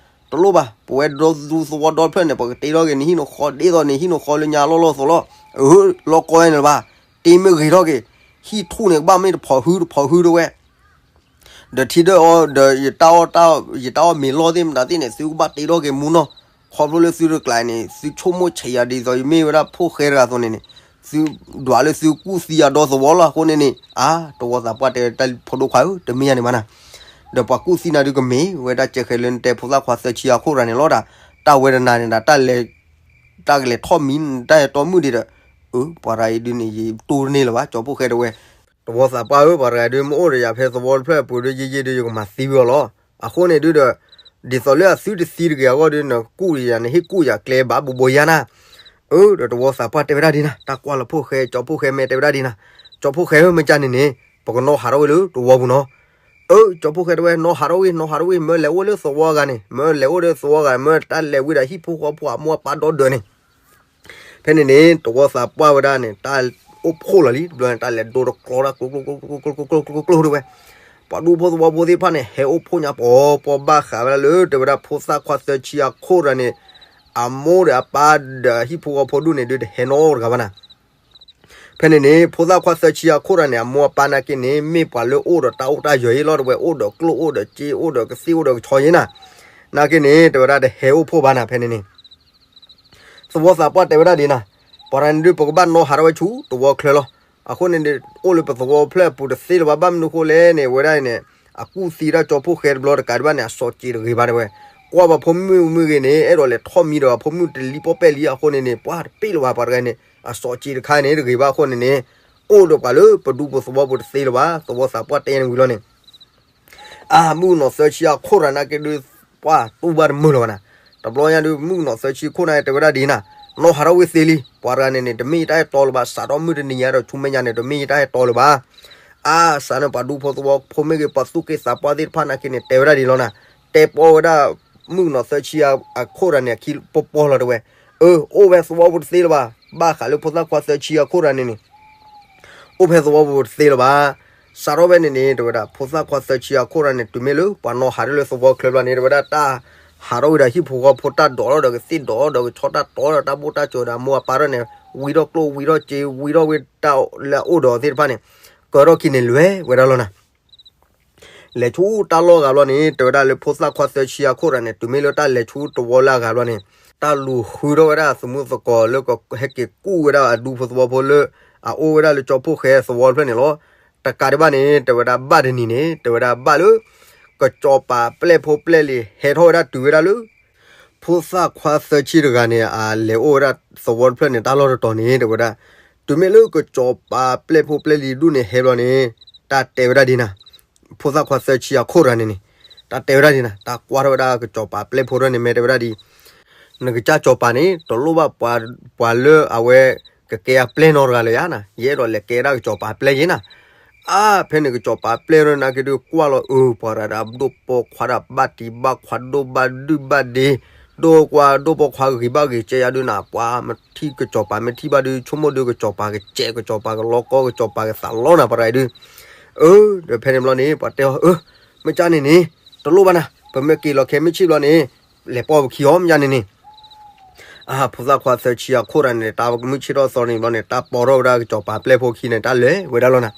တလိၣ်ဘၣ်, ပဝဲဒူသဝီဒီဖျၢၣ်န့ၣ် ပှၤကတ့ထီၣ်က့ၤနဟံၣ်နဃီ ဒ်သိးနဟံၣ်နဃီလၢညါလီၢ်လီၢ်သိးလီၤ. အၢ, လီၤကီဝဲန့ၣ်လၢၤဘၣ်, တ့မ့ၢ်ဂ့ၤထီၣ်က့ၤ, ဟံၣ်ထူၣ်န့ၣ် ကဘၣ်မ့ၢ်တဖီၣ်ဟုတဖီၣ်ဟု တဲဝဲ ဒီးထံဒၢၣ်အီၤ ဒီးယတၢ်အီၣ်တၢ်, ယတၢ်အီၣ်မ့ၤလီၢ်သ့ၣ်မတၤသ့ၣ်န့ၣ် သုကဘၣ်တ့ထီၣ်က့ၤမူနီၢ်, ခီဖျိလၢသုတကျါန့ၣ် သုဆိကမိၣ်ဆံးယၤဒ်သိးယမ့ၢ်ဝဲဒၣ်ဖှိၣ်ဃဲတဂၤအသိးန့ၣ်န့ၣ်, သုဒွးလၢသုကူၣ်သံယၤဒီသဝီလီၤ. အဃိန့ၣ်န့ၣ် အါ, တဝီသးပှၢ်တဲတၢ်ဖိဒိၣ်ခွါဧၢ, တမ့ၢ်ယၤန့ၣ်ဘၣ်နၤ, ဒီးပှၤကူၣ်သံနၤဒုးကမ့ၢ်ဝဲဒၣ်ကဲဃဲလၢနတဲဖိသၣ်ခွါသၢဆံအခိၣ်တဂၤန့ၣ်လီၤ. တၢ်ဝဲတနၤန့ၣ်ဒီး တၢ်လဲၤ, တၢ်ကလဲၤထီၣ်မံတၢ်တီမုၣ်ဒံးဒီး, အၢ, ပှၤတဂၤအံၤဒုးန့ၣ် ယတိၢ်တန့ၢ်လၢၤဘၣ် ကၠီဖှိၣ်ဃဲတဲဝဲ တဝီသးပှၢ်ဧၢ, ပှၤတဂၤဒုး မ့ၢ်အိၣ်ဒီးယၤဖဲသဝီတဖျၢၣ်အပူၤဒီး ယဲယဲဒုး ယကမၤသံဝံၤအီၤလီၤ. အဃိန့ၣ်ဒုးဒီး, ဒ်သိးလၢအသုတသံတဂ့ၤအဂီၢ်ဒီး နကူၣ်ယၤ နဟ့ၣ်ကူၣ်ယၤကျဲဘၣ်ဘိဘိယါနၤ. အၢ, ဒီးတဝီသးပှၢ်တဲဝဲဒၣ်ဒ်နၤ, တၢ်ကွၢ်လၢဖှိၣ်ဃဲ ကၠီဖှိၣ်ဃဲမ့ၢ်တဲဝဲဒၣ်ဒ်နၤ, ကၠီဖှိၣ်ဃဲဧၢ မ့ၢ်ကန့ၣ်န့ၣ် ပကနီၣ်ဟးထီၣ်ဝဲလၢတဝီပူၤနီၤ. အၢ, ကၠီဖှိၣ်ဃဲတဲဝဲ နီၣ်ဟးထီၣ်ဝံၤ နီၣ်ဟးထီၣ်ဝံၤ မ့ၢ်လဲၤအိၣ်လၢသဝီအဂၤန့ၣ် မ့ၢ်လဲၤအိၣ်လၢသဝီအဂၤ မ့ၢ်တၢ်လဲၤဝံၤဒီးဟံၣ်ဖိဃီဖိအမိၢ်အပၢ်ဒီဒၢးန့ၣ် ဖဲန့ၣ်န့ၣ် တဝီသးပှၢ်ဝဲဒၣ်န့ၣ် တၢ်အိၣ်ဖှိၣ်လီၤလံ တဘျီန့ၣ် တၢ်လဲၤဒိတကျီတၢ်ကျိကျိကျိကျိကျိကျိကျိကျိကျိကျိတဲဝဲ, ပှၤဒူဖိသဝီဖိသ့ၣ်တဖၣ်န့ၣ် ဟဲအိၣ်ဖှိၣ်ညါပီၤပီၤဘၣ်ဃးဝဲဒၣ်လၢ တဲဝဲဒၣ်ဖိသၣ်ခွါသၢဆံအခိၣ်တဂၤန့ၣ် အမိၢ်ဒီးအပၢ်ဒီးဟံၣ်ဖိဃီဖိဒူၣ်န့ၣ်ဒုး တဟဲနီတဂၤဘၣ်နၤ. ဖဲန့ၣ်န့ၣ် ဖိသၣ်ခွါသၢဆံအခိၣ်တဂၤန့ၣ် အမိၢ်အပၢ်နာ်က့န့ၣ် မ့ၢ်ပှၤလၢအိၣ်ဒီးတၢ်အိၣ်တၢ်ယၢၤအံၤလီၤ တဲဝဲ, အိၣ်ဒီးကျိၣ်အိၣ်ဒီးစ့အိၣ်ဒီးကသ့ၣ်အိၣ်ဒီးကဆီယ့နၤ. နာ်က့န့ၣ် တဲဝဲဒၣ် တဟဲအိၣ်ဖှိၣ်ဘၣ်နၤ ဖဲန့ၣ်န့ၣ် သဝီသးပှၢ်တဲဝဲဒၣ်ဒ်နၤ, ပှၤတဂၤန့ၣ်ဒုး ပကဘၣ်နီၣ်ဟးထီၣ်ဝဲဆူတဝီချၢလီၤ. အဃိန့ၣ် အိၣ်လၢပသဝီဖျၢၣ်အပူၤတသ့လၢၤဘၣ် ဘၣ်မနုၤအဃိလဲၣ်န့ၣ် ဝဲဒၣ်အံၤန့ၣ် အကူၣ်သံဒၣ်ကၠီဖှိၣ်ဃဲတဘျီတကးဒံးဘၣ်န့ၣ် အစီးစ့းတဂ့ၤဘၣ်တဲဝဲ, ကွၢ်ပှၤဖိမုၣ်မ့ၢ်ဂ့ၤန့ၣ် အဲၣ်ဒိးလဲၤထီၣ်မံဒီးအဖိမုၣ်တလံၣ်ပီၣ်ပဲၣ်လံအဃိန့ၣ်န့ၣ် ပှၤတပ့ၣ်လၢၤဘၣ် ပှၤတဂၤန့ၣ် အစီးစ့းတခါန့ၣ်တဂ့ၤဘၣ်အဃိန့ၣ်န့ၣ် အိၣ်ဒီးပှၤလၢပဒူပသဝီပူၤတသ့လၢၤဘၣ် သဝီသးပှၢ်တဲန့ၣ်ဝံၤလီၤန့ၣ် အါ မုၣ်ကနီၤသၢဆံအခိၣ်တဂၤနာ်က့ဒုး ပှၤတူၢ်ဘၣ်တမုာ်လၢၤဘၣ်နၤ. တဘျီညါဒုး မုၣ်ကနီၤသၢဆံအခိၣ်န့ၣ် တဲဝဲဒၣ်ဒ်နၤ, နီၢ်ဟးထီၣ်ဝံၤသ့လံ, ပှၤတဂၤန့ၣ်န့ၣ် တမ့ၢ်ယတၢ်အဲၣ်တီလၢၤဘၣ်, စးထီၣ်မုၢ်တနံၤညါဒီးဆူမဲာ်ညါန့ၣ် တမ့ၢ်ယတၢ်အဲၣ်တီလၢၤဘၣ်. အါ စးန့ၣ် ပှၤဒူဖိသဝီဖိမ့ၢ်ဂ့ၤ ပှၤသူၣ်က့သးပှၢ်သ့ၣ်တဖၣ်နာ်က့န့ၣ် တဲဝဲဒၣ်ဒ်လီၤနၤ, တဲပီၢ်ဝဲဒၣ် မုၣ်ကနီၤသၢဆံအခိၣ်တဂၤန့ၣ် အခံပီၢ်ပီၢ်လီၤတဲဝဲ, အၢ အိၣ်ဖဲသဝီပူၤတသ့လၢၤဘၣ်, ဘၣ်ဃးလၢဖိသၣ်ခွါသၢဆံအခိၣ်တဂၤန့ၣ်န့ၣ် အိၣ်ဖဲသဝီပူၤတသ့လၢၤဘၣ်. စးထီၣ်ဖဲန့ၣ်န့ၣ် တဲဝဲဒၣ် ဖိသၣ်ခွါသၢဆံအခိၣ်တဂၤန့ၣ် တုၤမ့ၢ်လၢပှၤနီၢ်ဟးထီၣ်လၢသဝီချၢဘျီန့ၣ် တဲဝဲဒၣ် တၢ်ဟးထီၣ်ဝံၤဒီးဟံၣ်ဖိဃီဖိ တၢ်ဒိးထီၣ်ဒီးကသ့ၣ်ဒိးထီၣ်ဒီးကဆီ တၢ်တီထီၣ်ဒီးတၢ်ဘူၣ်တၢ်စၢၤဒီးအမိၢ်အပၢ်ထီၣ်န့ၣ် ဝံထီၣ်ကျိၣ်ဝံထီၣ်စ့ ဝံထီၣ်ဝဲတၢ်လၢအအိၣ်ဒီးသ့ၣ်တဖၣ်န့ၣ် ကၢထီၣ်ခံန့ၣ်လဲၤဝဲဒၣ်လီၤနၤ. လဲၤဆူတၢ်လီၢ်ဂၤဘျီန့ၣ် တဲဝဲဒၣ်လၢဖိသၣ်ခွါသၢဆံအခိၣ်တဂၤန့ၣ် တုၤမ့ၢ်လၢတၢ်လဲၤဆူတဝီလၢအဂၤဘျီန့ၣ် တၢ်လူၤဃုထီၣ်ဝဲဒၣ်အသမူသကိးလၢကဟဲက့ၤကူၣ်ဝဲဒၣ်အဒူဖိသဝီဖိလၢ အအိၣ်ဝဲဒၣ်လၢကၠီဖီၣ်ဃဲသဝီတဖျၢၣ်န့ၣ်လီၤ. တကးဒံးဘၣ်န့ၣ် တဲဝဲဒၣ်ဘၣ်တနံၤန့ၣ် တဲဝဲဒၣ်ဘၣ်လၢ ကစီၤပၤပျဲၢ်ဖိပျဲၢ်လံၤဟဲထီၣ်ဝဲဒၣ်တုၤဝဲဒၣ်လၢ ဖိသၣ်ခွါသၢဆံတဂၤန့ၣ် အလဲၤအိၣ်ဝဲဒၣ်သဝီတဖျၢၣ်န့ၣ် တၢ်လီၢ်တတီၤန့ၣ် တဲဝဲဒၣ် တုၤမ့ၢ်လၢကစီၤပၤပျဲၢ်ဖိပျဲၢ်လံၤဒူၣ်န့ၣ်ဟဲဘျီန့ၣ် တၢ်တဲဝဲဒၣ်ဒ်နၤ, ဖိသၣ်ခွါသၢဆံအခိၣ်တဂၤန့ၣ်န့ၣ် တၢ်တဲဝဲဒၣ်ဒ်နၤ, တၢ်ကွၢ်ထီၣ်ဝဲဒၣ်ကစီၤပၤပျဲၢ်ဖိတဂၤန့ၣ် မ့ၢ်တဲဝဲဒၣ်ဒ် နကစၢ်စီၤပၤန့ၣ် တလိၣ်ဘၣ်ပှၤလၢအဝဲ ကကဲအပျဲၢ်နီတဂၤလၢၤယါနၤ, ယအဲၣ်ဒိးလဲၤကဲဒၣ်ကစီၤပၤပျဲၢ်ယါနၤ. အါ ဖဲန့ၣ်ကစီၤပၤပျဲၢ်ထီၣ်နာ်က့ဒုးကွၢ်လီၤ အၢ ပှၤတဂၤဒီး ဒိၣ်ပိာ်ခွါဒီးဘၣ်တံၤဘၣ်ခွါ ဒိၣ်ဘၣ်ဒုၣ်ဘၣ်ဒ့, ဒိၣ်ကွၢ်ဒိၣ်ပိာ်ခွါဂ့ၤဘၣ်ဂ့ၤ ကဲယါဒုးနၤ ပှၤမ့ၢ်ထံၣ်ကစီၤပၤမ့ၢ်ထံၣ်ဘၣ်ဒုး ဆိကမိၣ်ဒုးကစီၤပၤကစဲး ကစီၤပၤကလီကီ ကစီၤပၤကသးလီနၤ ပှၤတဂၤအံၤဒုး အၢ ဒီးဖဲန့ၣ်ဘျီန့ၣ် ပှၤတဲအီၤ အၢ မ့ၢ်ကၢ်န့ၣ်န့ၣ် တလိၣ်ဘၣ်နၤ, ပမ့ၢ်က့ၤလီၤခဲမုၢ်ဆ့ၣ်ဘျီန့ၣ် လဲၤပိာ်ပခံအီၤ မ့ၢ်ကၢ်န့ၣ်န့ၣ် အါ ဖိသၣ်ခွါသၢဆံအခိၣ်တဂၤန့ၣ် တၢ်မုၢ်ဆ့ၣ်ထီၣ်သီန့ၣ်ဘျီန့ၣ် တၢ်ပိာ်ထီၣ်ဝဲဒၣ်ကစီၤပၤပျဲၢ်ဖိခံန့ၣ် တၢ်လဲၤဝဲဒၣ်လီၤနၤ.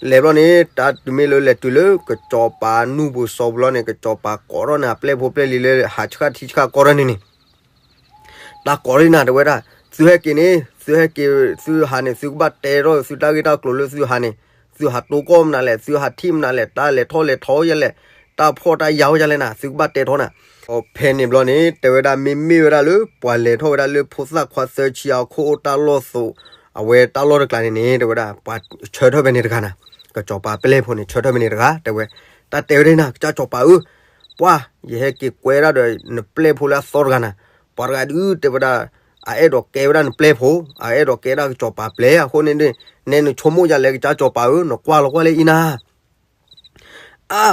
လဲၤဘျီန့ၣ် တၢ်တုၤမ့ၢ်လၢလဲၤတုၤလၢကစီၤပၤနူၢ်ပူၤစီၤပူၤလီၤန့ၣ် ကစီၤပၤကိးထီၣ်န့ၣ် အပျဲၢ်ဖိပျဲၢ်လံၤလၢဟးဆှၣ်ထံဆှၣ်ကီၢ်ထီၣ်န့ၣ်န့ၣ် တၢ်ကိးဒ်နၤ တဲဝဲဒၣ် သုဟဲက့ၤန့ၣ် သုဟဲက့ၤ သုဟးန့ၣ် သုကဘၣ်တဲထီၣ်သုတၢ်ဂ့ၢ်တၢ်ကျိၤလၢသုဟးန့ၣ် သုဟးတိၢ်ကီၢ်မနုၤလဲၣ် သုဟးထံၣ်မနုၤလဲၣ် တၢ်လဲၤထီၣ်လဲၤထီယဲလဲၣ် တၢ်ဖှီၣ်တၢ်ယာ်ယဲလဲၣ်နၤ သုကဘၣ်တဲထီၣ်နၤ. ဖဲန့ၣ်ဘျီန့ၣ် တဲဝဲဒၣ်မ့မ့ၢ်ဝဲဒၣ်လၢ ပှၤလဲၤထီၣ်ဝဲဒၣ်လၢဖိသၣ်ခွါသၢဆံအခိၣ်အိၣ်တၢ်လီၢ်သိး အဝဲတၢ်လီၢ်တကျးန့ၣ်န့ၣ် တဲဝဲဒၣ် ပှၤဆၢထၢၣ်ဖဲန့ၣ်တဂၤနၤ ကစီၤပၤပျဲၢ်ဖိန့ၣ် ဆၢထၢၣ်ဖဲန့ၣ်တဂၤ တဲဝဲ တၢ်တဲဝဲဒၣ်နၤ ကစၢ်စီၤပၤဧၢ ပှၤ ယဟဲက့ၤကွဲဒၣ်ဒီးနပျဲၢ်ဖိလၢအသီတဂၤနၤ ပှၤတဂၤဒုးတဲဝဲဒၣ် အအဲၣ်ဒိးကဲဝဲဒၣ်နပျဲၢ်ဖိ အအဲၣ်ဒိးကဲဒၣ်ကစီၤပၤပျဲၢ်အဃိန့ၣ် နဲနဆိကမိၣ်ယၤလဲၣ် ကစၢ်စီၤပၤဧၢ နကွၢ်လီၤကွၢ်လၢအံၤနၤ အါ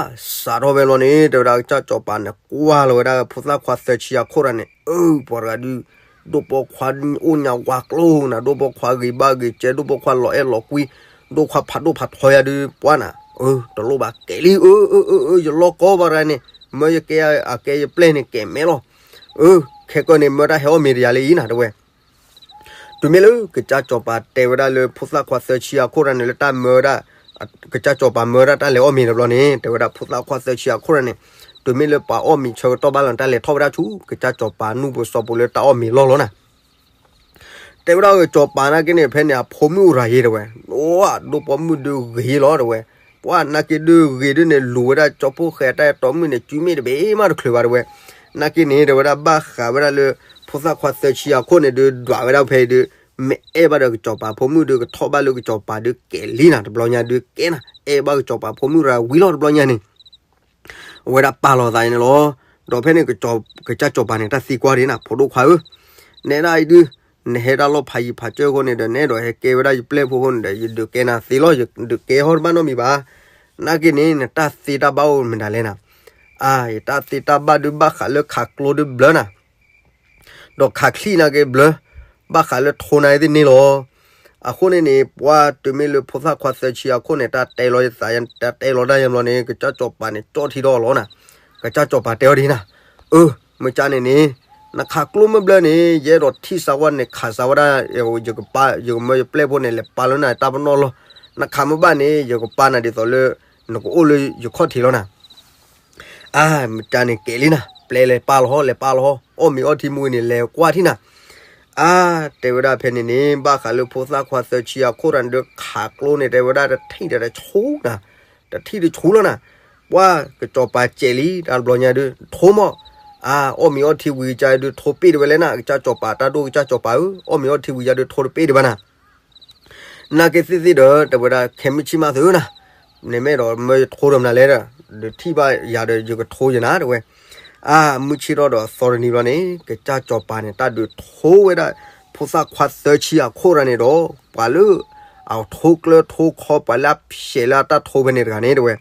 စးထီၣ်ဖဲဘျီန့ၣ် တဲဝဲဒၣ်ကစၢ်စီၤပၤန့ၣ် ကွၢ်လီၤဝဲဒၣ်ဖိသၣ်ခွါသၢဆံအခိၣ်တဂၤန့ၣ် အၢ ပှၤတဂၤဒုး ဒိၣ်ပိာ်ခွါအိၣ်ညါဝါကျိၤနၤ ဒိၣ်ပိာ်ခွါဂ့ၤဘၣ်ဂ့ၤကဲ ဒိၣ်ပိာ်ခွါလီၤအဲၣ်လီၤကွံ ဒိၣ်ခွါဖးဒိၣ်ဖးထီယါဒုး ပှၤနၤ အၢ တလိၣ်ဘၣ်ကဲလံ အၢ အၢ အၢ အၢ ယလီၢ်ကီပှၤတဂၤန့ၣ် မၢယကဲအကဲယပျဲၢ်န့ၣ် ကဲမဲာ်လီၤ အၢ ခဲကၢၢ်န့ၣ် မၢတၢ်ဟဲအီၣ်မ့ၤတယၤလၢအံၤနၤ တဲဝဲ တုၤမ့ၢ်လၢကစၢ်စီၤပၤတဲဝဲဒၣ်လၢဖိသၣ်ခွါသၢဆံအခိၣ်တဂၤန့ၣ် လၢတၢ်မၢဝဲဒၣ် ကစၢ်စီၤပၤမၢဝဲဒၣ်တၢ်လဲၤအီၣ်မ့ၤတဘျီန့ၣ် တဲဝဲဒၣ်ဖိသၣ်ခွါသၢဆံအခိၣ်တဂၤန့ၣ် တုၤမ့ၢ်လၢပှၤအီၣ်မ့ၤဆၢကတီၢ်ဘၣ်လီၤ တၢ်လဲၤထီၣ်ဝဲဒၣ်ဆူ ကစၢ်စီၤပၤနူၢ်ပူၤစီၤပူၤလၢတၢ်အီၣ်မ့ၤလီၢ်လီၤနၤ တဲဝဲဒၣ်ကစီၤပၤနာ်က့န့ၣ် ဖဲန့ၣ် အဖိမုၣ်အိၣ်ရၤယ့ၤတဲဝဲ, ဒိၣ်ပိာ်မုၣ်ဒုးဂ့ၤလီၤတဲဝဲ, ပှၤနာ်က့ဒုးဂ့ၤဒုးန့ၣ် လူၤဝဲဒၣ်ကၠီဖိၣ်ဃဲအတၢ်အဲၣ်တီမုၣ်န့ၣ် စုမ့ၣ်တဘ့ၣ်မးတချုးဘၣ်တဲဝဲ, နာ်က့န့ၣ် တဲဝဲဒၣ်ဘၣ်ဃးဝဲဒၣ်လၢ ဖိသၣ်ခွါသၢဆံအခိၣ်န့ၣ်ဒုး ဒွးဝဲဒၣ်ဖဲအံၤဒုး မ့ၢ်အဲၣ်ဘၣ်ဒီးကစီၤပၤဖိမုၣ်ဒုး ကထီၣ်ဘၣ်လၢကစီၤပၤဒုးကဲၤလံနၤ တဘျီညါဒုးကဲနၤ အဲၣ်ဘၣ်ကစီၤပၤဖိမုၣ်ရၤဝံၤလီၤတဘျီညါန့ၣ် အဝဲဒၣ်ပာ်လီၤသးန့ၣ်လီၤ. ဒီးဖဲန့ၣ် ကစၢ်စီၤပၤန့ၣ် တၢ်သံကွၢ်ဒ်နၤ ဖိဒိၣ်ခွါဧၢ, နဲဒၣ်အံၤဒုး နဟဲတၢ်လီၢ်ဖးယံၤဖးစၢၢ်အဃိန့ၣ်ဒီး နအဲၣ်ဒိးဟဲကဲဝဲဒၣ်ယပျဲၢ်ဖိအဃိန့ၣ်ဒီး ယဒုးကဲနၤသ့လီၤ ယဒုးကဲဟီၣ်တဘၣ်နီတမံၤဘၣ်. နာ်က့န့ၣ် နတၢ်သ့တၢ်ဘၣ်အိၣ်မနုၤလဲၣ်နၤ. အါ ယတၢ်သ့တၢ်ဘၣ်ဒုးဘၣ်ဃးလၢခးကျိဒုးဘျၢနၤ ဒီးခးချံၣ်နာ်က့ဘျၢ, ဘၣ်ဃးလၢထိနာ်က့သ့ၣ်န့ၣ်လီၤ. အဃိန့ၣ်န့ၣ် ပှၤတုၤမ့ၢ်လၢဖိသၣ်ခွါသၢဆံအခိၣ်န့ၣ် တၢ်တဲလီၤယသး တၢ်တဲလီၤတၢ်ယဘျီန့ၣ် ကစၢ်စီၤပၤန့ၣ် ကၠီၣ်ထံထီၣ်အီၤလီၤနၤ. ကစၢ်စီၤပၤတဲအီၤဒ်နၤ, အၢ မ့ၢ်ကၠၢ်န့ၣ်န့ၣ် နခးကျိမ့ၢ်ဘျၢန့ၣ် ယအဲၣ်ဒိးထံၣ်စၢၤဝဲန့ၣ် ခးစၢၤဝဲဒၣ် ယကပာ် ယကမၢယပျဲၢ်ဖိန့ၣ် လဲၤပာ်လၢနတၢ်ပနီၣ်လီၤ. နခးမ့ၢ်ဘၣ်န့ၣ် ယကပာ်နၤဒ်သိးလၢ နကအိၣ်လၢယခီၣ်ထံးလီၤနၤ. အါ မ့ၢ်ကၠၢ်န့ၣ်ကဲလံနၤ ပျဲလဲၤပာ်လီၤဟီၣ် လဲၤပာ်လီၤဟီၣ် အီၣ်မ့ၤအီထံမူဝံၤန့ၣ် လဲၤကွၢ်ထံၣ်နၤ. အါ တဲဝဲဒၣ်ဖဲန့ၣ်န့ၣ် ဘၣ်ဃးလၢဖိသၣ်ခွါသၢဆံအခိၣ်တၢ်န့ၣ်ဒုး ခးကျိန့ၣ် တဲဝဲဒၣ်တထံၣ်ဒီးတဆူနၤ, တထံၣ်တဆူလီၤနၤ. ပှၤကစီၤပၤစဲးလံ တၢ်တဘျီညါဒုး ထိမီၢ်, အါ အီၣ်မ့ၤအီထံဝံၤကၢ်ဒုး ထိပ့ၢ်တဝဲလဲၣ်နၤ ကစၢ်စီၤပၤ တၢ်ဒိၣ်ကစၢ်စီၤပၤဧၢ အီၣ်မ့ၤအီထံဝံၤယၤဒုး ထိတပ့ၢ်တဘၣ်နၤ နာ်က့သ့ၣ်သ့ၣ်ဒီး တဲဝဲဒၣ်ခဲမုၢ်ဆ့ၣ်မးသုနၤ, နမ့ၢ်အဲၣ်ဒိးမၢယထိဒီးမနုၤလဲၣ်ဒီး ဒုးထံၣ်ဘၣ်ယၤဒီး ယကထိယနၤ တဲဝဲ. အါ မုၢ်ဆ့ၣ်ထီၣ်ဒီးသီတနံၤဘျီန့ၣ် ကစၢ်စီၤပၤန့ၣ် တၢ်ဒုးထိဝဲဒၣ် ဖိသၣ်ခွါသၢဆံအခိၣ်ရၤန့ၣ်ဒီး ပှၤလၢ အထိကျၢၤထိခီ ပှၤလၢအဖျဲးလၢအတၢ်ထိဖဲန့ၣ်တဂၤန့ၣ် တဲဝဲ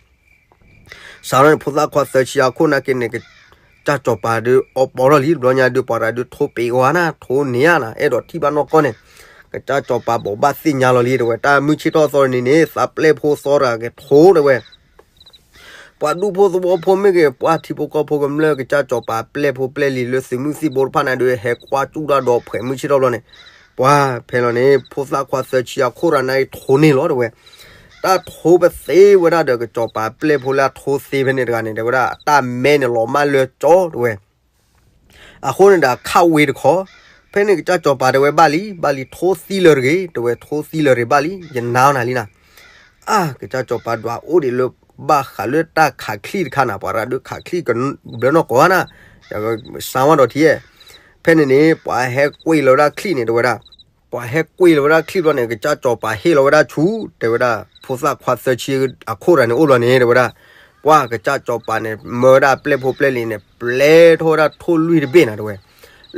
စးထီၣ်န့ၣ် ဖိသၣ်ခွါသၢဆံအခိၣ်နာ်က့န့ၣ် ကစၢ်စီၤပၤဒုးအီပီထီၣ်လံ တဘျီညါဒုး ပှၤတဂၤဒုးထိပ့ၤကဝါနၤ ထိန့ၢ်ဧါနၤ အဲၣ်ဒိးထံၣ်ဘၣ်နီၢ်ကီၢ်န့ၣ် ကစၢ်စီၤပၤဘိးဘၣ်သ့ၣ်ညါလီၤလံ တဲဝဲ တၢ်မုၢ်ဆ့ၣ်ထီၣ်သီတနံၤန့ၣ် သးပျဲၢ်ဖိသီတဂၤကထိ တဲဝဲ ပှၤဒူဖိသဝီဖိမ့ၢ်ဂ့ၤ ပှၤထံဖိကီၢ်ဖိကမျၢၢ် ကစၢ်စီၤပၤပျဲၢ်ဖိပျဲၢ်လံၤလၢသုးမုၢ်သံၣ်ဘိတဖၣ်န့ၣ်ဒုး ဟဲကွၢ်ကၠူၣ်တၢ်ဒီးဖှဲးမုၢ်ဆ့ၣ်ထီၣ်ဘျီန့ၣ် ပှၤဖဲလီၤန့ၣ် ဖိသၣ်ခွါသၢဆံအခိၣ်ရၤန့ၣ်ထိန့ၢ်လီၤ တဲဝဲ တၢ်ထိပသ့ဝဲဒၣ်ဒီး ကစၢ်စီၤပၤပျဲၢ်ဖိလၢအထိသ့ဖဲန့ၣ်တဂၤန့ၣ် တဲဝဲဒၣ် တၢ်မဲန့ၣ်လီၤမၢ်လၢကၠီ တဲဝဲ အဃိန့ၣ်ဒီးခးဝ့ၤတခီ, ဖဲန့ၣ်ကစၢ်စီၤပၤတဲဝဲ ဘၣ်လံ ဘၣ်လံ ထိသံလၢၤတဂ့ၤ တဲဝဲ ထိသံလၢၤတဂ့ၤ ဘၣ်လံ ယနာ်နၤလံနၤ. အါ ကစၢ်စီၤပၤဒွးအိၣ်ဒံးလၢ ဘၣ်ဃးလၢတၢ်ခးချံၣ်တခါနၤ ပှၤရၤဒုးခးချံၣ်ကဘျၢနီၢ်ကိးနၤ, ယကစါဝါဒီးထံဧဲ. ဖဲန့ၣ်န့ၣ် ပှၤဟဲကွံာ်လီၤဝဲဒၣ်ချံၣ်န့ၣ် တဲဝဲဒၣ် ပှၤဟဲကွံာ်လီၤဝဲဒၣ်ချံၣ်ဘျီန့ၣ် ကစၢ်စီၤပၤဟ့ၣ်လီၤဝဲဒၣ်ဆူ တဲဝဲဒၣ် ဖိသၣ်ခွါသၢဆံအခိၣ်ရၤန့ၣ်အိၣ်ဘျီန့ၣ် တဲဝဲဒၣ် ပှၤကစၢ်စီၤပၤန့ၣ် မၢဝဲဒၣ်ပျဲၢ်ဖိပျဲၢ်လံၤန့ၣ် ပျဲထီၣ်ဝဲဒၣ်ထိၣ်လွံၢ်တဘ့ၣ်နၤ တဲဝဲ.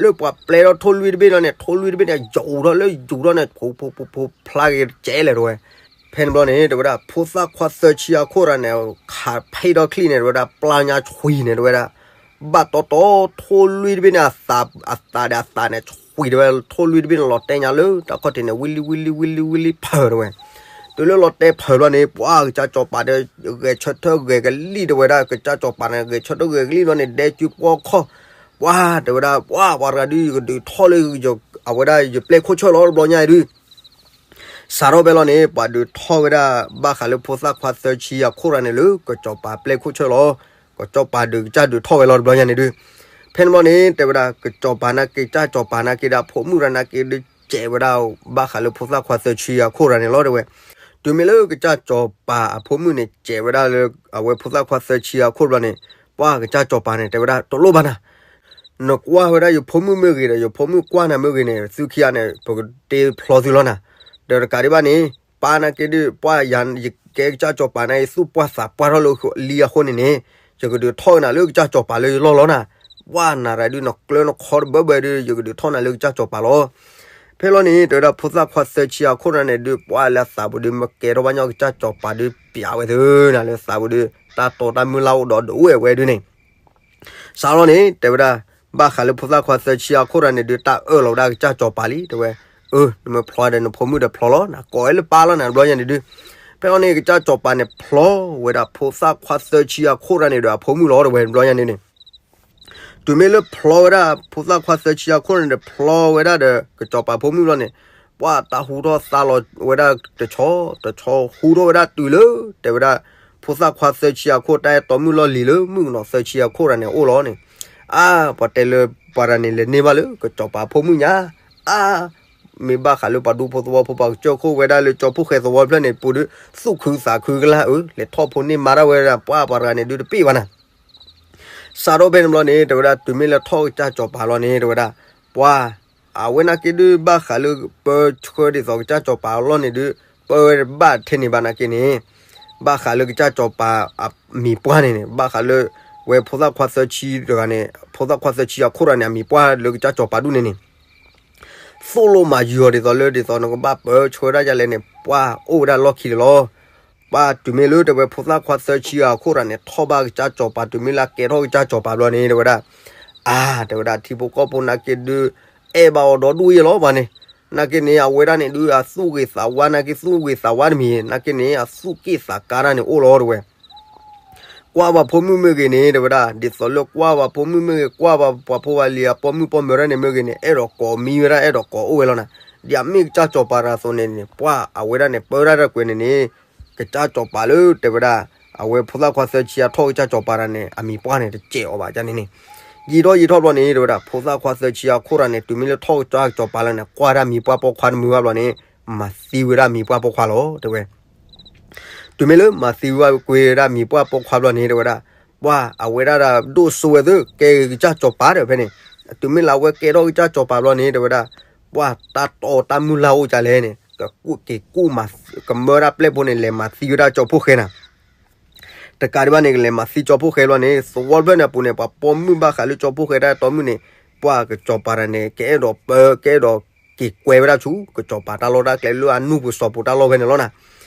လၢပှၤပျဲထီၣ်ထိၣ်လွံၢ်တဘ့ၣ်လီၤန့ၣ် ထိၣ်လွံၢ်တဘ့ၣ်န့ၣ် ယူၤထီၣ်လၢယူၤထီၣ်န့ၣ် ဖိဖိဖိဖိဖျါက့ၤတကဲလဲၣ် တဲဝဲ. ဖဲန့ၣ်ဘျီန့ၣ် တဲဝဲဒၣ် ဖိသၣ်ခွါသၢဆံအခိၣ်ရၤန့ၣ် ခးဖဲထီၣ်ချံၣ်န့ၣ် တဲဝဲဒၣ် ပျၢ်ညါဆွံန့ၣ် တဲဝဲဒၣ် ဘၣ်တီတီ ထိၣ်လွံၢ်တဘ့ၣ်န့ၣ် အသးဒီးအသးန့ၣ် ဆွံတဲဝဲ ထိၣ်လွံၢ်တဘ့ၣ်န့ၣ် လီၤတဲာ်ညါလၢတၢ်ခီၣ်ထံးန့ၣ် ဝံလံဝံလံဝံလံဝံလံဖၢၣ် တဲဝဲ. တုၤလၢလီၤတဲာ်ဖၢၣ်ဘျီန့ၣ် ပှၤကစၢ်စီၤပၤဒီး ဂဲၤဆၢထၢၣ်ဂဲၤကလံၣ် တဲဝဲဒၣ် ကစၢ်စီၤပၤန့ၣ် ဂဲၤဆၢထၢၣ်ဂဲၤကလံၣ်ဘျီန့ၣ် ဒဲကၠူပှီၢ်ခီၣ် ပှၤတဲဝဲဒၣ် ပှၤပှၤတဂၤဒုး ယကဒုးထီၣ်လၢ အဝဲဒၣ်ယပျဲၢ်ခိၣ်ဆၢၣ်လီၤ တဘျီညါအံၤဒုး စးထီၣ်ဖဲလီၤန့ၣ် ပှၤဒုးထီၣ်ဝဲဒၣ် ဘၣ်ဃးလၢဖိသၣ်ခွါသၢဆံအခိၣ်ရၤန့ၣ်လၢ ကစၢ်စီၤပၤပျဲၢ်ခိၣ်ဆၢၣ်လီၤ. ကစၢ်စီၤပၤဒုးကစၢ်ဒုးထီၣ်ဝဲလီၤ တဘျီညါန့ၣ်ဒုး ဖဲန့ၣ်ဘျီန့ၣ် တဲဝဲဒၣ် ကစၢ်စီၤပၤနာ်က့ ကစၢ်စီၤပၤနာ်က့ဒီး ဖိမုၣ်ရၤနာ်က့ဒုး စဲးဝဲဒၣ် ဘၣ်ဃးလၢဖိသၣ်ခွါသၢဆံအခိၣ်ရၤန့ၣ်လီၤ တဲဝဲ. တုၤမ့ၢ်လၢကစၢ်စီၤပၤအဖိမုၣ်န့ၣ် စဲးဝဲဒၣ်လၢ အဝဲဖိသၣ်ခွါသၢဆံအခိၣ်တဘျီန့ၣ် ပှၤကစၢ်စီၤပၤန့ၣ် တဲဝဲဒၣ် တလိၣ်ဘၣ်နၤ နကွၢ်ဝဲဒၣ်ယဖိမုၣ်မ့ၢ်ဂ့ၤဒီး ယဖိမုၣ်ကွၢ်နၤမ့ၢ်ဂ့ၤန့ၣ် သုခံဂၤန့ၣ် ပကတ့ဖျီသုလီၤနၤ. ဒီးတကးဒံးဘၣ်န့ၣ် ပၢ်နာ်က့ဒုး ပှၤယၤ ယကဲကစၢ်စီၤပၤနာ်က့ သူၣ်ပှၢ်သးပှၢ်ထီၣ်လၢလံအဃိန့ၣ်န့ၣ် ယကဒုးထီၣ်နၤလၢကစၢ်စီၤပၤလၢယလီၢ်လီၤနၤ. ပှၤနၤရၤဒုး နကျၢၤနခီတဘၢဘၢဒုး ယကဒုးထီၣ်နၤလၢကစၢ်စီၤပၤလီၤ. ဖဲလီၤန့ၣ် တဲဝဲဒၣ် ဖိသၣ်ခွါသၢဆံအခိၣ်ရၤန့ၣ်ဒုး ပှၤလၢအသးပူၤဒုး မ့ၢ်ကဲထီၣ်ဘၣ်ညီကစၢ်စီၤပၤဒုး ပျးဝဲသုနၤလၢသးပူၤဒုး တၢ်တိာ်တၢ်မုၢ်လၢ်အိၣ်ဒီးဒုးအိၣ်ဝဲဒုးန့ၣ် စးထီၣ်န့ၣ် တဲဝဲဒၣ် ဘၣ်ဃးလၢဖိသၣ်ခွါသၢဆံအခိၣ်ရၤန့ၣ်ဒုး တၢ်အၢၣ်လီၤဝဲဒၣ်ကစၢ်စီၤပၤလံ တဲဝဲ. အၢ နမ့ၢ်ဖျီဒီးနဖိမုၣ်ဒီးဖျီလီၤ နကိးဝဲလၢပၢ်လီၤနၤ တဘျီညါန့ၣ်ဒုး ဖဲလီၤန့ၣ် ကစၢ်စီၤပၤန့ၣ်ဖျီဝဲဒၣ် ဖိသၣ်ခွါသၢဆံအခိၣ်ရၤန့ၣ်ဒီးအဖိမုၣ်လီၤ တဲဝဲ တဘျီညါန့ၣ်န့ၣ် တုၤမ့ၢ်လၢဖျီဝဲဒၣ် ဖိသၣ်ခွါသၢဆံအခိၣ်ရၤန့ၣ်ဒီး ဖျီဝဲဒၣ်ဒီး ကစၢ်စီၤပၤဖိမုၣ်လီၤန့ၣ် ပှၤတၢ်ဟူထီၣ်သါလီၤဝဲဒၣ်တဆီ တဆီ ဟူထီၣ်ဝဲဒၣ်တုၤလၢ တဲဝဲဒၣ် ဖိသၣ်ခွါသၢဆံအခိၣ် တၢ်အဲၣ်တီမုၣ်လီၢ်လံၤလၢ မုၣ်ကနီၤသၢဆံအခိၣ်ရၤန့ၣ်အိၣ်လီၤန့ၣ် အါ ပှၤတဲလၢ ပှၤတဂၤန့ၣ် လဲၤန့ၢ်ဘၣ်လၢ ကစၢ်စီၤပၤဖိမုၣ်ညါ အါ မ့ၢ်ဘၣ်ဃးလၢပှၤဒူဖိသဝီဖိ ပှၤကစၢၢ်ခိၣ်ဝဲဒၣ်လၢကၠီဖိဃဲၤသဝီဖျၢၣ်န့ၣ် ပူၤဒုး သူၣ်ခုသးခုကလၢ် အၢ လဲၤထီၣ်ဖိန့ၢ်မါတၢ်ဝဲဒၣ် ပှၤပှၤတဂၤန့ၣ်ဒုးတပ့ၢ်ဘၣ်နၤ စးထီၣ်ဖဲန့ၣ်ဘျီန့ၣ် တဲဝဲဒၣ် တုၤမ့ၢ်လၢထီၣ်ကစၢ်စီၤပၤလီၤန့ၣ် တဲဝဲဒၣ် ပှၤ အဝဲနာ်က့ဒုး ဘၣ်ဃးလၢပၢဆှၢဒ်သိးကစၢ်စီၤပၤအလီၢ်န့ၣ်ဒုး ပၢဝဲဘၣ်ထဲန့ၣ်ဘၣ်နာ်က့န့ၣ် ဘၣ်ဃးလၢကစၢ်စီၤပၤအမံၤပှၢ်န့ၣ်န့ၣ် ဘၣ်ဃးလၢ ဝဲဖိသၣ်ခွါသၢဆံတဂၤန့ၣ် ဖိသၣ်ခွါသၢဆံအခိၣ်တဂၤန့ၣ် အမံၤပှၢ်လၢကစၢ်စီၤပၤဒူၣ်န့ၣ်န့ၣ် သိၣ်လိမၤယုၤအီၤဒ်သိးလၢဒ်သိးနကဘၣ်ပၢဆှၢဒၣ်ယလဲၣ်န့ၣ် ပှၤအိၣ်ဝဲဒၣ်လီၢ်ခံလၢာ်လီၤ. ပှၤတုၤမ့ၢ်လၢတဲဝဲဖိသၣ်ခွါသၢဆံအခိၣ်တဂၤန့ၣ် ထီၣ်ဘၣ်ကစၢ်စီၤပၤ တုၤမ့ၢ်လၢအကဲထီၣ်ကစၢ်စီၤပၤဘျီန့ၣ် တဲဝဲဒၣ် အါ တဲဝဲဒၣ် ထံဖိကီၢ်ဖိနာ်က့ဒုး အဲၣ်ဘၣ်အီၤဒီဒူၣ်ယဲလီၤပှၤန့ၣ် နာ်က့န့ၣ် အဝဲဒၣ်န့ၣ်ဒုး အသူၣ်ဂ့ၤသးဝါ နာ်က့သူၣ်ဂ့ၤသးဝါတမံၤ နာ်က့န့ၣ် အသူၣ်က့ၣ်သးကါတၢ်န့ၣ်အိၣ်လီၤတဲဝဲ ကွၢ်ပှၤဖိမုၣ်မ့ၢ်ဂ့ၤန့ၣ် တဲဝဲဒၣ် ဒ်သိးလၢကွၢ်ပှၤဖိမုၣ်မ့ၢ်ဂ့ၤ ကွၢ်ပှၤပှၤဖိပှၤလံၤအပိာ်မုၣ်ပိာ်မၢၤတၢ်န့ၣ်မ့ၢ်ဂ့ၤန့ၣ် အဲၣ်ဒိးကိးမံဝဲဒၣ် အဲၣ်ဒိးကိးအိၣ်ဝဲလီၤနၤ ဒ်အမ့ၢ်ကစၢ်စီၤပၤတဂၤအသိးန့ၣ်န့ၣ် ပှၤအဝဲဒၣ်န့ၣ် ပၢတၢ်တၢ်ကွဲးန့ၣ်န့ၣ် ကစၢ်စီၤပၤလၢတဲဝဲဒၣ် အဝဲဖိသၣ်ခွါသၢဆံအထီၣ်ကစၢ်စီၤပၤတဂၤန့ၣ် အမံၤပှၢ်န့ၣ် တစဲးအီၤဘၣ်န့ၣ်န့ၣ် ယံာ်ထီၣ်ယံာ်ထီၣ်ဘျီန့ၣ် တဲဝဲဒၣ် ဖိသၣ်ခွါသၢဆံအခိၣ်တဂၤန့ၣ် တုၤမ့ၢ်လၢထီၣ်ကစၢ်စီၤပၤလၢန့ၣ် ကွၢ်ဒၣ်မံၤပှၢ်ပိာ်ခွါတမုာ်ဘၣ်ဘျီန့ၣ် မၤသံဝဲဒၣ်မံၤပှၢ်ပိာ်ခွါလီၤ တဲဝဲ တုၤမ့ၢ်လၢမၤသံဝဲကွံာ်ဝဲဒၣ်မံၤပှၢ်ပိာ်ခွါဘျီန့ၣ် တဲဝဲဒၣ် ပှၤအဝဲဒၣ်ဒီးဒိၣ်စိဝဲသု ကဲဂ့ၤကစၢ်စီၤပၤဒီးဖဲန့ၣ် တုၤမ့ၢ်လၢအဝဲကဲထီၣ်ကစၢ်စီၤပၤဘျီန့ၣ် တဲဝဲဒၣ် ပှၤတၢ်တီတၢ်မုၢ်လၢ်အိၣ်ကလဲၣ်န့ၣ် ကကူၣ်က့ၤကူၣ်မၤ ကမၢဒၣ်ပျဲၢ်ဖိန့ၣ် လဲၤမၤသံဝဲဒၣ်ကၠီဖိဃဲနၤ တကးဒံးဘၣ်န့ၣ် ကလဲၤမၤသံကၠီဖှိၣ်ဃဲလီၤန့ၣ် သဝီတဖျၢၣ်န့ၣ်အပူၤန့ၣ် ပှၤပိာ်မုၣ်ဘၣ်ဃးလၢကၠီဖှိၣ်ဃဲတၢ်အဲၣ်တီမုၣ်န့ၣ် ပှၤကစီၤပၤတဂၤန့ၣ် ကအဲၣ်ဒိးပၢ ကအဲၣ်ဒိးက့ၤကွဲဝဲဒၣ်ဆူ ကစီၤပၤတၢ်လီၢ်တၢ်ကျဲလၢအနူၢ်ပူၤစီၤပူၤတၢ်လီၢ်ဖဲန့ၣ်လီၤနၤ.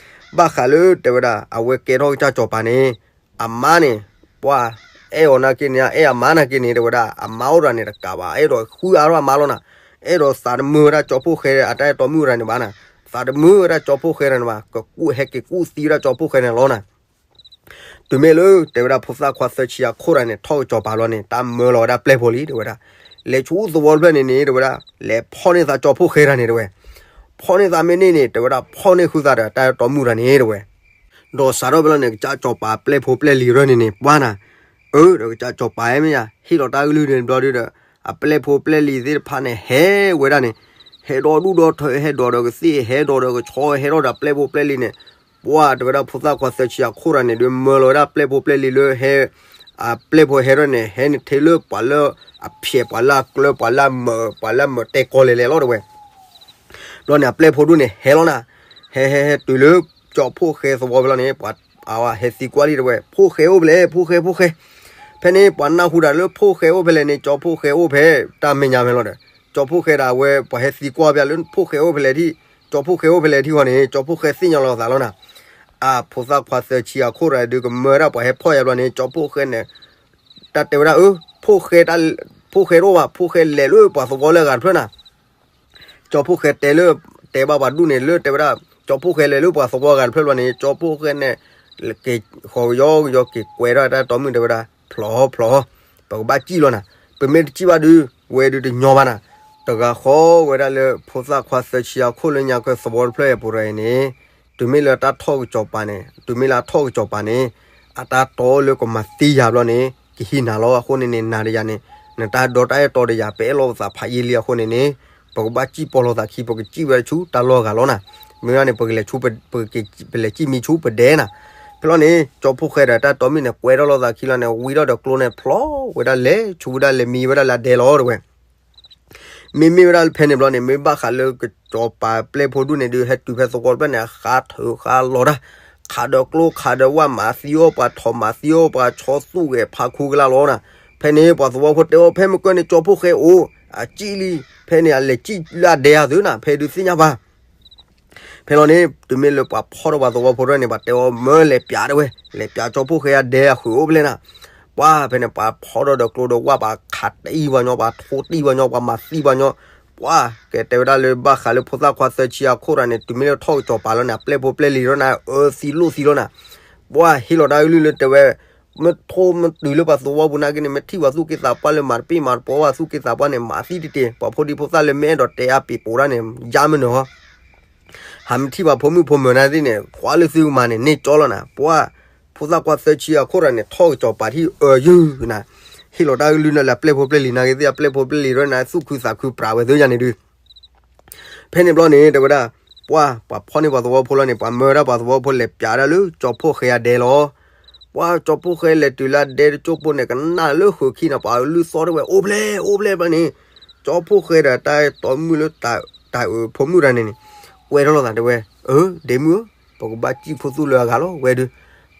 ဘၣ်ဃးလၢတဲဝဲဒၣ် အဝဲကဲထီၣ်ကစၢ်စီၤပၤန့ၣ် အမါန့ၣ် ပှၤအဲၣ်အီၤနာ်က့န့ၣ် အဲၣ်အမါနာ်က့န့ၣ် တဲဝဲဒၣ် အမါအိၣ်တဂၤန့ၣ်တကးဘၣ် အဲၣ်ဒိးဃုအါထီၣ်အမါလီၤနၤ. အဲၣ်ဒိးသးတမုာ်ဝဲဒၣ်ကၠီဖှိၣ်ဃဲအတၢ်အဲၣ်တီမုၣ်တဂၤန့ၣ်ဘၣ်နၤ. သးတမုာ်ဝဲဒၣ်ကၠီဖှိၣ်ဃဲတဂၤန့ၣ်ဘၣ် ကကူးဟဲက့ၤကူးသံဝဲဒၣ်ကၠီဖှိၣ်ဃဲန့ၣ်လီၤနၤ. တုၤမ့ၢ်လၢတဲဝဲဒၣ်ဖိသၣ်ခွါသၢဆံအခိၣ်တဂၤန့ၣ် ထီၣ်ကစီၤပၤလီၤန့ၣ် တၢ်မၢလီၤဝဲဒၣ်ပျဲၢ်ဖိလံ တဲဝဲဒၣ်. လဲၤဆူသဝီတဖျၢၣ်န့ၣ်န့ၣ် တဲဝဲဒၣ် လဲၤဖီၣ်န့ၢ်သးကၠီဖှိၣ်ဃဲတဂၤန့ၣ် တဲဝဲ. ဖီၣ်န့ၢ်သးမ့ၢ်န့ၢ်န့ၣ် တဲဝဲဒၣ် ဖီၣ်န့ၢ်ဃုာ်သးဒီးတၢ်အဲၣ်တီမုၣ်တဂၤန့ၣ် တဲဝဲ. ဒီးစးထီၣ်ဖဲလီၤန့ၣ် ကစၢ်စီၤပၤပျဲၢ်ဖိပျဲၢ်လံၤရၢၢ်န့ၣ်န့ၣ် ပှၤနၤ အၢ ဒီးကစၢ်စီၤပၤဟဲမ့ၢ်ယၤ ဟ့ၣ်လီၤတၢ်ကလုၢ်န့ၣ်ဘျီဒုဒီး အပျဲၢ်ဖိပျဲၢ်လံၤသ့ၣ်တဖၣ်န့ၣ် ဟဲဝဲဒၣ်န့ၣ် ဟဲဒီးဒူၣ်ဒီးထၢ ဟဲဒီးဒီးကသ့ၣ် ဟဲဒီးဒီးကဆီ ဟဲဒီးဒီးပျဲၢ်ဖိပျဲၢ်လံၤန့ၣ် ပှၤတဲဝဲဒၣ်ဖိသၣ်ခွါသၢဆံအခိၣ်တဂၤန့ၣ် ဒုးမၢလီၤဝဲဒၣ်ပျဲၢ်ဖိပျဲၢ်လံၤလၢဟဲ အပျဲၢ်ဖိဟဲထီၣ်န့ၣ် ဟဲန့ၣ်ထဲလၢပှၤလၢအဖျဲး ပှၤလၢအကျၢၤ ပှၤလၢအမၢ ပှၤလၢအမၢတဲကီလဲၤလဲၤလီၤ တဲဝဲ. ဘျီန့ၣ် အပျဲၢ်ဖိဒူၣ်န့ၣ် ဟဲလီၤနၤ, ဟဲဟဲဟဲတုၤလၢ ကၠီဖှိၣ်ဃဲသဝီဖဲလီၤန့ၣ် ပှၤဟဲသံကွၢ်လံ တဲဝဲ, ဖိၣ်ဃဲအိၣ်ဖဲလဲၣ် ဖိၣ်ဃဲ ဖိၣ်ဃဲ. ဖဲန့ၣ် ပှၤနၢ်ဟူတၢ်လၢဖိၣ်ဃဲအိၣ်ဖဲလဲၣ်န့ၣ် ကၠီဖှိၣ်ဃဲအိၣ်ဖဲ တၢ်မဲာ်ညါဖဲလီၤဒီး ကၠီဖှိၣ်ဃဲဒၣ်ဝဲ ပှၤဟဲသံကွၢ်ဖဲလၢဖိၣ်ဃဲအိၣ်ဖဲလဲၣ်ထံၣ်, ကၠီဖှိၣ်ဃဲအိၣ်ဖဲလဲၣ်ထံၣ်ဃီန့ၣ် ကၠီဖှိၣ်ဃဲသ့ၣ်ညါလီၤသးလီၤနၤ. အဖိသၣ်ခွါသၢဆံအခိၣ်တဂၤဒုးကမၢဒၣ်ပှၤဟဲဖီၣ်ယၤဘျီန့ၣ် ကၠီဖှိၣ်ဃဲန့ၣ် တၢ်တဲဝဲဒၣ် အၢ ဖိၣ်ဃဲ ဖိၣ်ဃဲတအိၣ်ဘၣ် ဖိၣ်ဃဲလဲၤလၢပှၤသဝီလၢအဂၤတဖျၢၣ်နၤ. ကၠီဖှိၣ်ဃဲတဲလၢ တဲဘၣ်ပှၤဒူၣ်န့ၣ်လၢတဲဝဲဒၣ် ကၠီဖှိၣ်ဃဲလဲၤလၢပှၤသဝီဂၤတဖျၢၣ်ဘျီန့ၣ် ကၠီဖှိၣ်ဃဲန့ၣ် က့ၤဃီၤကယီကယီက့ၤကွဲးထီၣ်တၢ်တီမုၣ်တဲဝဲဒၣ် ဖျိးဖျိး, ပကဘၣ်စံၣ်လီၤနၤ, ပမ့ၢ်တစံၣ်ဘၣ်ဒုး ဝဲဒုးတညီဘၣ်နၤ. တဂၤဃီဝဲဒၣ်လၢဖိသၣ်ခွါသၢဆံအခိၣ်လၢညါကၢသဝီတဖျၢၣ်အံၤပူၤတဂၤအံၤန့ၣ် တုၤမ့ၢ်လၢတၢ်ထီၣ်ကစီၤပၤန့ၣ် တုၤမ့ၢ်လၢအထီၣ်ကစီၤပၤန့ၣ် အတၢ်တီလၢကမၤသံယၤဘျီန့ၣ် ကဟံးနၤလီၤ. အဃိန့ၣ်န့ၣ် နၤဒီးယၤန့ၣ် နတၢ်ဒီတၢ်အဲၣ်တီဒီးယၤ ပအဲၣ်လိာ်ပသးဖးယံာ်လံအဃိန့ၣ်န့ၣ် ပကဘၣ်စံၣ်ပီၢ်လိာ်သးခံ ပကစံၣ်ဝဲဆူတၢ်လီၢ်အဂၤလီၤနၤ. မ့ၢ်ဝဲန့ၣ် ပကလဲၤဆူ ပလဲၤစံၣ်မံဆူပဒဲနၤ.ဖဲလီၤန့ၣ် ကၠီဖှိၣ်ဃဲဒီးတၢ်တီမုၣ်န့ၣ် ကွဲးထီၣ်လိာ်သးခံလီၤန့ၣ် ဝံထီၣ်ဒီးကျိန့ၣ် ဖျိးဝဲဒၣ်လဲၤဆူဝဲဒၣ်လဲၤမံဝဲဒၣ်လၢအဒဲလီၤ တဲဝဲ. မ့မ့ၢ်ဝဲဒၣ်ဖဲန့ၣ်ဘျီန့ၣ် မ့ၢ်ဘၣ်ဃးလၢကစီၤပၤပျဲၢ်ဖိဒူၣ်န့ၣ်ဒုး ဟဲတုၤဖဲသဝီတဖျၢၣ်န့ၣ် အဃါထုးဃါလီၤတၢ်, ခးဒီးကျိခးဒီးဝၣ် မၤသံအီၣ်ပှၤထိး မၤသံအီၣ်ပှၤဆီသူၣ်ဂဲၤဖးခူကလၢ်လီၤနၤ. ဖဲန့ၣ် ပှၤသဝီဖိတဲအီၤ ဖဲမုၢ်ကၢၢ်န့ၣ် ကၠီဖှိၣ်ဃဲအိၣ် အစံၣ်လံ, ဖဲန့ၣ် အလဲၤစံၣ်လၢအဒဲအသုနၤ ဖဲဒုးသ့ၣ်ညါဘၣ် ဖဲလီၤန့ၣ် တုၤမ့ၢ်လၢပှၤဖီၣ်ထီၣ်ပှၤသဝီဖိထီၣ်န့ၣ် ပှၤတဲအီၤ မၢလဲၤပျးတဲဝဲ, လဲၤပျးကၠီဖှိၣ်ဃဲအဒဲအဃုာ်အိၣ်ဖဲလဲၣ်နၤ. ပှၤဖဲန့ၣ် ပှၤဖီၣ်ထီၣ်ဒီးကျိဒီးဝၣ် ပှၤခးတံၢ်ပှၤညီ ပှၤထိတံၢ်ပှၤညီ ပှၤမၤသံပှၤညီ, ပှၤကတဲဝဲဒၣ်လၢဘၣ်ဃးလၢဖိသၣ်ခွါသၢဆံအခိၣ်တဂၤန့ၣ် တုၤမ့ၢ်လၢထီၣ်ကစီၤပၤလီၤန့ၣ် အပျဲၢ်ဖိပျဲၢ်လံၤထီၣ်န့ၣ် အၢသံလိၣ်သံလီၤနၤ. ပှၤဟ့ၣ်လီၤတၢ်အကလုၢ်လၢတဲဝဲ မ့ၢ်ထိၣ်မ့ၢ်တုၤလၢပှၤသဝီပူၤနာ်က့န့ၣ် မ့ၢ်ထံၣ်ပှၤသူၣ်က့သးပှၢ်လၢမၤတပ့ၢ်မၤတပီၤဘၣ်သူၣ်က့သးပှၢ်န့ၣ် မၤသံတတ့ၢ်, ပှၤဖိဒံဖိသၣ်လၢမ့ၢ်အဲၣ်ဒိးတဲအပ့ၤပိာ်ဒၣ်န့ၣ် ယါမနုၤဟီ ဟးမ့ၢ်ထံၣ်ပှၤဖိမုၣ်ဖိမုၣ်နာ်သ့ၣ်န့ၣ် ကွၢ်လၢသုကမၤန့ၣ် န့ၢ်ကၠီလီၤနၤ. ပှၤ ဖိသၣ်ခွါသၢဆံအခိၣ်တဂၤန့ၣ် ထီၣ်ကစီၤပၤထံၣ်အၢယုၢ်နၤ, ဟ့ၣ်လီၤတၢ်အကလုၢ်န့ၣ်လၢအပျဲၢ်ဖိပျဲၢ်လံၤနာ်က့သ့ၣ် အပျဲၢ်ဖိပျဲၢ်လံၤထီၣ်န့ၣ် သူၣ်ခုသးခုပြးဝဲသ့ၣ်ညါန့ၣ်ဒုး ဖဲန့ၣ်ဘျီန့ၣ် တဲဝဲဒၣ် ပှၤ ပှၤဖီၣ်န့ၢ်ပှၤသဝီဖိလီၤန့ၣ် ပှၤမၢဝဲဒၣ်ပှၤသဝီဖိလဲၤပျးဒၣ်လၢကၠီဖှိၣ်ဃဲအဒဲလီၤ. ပှၤကၠီဖှိၣ်ဃဲလဲၤတုၤလၢအဒဲတကၠိၢ်ဖိန့ၣ် ကနၣ်လၢဃုာ်ခံနၤ ပှၤလုၢ်သီၣ်တဲဝဲ အိၣ်ဖဲလဲၣ် အိၣ်ဖဲလဲၣ်ဘျီန့ၣ် ကၠီဖှိၣ်ဃဲဒီးတၢ်တီမုၣ်လၢ တၢ်အုးဖိမုၣ်တဂၤန့ၣ်န့ၣ် ကွဲထီၣ်လိာ်သးတဲဝဲ အၢ ဒ့မုၣ်ဧၢ ပကဘၣ်စံၣ်ဖိသူၣ်လၢအဂၤလီၤဝဲဒုး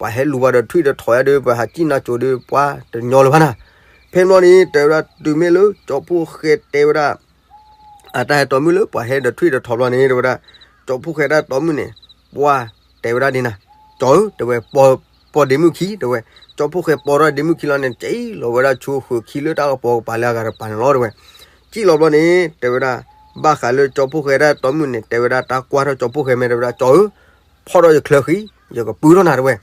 ပှၤဟဲလူၤပှၤဒီးထွံၣ်ဒီးထိးယါဒုး ပှၤဟးစံၣ်နၤစိၤဒုး ပှၤတညီလၢၤဘၣ်နၤ. ဖဲန့ၣ်ဘျီန့ၣ် တဲဝဲဒၣ်တုၤမ့ၢ်လၢကၠီဖှိၣ်ဃဲတဲဝဲဒၣ် အတၢ်ဟဲတီမုၣ်လၢပှၤဟဲဒီးထွံၣ်ဒီးထိးဘျီန့ၣ် တဲဝဲဒၣ် ကၠီဖှိၣ်ဃဲတၢ်တီမုၣ်န့ၣ် ပှၤတဲဝဲဒၣ်ဒ်နၤ ကၠီဧၢ တဲဝဲ ပိာ်ဒ့မုၣ်ခံ တဲဝဲ ကၠီဖှိၣ်ဃဲပိာ်ထီၣ်ဒ့မုၣ်ခံလီၤန့ၣ် စံၣ်လီၤဝဲဒၣ်ဆူဃုာ်ခံလၢတၢ်ကပီၤကပၤလၢအဂၤတပၤန့ၣ်လီၤ တဲဝဲ. စံၣ်လီၤဘျီန့ၣ် တဲဝဲဒၣ် ဘၣ်ဃးလၢကၠီဖှိၣ်ဃဲတၢ်တီမုၣ်န့ၣ် တဲဝဲဒၣ်တၢ်ကွၢ်ထီၣ်ကၠီဖှိၣ်ဃဲမ့ၢ်တဲဝဲဒၣ် ကၠီဧၢ ဖီၣ်ထီၣ်ယချၢဃံ ယကပုၢ်ထီၣ်နၤ တဲဝဲ.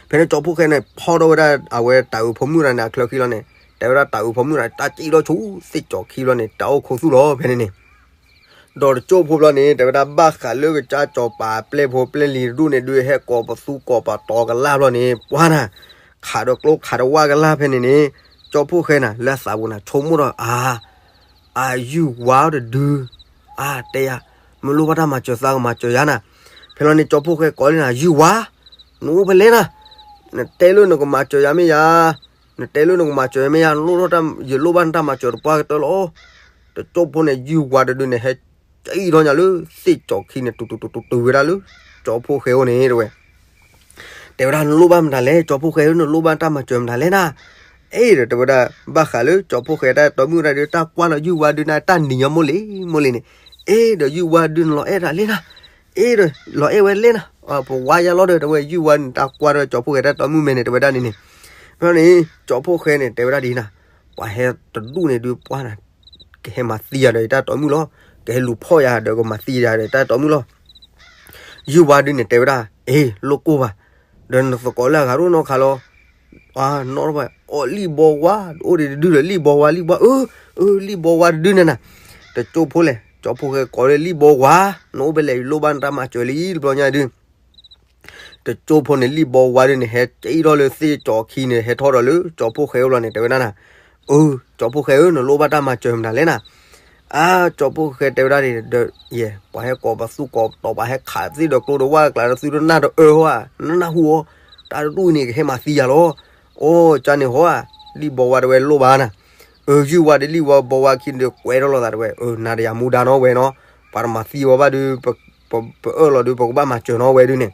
ဖဲန့ၣ်ကၠီဖှိၣ်ဃဲန့ၣ် ဖီၣ်ထီၣ်ဝဲဒၣ်အဝဲတၢ်အုးဖိမုၣ်တဂၤန့ၣ် အချၢဃံလီၤန့ၣ် တဲဝဲဒၣ်တၢ်အုးဖိမုၣ်တဂၤန့ၣ် တၢ်စံၣ်ထီၣ်ဆူသ့ၣ်ကၠီခံဘျီန့ၣ် တၢ်အိၣ်ခိးသူၣ်လီၤ ဖဲန့ၣ်န့ၣ် ဒီးတကၠိၢ်ဖိဘျီန့ၣ် တဲဝဲဒၣ်ဘၣ်ဃးလၢကစၢ်စီၤပၤပျဲၢ်ဖိပျဲၢ်လံၤတဒူၣ်န့ၣ် ဒုးဟဲကိးပသူကိးပတီၤကလၢ်ဘျီန့ၣ် ပှၤနၤ ခးဒီးကျိခးဒီးဝၣ်ကလၢ်ဖဲန့ၣ်န့ၣ် ကၠီဖှိၣ်ဃဲနၤ လၢအသးပူၤနၤ ဆိကမိၣ်ဒီး အါ အါ ယုၢ်ဝါတဒု အါ တဲယၤ မ့ၢ်လိၣ်ဘၣ်တၢ်မၤစၢၤသးကမၤစၢၤယၤနၤ. ဖဲလီၤန့ၣ် ကၠီဖှိၣ်ဃဲကိးလံနၤ ယုၢ်ဝါ နအိၣ်ဖဲလဲၣ်နၤ နတဲလၢနကမၤစၢၤယၤမ့ၢ်ယၤ နတဲလၢနကမၤစၢၤယၤမ့ၢ်ယၤ လိၣ်ထီၣ်တၢ် ယလိၣ်ဘၣ်နတၢ်မၤစၢၤတပှၢ်ကတၢၢ်လီၤ. တကၠိၢ်ဖိန့ၣ် ယုၢ်ဝါတဒုန့ၣ် ဟဲကၠံၣ်ထီၣ်ညါလၢသ့ၣ်ကၠီခံန့ၣ် တူတူတူတူဝဲဒၣ်လၢ ကၠီဖှိၣ်ဃဲအိၣ်န့ၣ် တဲဝဲ. တဲဝဲဒၣ် နလိၣ်ဘၣ်မတၤလဲၣ် ကၠီဖှိၣ်ဃဲဧၢ, နလိၣ်ဘၣ်တၢ်မၤစၢၤမတၤလဲၣ်နၤ. အဲၣ်ဒီးတဲဝဲဒၣ် ဘၣ်ဃးလၢကၠီဖှိၣ်ဃဲတၢ်တီမုၣ်တၢ်ဒုး တၢ်ကွၢ်လီၤယုၢ်ဝါဒုးနၤ တၢ်နံၤညါမိၢ်လံၤမိၢ်လံၤန့ၣ်, အဲၣ်ဒီးယုၢ်ဝါဒုးနလီၤအဲၣ်တၢ်လဲၣ်နၤ, အဲၣ်ဒီးလီၤအဲၣ်ဝဲလဲၣ်နၤ, ပဝါယါလီၤဒီး တဲဝဲ ယုၢ်ဝါန့ၣ် တၢ်ကွၢ်ဒီးကၠီဖှိၣ်ဃဲတၢ်တီမုၣ်မဲာ်န့ၣ် တဲဝဲဒၣ်န့ၣ်န့ၣ်, ဖဲန့ၣ် ကၠီဖှိၣ်ဃဲန့ၣ် တဲဝဲဒၣ်ဒ်နၤ, ပှၤဟဲတဒူၣ်န့ၣ်ဒုး ပှၤနၤ ကဟဲမၤသံယၤဒီးယတၢ်တီမုၣ်လီၤ, ကဟဲလူၤဖီၣ်ယၤဒီး ကမၤသံယၤဒီးတၢ်တီမုၣ်လီၤ. ယုၢ်ဝါဒုးန့ၣ် တဲဝဲဒၣ် အ့ လိၣ်ကိၢ်ဘၣ်, ဒီးနသကိးလၢအဂၤဒိၣ်နီၢ်ခးလီၤ, အနီၣ်ထီၣ်ဘၣ် အီၣ်လံၣ်ဘီဝါ အိၣ်ဒံးတဒုဒီး လံၣ်ဘီဝါ လံၣ်ဘီဝါ အၢ အၢ လံၣ်ဘီဝါတဒုန့ၣ်နၤ, တကၠိဖိလဲၣ် ကၠီဖှိၣ်ဃဲကိးလၢလံၣ်ဘီဝါ, နအိၣ်ဖဲလဲၣ် ယလိၣ်ဘၣ်နတၢ်မၤစၢၤလံ တဘျီညါဒုး တကၠိဖိန့ၣ် လံၣ်ဘီဝါဒုးန့ၣ် ဟဲက့ထီၣ်လၢသ့ၣ်ကၠီခံန့ၣ် ဟဲထီၣ်ဒီးလၢကၠီဖှိၣ်ဃဲအိၣ်လီၤန့ၣ် တဲဝဲဒၣ်နၤ, အၢ ကၠီဖှိၣ်ဃဲဧၢ နလိၣ်ဘၣ်တၢ်မၤစၢၤမတၤလဲၣ်နၤ. အါ ကၠီဖှိၣ်ဃဲတဲဝဲဒၣ်န့ၣ်ဒီး ယဲ ပှၤဟဲကိးပသူကိးပတီၤ ပှၤဟဲခးသ့ၣ်ဒီးကျိဒီးဝၣ်ကျါဒီး သုတနၢ်တအၢဟီဧါ, နနၢ်ဟူဧါ, တၢ်တဒူၣ်န့ၣ် ကဟဲမၤသံယၤလီၤ. အိ ကန့ၣ်ဟီဧါ, လံၣ်ဘီဝါတဲဝဲလိၣ်ဘၣ်နၤ. အၢ ယုၢ်ဝါဒီးလံၣ်ဝါဘီဝါခံဒီး ကွဲထီၣ်လိာ်သးတဲဝဲ, အၢ နၤဒီးယၤမူဒါနီၤဝဲနီၤ, ပှၤတမၤသံဝဲဘၣ်ဒုး ပအၢၣ်လီၤဒုး ပကဘၣ်မၤစၢၤနီၤဝဲဒုးန့ၣ်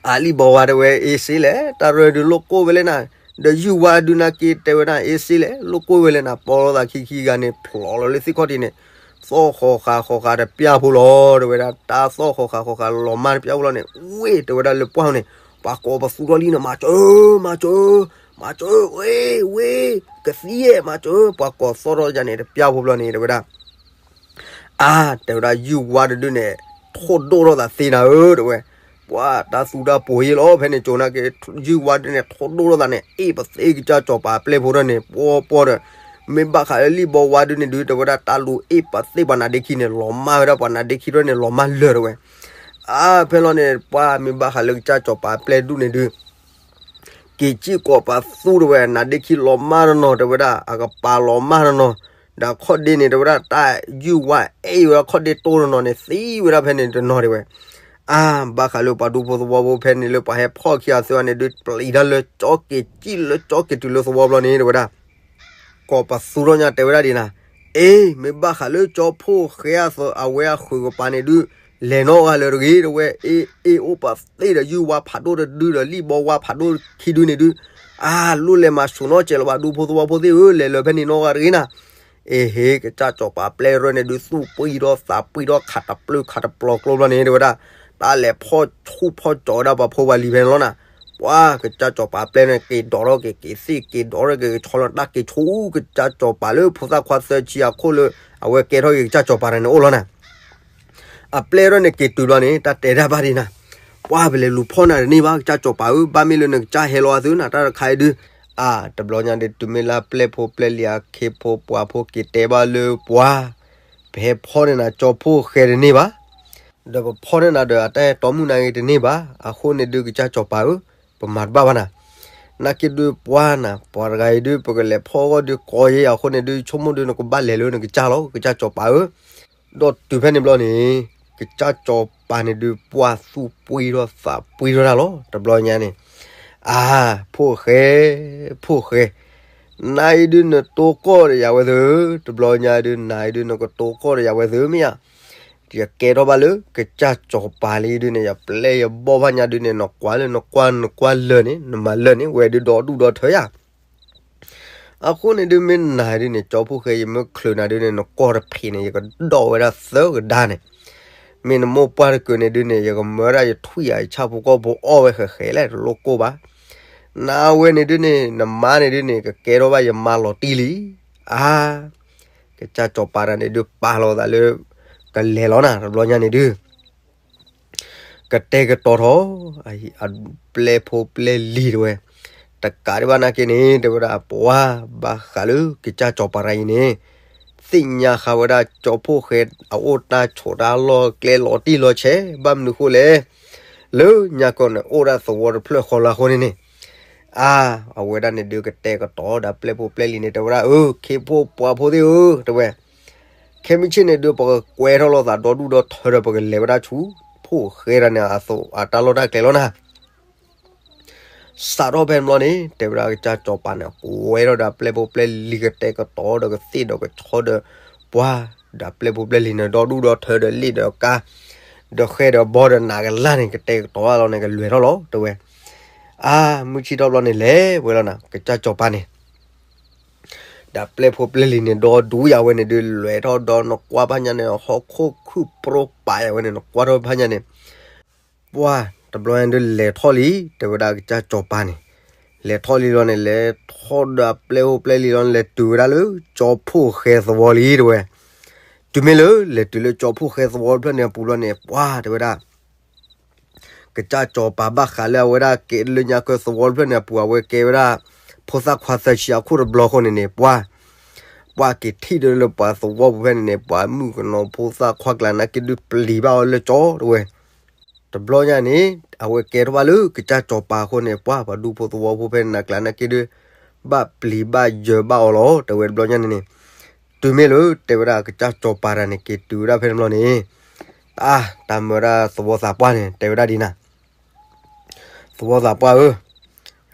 အလံၣ်ဘီဝါတဲဝဲ အ့စ့လဲၣ် တၢ်ရၢဒုးလိၣ်ကိၢ်ဝဲလဲၣ်နၤ, ဒီးယုၢ်ဝါဒုးနာ်က့တဲဝဲဒၣ် အ့စ့လဲၣ် လိၣ်ကိၢ်ဝဲလဲၣ်နၤ, ပီလိာ်သးခံခံဂၤန့ၣ် ဖျိးလီၤလၢသ့ၣ်ခီၣ်ထံးန့ၣ်, သီၣ်ဃီၤဃာ်ဃီၤဃာ်တပျၢ်ဖိလီၤ တဲဝဲဒၣ်, တၢ်သီၣ်ဃီၤဃာ်ဃီၤဃာ်လီၤမၢ်တပျၢ်ဖိလီၤန့ၣ်, ဝ့ၢ်တဲဝဲဒၣ်လၢပှၢ်န့ၣ်, ပှၤကိးပသူထီၣ်လံန့ၣ် မၤစၢၤ မၤစၢၤ မၤစၢၤ ဝ့ၢ် ဝ့ၢ် ကသံယဲၢ် မၤစၢၤ, ပှၤကိးသီၣ်ထီၣ်ယၤန့ၣ် တပျၢ်ဖိလီၤန့ၣ် တဲဝဲဒၣ် အါ တဲဝဲဒၣ် ယုၢ်ဝါတဒုန့ၣ် ထိၣ်ဒိၣ်ထီၣ်သးသ့နၤဧၢ တဲဝဲ, ပှၤတၢ်သူတၢ်ပှီၤယ့ၣ်လီၤ ဖဲန့ၣ်ကၠိနာ်က့ ယုၢ်ဝါတဒုန့ၣ် ထိၣ်ဒိၣ်ထီၣ်သးန့ၣ် အ့ၣ်ပသ့ကစၢ်စီၤပၤပျဲၢ်ဖိထီၣ်န့ၣ် ပှီၤပှီၤဒီး, မ့ၢ်ဘၣ်ဃးလၢလံၣ်ဘီဝါဒုန့ၣ်ဒု တဲဝဲဒၣ် တၢ်လူၤအ့ၣ်ပသ့ပှၤနါဒ့ခံန့ၣ် လီၤမၢ်ဝဲဒၣ် ပှၤနါဒ့ခံထီၣ်န့ၣ် လီၤမၢ်လၢာ်တဲဝဲ, အါ ဖဲလီၤန့ၣ် ပှၤမ့ၢ်ဘၣ်ဃးလၢကစၢ်စီၤပၤပျဲၢ်ဒုန့ၣ်ဒု က့ၤစံၣ်ကိးပသူတဲဝဲ နါဒ့ခံလီၤမၢ်တနီၤ တဲဝဲဒၣ် အကပၤလီၤမၢ်တနီၤ, ဒီးခီၣ်ဒ့န့ၣ် တဲဝဲဒၣ် တၢ်ယုၢ်ဝါအဲၣ်ဝဲခီၣ်ဒ့တိၢ်တနီၤန့ၣ် သံဝဲဒၣ်ဖဲန့ၣ်တနီၤတဲဝဲ, အါ ဘၣ်ဃးလၢပှၤဒူဖိသဝီဖိဖဲန့ၣ်လၢပှၤဟဲဖီၣ်ခံဂၤသၢဂၤန့ၣ်ဒု ပျံၤတၢ်လၢကၠီက့ၤစံၣ်လၢကၠီက့ၤတုၤလၢသဝီဘျီန့ၣ် တဲဝဲဒၣ် ကိးပသူထီၣ်ညါတဲဝဲဒၣ်ဒ်နၤ, အ့ မ့ၢ်ဘၣ်ဃးလၢကၠီဖှိၣ်ဃဲအသး အဝဲအဃုာ်ကပၤန့ၣ်ဒု လဲၤနီတဂၤလၢၤတဂ့ၤ တဲဝဲ, အ့ အ့ၣ်အိၣ်ပသ့ဒီး ယုၢ်ဝါဖးဒိၣ်တဒုဒီး လံၣ်ဘီဝါဖးဒိၣ်ခံဒုန့ၣ်ဒု, အါ လိၣ်လဲၤမၤဆူၣ်နီၣ်စဲးလီၤဘၣ် ဒူဖိသဝီဖိသ့ၣ်ဧၢ လဲၤလၢၤဖဲန့ၣ်နီတဂၤတဂ့ၤနၤ. အ့ဟ့ ကစၢ်စီၤပၤပျဲၢ်ရဲၣ်န့ၣ်ဒု သူၣ်ပှံၢ်ထီၣ်သးပှံၢ်ထီၣ် ခးတပျုၢ်ခးတပျီၤကျိဘျီန့ၣ် တဲဝဲဒၣ်, တၢ်လဲၤဖီၣ်ဆူၣ်ဖီၣ်ကၠီၤဝဲဒၣ်ပှၤဖိပှၤလံၤဖဲန့ၣ်လီၤနၤ. ပှၤကစၢ်စီၤပၤပျဲၢ်န့ၣ် က့ၤဒိးထီၣ်က့ၤက့ၤသ့ၣ် က့ၤဒိးထီၣ်က့ၤကဆီလီၤ တၢ်က့ၤဆူၣ်ကစၢ်စီၤပၤလၢဖိသၣ်ခွါသၢဆံအခိၣ်လၢ အဝဲကဲထီၣ်က့ၤကစၢ်စီၤပၤတဂၤန့ၣ်အိၣ်လီၤနၤ. အပျဲၢ်ရဲၣ်န့ၣ်က့ၤတုၤဘျီန့ၣ် တၢ်တဲတၢ်ဘၣ်ဒ်နၤ, ပှၤပလဲၤလူၤဖီၣ်နၤတန့ၢ်ဘၣ် ကစၢ်စီၤပၤဧၢ ဘၣ်မ့ၢ်လၢနကစၢ်ဟဲလီၤအသုနၤ တၢ်တခါအံၤဒု, အါ တဘျီညါဒု တုၤမ့ၢ်လၢပျဲၢ်ဖိပျဲၢ်လံၤအခ့ဖိပှၤဖိက့ၤတဲဘၣ်လၢပှၤ ပဟဲဖီၣ်န့ၢ်နၤကၠီဖှိၣ်ဃဲတန့ၢ်ဘၣ် ဒီးပဖီၣ်န့ၢ်နၤဒီးအတၢ်ဟဲတီမုၣ်နၤဂ့ၤတန့ၢ်ဘၣ် အဃိန့ၣ်ဒု ကစၢ်စီၤပၤဧၢ, ပမၤတဘၣ်ဘၣ်နၤ. နာ်က့ဒုပှၤနၤ ပှၤတဂၤအံၤဒု ပကလဲၤဖီၣ်အဂီၢ်ဒုကီယ့ အဃိန့ၣ်ဒု ဆိကမိၣ်ဒု နကဘၣ်လဲၤလၢနကစၢ်လီၤ ကစၢ်စီၤပၤဧၢ. ဒီးတုၤဖဲန့ၣ်ဘျီန့ၣ် ကစၢ်စီၤပၤန့ၣ်ဒု ပှၤသူၣ်ပှံၢ်ထီၣ်သးပှံၢ်ထီၣ်တၢ်လီၤ တဘျီညါန့ၣ်, အါ ဖှိၣ်ဃဲ ဖှိၣ်ဃဲ နၤအံၤဒု နတိကီၢ်ဒီးယၤဝဲသ့ၣ်ဧၢ, တဘျီညါဒု နၤအံၤဒု နကတိကီၢ်ဒီးယၤဝဲသ့ၣ်ဧၢ မ့ၢ်ဧါ, ယကဲထီၣ်ဘၣ်လၢ ကစၢ်စီၤပၤလံဒုန့ၣ် ယပျဲၢ်ယဘီၣ်ဘၣ်ညါဒုန့ၣ် နကွၢ်လၢနကွၢ် နကွၢ်လၢာ်န့ၣ် နမၤလၢာ်န့ၣ် ဝဲဒုဒီဒူၣ်ဒီထၢယၤ အဃိန့ၣ်ဒု မ့ၢ်နၤဒုန့ၣ် ကၠီဖှိၣ်ဃဲ ယမ့ၢ်ချုးနၤဒုန့ၣ် နကီၢ်တဖံးန့ၣ် ယကဒိးဝဲဒၣ်သၢကဒါန့ၣ်, မ့ၢ်နမိၢ်ပှၢ်တကုာ်န့ၣ်ဒုန့ၣ် ယကမၢဒၣ်ယထွံၣ်ဧါ ယဆၣ်ဖိကီၢ်ဖိအီၣ်ဝဲဃဲးဃဲးလဲၣ် တလိၣ်ကိၢ်ဘၣ်. နဝဲန့ၣ်ဒုန့ၣ် နမါန့ၣ်ဒုန့ၣ် ကကဲထီၣ်ဘၣ်ယမါလီၤတံၢ်လံ. အါ ကစၢ်စီၤပၤတဂၤန့ၣ်ဒု ပာ်လီၤသးလၢ ကလဲၤလီၤနၤ တဘျီညါန့ၣ်ဒု ကတဲာ်ကတီၤထီၣ် အပျဲၢ်ဖိပျဲၢ်လံၤတဲဝဲ, တကးဒံးဘၣ်နာ်က့န့ၣ် တဲဝဲဒၣ် ပှၤဘၣ်ဃးလၢကစၢ်စီၤပၤတဂၤအံၤန့ၣ် သ့ၣ်ညါဃာ်ဝဲဒၣ်ကၠီဖှိၣ်ဃဲ အအိၣ်တၢ်ဆိးတၢ်လီၢ်ကျဲလီၤတံၢ်လီၤဆဲး ဘၣ်မနုၤဃိလဲၣ်, လၢညါကီၢ်န့ၣ် အိၣ်ဒၣ်သဝီတဖျၢၣ်ဃီလၢအဃိန့ၣ်န့ၣ်, အါ အဝဲဒၣ်န့ၣ်ဒု ကတဲာ်ကတီၤဒီးပျဲၢ်ဖိပျဲၢ်လံၤန့ၣ် တဲဝဲဒၣ် အၢ ခ့ဖိပှၤဖိသ့ၣ်ဧၢ တဲဝဲ ခဲမုၢ်ဆ့ၣ်န့ၣ်ဒု ပကကွဲထီၣ်လိာ်သးဒီဒူၣ်ဒီထၢဒီး ပကလဲၤဝဲဒၣ်ဆူ ဖှိၣ်ဃဲတဂၤန့ၣ် အတၢ်လီၢ်တၢ်ကျဲလီၤနၤ. စးထီၣ်ဖဲန့ၣ်ဘျီန့ၣ် တဲဝဲဒၣ်ကစၢ်စီၤပၤန့ၣ် ကွဲထီၣ်ဒီးပျဲၢ်ဖိပျဲၢ်လံၤ ကတဲာ်ကတီၤဒီးကသ့ၣ်ဒီးကဆီဒီးပှၤ ဒီးပျဲၢ်ဖိပျဲၢ်လံၤန့ၣ် ဒီဒူၣ်ဒီထၢဒီးလ့ၣ်ဒီးကါ ဒီးဃဲဒီးဘီဒီးနးကလါန့ၣ် ကတဲာ်ကတီၤအလီၤန့ၣ် ကလဲၤထီၣ်လီၤ တဲဝဲ. အါ မုၢ်ဆ့ၣ်ထီၣ်ဘျီန့ၣ် လဲၤဝဲလီၤနၤ ကစၢ်စီၤပၤန့ၣ် ဒီးပျဲၢ်ဖိပျဲၢ်လံၤန့ၣ် ဒီဒူယၤဝဲန့ၣ်ဒုး လဲၤထီၣ်ဒီးနကွၢ်ဖးညါန့ၣ် ဟီၣ်ခိၣ်ခုၣ်ပြီပာ်ယၤဝဲန့ၣ် နကွၢ်ထီၣ်ဖးညါန့ၣ် ပှၢ်တဘျီညါဒုး လဲၤထီၣ်လံ တဲဝဲဒၣ်ကစၢ်စီၤပၤန့ၣ်, လဲၤထီၣ်လံလီၤန့ၣ် လဲၤထီၣ်ဒီးပျဲၢ်ဖိပျဲၢ်လံၤလီၤန့ၣ် လဲၤတုၤဝဲဒၣ်လၢကၠီဖှိၣ်ဃဲသဝီလံ တဲဝဲ. တုၤမ့ၢ်လၢ လဲၤတုၤလၢကၠီဖှိၣ်ဃဲသဝီတဖျၢၣ်န့ၣ်အပူၤလီၤန့ၣ် ပှၢ်တဲဝဲဒၣ် ကစၢ်စီၤပၤဘၣ်ဃးလၢအဝဲဒၣ်ကဲလၢညါကၢသဝီတဖျၢၣ်န့ၣ်အပူၤ အဝဲကဲဝဲဒၣ် ဖိသၣ်ခွါသၢဆံအခိၣ်တဘျီဃီန့ၣ်န့ၣ် ပှၢ် ပှၢ်က့ၤထံၣ်ဒီးလၢပှၤသဝီပူၤဖဲန့ၣ်န့ၣ် ပှၤမုၣ်ကနီၤဖိသၣ်ခွါကျါနာ်က့ဒုးပျံၤဘၣ်အီၤလၢကၠီ တဲဝဲ. တဘျီညါန့ၣ် အဝဲကဲထီၣ်ဘၣ်လၢကစၢ်စီၤပၤအဃိန့ၣ် ပှၢ်ပှၤဒူဖိသဝီဖိဖဲန့ၣ်နၤကျါနာ်က့ဒုး ဘၣ်ပျံၤဘၣ်ယၢၤဘၣ်အီၤလီၤ တဲဝဲတဘျီညါန့ၣ်န့ၣ်. တုၤမ့ၢ်လၢ တဲဝဲဒၣ်ကစၢ်စီၤပၤတၢ်န့ၣ် က့ၤတုၤဝဲဒၣ်ဖဲန့ၣ်ဘျီန့ၣ် တၢ် တၢ်မၢဝဲဒၣ်သဝီသးပှၢ်န့ၣ် တဲဝဲဒၣ်ဒ်နၤ သဝီသးပှၢ်ဧၢ,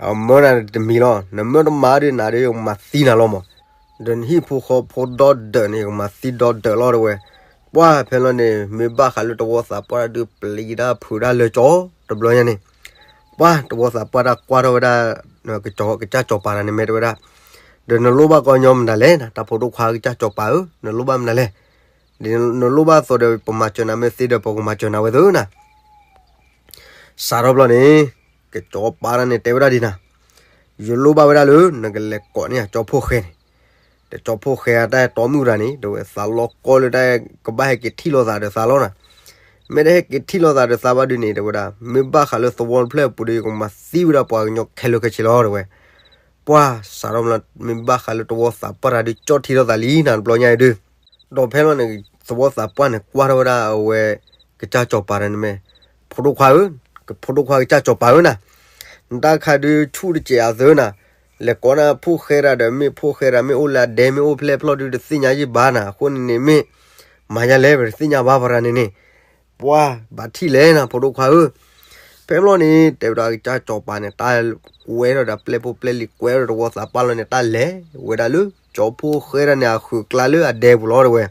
အမၢနၤတမံၤလီၤ, နမၢတမၤဒီးနၤဒီး ယကမၤသံနၤလီၤမး, ဒီးနဟံၣ်ဖိဃီဖိဒီဒၢးန့ၣ် ယကမၤသံဒီဒၢးလီၤ တဲဝဲ. ပှၢ်ဖဲလီၤန့ၣ် မ့ၢ်ဘၣ်ဃးလၢသဝီသးပှၢ်ဒုးပျံၤတၢ်ဖုးတၢ်လၢကၠီ တဘျီညါန့ၣ်, ပှၢ်သဝီသးပှၢ်တၢ်ကွၢ်ထီၣ်ဝဲဒၣ် ကစၢ်စီၤပၤတၢ်န့ၣ်မ့ၢ်တဲဝဲဒၣ်, ဒီးနလိၣ်ဘၣ်ကီညီမနုၤလဲၣ်နၤ တၢ်ဖိဒိၣ်ခွါကစၢ်စီၤပၤဧၢ, နလိၣ်ဘၣ်မနုၤလဲၣ်, နလိၣ်ဘၣ်သိးဒီးပမၤစၢၤနၤမ့ၢ်သ့ဒီး ပကမၤစၢၤနၤဝဲသ့နၤ စးထီၣ်ဘျီန့ၣ် ကစၢ်စီၤပၤန့ၣ်တဲဝဲဒၣ်ဒ်နၤ, ယလိၣ်ဘၣ်ဝဲဒၣ်လၢ နကလဲၤကိးန့ၢ်ကၠီဖှိၣ်ဃဲန့ၣ်, ဒီးကၠီဖှိၣ်ဃဲအတၢ်အဲၣ်တီမုၣ်တဂၤန့ၣ် ဒီးဝဲသးလီၤကီလၢတၢ်ကဘၣ်ဟဲက့ၤထံၣ်လိာ်သးဒီးသးလီၤနၤ, မ့ၢ်တဟဲက့ၤထံၣ်လိာ်သးဒီးသးဘၣ်ဒုးန့ၣ် တဲဝဲဒၣ် မ့ၢ်ဘၣ်ဃးလၢသဝီတဖျၢၣ်အပူၤဒီး ယကမၤသံဝဲဒၣ်ပှၤကညီခဲလၢာ်ခဲဆ့လီၤ တဲဝဲ. ပှၢ်စးထီၣ်ဘျီ မ့ၢ်ဘၣ်ဃးလၢသဝီသးပှၢ်တၢ်ဒုးကၠီထံလိာ်သးလံနၤ တဘျီညါအံၤဒုး ဒီးဖဲလီၤန့ၣ် သဝီသးပှၢ်န့ၣ် ကွၢ်ထီၣ်ဝဲဒၣ်အဝဲ ကစၢ်စီၤပၤတၢ်န့ၣ်မ့ၢ် ဖိဒိၣ်ခွါဧၢ, ဖိဒိၣ်ခွါကစၢ်စီၤပၤဧၢနၤ, နတၢ်ခါဒုးဆူၣ်တစဲးအသုနၤ, လဲၤကိးန့ၢ်ဖှိၣ်ဃဲတၢ်ဒီး မ့ၢ်ဖှိၣ်ဃဲတၢ်မ့ၢ်အိၣ်လၢအဒဲမ့ၢ်အိၣ်ဖျဲၣ်ဖျီၣ်ဒုးတသ့ၣ်ညါယံၣ်ဘၣ်နၤ, အဃိန့ၣ်န့ၣ်မ့ၢ် မၤယါလဲၣ် ပတသ့ၣ်ညါဘၣ်ပှၤတဂၤန့ၣ်န့ၣ်, ပှၢ်ဘၣ်ထံၣ်လဲၣ်နၤ ဖိဒိၣ်ခွါဧၢ, ဖဲလီၤန့ၣ် တဲဝဲဒၣ်ကစၢ်စီၤပၤန့ၣ် တၢ်ကွဲထီၣ်ဒီးပျဲၢ်ဖိပျဲၢ်လံၤကွဲထီၣ်ဒီးသဝီသးပှၢ်လီၤန့ၣ် တၢ်လဲၤဝဲဒၣ်လၢ ကၠီဖှိၣ်ဃဲတၢ်န့ၣ် အဃုာ်ကျါလၢအဒဲပူၤလီၤ တဲဝဲ.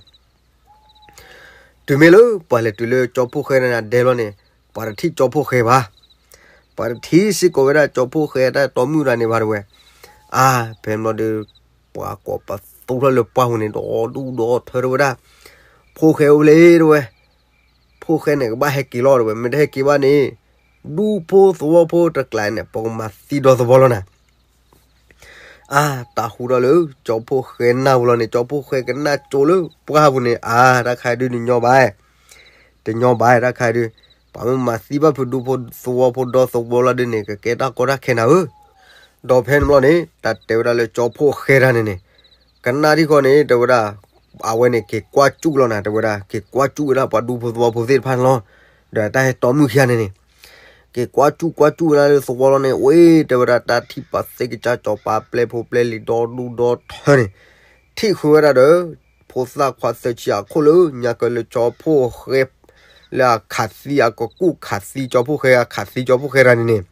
တုၤမ့ၢ်လၢပှၤလဲၤတုၤလၢကၠီဖှိၣ်ဃဲတၢ်န့ၣ်အဒဲလီၤန့ၣ် ပှၤတထံၣ်ကၠီဖှိၣ်ဃဲဘၣ်, ပှၤတထံၣ်စ့ၢ်ကီးဝဲဒၣ်ကၠီဖှိၣ်ဃဲတၢ်အဲၣ်တီမုၣ်တဂၤန့ၣ်ဘၣ် တဲဝဲ. အါ ဖဲန့ၣ်ဘျီဒီး ပှၤကိးပသူထီၣ်လၢပှၢ်ပူၤန့ၣ် ဒီဒူၣ်ဒီထၢထီၣ်ဝဲဒၣ် ဖှိၣ်ဃဲအိၣ်ဖဲလဲၣ် တဲဝဲ, ဖှိၣ်ဃဲန့ၣ်ကဘၣ်ဟဲက့ၤလီၤ တဲဝဲ, မ့ၢ်တဟဲက့ၤဘၣ်န့ၣ် ဒူဖိသဝီဖိတကျါန့ၣ် ပကမၤသံဒီသဝီလီၤနၤ. အါ တၢ်ဟူထီၣ်လၢ ကၠီဖှိၣ်ဃဲနၢ်ပူၤလီၤန့ၣ် ကၠီဖှိၣ်ဃဲကနၣ်ကၠိလၢပှၢ်ပူၤန့ၣ် အါ တၢ်ခါဒုးတညီဘၣ်, တညီဘၣ်တၢ်ခါဒုး, ပှၤမ့ၢ်မၤသံဘၣ်ဖုးဒူဖိသဝီဖိဒီသဝီလီၤဒုးန့ၣ် ကကဲတၢ်ကီတၢ်ခဲနၤဧၢ, ဒီးဖဲန့ၣ်ဘျီန့ၣ် တၢ်တဲဝဲဒၣ်လၢကၠီဖှိၣ်ဃဲတၢ်န့ၣ်န့ၣ် ကနၣ်ထံၣ်ဃီန့ၣ် တဲဝဲဒၣ် အဝဲန့ၣ်က့ၤကွၢ်စူၣ်လီၤနၤ တဲဝဲဒၣ် က့ၤကွၢ်စူၣ်ဝဲဒၣ်ပှၤဒူဖိသဝီဖိသ့ၣ်တဖၣ်န့ၣ်လီၤ, ဒီးတၢ်အဲၣ်တီမုၣ်ခံဂၤန့ၣ်န့ၣ် က့ၤကွၢ်စူၣ်ကွၢ်စူၣ်ဝဲဒၣ်လၢသဝီလီၤန့ၣ် ဝဲ တဲဝဲဒၣ်တၢ်ထံၣ်ပာ်သ့ကစၢ်စီၤပၤပျဲၢ်ဖိပျဲၢ်လံၤဒီဒူၣ်ဒီထၢန့ၣ်, ထံၣ်ဃုာ်ဝဲဒၣ်ဒီး ဖိသၣ်ခွါသၢဆံအခိၣ်လၢ ညါကၢလၢကၠီဖှိၣ်ဃဲ လၢအခးသံအကကူၣ်ခးသံကၠီဖှိၣ်ဃဲ အခးသံကၠီဖှိၣ်ဃဲတၢ်န့ၣ်န့ၣ်,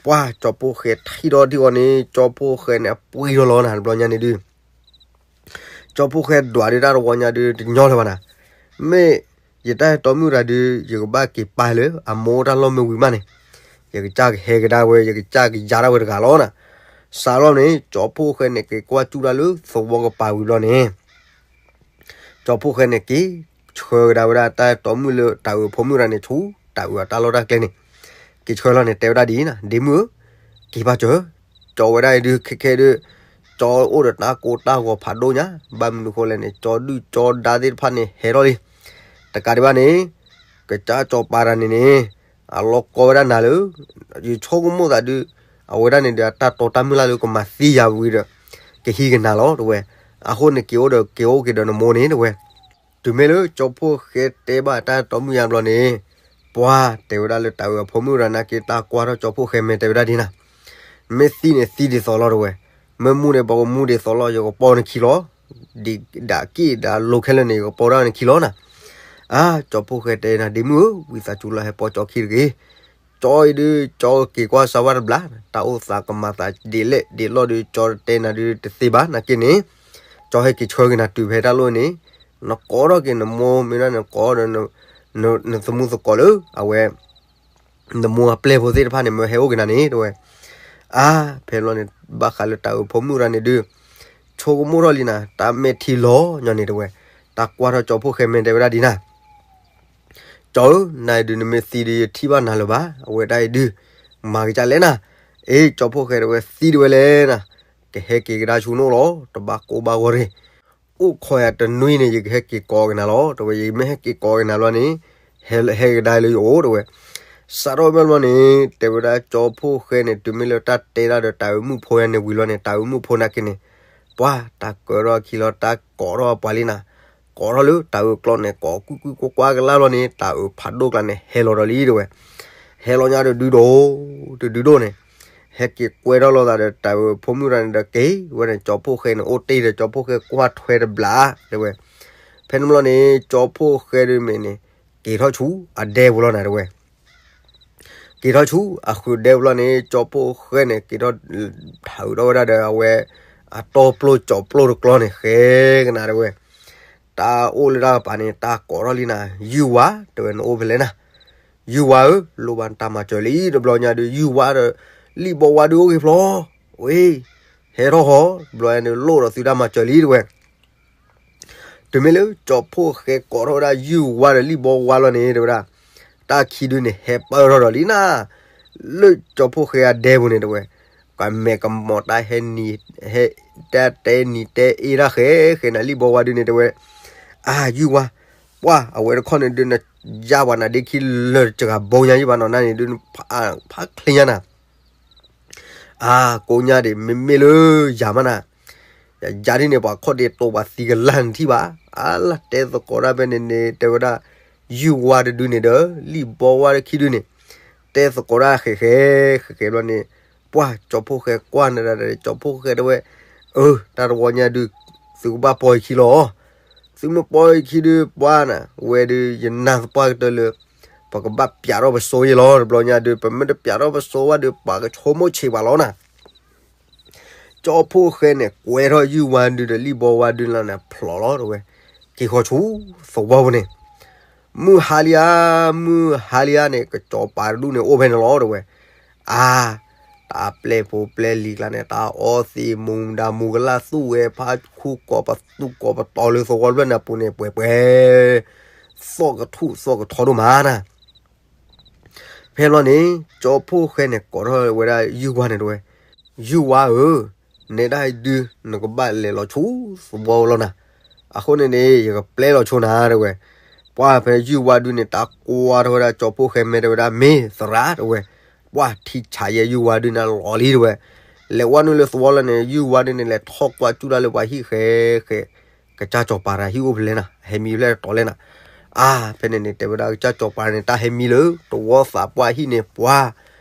ပှၢ်ကၠီဖှိၣ်ဃဲထံၣ်ဒီးထံၣ်ဃီန့ၣ် ကၠီဖှိၣ်ဃဲန့ၣ်အပှ့ၤထီၣ်လီၤနၤ တဘျီညါန့ၣ်ဒုး ကၠီဖှိၣ်ဃဲဒွးဒုးတၢ်တဝီညါဒုးတညီလၢၤဘၣ်နၤ, မ့ၢ်ယတၢ်အဲၣ်တီမုၣ်တၢ်ဒုး ယကဘၣ်က့ၤပာ်လၢအမိၢ်တၢ်လီၢ်မ့ၢ်ဝံၤမးန့ၣ်, ယကစၢ်ကဟဲကဒါဝဲ ယကစၢ်ကယၤဒၣ်ဝဲတဂၤလီၤနၤ, စးလီၤန့ၣ် ကၠီဖှိၣ်ဃဲန့ၣ်က့ၤကွၢ်စူၣ်တၢ်လၢသဝီကပၤဝံၤဘျီန့ၣ် ကၠီဖှိၣ်ဃဲန့ၣ်က့ၤဆှၢကဒါဝဲဒၣ်တၢ်အဲၣ်တီမုၣ်လၢတၢ်အုးအဖိမုၣ်တဂၤန့ၣ်ဆူ တၢ်အုးအတၢ်လီၢ်တၢ်ကျဲန့ၣ်, က့ၤဆှၢလီၤန့ၣ် တဲဝဲဒၣ်ဒ်အံၤနၤ ဒ့မုၣ်ဧၢ, က့ၤဘၣ်စၢၤ, ကၠီဝဲဒၣ်အံၤဒုးခဲခဲဒုး, ကၠီအိၣ်ဒီးတၢ်ကိၢ်တၢ်ဂီၤဖးဒိၣ်ညါ, ဘၣ်မနုၤဃိလဲၣ်န့ၣ် ကၠီဒုၣ်ကၠီဒါသ့ၣ်တဖၣ်န့ၣ်ဟဲထီၣ်လံ, တကးဒံးဘၣ်န့ၣ် ကစၢ်စီၤပၤတၢ်န့ၣ်န့ၣ် အလီၤကီဝဲဒၣ်နၤလၢ ယဆိကမိၣ်သးဒုး အဝဲဒၣ်န့ၣ်ဒီး အတၢ်တီတၢ်မုၢ်လၢ်လၢကမၤသံယၤဝံၤဒီး ကဟံးကနၤလီၤ တဲဝဲ, အဃိန့ၣ်က့ၤအိၣ်ဒီးက့ၤအိၣ်က့ၤဒီးနမိၢ်န့ၣ် တဲဝဲ, တုၤမ့ၢ်လၢကၠီဖှိၣ်ဃဲတဲဘၣ်တၢ်တီမုၢ်ယါဘျီန့ၣ်, ပှၤတဲဝဲဒၣ်လၢတၢ်အုးအဖိမုၣ်တဂၤနာ်က့ တၢ်ကွၢ်ထီၣ်ကၠီဖှိၣ်ဃဲမ့ၢ်တဲဝဲဒၣ်ဒ်နၤ, မ့ၢ်သံန့ၣ်သံဒ်သိးလီၤ တဲဝဲ, မ့ၢ်မူန့ၣ်ပကမူဒ်သိးလီၤ ယကပိာ်နခံလီၤ, ဒ်ဒၣ်က့ၣ်ဒၣ်လိၤခဲလၢာ်န့ၣ် ယကပိာ်ဒၣ်နခံလီၤနၤ, အါ ကၠီဖှိၣ်ဃဲတဲနၤ ဒ့မုၣ်ဧၢ ဝံသးစူၤလီၤဟဲပိာ်ကၠီခံတဂ့ၤ, ကၠီအံၤဒုး ကၠီက့ၤကွၢ်စၢၤဝဲတဘျီ, တၢ်အိၣ်သးကမၤသးဒ်လဲၣ်ဒ်လဲၣ်ဒုး ကၠီတဲနၤဒုးတသ့ဘၣ်နာ်က့န့ၣ်, ကၠီဟဲက့ၤဆှၢက့ၤနၤတုၤဖဲတၢ်လီၢ်န့ၣ်, နကိးထီၣ်က့ၤနမိၢ် မ့ၢ်ဒၣ်နကိးဒီး နသမူသကိးလၢ အဝဲ နမိၢ်အပျဲၢ်ဖိသ့ၣ်တဖၣ်န့ၣ် မၢဟဲအိၣ်က့ၤနၤန့ၣ် တဲဝဲ. အါ, ဖဲဘျီန့ၣ် ဘၣ်ဃးလၢတၢ်အုးဖိမုၣ်ရၤန့ၣ်ဒုး ဆိကမိၣ်ထီၣ်လံနၤ, တၢ်မဲာ်ထံလီၤညီန့ၣ် တဲဝဲ, တၢ်ကွၢ်ထီၣ်ကၠီဖှိၣ်ဃဲ မ့ၢ်တဲဝဲဒၣ်ဒ်နၤ, ကၠီဧၢ, နၤအံၤဒုး နမ့ၢ်သံဒုး ယထံၣ်ဘၣ်နၤလၢၤဘၣ်, အဝဲဒၣ်အံၤဒုး မၤကစၢ်လဲၣ်နၤ. အ့ ကၠီဖှိၣ်ဃဲ တဲဝဲ, သံတဝဲလဲၣ်နၤ, ကဟဲက့ၤကဒါဆူနအိၣ်လီၤ, တဘၣ်ကိၢ်ဘၣ်ဂီၤတဂ့ၤ. အိၣ်ခိးယၤတနွံန့ၣ် ယကဟဲက့ၤကိးက့ၤနၤလီၤ တဲဝဲ, ယမ့ၢ်ဟဲက့ၤကိးက့ၤနၤဘျီန့ၣ် ဟဲကဒါလၢယအိၣ် တဲဝဲ. စးထီၣ်ဖဲဘျီန့ၣ် တဲဝဲဒၣ်ကၠီဖှိၣ်ဃဲန့ၣ် တုၤမ့ၢ်လၢတၢ်တဲတၢ်ဒီးတၢ်အုးမုၣ်ဖိယါန့ၣ်ဝံၤလီၤန့ၣ် တၢ်အုးမုၣ်ဖိနာ်က့န့ၣ် ပှၤတၢ်ကၢထီၣ်အခံလီၤ, တၢ်ကိးထီၣ်အပှၤလံနၤ, ကိးထီၣ်လၢတၢ်အုးကျီန့ၣ် ကိးကွံၢ်ကွံၢ်ကွၢ်ကွၢ်ကလၢ်လီၤန့ၣ် တၢ်အုးဖးဒိၣ်ကျါန့ၣ် ဟဲလီၤဒီးလံ တဲဝဲ. ဟဲလီၤညါတဒုဒိၣ် တဒုဒိၣ်န့ၣ် ဟဲက့ၤကွဲထီၣ်လိာ်သးဒီး တၢ်အုးဖိမုၣ်ရၤန့ၣ်ဒီး က့ၤဝဲန့ၣ် ကၠီဖှိၣ်ဃဲန့ၣ် အိၣ်တ့ၢ်ဒီးကၠီဖှိၣ်ဃဲကွၢ်ထွဲတဘျီ တဲဝဲ. ဖဲန့ၣ်ဘျီန့ၣ် ကၠီဖှိၣ်ဃဲဒုးမ့ၢ်န့ၣ် က့ၤထီၣ်ဆူအဒဲပူၤလီၤနၤ တဲဝဲ. က့ၤထီၣ်ဆူအဃုာ်ဒဲပူၤလီၤန့ၣ် ကၠီဖှိၣ်ဃဲန့ၣ် က့ၤထီၣ် ထးအုးထီၣ်ဝဲဒၣ်ဒီးအဝဲ အတီပျိကၠီပျိတကျီန့ၣ် ဃဲကနၤ တဲဝဲ. တၢ်အိၣ်လၢတၢ်ကပၤန့ၣ် တၢ်ကိးထီၣ်လံနၤ, ယုၢ်ဝါ တဲဝဲ, နအိၣ်ဖဲလဲၣ်နၤ. ယုၢ်ဝါဧၢ, လိၣ်ဘၣ်နတၢ်မၤစၢၤလံ. တဘျီညါဒုး ယုၢ်ဝါဒီး လံၣ်ဘီဝါဒုးအိၣ်ဂ့ၤဖျီ, ဝဲ ဟဲထီၣ်ဃီ, တဘျီညါဒုး လိၣ်ဒီးသုတၢ်မၤစၢၤလံ တဲဝဲ. တုၤမ့ၢ်လၢကၠီဖှိၣ်ဃဲကိးထီၣ်ဝဲဒၣ်ယုၢ်ဝါဒီးလံၣ်ဘီဝါလီၤန့ၣ် တဲဝဲဒၣ်, တၢ်ခံဒုန့ၣ် ဟဲပၢၢ်ထီၣ်ဒီးလံနၤ, လၢကၠီဖှိၣ်ဃဲအဒဲပူၤန့ၣ် တဲဝဲ. ကမဲာ်ကမီၤတၢ်ဟဲနံၤ ဟဲ တၢ်တဲနံၤတဲအ့ၣ်တၢ်ဃဲဃဲနၤ လံၣ်ဘီဝါဒုန့ၣ် တဲဝဲ. အါ ယုၢ်ဝါ, ပှၤအဝဲတခီန့ၣ်ဒုး နယါပှၤနၤဒ့ခံလၢာ်တစှၤဘိညါယံၣ်ဘၣ်နီၤ နန့ၣ်ဒုး ဖးချ့ညါနၤ အါ ကိးညါဒံး မ့မ့ၢ်လၢယၤမးနၤ, ယၤဒ်န့ၣ် ပှၤခီၣ်ဒ့တိာ်ပှၤသံကလၢ်နထံၣ်ဘၣ်. အါ လၢတဲသကိးတၢ်ဖဲန့ၣ်န့ၣ် တဲဝဲဒၣ် ယုၢ်ဝါတဒုန့ၣ်ဒီး လံၣ်ဘီဝါတခံဒုန့ၣ် တဲသကိးတၢ်ဃဲဃဲ ဃဲဃဲဘျီန့ၣ် ပှၤကၠီဖှိၣ်ဃဲကွၢ်နၤဒီး ကၠီဖှိၣ်ဃဲတဲဝဲ, အၢ တၢ်တဝီညါဒုး သုကဘၣ်ပီယခံလီၤ. သုမ့ၢ်ပီယခံဒုး ပှၤနၤ ဝဲဒုး ယနာ်သပှၢ်ကတၢၢ်လၢ ပကဘၣ်ပျးထီၣ်ပစိယဲလီၤ. တဘျီညါဒုး ပမ့ၢ်တပျးထီၣ်ပစိဘၣ်ဒီး ပှၤကဆိကမိၣ်ဆံးပှၤလီၤနၤ. ကၠီဖှိၣ်ဃဲန့ၣ် ကွဲထီၣ်ယုၢ်ဝါဒုဒီးလံၣ်ဘီဝါဒုလီၤန့ၣ် ဖျိးလီၤ တဲဝဲ, က့ၤဃီၤဆူသဝီပူၤန့ၣ်, မုၢ်ဟါလံဧါ, မုၢ်ဟါလံဧါန့ၣ် ကစီၤပၤတဒူၣ်န့ၣ် အိၣ်ဖဲန့ၣ်လီၤ တဲဝဲ. အါ တၢ်ပျဲၢ်ဖိပျဲၢ်လံၤကျါန့ၣ် တၢ်အီသံးမူဒါမူကလၢ်သူၣ်ဝဲဖးခူကိးပသူၣ်ကိးပတီၤလၢသဝီဖျၢၣ်န့ၣ်အပူၤန့ၣ် ပှဲၤပှဲၤ သီၣ်ကထူၣ်သီၣ်ကထီဒိၣ်မးနၤ. ဖဲဘျီန့ၣ် ကၠီဖှိၣ်ဃဲန့ၣ် ကိးထီၣ်ဝဲဒၣ်ယုၢ်ဝါန့ၣ် တဲဝဲ, ယုၢ်ဝါဧၢ, နဲဒၣ်ဒုး နကဘၣ်လဲၤလီၤဆူသဝီလီၤနၤ. အဃိန့ၣ်န့ၣ် ယကပျဲလီၤဆိနၤ တဲဝဲ. ပှၤဖဲယုၢ်ဝါဒုန့ၣ် တၢ်ကွၢ်ထီၣ်ဝဲဒၣ်ကၠီဖှိၣ်ဃဲ မ့ၢ်တဲဝဲဒၣ် မ့ၢ်သရၣ် တဲဝဲ. ပှၤထံဆးယဲယုၢ်ဝါဒုန့ၣ်လီၤလံ တဲဝဲ. လဲၤဝဲနုာ်လၢသဝီလီၤန့ၣ် ယုၢ်ဝါဒုန့ၣ် လဲၤထီၣ်ကွၢ်စူၣ်တၢ်လၢပှၤဟံၣ်ဃဲဃဲ ကစၢ်စီၤပၤတဂၤဟံၣ်အိၣ်ဖဲလဲၣ်နၤ, ဟဲမံဖဲလဲၣ်တတီၤလဲၣ်နၤ. အါ ဖဲန့ၣ်န့ၣ် တဲဝဲဒၣ်ကစၢ်စီၤပၤန့ၣ် တၢ်ဟဲမံလၢသဝီသးပှၢ်ဟံၣ်န့ၣ် ပှၤ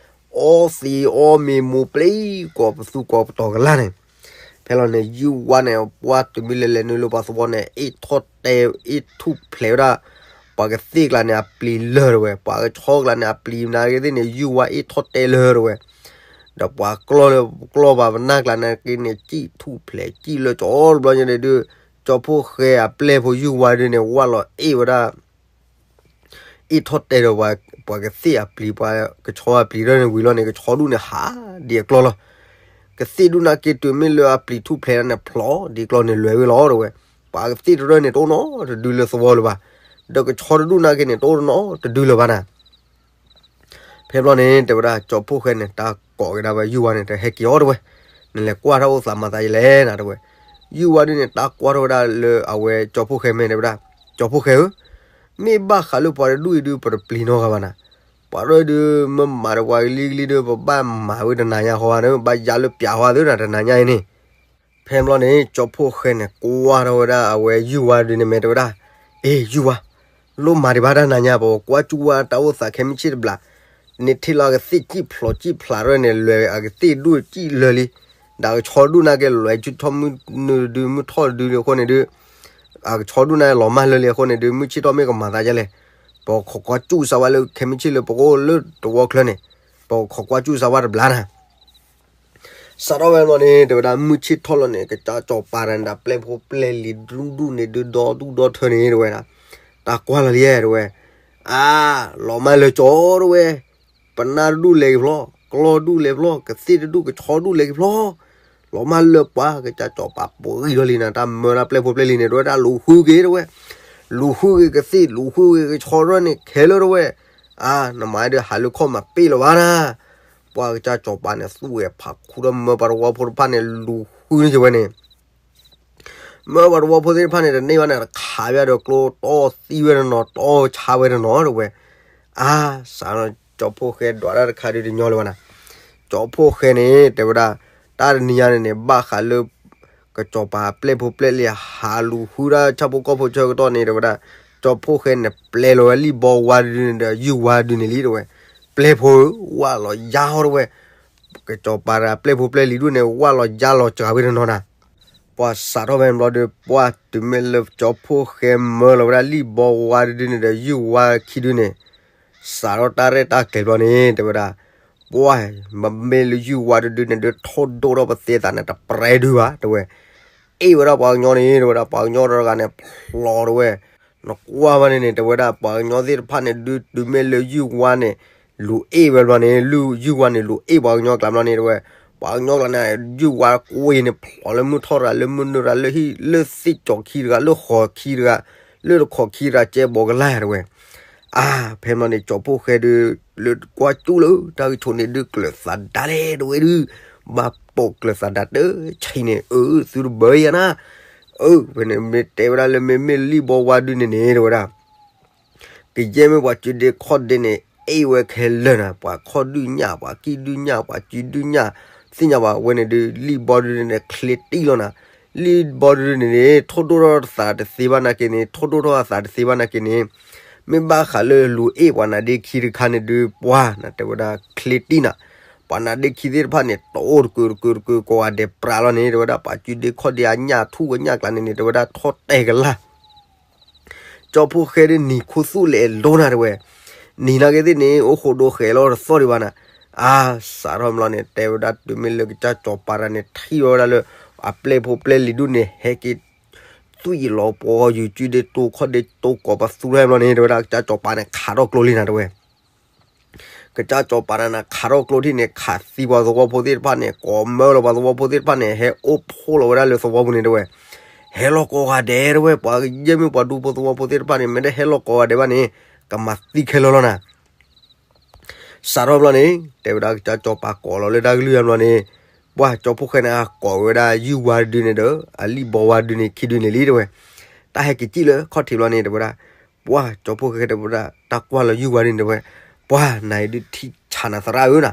အီသံးအီမ့ၤမူပျံၤကိးပသူၣ်ကိးပတီၤကလၢ်န့ၣ်. ဖဲလီၤန့ၣ် ယုၢ်ဝါန့ၣ် ပှၤတုၤမ့ၢ်လဲၤလဲၤနုာ်လၢပှၤသဝီန့ၣ် အ့ၣ်ထီၣ်တဲ အ့ၣ်ထူၣ်ဖျဲးဝဲဒၣ် ပှၤကသ့ၣ်ကျါန့ၣ် အပျံၤလၢာ် တဲဝဲ. ပှၤကဆီကျါန့ၣ် အပျံၤနာ်က့သ့ၣ်န့ၣ် ယုၢ်ဝါအ့ၣ်ထီၣ်တဲလၢာ် တဲဝဲ. ဒီးပှၤကျီၢ်လၢ ကျီၢ်ဘၣ်ပနၢ်ကျါန့ၣ်က့န့ၣ် စံၣ်ထူၣ်ဖျဲးစံၣ်လၢာ်ကၠီ တဘျီညါန့ၣ်ဒုး ကၠီဖှိၣ်ဃဲအပျဲၢ်ဖိယုၢ်ဝါဒုန့ၣ် ဝၢ်လီၤအ့ၣ်ဝဲဒၣ် အ့ၣ်ထီၣ်တဲဒီးပှၤ ပှၤကသ့ၣ်အပျံၤ ပှၤကဆီအပျံၤထီၣ်န့ၣ်ဝံၤလီၤန့ၣ် ကဆီဒူၣ်န့ၣ်ဟးဒံးအကျီၢ်လီၤ. ကသ့ၣ်ဒူၣ်နာ်က့တုၤမ့ၢ်လၢအပျံၤထူၣ်ဖျဲးန့ၣ် ဖျိးဒံးအကျီၢ်န့ၣ်လွဲၢ်ဝဲလီၤ တဲဝဲ. ပှၤကသ့ၣ်တရၢၢ်န့ၣ်တအိၣ်နီတဒုလၢသဝီလၢၤဘၣ်. ဒီးကဆီတဒူၣ်နာ်က့န့ၣ် တအိၣ်နီတဒုလၢၤဘၣ်နၤ. ဖဲဘျီန့ၣ် တဲဝဲဒၣ်ကၠီဖှိၣ်ဃဲန့ၣ် တၢ်ကိးက့ၤဒၣ်ဝဲယုၢ်ဝါန့ၣ် တဟဲက့ၤအီၤ တဲဝဲ. နလဲၤကွၢ်တၢ်အိၣ်သးမၤသးယလဲၣ်နၤ တဲဝဲ. ယုၢ်ဝါဒုန့ၣ် တၢ်ကွၢ်ထီၣ်ဝဲဒၣ်လၢအဝဲကၠီဖှိၣ်ဃဲ မ့ၢ်တဲဝဲဒၣ် ကၠီဖှိၣ်ဃဲဧၢ, မ့ၢ်ဘၣ်ဃးလၢပှၤတဒူၣ်အံၤဒုး ပတပျံၤနီတဂၤဘၣ်နၤ. ပှၤတဒူၣ်အံၤဒုး မ့ၢ်မၤဒီးပှၤကလံၤကလံၤဒုး ပဘၣ်မၤဝဲတနၤညါဃီဧါ, ဘၣ်ယါလၢပျးဃီဧါသ့နၤ တနၤညါအံၤန့ၣ်. ဖဲဘျီန့ၣ် ကၠီဖှိၣ်ဃဲန့ၣ် ကွၢ်ထီၣ်ဝဲဒၣ်အဝဲယုၢ်ဝါဒုန့ၣ် မ့ၢ်တဲဝဲဒၣ်, အ့ ယုၢ်ဝါ, လိၣ်မၤဒံးဘၣ်တၢ်နၤညါ ပကွၢ်စူၣ်ဝဲတၢ်အိၣ်သးခဲမုၢ်ဆ့ၣ်တဘျီ, နထံၣ်လၢအကသ့ၣ်စံၣ်ဖျိးစံၣ်ဖျးထီၣ်န့ၣ် လဲၤအကသ့ၣ်ဒူၣ်စံၣ်လၢာ်လံ, ဒီးအကဆီဒူၣ်နာ်က့ လဲၤဆူထီၣ်မုၢ်နုာ်တဒု မုၢ်ထီၣ်တဒုလံအဃိန့ၣ်ဒုး အကဆီဒူၣ်နာ်က့ လီၤမၢ်လၢာ်လံအဃိန့ၣ်ဒုး မုၢ်ဆ့ၣ်ထီၣ်မ့ၢ်ကမၤသးဒ်လဲၣ်, ပကခိးကွၢ်စူၣ်စၢ်ဝဲလၢခဲမုၢ်ဆ့ၣ်လၢပကအိၣ်လၢသဝီချၢန့ၣ်, ပကခိးကွၢ်စူၣ်စၢ်ဝဲတဘျီနၤ. စးထီၣ်ဝဲဘျီန့ၣ် တဲဝဲဒၣ် မုၢ်ဆ့ၣ်ထီၣ်လီၤန့ၣ် ကစၢ်စီၤပၤတဂၤန့ၣ် ဒီးပျဲၢ်ဖိပျဲၢ်လံၤဒူၣ်ဒူၣ်န့ၣ်ဒုး ဒီဒူၣ်ဒီထၢန့ၣ် တဲဝဲဒၣ်, တၢ်ကွၢ်လီၤလံ တဲဝဲ, အါ, လီၤမၢ်လၢာ်ကၠီ တဲဝဲ, ပနၢ်တဒူၣ်လဲၤက့ၤဖျီ, ကျီၢ်ဒူၣ်လဲၤဖျီ, ကသ့ၣ်တဒူၣ်ကဆီဒူၣ်လဲၤက့ၤဖျီ, လီၤမၢ်လၢပှၤကစၢ်စီၤပၤပှဲၤဂံၢ်ထီၣ်လံနၤ, တၢ်မၢတၢ်ပျဲၢ်ဖိပျဲၢ်လံၤန့ၣ် တဝဲဒၣ်လူၤဃုက့ၤတဝဲ, လူၤဃုက့ၤကသ့ၣ် လူၤဃုက့ၤကဆီတဝဲန့ၣ် ခဲလၢာ်တဝဲ, အါ နမၤဒုးဟးလၢခီၣ်မၤပ့ၣ်လၢၤဘၣ်နၤ, ပှၤကစၢ်စီၤပၤန့ၣ် သူၣ်ဝဲဖးခူဒီးမၢပှၤသဝီဖိတဖၣ်န့ၣ်လူၤဃုန့ၢ်က့ၤဝဲန့ၣ် မၢပှၤသဝီဖိသ့ၣ်တဖၣ်န့ၣ် တန့ၢ်ဘၣ်န့ၣ် တခးဝဲဒီးကျိ တီသံဝဲတနီၤ တီဆါဝဲတနီၤတဝဲ, အါ စးထီၣ်ကၠီဖှိၣ်ဃဲဒွးတၢ်တခါဒုးတညီလၢၤဘၣ်နၤ, ကၠီဖှိၣ်ဃဲန့ၣ် တဲဝဲဒၣ် တၢ်တနံၤညါန့ၣ်န့ၣ် ဘၣ်ဃးလၢ ကစၢ်စီၤပၤပျဲၢ်ဖိပျဲၢ်လံၤ ဟးလူၤဃုဒၣ်ဆၣ်ဖိကီၢ်ဖိဆၢကတီၢ်န့ၣ် တဲဝဲဒၣ် ကၠီဖှိၣ်ဃဲန့ၣ် ပျဲလီၤဝဲလံၣ်ဘီဝါတဒုန့ၣ်ဒီးယုၢ်ဝါတဒုန့ၣ်လံတဝဲ, ပျဲၢ်ဖိဧၢ ဝၢ်လီၤယါဟီတဝဲ, ကစၢ်စီၤပၤပျဲၢ်ဖိပျဲၢ်လံၤဒုၣ်န့ၣ် ဝၢ်လီၤယါလီၤစှၤဝဲတနီၤနၤ, ပှၤစးထီၣ်ဖဲန့ၣ်ဘျီဒီး ပှၤတုၤမ့ၢ်လၢကၠီဖှိၣ်ဃဲမၢလီၤဝဲဒၣ်လံၣ်ဘီဝါတဒုန့ၣ်ဒီးယုၢ်ဝါခံဒုန့ၣ် စးထီၣ်တၢ်ရဲၣ်တၢ်ကျဲၤဘျီန့ၣ် တဲဝဲဒၣ်, ပှၤ မ့မ့ၢ်လၢယုၢ်ဝါတဒုန့ၣ်ဒုး ထိၣ်ဒိၣ်ထီၣ်ပသ့သးန့ၣ် တပြဲဒုဘၣ် တဲဝဲ, အ့ၣ်ဝဲဒၣ်ပှၤကညီန့ၣ် တဲဝဲဒၣ် ပှၤကညီတဂၤန့ၣ် ဖျိးတဝဲ, နကွၢ်ဘၣ်န့ၣ်န့ၣ် တဲဝဲဒၣ် ပှၤကညီသ့ၣ်တဖၣ်န့ၣ်ဒုး တုၤမ့ၢ်လၢယုၢ်ဝါန့ၣ် လူၤအ့ၣ်ဝဲဘျီန့ၣ် လၢယုၢ်ဝါန့ၣ် လူၤအ့ၣ်ပှၤကညီကျါဘျီန့ၣ် တဲဝဲ, ပှၤကညီကျါန့ၣ် ယုၢ်ဝါကွံာ်န့ၣ် ဖျိးလၢမုၢ်ထီၣ်တဂၤ လၢမုၢ်နုာ်တဂၤ လၢဟံၣ် လၢသ့ၣ်ကၠီၤခံတဂၤ လၢဃီၤခံတဂၤ လၢတခီၣ်ခံတဂၤ ကဲဘီကလာ်တဲဝဲ အါ ဖဲမ့ၢ်န့ၣ် ကၠီဖှိၣ်ဃဲဒုး လၢကွၢ်ကၠူၣ်လၢတၢ်ကဆိးန့ၣ်ဒုး ကျၢၤသးဒါလဲၣ် တဲဝဲဒုး, ဘၣ်ပိာ်ကျၢၤသးဒါတဆံးန့ၣ် အၢ သုတဘၢယၤနၤ, အၢ ဖဲန့ၣ်မ့ၢ်တဲဝဲဒၣ်လၢ မ့မ့ၢ်လံၣ်ဘီဝါဒုန့ၣ်န့ၣ် တဲဝဲဒၣ် ကယဲၢ်မ့ၢ်ပှၤစုဒ့ခီၣ်ဒ့န့ၣ် အ့ၣ်ဝဲခဲလၢာ်နၤ, ပှၤခီၣ်ဒုၣ်ညၣ် ပှၤကံၣ်ဒုၣ်ညၣ် ပှၤစုဒုၣ်ညၣ် သ့ၣ်ညါဘၣ်ဝဲန့ၣ်ဒုး လံၣ်ဘီဒုန့ၣ် ချ့တံၢ်လီၤနၤ, လံၣ်ဘီဒုန့ၣ်န့ၣ် ထိၣ်ဒိၣ်ထီၣ်သးတသ့ဘၣ်နာ်က့န့ၣ် ထိၣ်ဒိၣ်ထီၣ်အသးတသ့ဘၣ်နာ်က့န့ၣ် မ့ၢ်ဘၣ်ဃးလၢလူၤအ့ၣ်ပှၤနါဒ့ခံတခါန့ၣ်ဒုး ပှၤနၤ တဲဝဲဒၣ်ချ့တံၢ်နၤ, ပှၤနါဒ့ခံသ့ၣ်တဖၣ်န့ၣ် တအိၣ်တကုာ်တကုာ်တကုာ် ကိးဂၤဒဲးပြးလီၤန့ၣ် တဲဝဲဒၣ် ပှၤစုဒ့ခီၣ်ဒ့အညၣ်ထူၣ်ဝဲညၣ်ကျါန့ၣ်န့ၣ် တဲဝဲဒၣ်ထီၣ်တဲာ်ကလာ် ကၠီဖှိၣ်ဃဲဒုးနံၤခူသူၣ်လဲၤလိနၤတဲဝဲ, နံၤနာ်က့သ့ၣ်န့ၣ် အိၣ်ဃိဒိဃဲၤလီၤတသီၣ်ဒံးဘၣ်နၤ, အါ စးထီၣ်ဘျီန့ၣ် တဲဝဲဒၣ်တုၤမ့ၢ်လၢကစၢ်ကၠီၤပၤတၢ်န့ၣ် ထံၣ်ဝဲဒၣ်လၢ အပျဲၢ်ဖိပျဲၢ်လံၤဒုန့ၣ် ဟဲက့ၤ သွံၣ်လီၤပှီၤယူၤစုဒ့တိခီၣ်ဒ့တိကိးပသူထီၣ်ဘျီန့ၣ် တဲဝဲဒၣ်ကစၢ်ကၠီၤပၤန့ၣ် ခးထီၣ်ကျိလံနၤတဲဝဲ ကစၢ်ကၠီၤပၤတၢ်န့ၣ် ခးထီၣ်ကျိထံၣ်န့ၣ် ခးသံပှၤသဝီဖိသ့ၣ်တဖၣ်န့ၣ် ကိးမၢလီၤပှၤသဝီဖိသ့ၣ်တဖၣ်န့ၣ် ဟဲအိၣ်ဖှိၣ်လီၤဝဲဒၣ်လၢသဝီပူၤန့ၣ်တဲဝဲ, ဟဲလီၤကိးဂၤဒဲးတဲဝဲ ပှၤကယဲၢ်မ့ၢ်ပှၤဒူဖိသဝီဖိသ့ၣ်တဖၣ်န့ၣ် မ့ၢ်တဟဲလီၤကိးဂၤဒဲးဘၣ်န့ၣ် ကမၤသံခဲလၢာ်လီၤနၤ စးထီၣ်ဘျီန့ၣ် တဲဝဲဒၣ်ကစၢ်ကၠီၤပၤကိးလီၤလၢတၢ်ကလုၢ်အဘျီန့ၣ်, ပှၤကၠီဖှိၣ်ဃဲန့ၣ် ကိးဝဲဒၣ်ယုၢ်ဝါတဒုန့ၣ်ဒီး အလံၣ်ဘီဝါတဒုန့ၣ်ခံဒုန့ၣ်လံတဲဝဲ, တၢ်ဟဲက့ၤစံၣ်လၢခီၣ်ထံးဘျီန့ၣ် တဲဝဲဒၣ်, ပှၤကၠီဖှိၣ်ဃဲတဲဝဲဒၣ် တၢ်ကွၢ်လီၤယုၢ်ဝါဒုန့ၣ်တဲဝဲ, ပှၤနၤအံၤဒုးထံဆးနၤသရၣ်ဧၢနၤ,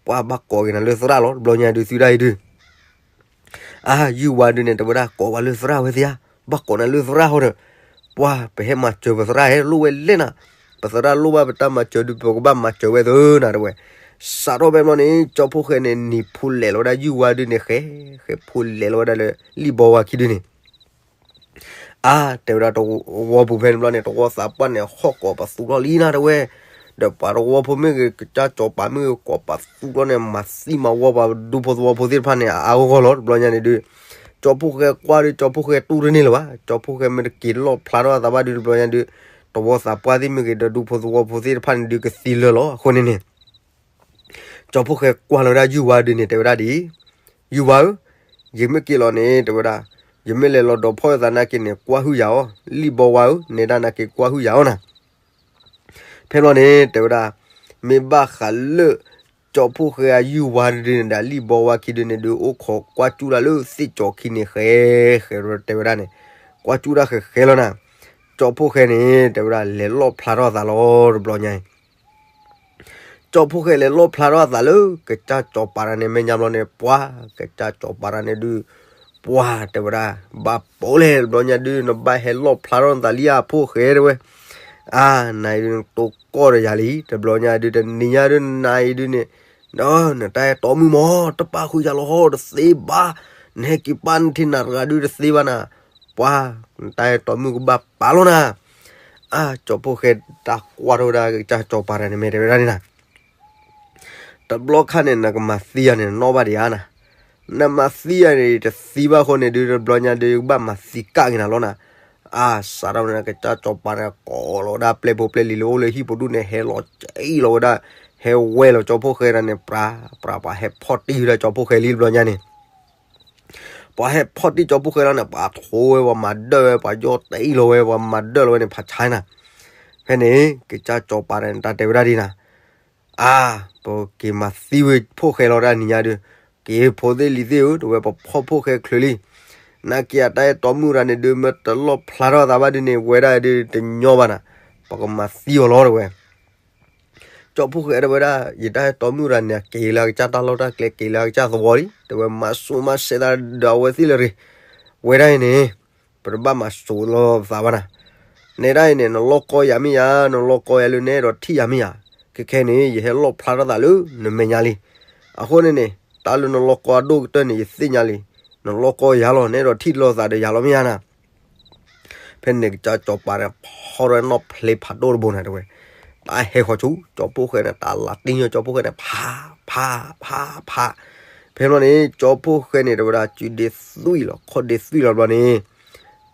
ပှၤဘၣ်ကိးက့ၤနၤလၢသရၣ်လီၤ တဘျီညါဒုးသုဒၣ်အံၤဒုး အါ ယုၢ်ဝါဒုန့ၣ် တဲဝဲဒၣ် ကိးဝဲလၢသရၣ်ဝဲသ့ဧါ, ဘၣ်ကိးနၤလၢသရၣ်ဟီဒီး, ပှၤပဟဲမၤစၢၤပသရၣ်ဟဲလိၣ်ဝဲလဲၣ်နၤ, ပသရၣ်လိၣ်ဘၣ်ပတၢ်မၤစၢၤဒုး ပကဘၣ်မၤစၢၤဝဲသ့နၤတဲဝဲ, စးထီၣ်ဖဲဘျီန့ၣ် ကၠီဖှိၣ်ဃဲန့ၣ် နံၤဖိလဲၤလီၤဝဲဒၣ်ယုၢ်ဝါဒုန့ၣ် ဃဲ ဃဲဖိလဲၤလီၤဝဲဒၣ်လၢလံၣ်ဘီဝါခံဒုန့ၣ် အါ တဲဝဲဒၣ်တဝီပူၤဖဲန့ၣ်ဘျီန့ၣ် တဝီသးပှၢ်န့ၣ် ဟီၣ်ကိးပသူထီၣ်လံနၤတဲဝဲ, ဒီးပှၤတဝီဖိမ့ၢ်ဂ့ၤ ကစၢ်စီၤပၤမ့ၢ်ဂ့ၤ ကိးပသူထီၣ်န့ၣ် မၤသံမၤဝီပှၤဒူဖိသဝီဖိသ့ၣ်တဖၣ်န့ၣ် အါအါဂီၢ်ဂီၢ်လီၤ တဘျီညါန့ၣ်ဒုး, ကၠီဖှိၣ်ဃဲကွၢ်ဒုး ကၠီဖှိၣ်ဃဲတူၢ်တန့ၢ်လၢၤဘၣ်, ကၠီဖှိၣ်ဃဲမ့ၢ်တက့ၤလီၣ်ဖျါထီၣ်အသးဘၣ်ဒုး တဘျီညါဒုး, တဝီသးပှၢ်သ့ၣ်မ့ၢ်ဂ့ၤ ဒီးဒူဖိသဝီဖိသ့ၣ်တဖၣ်န့ၣ်ဒုး ကသံလၢာ်လီၤ အဃိန့ၣ်န့ၣ် ကၠီဖှိၣ်ဃဲကွၢ်လီၤဝဲဒၣ်ယုၢ်ဝါဒုန့ၣ် တဲဝဲဒၣ်ဒ်အံၤ, ယုၢ်ဝါဧၢ, ယမ့ၢ်က့ၤလီၤန့ၣ် တဲဝဲဒၣ်, ယမ့ၢ်လဲၤလီၤဒီးဖီၣ်ယသးနာ်က့န့ၣ် ကွၢ်ဟုၣ်ယၤအီၤ, လံၣ်ဘီဝါဧၢ, နဲဒၣ်နာ်က့ကွၢ်ဟုၣ်ယၤအီၤနၤ. ဖဲဘျီန့ၣ် တဲဝဲဒၣ်, မ့ၢ်ဘၣ်ဃးလၢ ကၠီဖှိၣ်ဃဲအယုၢ်ဝါဒုန့ၣ်ဒီး လံၣ်ဘီဝါခံဒုန့ၣ်ဒုး အိၣ်ခိးကွၢ်ကၠူၣ်တၢ်လၢသ့ၣ်ကၠီၤခံန့ၣ် ဃဲ ဃဲတဲဝဲဒၣ်န့ၣ်, ကွၢ်ကၠူၣ်တၢ်ဃဲဃဲလီၤနၤ. ကၠီဖှိၣ်ဃဲန့ၣ် တဲဝဲဒၣ် လဲၤလီၣ်ဖျါထီၣ်အသးလီၤ တဘျီညါအံၤ ကၠီဖှိၣ်ဃဲလဲၤလီၣ်ဖျါထီၣ်အသးလၢ ကစၢ်စီၤပၤတၢ်န့ၣ် မဲာ်ညါဘျီန့ၣ် ပှၤ ကစၢ်စီၤပၤတၢ်န့ၣ်ဒုး ပှၤတဲဝဲဒၣ် ဘၣ်ပိာ်လဲၣ် တဘျီညါဒုး နဘၣ်ဟဲလီၣ်ဖျါထီၣ်နသးလံဧါ ဖိၣ်ဃဲတဲဝဲ, အါ နၤအံၤဒုး နတိၢ်ကီၢ်ဒီးယၤလံ တဘျီညါဒုး တနံၤညါဒုး နၤအံၤဒုးန့ၣ် နတၢ်အဲၣ်တီမုၣ်မ့ၢ် တပာ်ဃုာ်ယၤလီၤ တသ့ဘၣ်, နဟဲက့ၤပာ်နထံနၤတဂၤဒုး တသ့ဘၣ်နၤ, ပှၤ နတၢ်အဲၣ်တီမုၣ်ကဘၣ်ပာ်လီၤနၤ. အါ ကၠီဖှိၣ်ဃဲတၢ်ကွၢ်ထီၣ်ဝဲဒၣ် ကစၢ်စီၤပၤတၢ်န့ၣ် မ့ၢ်တဲဝဲဒၣ်န့ၣ်နၤ တဘျီခါန့ၣ် နကမၤသံယၤန့ၣ် နီၣ်ဘၣ်ဒံးဧါနၤ, နမၤသံယၤန့ၣ် တသံဘၣ်အဃိန့ၣ်ဒုး တဘျီညါဒုး ကဘၣ်မၤသံကၣ်က့ၤနၤလီၤနၤ. အါ စးထီၣ်န့ၣ် ကစၢ်စီၤပၤန့ၣ် ကိးလီၤဝဲဒၣ်ပျဲၢ်ဖိပျဲၢ်လံၤလၢအိၣ်လၢဟံၣ်ပူၤဒူၣ်န့ၣ် ဟဲလီၤက့ၤလီၤဝဲဒၣ် ဟဲဝဲလီၤကၠီဖှိၣ်ဃဲတၢ်န့ၣ် ပြးပြး ပှၤဟဲဖီၣ်တံၢ်ဝဲဒၣ်ကၠီဖှိၣ်ဃဲလံတဘျီညါန့ၣ် ပှၤဟဲဖီၣ်တံၢ်ကၠီဖှိၣ်ဃဲလီၤန့ၣ် ပှၤထိဝဲ ပှၤမၤဒၢၣ်ဝဲ ပှၤယီၢ်တံၢ်လီၤဝဲ ပှၤမၤဒၢၣ်လီၤဝဲန့ၣ် ဖးဆါနၤ. ဖဲန့ၣ် ကစၢ်စီၤပၤန့ၣ် တၢ်တဲဝဲဒၣ်ဒ်နၤ အါ ပက့ၤမၤသံဝဲဖှိၣ်ဃဲလီၤတၢ်နံၤညါဒုး က့ၤဖိသ့ၣ်လံၤသ့ၣ်ဧၢ တဝဲပဖီၣ်ဖှိၣ်ဃဲချုးလံ. နာ်က့အတၢ်အဲၣ်တီမုၣ်တဂၤန့ၣ်ဒုး မ့ၢ်တလီၣ်ဖျါထီၣ်သးဘၣ်ဒုးန့ၣ် ဝဲဒၣ်ဒုးတညီဘၣ်နၤ ပကမၤသံအီၤလီၤတဝဲ ကၠီဖှိၣ်ဃဲတဲဝဲဒၣ် ယတၢ်အဲၣ်တီမုၣ်တဂၤန့ၣ် က့ၤလၢအကစၢ်တၢ်လီၢ်တၢ်ကျဲ က့ၤလၢအကစၢ်သဝီလံ တဝဲမၤစိၤမၤစဲးသးဒီးအဝဲသ့ၣ်လၢၤရ့ၣ် ဝဲဒၣ်အံၤန့ၣ် ပတဘၣ်မၤစိၤလီၤသးဘၣ်နၤ. နဲဒၣ်အံၤန့ၣ် နလီၢ်ကီယၤမ့ၢ်ယၤ နလီၢ်ကီယၤလၢနအဲၣ်ဒိးထံၣ်ယၤမ့ၢ်ယၤ ခဲခဲန့ၣ် ယဟဲလီၣ်ဖျါထီၣ်သးလၢနမဲာ်ညါလံ. အဃိန့ၣ်န့ၣ် တၢ်လၢနလီၢ်ကီအဒိၣ်ကတၢၢ်န့ၣ် ယသ့ၣ်ညါလံ. နလီၢ်ကီယၤလီၤ နအဲၣ်ဒိးထံၣ်လိာ်သးဒီးယၤလီၤမ့ၢ်ယၤနၤ ဖဲန့ၣ်ကစၢ်စီၤပၤန့ၣ် ဖီၣ်ထီၣ်နီၣ်ဖျ့ဖးဒိၣ်တဘိန့ၣ်တဝဲ တၢ်ဟဲဃီၤဆူ ကၠီဖှိၣ်ဃဲန့ၣ် တၢ်လၤတံၢ်ညီကၠီဖှိၣ်ဃဲန့ၣ် ဖး ဖး ဖး ဖး. ဖဲန့ၣ်န့ၣ် ကၠီဖှိၣ်ဃဲန့ၣ် တဝဲဒၣ် စုဒ့သွံၣ်လီၤ ခီၣ်ဒ့သွံၣ်လီၤဘျီန့ၣ်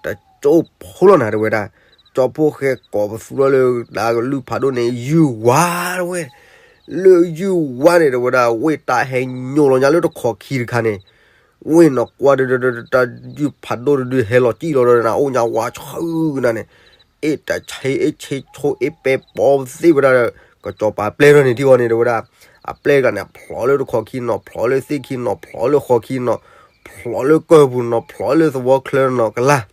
တကၠိဖိလီၤနၤတဝဲဒၣ် ကၠီဖှိၣ်ဃဲကိးပသူထီၣ်လၢတၢ်ကလုၢ်ဖးဒိၣ်န့ၣ် ယုၢ်ဝါတဝဲ လၢယုၢ်ဝါန့ၣ် တဝဲဒၣ် ဝ့ၢ်တၢ်ဟဲညိးလီၤညါလၢတခီးခံတခါန့ၣ် ဝ့ၢ်နီၢ်ကွၢ်ဒုး တၢ်ယုၢ်ဖးဒိၣ်တဒုဟဲလီၤစံၣ်လီၤဒီးနၤ အိၣ်ညါဝါဆှုနၤန့ၣ် အ့ၣ်တၢ်ဆ့အ့ၣ်ဆ့ဆိအ့ၣ်ပဲပိာ်သ့ၣ်ဝဲဒၣ်ဒီး ကစီၤပၤပျဲၢ်ထီၣ်န့ၣ်ထံၣ်ဝဲန့ၣ် တဝဲဒၣ် အပျဲၢ်တဂၤန့ၣ် ဖျိးလၢတခီးခံနီၤ ဖျိးလၢသ့ၣ်ခံနီၤ ဖျိးလၢဃီခံနီၤ ဖျိးလၢကၢၢ်ပူၤနီၤ ဖျိးလၢသဝီချၢနီၤကလၢ်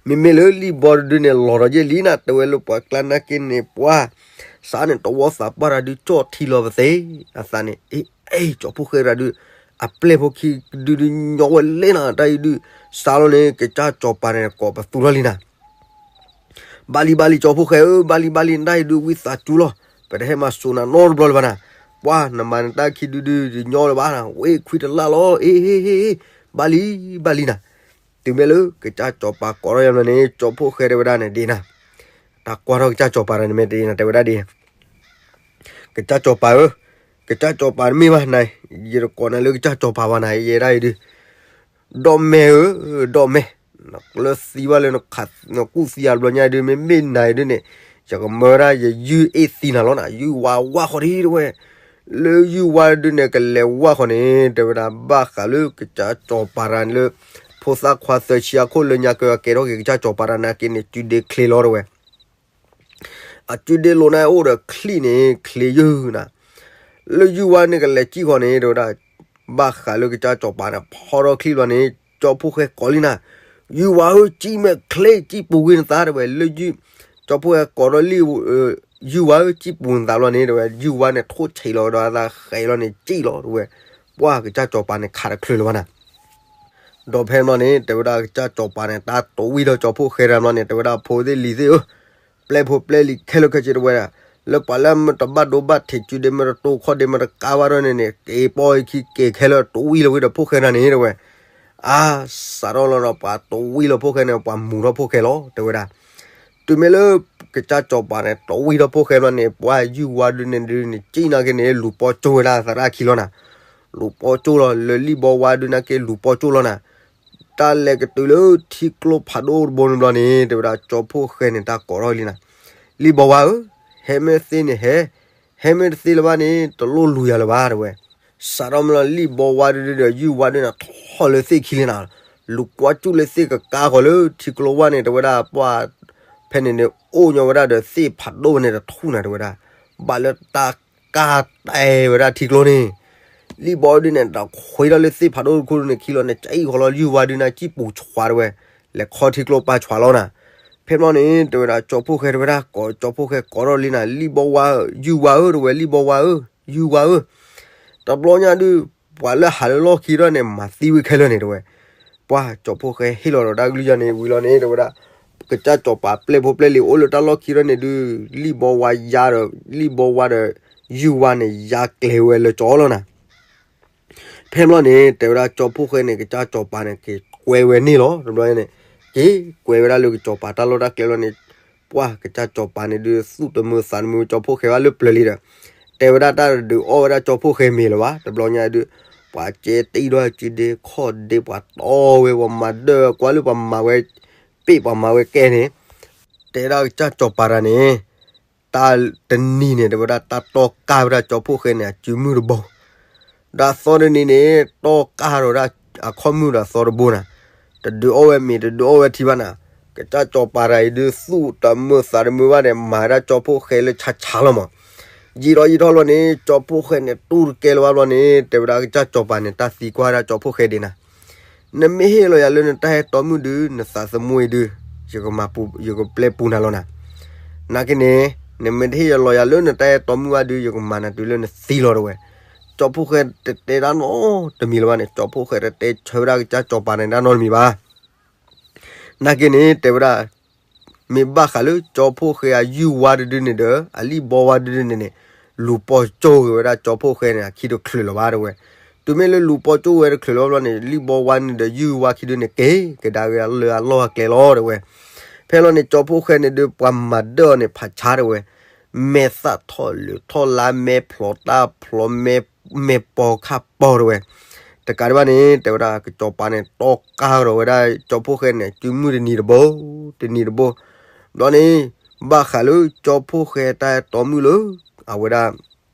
မ့မ့ၢ်လၢလံၣ်ဘီတဒုန့ၣ် လီၤဒီးယဲၢ်လံနၤ တဝဲလၢပှၤကျါနာ်က့န့ၣ် ပှၤ စးန့ၣ်တဝီသးပှၢ်တၢ်ဒုးကၠီၣ်ထံလီၤပသ့ အသးန့ၣ် အ့ၣ် ကၠီဖှိၣ်ဃဲတၢ်ဒုး အပျဲၢ်ဖိခံဒုဒုးညီဝဲလဲၣ်နၤ တၢ်အံၤဒုး စးလီၤန့ၣ် ကစၢ်စီၤပၤန့ၣ် ကိးပသူထီၣ်လံနၤ ဘၣ်လံဘၣ်လံ ကၠီဖှိၣ်ဃဲဧၢ ဘၣ်လံဘၣ်လံ နတၢ်အံၤဒုးဝံသးစူၤလီၤ ပတဟဲမၤစိၤနၤနီတဘျီလၢၤဘၣ်နၤ ပှၤနမၤနတၢ်ခံဒုဒုးတညီလၢၤဘၣ်နၤ ဝဲခွံတလၢ်လီၤ အ့ၣ် ဟ့ၣ် ဟ့ၣ် ဟ့ၣ် ဘၣ်လံ ဘၣ်လံနၤ တုၤမ့ၢ်လၢကစၢ်စီၤပၤကိးထီၣ်ယၤဘျီန့ၣ် ကၠီဖှိၣ်ဃဲတဲဝဲဒၣ်န့ၣ်ဒ်နၤ တၢ်ကွၢ်ထီၣ်ကစၢ်စီၤပၤတၢ်န့ၣ်မ့ၢ်ဒ်နၤ တဲဝဲဒၣ်ဒ် ကစၢ်စီၤပၤဧၢ, ကစၢ်စီၤပၤတမ့ၢ်ဘၣ်နၤ, ယတကိးနၤလၢကစၢ်စီၤပၤဘၣ်နၤ ယဲဒၣ်အံၤဒုး, ဒီးမဲာ်ဧၢ, ဒီးမဲာ်, နကျၢၤသံဘၣ်လၢ နကူၣ်သံအဘျီညါဒုး မ့မ့ၢ်နၤအံၤဒုးန့ၣ်, ယကမၢဝဲဒၣ်ယယုၢ်အ့ၣ်သံနၤလီၤနၤ, ယုၢ်ဝါဝါဃီၤဒ်တဲဝဲ, လၢယုၢ်ဝါဒုးန့ၣ် ကလဲၤဝါဃီၤန့ၣ် တဲဝဲဒၣ် ဘၣ်ဃးလၢကစၢ်စီၤပၤတၢ်န့ၣ်လၢ ဖိသၣ်ခွါသၢဆံအခိၣ်လၢညါကဲ ကဲထီၣ်က့ၤကစၢ်စီၤပၤတၢ်နာ်က့န့ၣ် စုဒ့ချ့လီၤတဲဝဲ အစုဒ့လိၤန့ၣ်အိၣ်ဒီးချံၣ်န့ၣ် ချ့ယုၢ်နၤ, လၢယုၢ်ဝါန့ၣ်ကလဲၤစံၣ်ဃီၤန့ၣ် တဲဝဲဒၣ်, ဘၣ်ဃးလၢကစၢ်စီၤပၤန့ၣ် ဖီထီၣ်ချံၣ်ဘျီန့ၣ် ကၠီဖှိၣ်ဃဲကိးလံနၤ, ယုၢ်ဝါဧၢ စံၣ်မဲာ်ချ့ စံၣ်ပူၤကွံာ်နသးတဲဝဲ, လၢယုၢ်, ကၠီဖှိၣ်ဃဲကိးထီၣ်လံ, ယုၢ်ဝါဧၢ စံၣ်ပူၤနသးဘျီန့ၣ် တဲဝဲ ယုၢ်ဝါန့ၣ်ထိၣ်ဆံးလီၤဒီးအသးဃဲးလီၤန့ၣ် စံၣ်လီၤတဲဝဲ, ပှၢ်ကစၢ်စီၤပၤန့ၣ်ခးတချုးလၢၤဘၣ်နၤ ဒီးဖဲန့ၣ်ဘျီန့ၣ် တဲဝဲဒၣ်ကစၢ်စီၤပၤန့ၣ် တၢ်တဝံၣ်ထီၣ်ကၠီဖှိၣ်ဃဲတၢ်ဘျီန့ၣ် တဲဝဲဒၣ် ဖိသ့ၣ်လံၤသ့ၣ်ဧၢ, ပျဲၢ်ဖိပျဲၢ်လံၤခဲလၢာ်ခဲဆ့တဲဝဲဒၣ်, လၢပှၤလၢမ့ၢ်တဘၣ်ဒိဘၣ်ထံးစုဒ့ မ့ၢ်တတိၢ်ခီၣ်ဒ့ မ့ၢ်တကါဘၣ်ထီၣ်န့ၣ်န့ၣ် က့ၤပိာ်အခံက့ၤခဲလၢာ် တဝံၣ်လီၤဝံၤဒီးဖှိၣ်ဃဲတၢ်န့ၣ်တဲဝဲ, အါ, စးထီၣ်လီၤဒီးပှၤတဝံၣ်လီၤဖှိၣ်ဃဲန့ၣ် ပှၤမူၤထီၣ်ဖှိၣ်ဃဲလီၤတဲဝဲဒၣ် တုၤမ့ၢ်လၢ ကစၢ်စီၤပၤန့ၣ် တဝံၣ်ထီၣ်ဖှိၣ်ဃဲဘျီန့ၣ် ပှၢ်ယုၢ်ဝါဒုးန့ၣ်ဒုးန့ၣ် စံၣ်နာ်က့န့ၣ် လူၤပိာ်ကၠိဝဲဒၣ်သရၣ်ခံလီၤနၤ, လူၤပိာ်ကၠိလီၤ လၢလံၣ်ဘီဝါဒုးနာ်က့ လူၤပိာ်ကၠိလီၤနၤ, တၢ်လဲၤကတုၤလၢထံကျိဖးဒိၣ်တဘိန့ၣ်ဘျီန့ၣ် တဲဝဲဒၣ်ကၠီဖှိၣ်ဃဲန့ၣ် တၢ်ကိးထီၣ်လံနၤ, လံၣ်ဘီဝါဧၢ, ဟဲမ့ၢ်သ့န့ၣ်ဟဲ, ဟဲမ့ၢ်တသ့လၢၤဘၣ်န့ၣ် တလိၣ်လူၤယၤလၢၤဘၣ်တဲဝဲ စးထီၣ်မ့ၢ်လီၤ လံၣ်ဘီဝါဒုးန့ၣ်ထီၣ်လၢသ့ၣ်ခံလံနၤ, လူၤကွၢ်ကၠူၣ်လၢသ့ၣ်ကကါဃီၤလၢထံကျိဝါန့ၣ် တဲဝဲဒၣ်ပှၢ်, ဖဲန့ၣ်န့ၣ် အိၣ်ညီဝဲဒၣ်ဒီးသ့ၣ်ဖးဒိၣ်ဝဲန့ၣ်တထူၣ်နၤတဲဝဲဒၣ်, ဘၣ်လၢတၢ်ကါတဲဝဲဒၣ်ထံကျိန့ၣ်, လံၣ်ဘီဒုးန့ၣ် တခွ့ထီၣ်လၢသ့ၣ်ဖးဒိၣ်တခူဒုးန့ၣ် ခံလီၤန့ၣ် ကၠံၣ်ဃီၤလီၤ ယုၢ်ဝါဒုးနၤ ကၠံၣ်ပူၤဆွးတဲဝဲ, လဲၤခီထံကျိပာ်ဆွးလီၤနၤ, ဖဲဘျီန့ၣ် တဲဝဲဒၣ်ကၠီဖှိၣ်ဃဲတဲဝဲဒၣ် ကိးကၠီဖှိၣ်ဃဲကိးထီၣ်လံနၤ လံၣ်ဘီဝါဧၢ ယုၢ်ဝါဧၢ တဲဝဲ လံၣ်ဘီဝါဧၢ, ယုၢ်ဝါဧၢ, တဘျီညါဒုး ပှၤလၢဟးလၢလီၢ်ခံထီၣ်န့ၣ် မၤသံဝဲခဲလၢာ်န့ၣ်တဲဝဲ, ပှၢ်ကၠီဖှိၣ်ဃဲဟ့ၣ်လီၤဒီးတၢ်ကလုၢ်ယါန့ၣ် ဝံၤလီၤန့ၣ် တဲဝဲဒၣ်, ကစၢ်စီၤပၤပျဲၢ်ဖိပျဲၢ်လံၤအိၣ်လၢတၢ်လီၢ်ခံထီၣ်န့ၣ်ဒုး လံၣ်ဘီဝါယါဒီး လံၣ်ဘီဝါဒီး ယုၢ်ဝါန့ၣ် ယါကျဲၤဝဲလၢကၠီလီၤနၤ ဖဲဘျီန့ၣ် တဲဝဲဒၣ်ကၠီဖှိၣ်ဃဲန့ၣ် ကစၢ်စီၤပၤန့ၣ် က့ၤကွဲဝဲန့ၣ်လီၤ တဘျီန့ၣ်, က့ၤကွဲဝဲဒၣ်လၢကစီၤပၤတၢ်လီၢ်တၢ်ကျဲလီၤန့ၣ်, ပှၢ်ကစၢ်စီၤပၤန့ၣ်ဒုး သူၣ်တမုာ်သးတမုာ်ကၠီဖှိၣ်ဃဲဘၣ်လၢပျၢၤလံဒီး, တဲဝဲဒၣ်တၢ်တဒုးအီၣ်ဝဲဒၣ်ကၠီဖှိၣ်ဃဲမ့ၤလၢၤဘၣ် တဘျီညါဒုး, ပှၤကဲတံၢ်ဒီးစုဒ့ခီၣ်ဒ့ ပှၤတီဝဲ ပှၤမၤဒၢၣ်ကွၢ်လၢပှၤမၤဝဲ, ပ့ၢ်ပှၤမၤဝဲကဲန့ၣ်, တဲဒၣ်ကစၢ်စီၤပၤတၢ်န့ၣ် တၢ်တနံၤန့ၣ် တဲဝဲဒၣ် တၢ်တီၢ်ကၢ်ဝဲဒၣ်ကၠီဖှိၣ်ဃဲန့ၣ် အစုမုၢ်တဘိ, ဒီးအသီတနံၤန့ၣ် တီၢ်ကၢ်ဒီးဝဲဒၣ်အခီၣ်မုၢ်ဒီးအသီတဘိနၤ, တဒုးအီၣ်ဝဲမ့ၤ တဒုးအီၣ်ဝဲထံဘၣ်နၤ, ကစၢ်စီၤပၤတဂၤအံၤဒုး သူၣ်တမုာ်သးတမုာ်ဘၣ်ဒီး မၤဝဲဒၣ်ကၠီဖှိၣ်ဃဲလၢဆါဆါလီၤမး, ယံာ်ထီၣ်ယံာ်ထီၣ်လီၤန့ၣ် ကၠီဖှိၣ်ဃဲန့ၣ် တူၢ်တကဲလၢၤဘၣ်ဘျီန့ၣ် တဲဝဲဒၣ်ကစၢ်စီၤပၤန့ၣ် တၢ်သံကွၢ်ဝဲဒၣ်ကၠီဖှိၣ်ဃဲဒ်နၤ နမ့ၢ်ဟ့ၣ်လီၤယၤလၢနတၢ်ဟဲတီမုၣ်ဒုး နသးသမူအံၤဒုး ယကမၤပူၤ ယကပျဲပူၤနၤလီၤနၤ, နာ်က့န့ၣ် နမ့ၢ်တဟ့ၣ်လီၤယၤလၢနတၢ်ဟဲတီမုၣ်ဘၣ်ဒုး ယကမၤနၤတုၤလၢနသံလီၤတဲဝဲ, ကၠီဖှိၣ်ဃဲတတဲတၢ်နီတမံၤလၢၤဘၣ်န့ၣ် ကၠီဖှိၣ်ဃဲတတဲဆၢဝဲဒၣ်ကစၢ်စီၤပၤန့ၣ်တၢ်နီတမံၤဘၣ် နာ်က့န့ၣ် တဲဝဲဒၣ် မ့ၢ်ဘၣ်ဃးလၢကၠီဖှိၣ်ဃဲအယုၢ်ဝါတဒုန့ၣ်ဒီး အလံၣ်ဘီဝါတဒုန့ၣ်န့ၣ် လူၤပိာ်ကၠိၢ်က့ၤဝဲဒၣ်ကၠီဖှိၣ်ဃဲန့ၣ် အခံတချုးလၢၤဘၣ်တဲဝဲ, တုၤမ့ၢ်လၢလူၤပိာ်ကၠိၢ်ဝဲတချုးလၢၤဘၣ်ဘျီန့ၣ် လံၣ်ဘီဝါန့ၣ်ဒီးယုၢ်ဝါခံဒုန့ၣ် က့ၤကဒါက့ၤလၢအလီၢ်အကျဲလီၤတဲဝဲ, ဖဲလီၤန့ၣ် ကၠီဖှိၣ်ဃဲန့ၣ်ဒုး ပှၤမၤဒၢၣ်အီၤန့ၣ် ဖးဆါတဲဝဲ, မဲာ်သၣ်ထီၣ်လၢာ်ထီၣ်လါ မဲာ်ဖျိးတၢ်ဖျိး မဲာ်ပိာ်ခါပိာ်တဲဝဲ, တကးဒံးဘၣ်န့ၣ် တဲဝဲဒၣ် ကစီၤပၤန့ၣ် တီၢ်ကၢ်ဒီးဝဲဒၣ်ကၠီဖှိၣ်ဃဲန့ၣ် စုမုၢ်တနံၤတဘိ တနံၤတဘိ, ဘျီန့ၣ် ဘၣ်ဃးလၢကၠီဖှိၣ်ဃဲတၢ်ဟဲတီမုၣ်လၢ အဝဲဒၣ်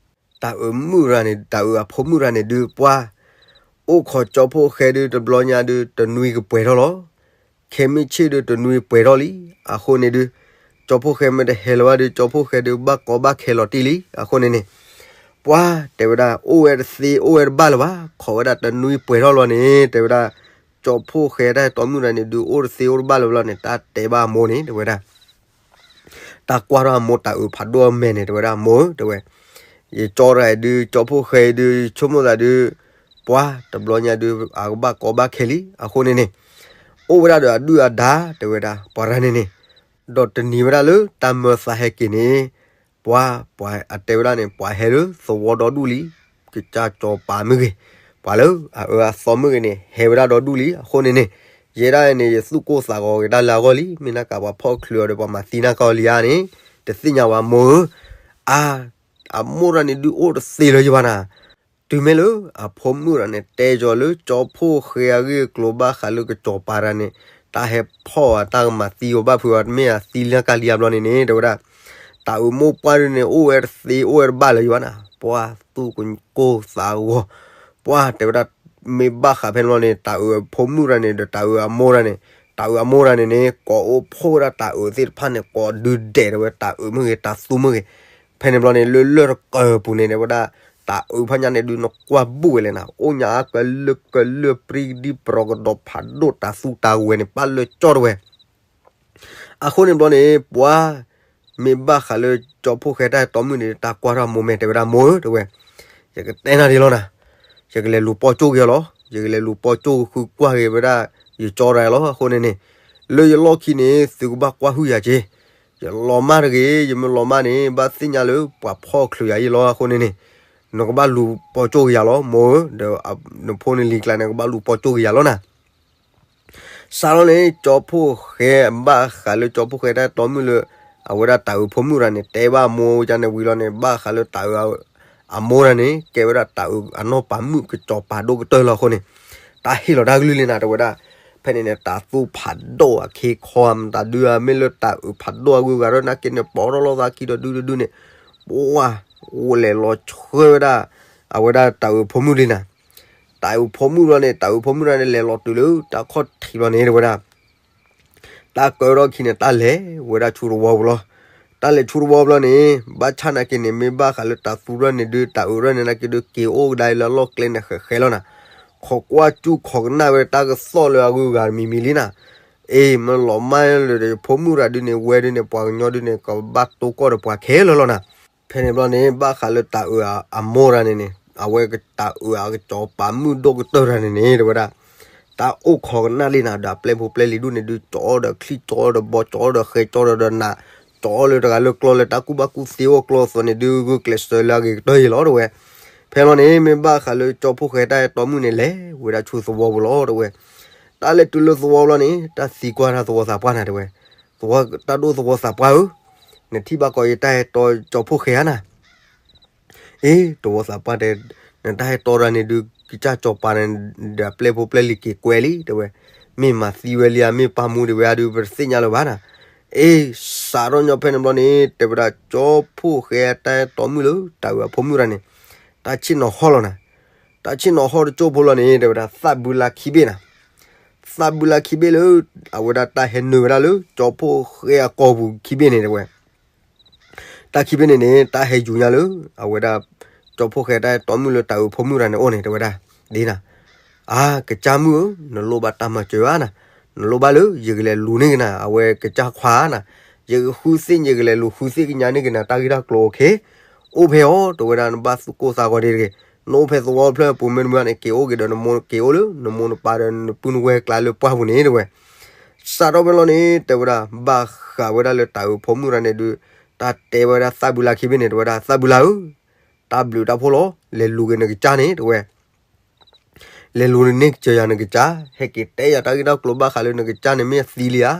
တၢ်အုးမုၣ်ရၤန့ၣ် တၢ်အုးအဖိမုၣ်ရၤန့ၣ်ဒုး ပှၤ အိၣ်ခိးကၠီဖှိၣ်ဃဲဒုး တဘျီညါဒုး တနွံကပှဲၤထီၣ်လီၤ. ခဲမုၢ်ဆ့ၣ်ဒုး တနွံပှဲၤထီၣ်လံ. အဃိန့ၣ်ဒုး ကၠီဖှိၣ်ဃဲမ့ၢ်တဟဲလၢၤဘၣ်ဒုး ကၠီဖှိၣ်ဃဲဒုး ဘၣ်ကီဘၣ်ခဲလီၤတံၢ်လံ. အဃိန့ၣ်န့ၣ် ပှၤတဲဝဲဒၣ် အိၣ်ဝဲတသ့ အိၣ်ဝဲတဘၣ်လၢၤဘၣ်, ခိးဝဲဒၣ်တနွံပှဲၤထီၣ်လီၤန့ၣ် တဲဝဲဒၣ် ကၠီဖှိၣ်ဃဲတၢ်ဟဲတီမုၣ်ရၤန့ၣ်ဒုး အိၣ်တသ့အိၣ်တဘၣ်လၢၤဘၣ်န့ၣ် တၢ်တဲဘၣ်အမိၢ်န့ၣ် တဲဝဲဒၣ် တၢ်ကွၢ်ထီၣ်အမိၢ်တၢ်အုးဖးဒိၣ်အမဲာ်န့ၣ် တဲဝဲဒၣ် မိၢ်ဧၢ တဲဝဲ, ယကၠီတဂၤအံၤဒုး ကၠီဖှိၣ်ဃဲအံၤဒုး ယဆိကမိၣ်သးဒုး ပှၤတဘျီညါဒုး အကဘၣ်ကီဘၣ်ခဲလံ. အဃိန့ၣ်န့ၣ် အိၣ်ဝဲဒၣ်ဒီးအဒုၣ်အဒါ တဲဝဲဒၣ် ပှၤရၤန့ၣ်န့ၣ်, ဒီးတနံၤဝဲဒၣ်လၢတၢ်မၢသးဟဲက့ၤန့ၣ် ပှၤ ပှၤအတဲဝဲဒၣ်န့ၣ် ပှၤဟဲလၢသဝီဒီဒူၣ်လံ. ကစၢ်စီၤပၤမ့ၢ်ဂ့ၤ, ပှၤလၢအအၢအသီမ့ၢ်ဂ့ၤန့ၣ် ဟဲဝဲဒၣ်ဒီဒူၣ်လံ. အဃိန့ၣ်န့ၣ် ယဲဒၣ်န့ၣ် ယသူၣ်ကိၢ်သးဂီၤက့ၤတၢ်လၢအဂီၢ်လံ. မ့ၢ်နာ်က့ပှၤဖီၣ်ချုးအီၤဒီး ပှၤမၤသံနာ်က့အီၤလံဧါန့ၣ် တသ့ၣ်ညါဝဲမိၢ်ဧၢ. အါ အမိၢ်တဂၤန့ၣ်ဒုးအိၣ်တသ့လၢၤယဘၣ်နၤ. တုၤမ့ၢ်လၢအဖိမုၣ်တဂၤန့ၣ် တဲကၠီၤလၢကၠီဖှိၣ်ဃဲအဂ့ၢ်အကျိၤဘၣ်ဃးလၢကစီၤပၤတဂၤန့ၣ် တၢ်ဟဲဖီၣ်အတၢ်ကမၤသံအီၤဘၣ်ဖုးအီၤ တမ့ၢ်အသံလၢကါလံအါဘျီန့ၣ်န့ၣ် တဲဝဲဒၣ် တၢ်အုးမိၢ်ပှၢ်ဒုးန့ၣ် အိၣ်ဝဲတသ့အိၣ်ဝဲတဘၣ်လၢၤယဘၣ်နၤ. ပှၤသူၣ်ကကိၢ်သးဂီၤ, ပှၤတဲဝဲဒၣ် မ့ၢ်ဘၣ်ဃးဖဲန့ၣ်ဘျီန့ၣ် တၢ်အုးအဖိမုၣ်တဂၤန့ၣ် ဒီးတၢ်အုးအမိၢ်တဂၤန့ၣ် တၢ်အုးအမိၢ်တဂၤန့ၣ်န့ၣ် ကိးအိၣ်ဖှိၣ်ဝဲဒၣ်တၢ်အုးသ့ၣ်တဖၣ်န့ၣ် ကိးဒုးဒဲးတဲဝဲ တၢ်အုးမ့ၢ်ဂ့ၤ တၢ်သူမ့ၢ်ဂ့ၤ. ဖဲန့ၣ်ဘျီန့ၣ် လၢလၢၢ်တကပူၤန့ၣ် တဲဝဲဒၣ် တၢ်အုးဖးညါန့ၣ်ဒုး နကွၢ်ဘူၣ်ဝဲလဲၣ်နၤ အိၣ်ညါအါကလၢာ်ကလၢာ် ပြံကဒံပြီကဒီးဖးဒိၣ် တၢ်သူတၢ်ဝဲန့ၣ် ပာ်လၢကၠီၣ်တဲဝဲ အဃိန့ၣ်ဘျီန့ၣ် ပှၤ မ့ၢ်ဘၣ်ဃးလၢကၠီဖှိၣ်ဃဲတၢ်ဟဲတီမုၣ်န့ၣ် တၢ်ကွၢ်ထီၣ်အမိၢ်မဲာ်တဲဝဲဒၣ် မိၢ်ဧၢ တဲဝဲ, ယကတဲနၤဒ်လီၤနၤ, ယကလဲၤလူၤပိာ်ကၠိၢ်က့ၤအီၤလီၤ. ယကလဲၤလူၤပိာ်ကၠိၢ်ဃုကွၢ်က့ၤဝဲဒၣ် ယကၠီတဂၤလီၤ. အဃိန့ၣ်န့ၣ် လၢယလီၢ်ခံန့ၣ် သုကဘၣ်ကွၢ်ဟုၣ်ယၤက့ၤ, ယလီၤမၢ်တဂ့ၤ, ယမ့ၢ်လီၤမၢ်န့ၣ် ဘၣ်သ့ၣ်ညါလၢပှၤဖီၣ်ချုးယၤအံၤလီၤ. အဃိန့ၣ်န့ၣ် နကဘၣ်လူၤပိာ်ကၠိၢ်က့ၤယၤလီၤ မိၢ်ဧၢ, ဒီးနဖိနလံၤကျါန့ၣ် ကဘၣ်လူၤပိာ်ကၠိၢ်က့ၤယၤလီၤနၤ စးထီၣ်န့ၣ် ကၠီဖှိၣ်ဃဲ ဘၣ်ဃးလၢကၠီဖှိၣ်ဃဲတၢ်တီမုၣ်လၢ အဝဲဒၣ်တၢ်အုးဖိမုၣ်တဂၤန့ၣ် တဲဘၣ်အမိၢ်ဝဲဒၣ်န့ၣ်ဝံၤလီၤန့ၣ် ဘၣ်ဃးလၢတၢ်အုး အမိၢ်တဂၤန့ၣ် ကဲဝဲဒၣ်တၢ်အုးအနီၢ်ပၤမုၣ်ကစီၤပၤဒိၣ်ကတၢၢ်လီၤ. အဃိန့ၣ် တၢ်ဟ့ၣ်လီၤတၢ်ကလုၢ်လံနၤ တဲဝဲဒၣ်, ဖဲန့ၣ်န့ၣ် တၢ်သူဖးဒိၣ်အခ့ခီ မတၤဒုးဧါ မ့ၢ်လၢတၢ်အုးဖးဒိၣ်အဂုၤအဂၤဒီး နာ်က့န့ၣ် ပိာ်ထီၣ်လိာ်သးခံဒီးဒုဒုဒုန့ၣ် ပှၤ အိၣ်လဲၤလီၤဆှၢဝဲဒၣ် အဝဲဒၣ်တၢ်အုးဖိမုၣ်လံနၤ တၢ်အုးဖိမုၣ်တဂၤန့ၣ် တၢ်အုးဖိမုၣ်တဂၤန့ၣ် လဲၤလီၤတုၤလၢတၢ်ခီၣ်ထံးဘျီန့ၣ် တဲဝဲဒၣ်, တၢ်ကၢထီၣ်ခံန့ၣ် တၢ်လဲၤဝဲဒၣ်ဆူသဝီပူၤလီၤ. တၢ်လဲၤဆူသဝီပူၤလီၤန့ၣ် ဘၣ်ဆၣ်နာ်က့န့ၣ် မ့ၢ်ဘၣ်ဃးလၢတၢ်သူရဲၣ်န့ၣ်ဒုး တၢ်အုးရဲၣ်န့ၣ် နာ်က့ဒုး က့ၤအိၣ်ကဒါအံၤလၢအလီၢ်ကျဲန့ၣ် ဃဲးဃဲးလီၤနၤ. ခိးကွၢ်စူၢ်ခိးကနၣ်ဝဲတၢ်ကသီၣ်လၢအဂုၤအဂၤတမံၤမံၤလံနၤ. အ့ မ့ၢ်လီၤမၢ်လၢၤဒီး ဖိမုၣ်တဂၤဒုးန့ၣ် ဝဲဒုးန့ၣ် ပှၤကညီဒုးန့ၣ် ကဘၣ်တိၢ်ကီၢ်ဒီးပှၤခဲလၢာ်လီၤနၤ. ဖဲန့ၣ်ဘျီန့ၣ် ဘၣ်ဃးလၢတၢ်အုးအမိၢ်တဂၤန့ၣ်န့ၣ် အဝဲတၢ်အုးအကစီၤပၤမုၣ်ဒိၣ်ကတၢၢ်တဂၤန့ၣ်န့ၣ် တဲဝဲဒၣ်, တၢ်အိၣ်ခိးကနၣ်လံနၤ ဒီးအပျဲၢ်ဖိပျဲၢ်လံၤဒုးန့ၣ်ဒုး ကၠီဒီးချံၣ် ကၠီဒီးဘီ ကၠီဒီးဃဲ ကၠီဒီးနး ကၠီလၢတဂၤလၢကျီလၢတၢ်ကူၣ်ဘၣ်ကူၣ်သ့အိၣ်ကျီအသိးန့ၣ်ဒုး ဂုာ်ကျဲးစၢးလၢအဂ့ၤကတၢၢ်အံၤလီၤ တဲဝဲ. ဖဲလီၤန့ၣ် မ့ၢ်ဘၣ်ဃးလၢကၠီဖှိၣ်ဃဲတၢ်ဟဲတီမုၣ်န့ၣ် လဲၤဝဲဒၣ်ဆူသဝီပူၤလီၤ တဲဝဲ. တၢ်လဲၤတုၤလၢသဝီပူၤလီၤန့ၣ် တၢ်သံကွၢ်တၢ်သဝီသးပှၢ်နၤ တဲဝဲ, သဝီတၢ်ဒိၣ်သဝီသးပှၢ်ဧၢ, နထံၣ်ဘၣ်ကီးယတၢ်ဟဲတီကၠီဖှိၣ်ဃဲဧါနၤ အ့ သဝီသးပှၢ်တဲ, နတၢ်ဟဲတီတဂၤန့ၣ်ဒုး ကစၢ်စီၤပၤန့ၣ်ဒီးအပျဲၢ်ဖိပျဲၢ်လံၤက့ၤကွဲလံ တဲဝဲ, မ့ၢ်မၤသံဝဲလံဧါ မ့ၢ်ပာ်မူဒံးဝဲဧါဒုး ပတသ့ၣ်ညါလၢၤဘၣ်နၤ. အ့ စးထီၣ်ညီဖဲန့ၣ်ဘျီန့ၣ် တဲဝဲဒၣ်ကၠီဖှိၣ်ဃဲတၢ်အဲၣ်တီမုၣ်လၢတၢ်အုးအဖိမုၣ်တဂၤန့ၣ် တၢ်ဆ့ၣ်နီၤဟီၣ်လီၤနၤ. တၢ်ဆ့ၣ်နီၤဟီၣ်တကၠိၢ်ဖိလီၤန့ၣ် တဲဝဲဒၣ်သၣ်ဘုလါခံဘ့ၣ်နၤ. သၣ်ဘုလါခံဘ့ၣ်လၢ အဝဲဒၣ်တၢ်ဟဲနုာ်ဝဲဒၣ်လၢကၠီဖှိၣ်ဃဲအကိာ်ပူၤခံဘ့ၣ်န့ၣ် တဲဝဲ တၢ်ခံဘ့ၣ်န့ၣ်န့ၣ် တၢ်ဟဲယူၤညါလၢ အဝဲဒၣ် ကၠီဖှိၣ်ဃဲတၢ်အဲၣ်တီမုၣ်လၢတၢ်အုးဖိမုၣ်တဂၤန့ၣ်အိၣ်န့ၣ် တဲဝဲဒၣ် ဒ်နၤ, အါ ကစၢ်မုၣ်ဧၢ, နလိၣ်ဘၣ်တၢ်မၤစၢၤဧါနၤ, နလိၣ်ဘၣ်လၢယကလဲၤလူၤန့ၢ်က့ၤနၤ အဝဲကစၢ်ခွါနၤ, ယကဃုသ့ၣ်ညါ ယကလဲၤလူၤဃုသ့ၣ်ကညါန့ၢ်က့ၤနၤ တၢ်ဂ့ၢ်တၢ်ကျိၤအခဲ အိၣ်ဖဲအီၤ တဲဝဲဒၣ် နဘၣ်သူၣ်ကိၢ်သးဂီၤဒ်တဂ့ၤ, နအိၣ်ဖဲသဝီဖျၢၣ်ပူၤမ့တမ့ၢ်န့ၣ် က့ၤအိၣ်က့ၤဒီးနမိၢ်က့ၤအိၣ်လၢ နမိၢ်နပၢ်ဒီးနပုၢ်နဝဲၢ်ကျါလၢပှၢ်ပူၤန့ၣ် တဲဝဲ စးထီၣ်ဖဲလီၤန့ၣ် တဲဝဲဒၣ် ဘၣ်ဃးဝဲဒၣ်လၢတၢ်အုးဖိမုၣ်တဂၤန့ၣ်ဒုး တၢ်တဲဝဲဒၣ်သၣ်ဘုလါခံဘ့ၣ်န့ၣ် တဲဝဲဒၣ် သၣ်ဘုလါဧၢ, တၢ်ဘျုးတၢ်ဖှိၣ်လီၤ, လဲၤလူၤက့ၤနကစၢ်န့ၣ် တဲဝဲ လဲၤလူၤန့ၢ်ကစၢ်ယၤနကစၢ်, ဟဲက့ၤတဲယၤတၢ်ဂ့ၢ်တၢ်ကျိၤဘၣ်ဃးလၢနကစၢ်န့ၣ် မ့ၢ်အသံလံဧါ,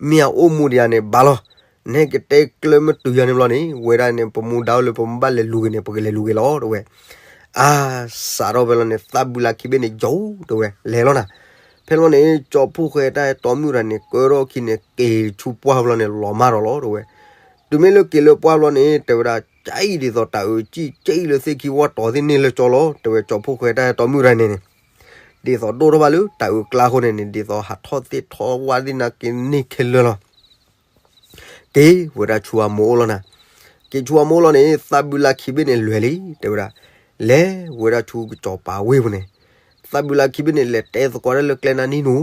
မ့ၢ်အအိၣ်မူဒံးဧါန့ၣ် ဘၣ်လီၤ, နဟဲက့ၤတဲကျၢၢ်မ့ၢ်တုၤယၤန့ၣ်ဘျီန့ၣ် ဝဲဒၣ်န့ၣ် ပမူဒါအိၣ်လၢပမ့ၢ်ဘၣ်လဲၤလူၤက့ၤန့ၣ် ပကလဲၤလူၤက့ၤလီၤ တဲဝဲ အါ စးထီၣ်ဖဲလီၤန့ၣ် သၣ်ဘုလါခံဘ့ၣ်န့ၣ် ယိာ် တဲဝဲ လဲၤလီၤနၤ, ဖဲလီၤန့ၣ် ကၠီဖှိၣ်ဃဲတၢ်အဲၣ်တီမုၣ်တဂၤန့ၣ် ကၢထီၣ်ခံန့ၣ် က့ၤဆူပှၢ်ဖဲလီၤန့ၣ် လီၤမၢ်ဒီးလီၤ တဲဝဲ, တုၤမ့ၢ်လၢက့ၤလၢပှၢ်ဖဲလီၤန့ၣ် တဲဝဲဒၣ် ကအံၤဒ်သိးတၢ်အုးကံၢ်ကံၢ်လၢသ့ၣ်ခံဝၣ်တီၤသ့ၣ်န့ၢ်လၢကၠီလီၤ တဲဝဲ ကၠီဖှိၣ်ဃဲတၢ်အဲၣ်တီမုၣ်တဂၤန့ၣ်န့ၣ်, ဒ်သိးဒိၣ်ထီၣ်ဘၣ်လၢတၢ်အုးကျါအဃိန့ၣ်န့ၣ် ဒ်သိးဟးထီၣ်သ့ၣ်ထီၣ်ဝၣ်သ့ၣ်နာ်က့န့ၢ်ခဲလၢာ်လီၤ က့ၤဝဲဒၣ်ဆူအမိၢ်အိၣ်လီၤနၤ, က့ၤဆူအမိၢ်လီၤန့ၣ် သၣ်ဘုလါခံဘ့ၣ်န့ၣ်လဲၤလံ တဲဝဲဒၣ်, လဲၤဝဲဒၣ်ဆူကစီၤပၤဝ့ၢ်ပူၤန့ၣ်, သၣ်ဘုလါခံဘ့ၣ်န့ၣ် လဲၤတဲသကိးတၢ်လၢကျဲနၤ နံၣ်နူ,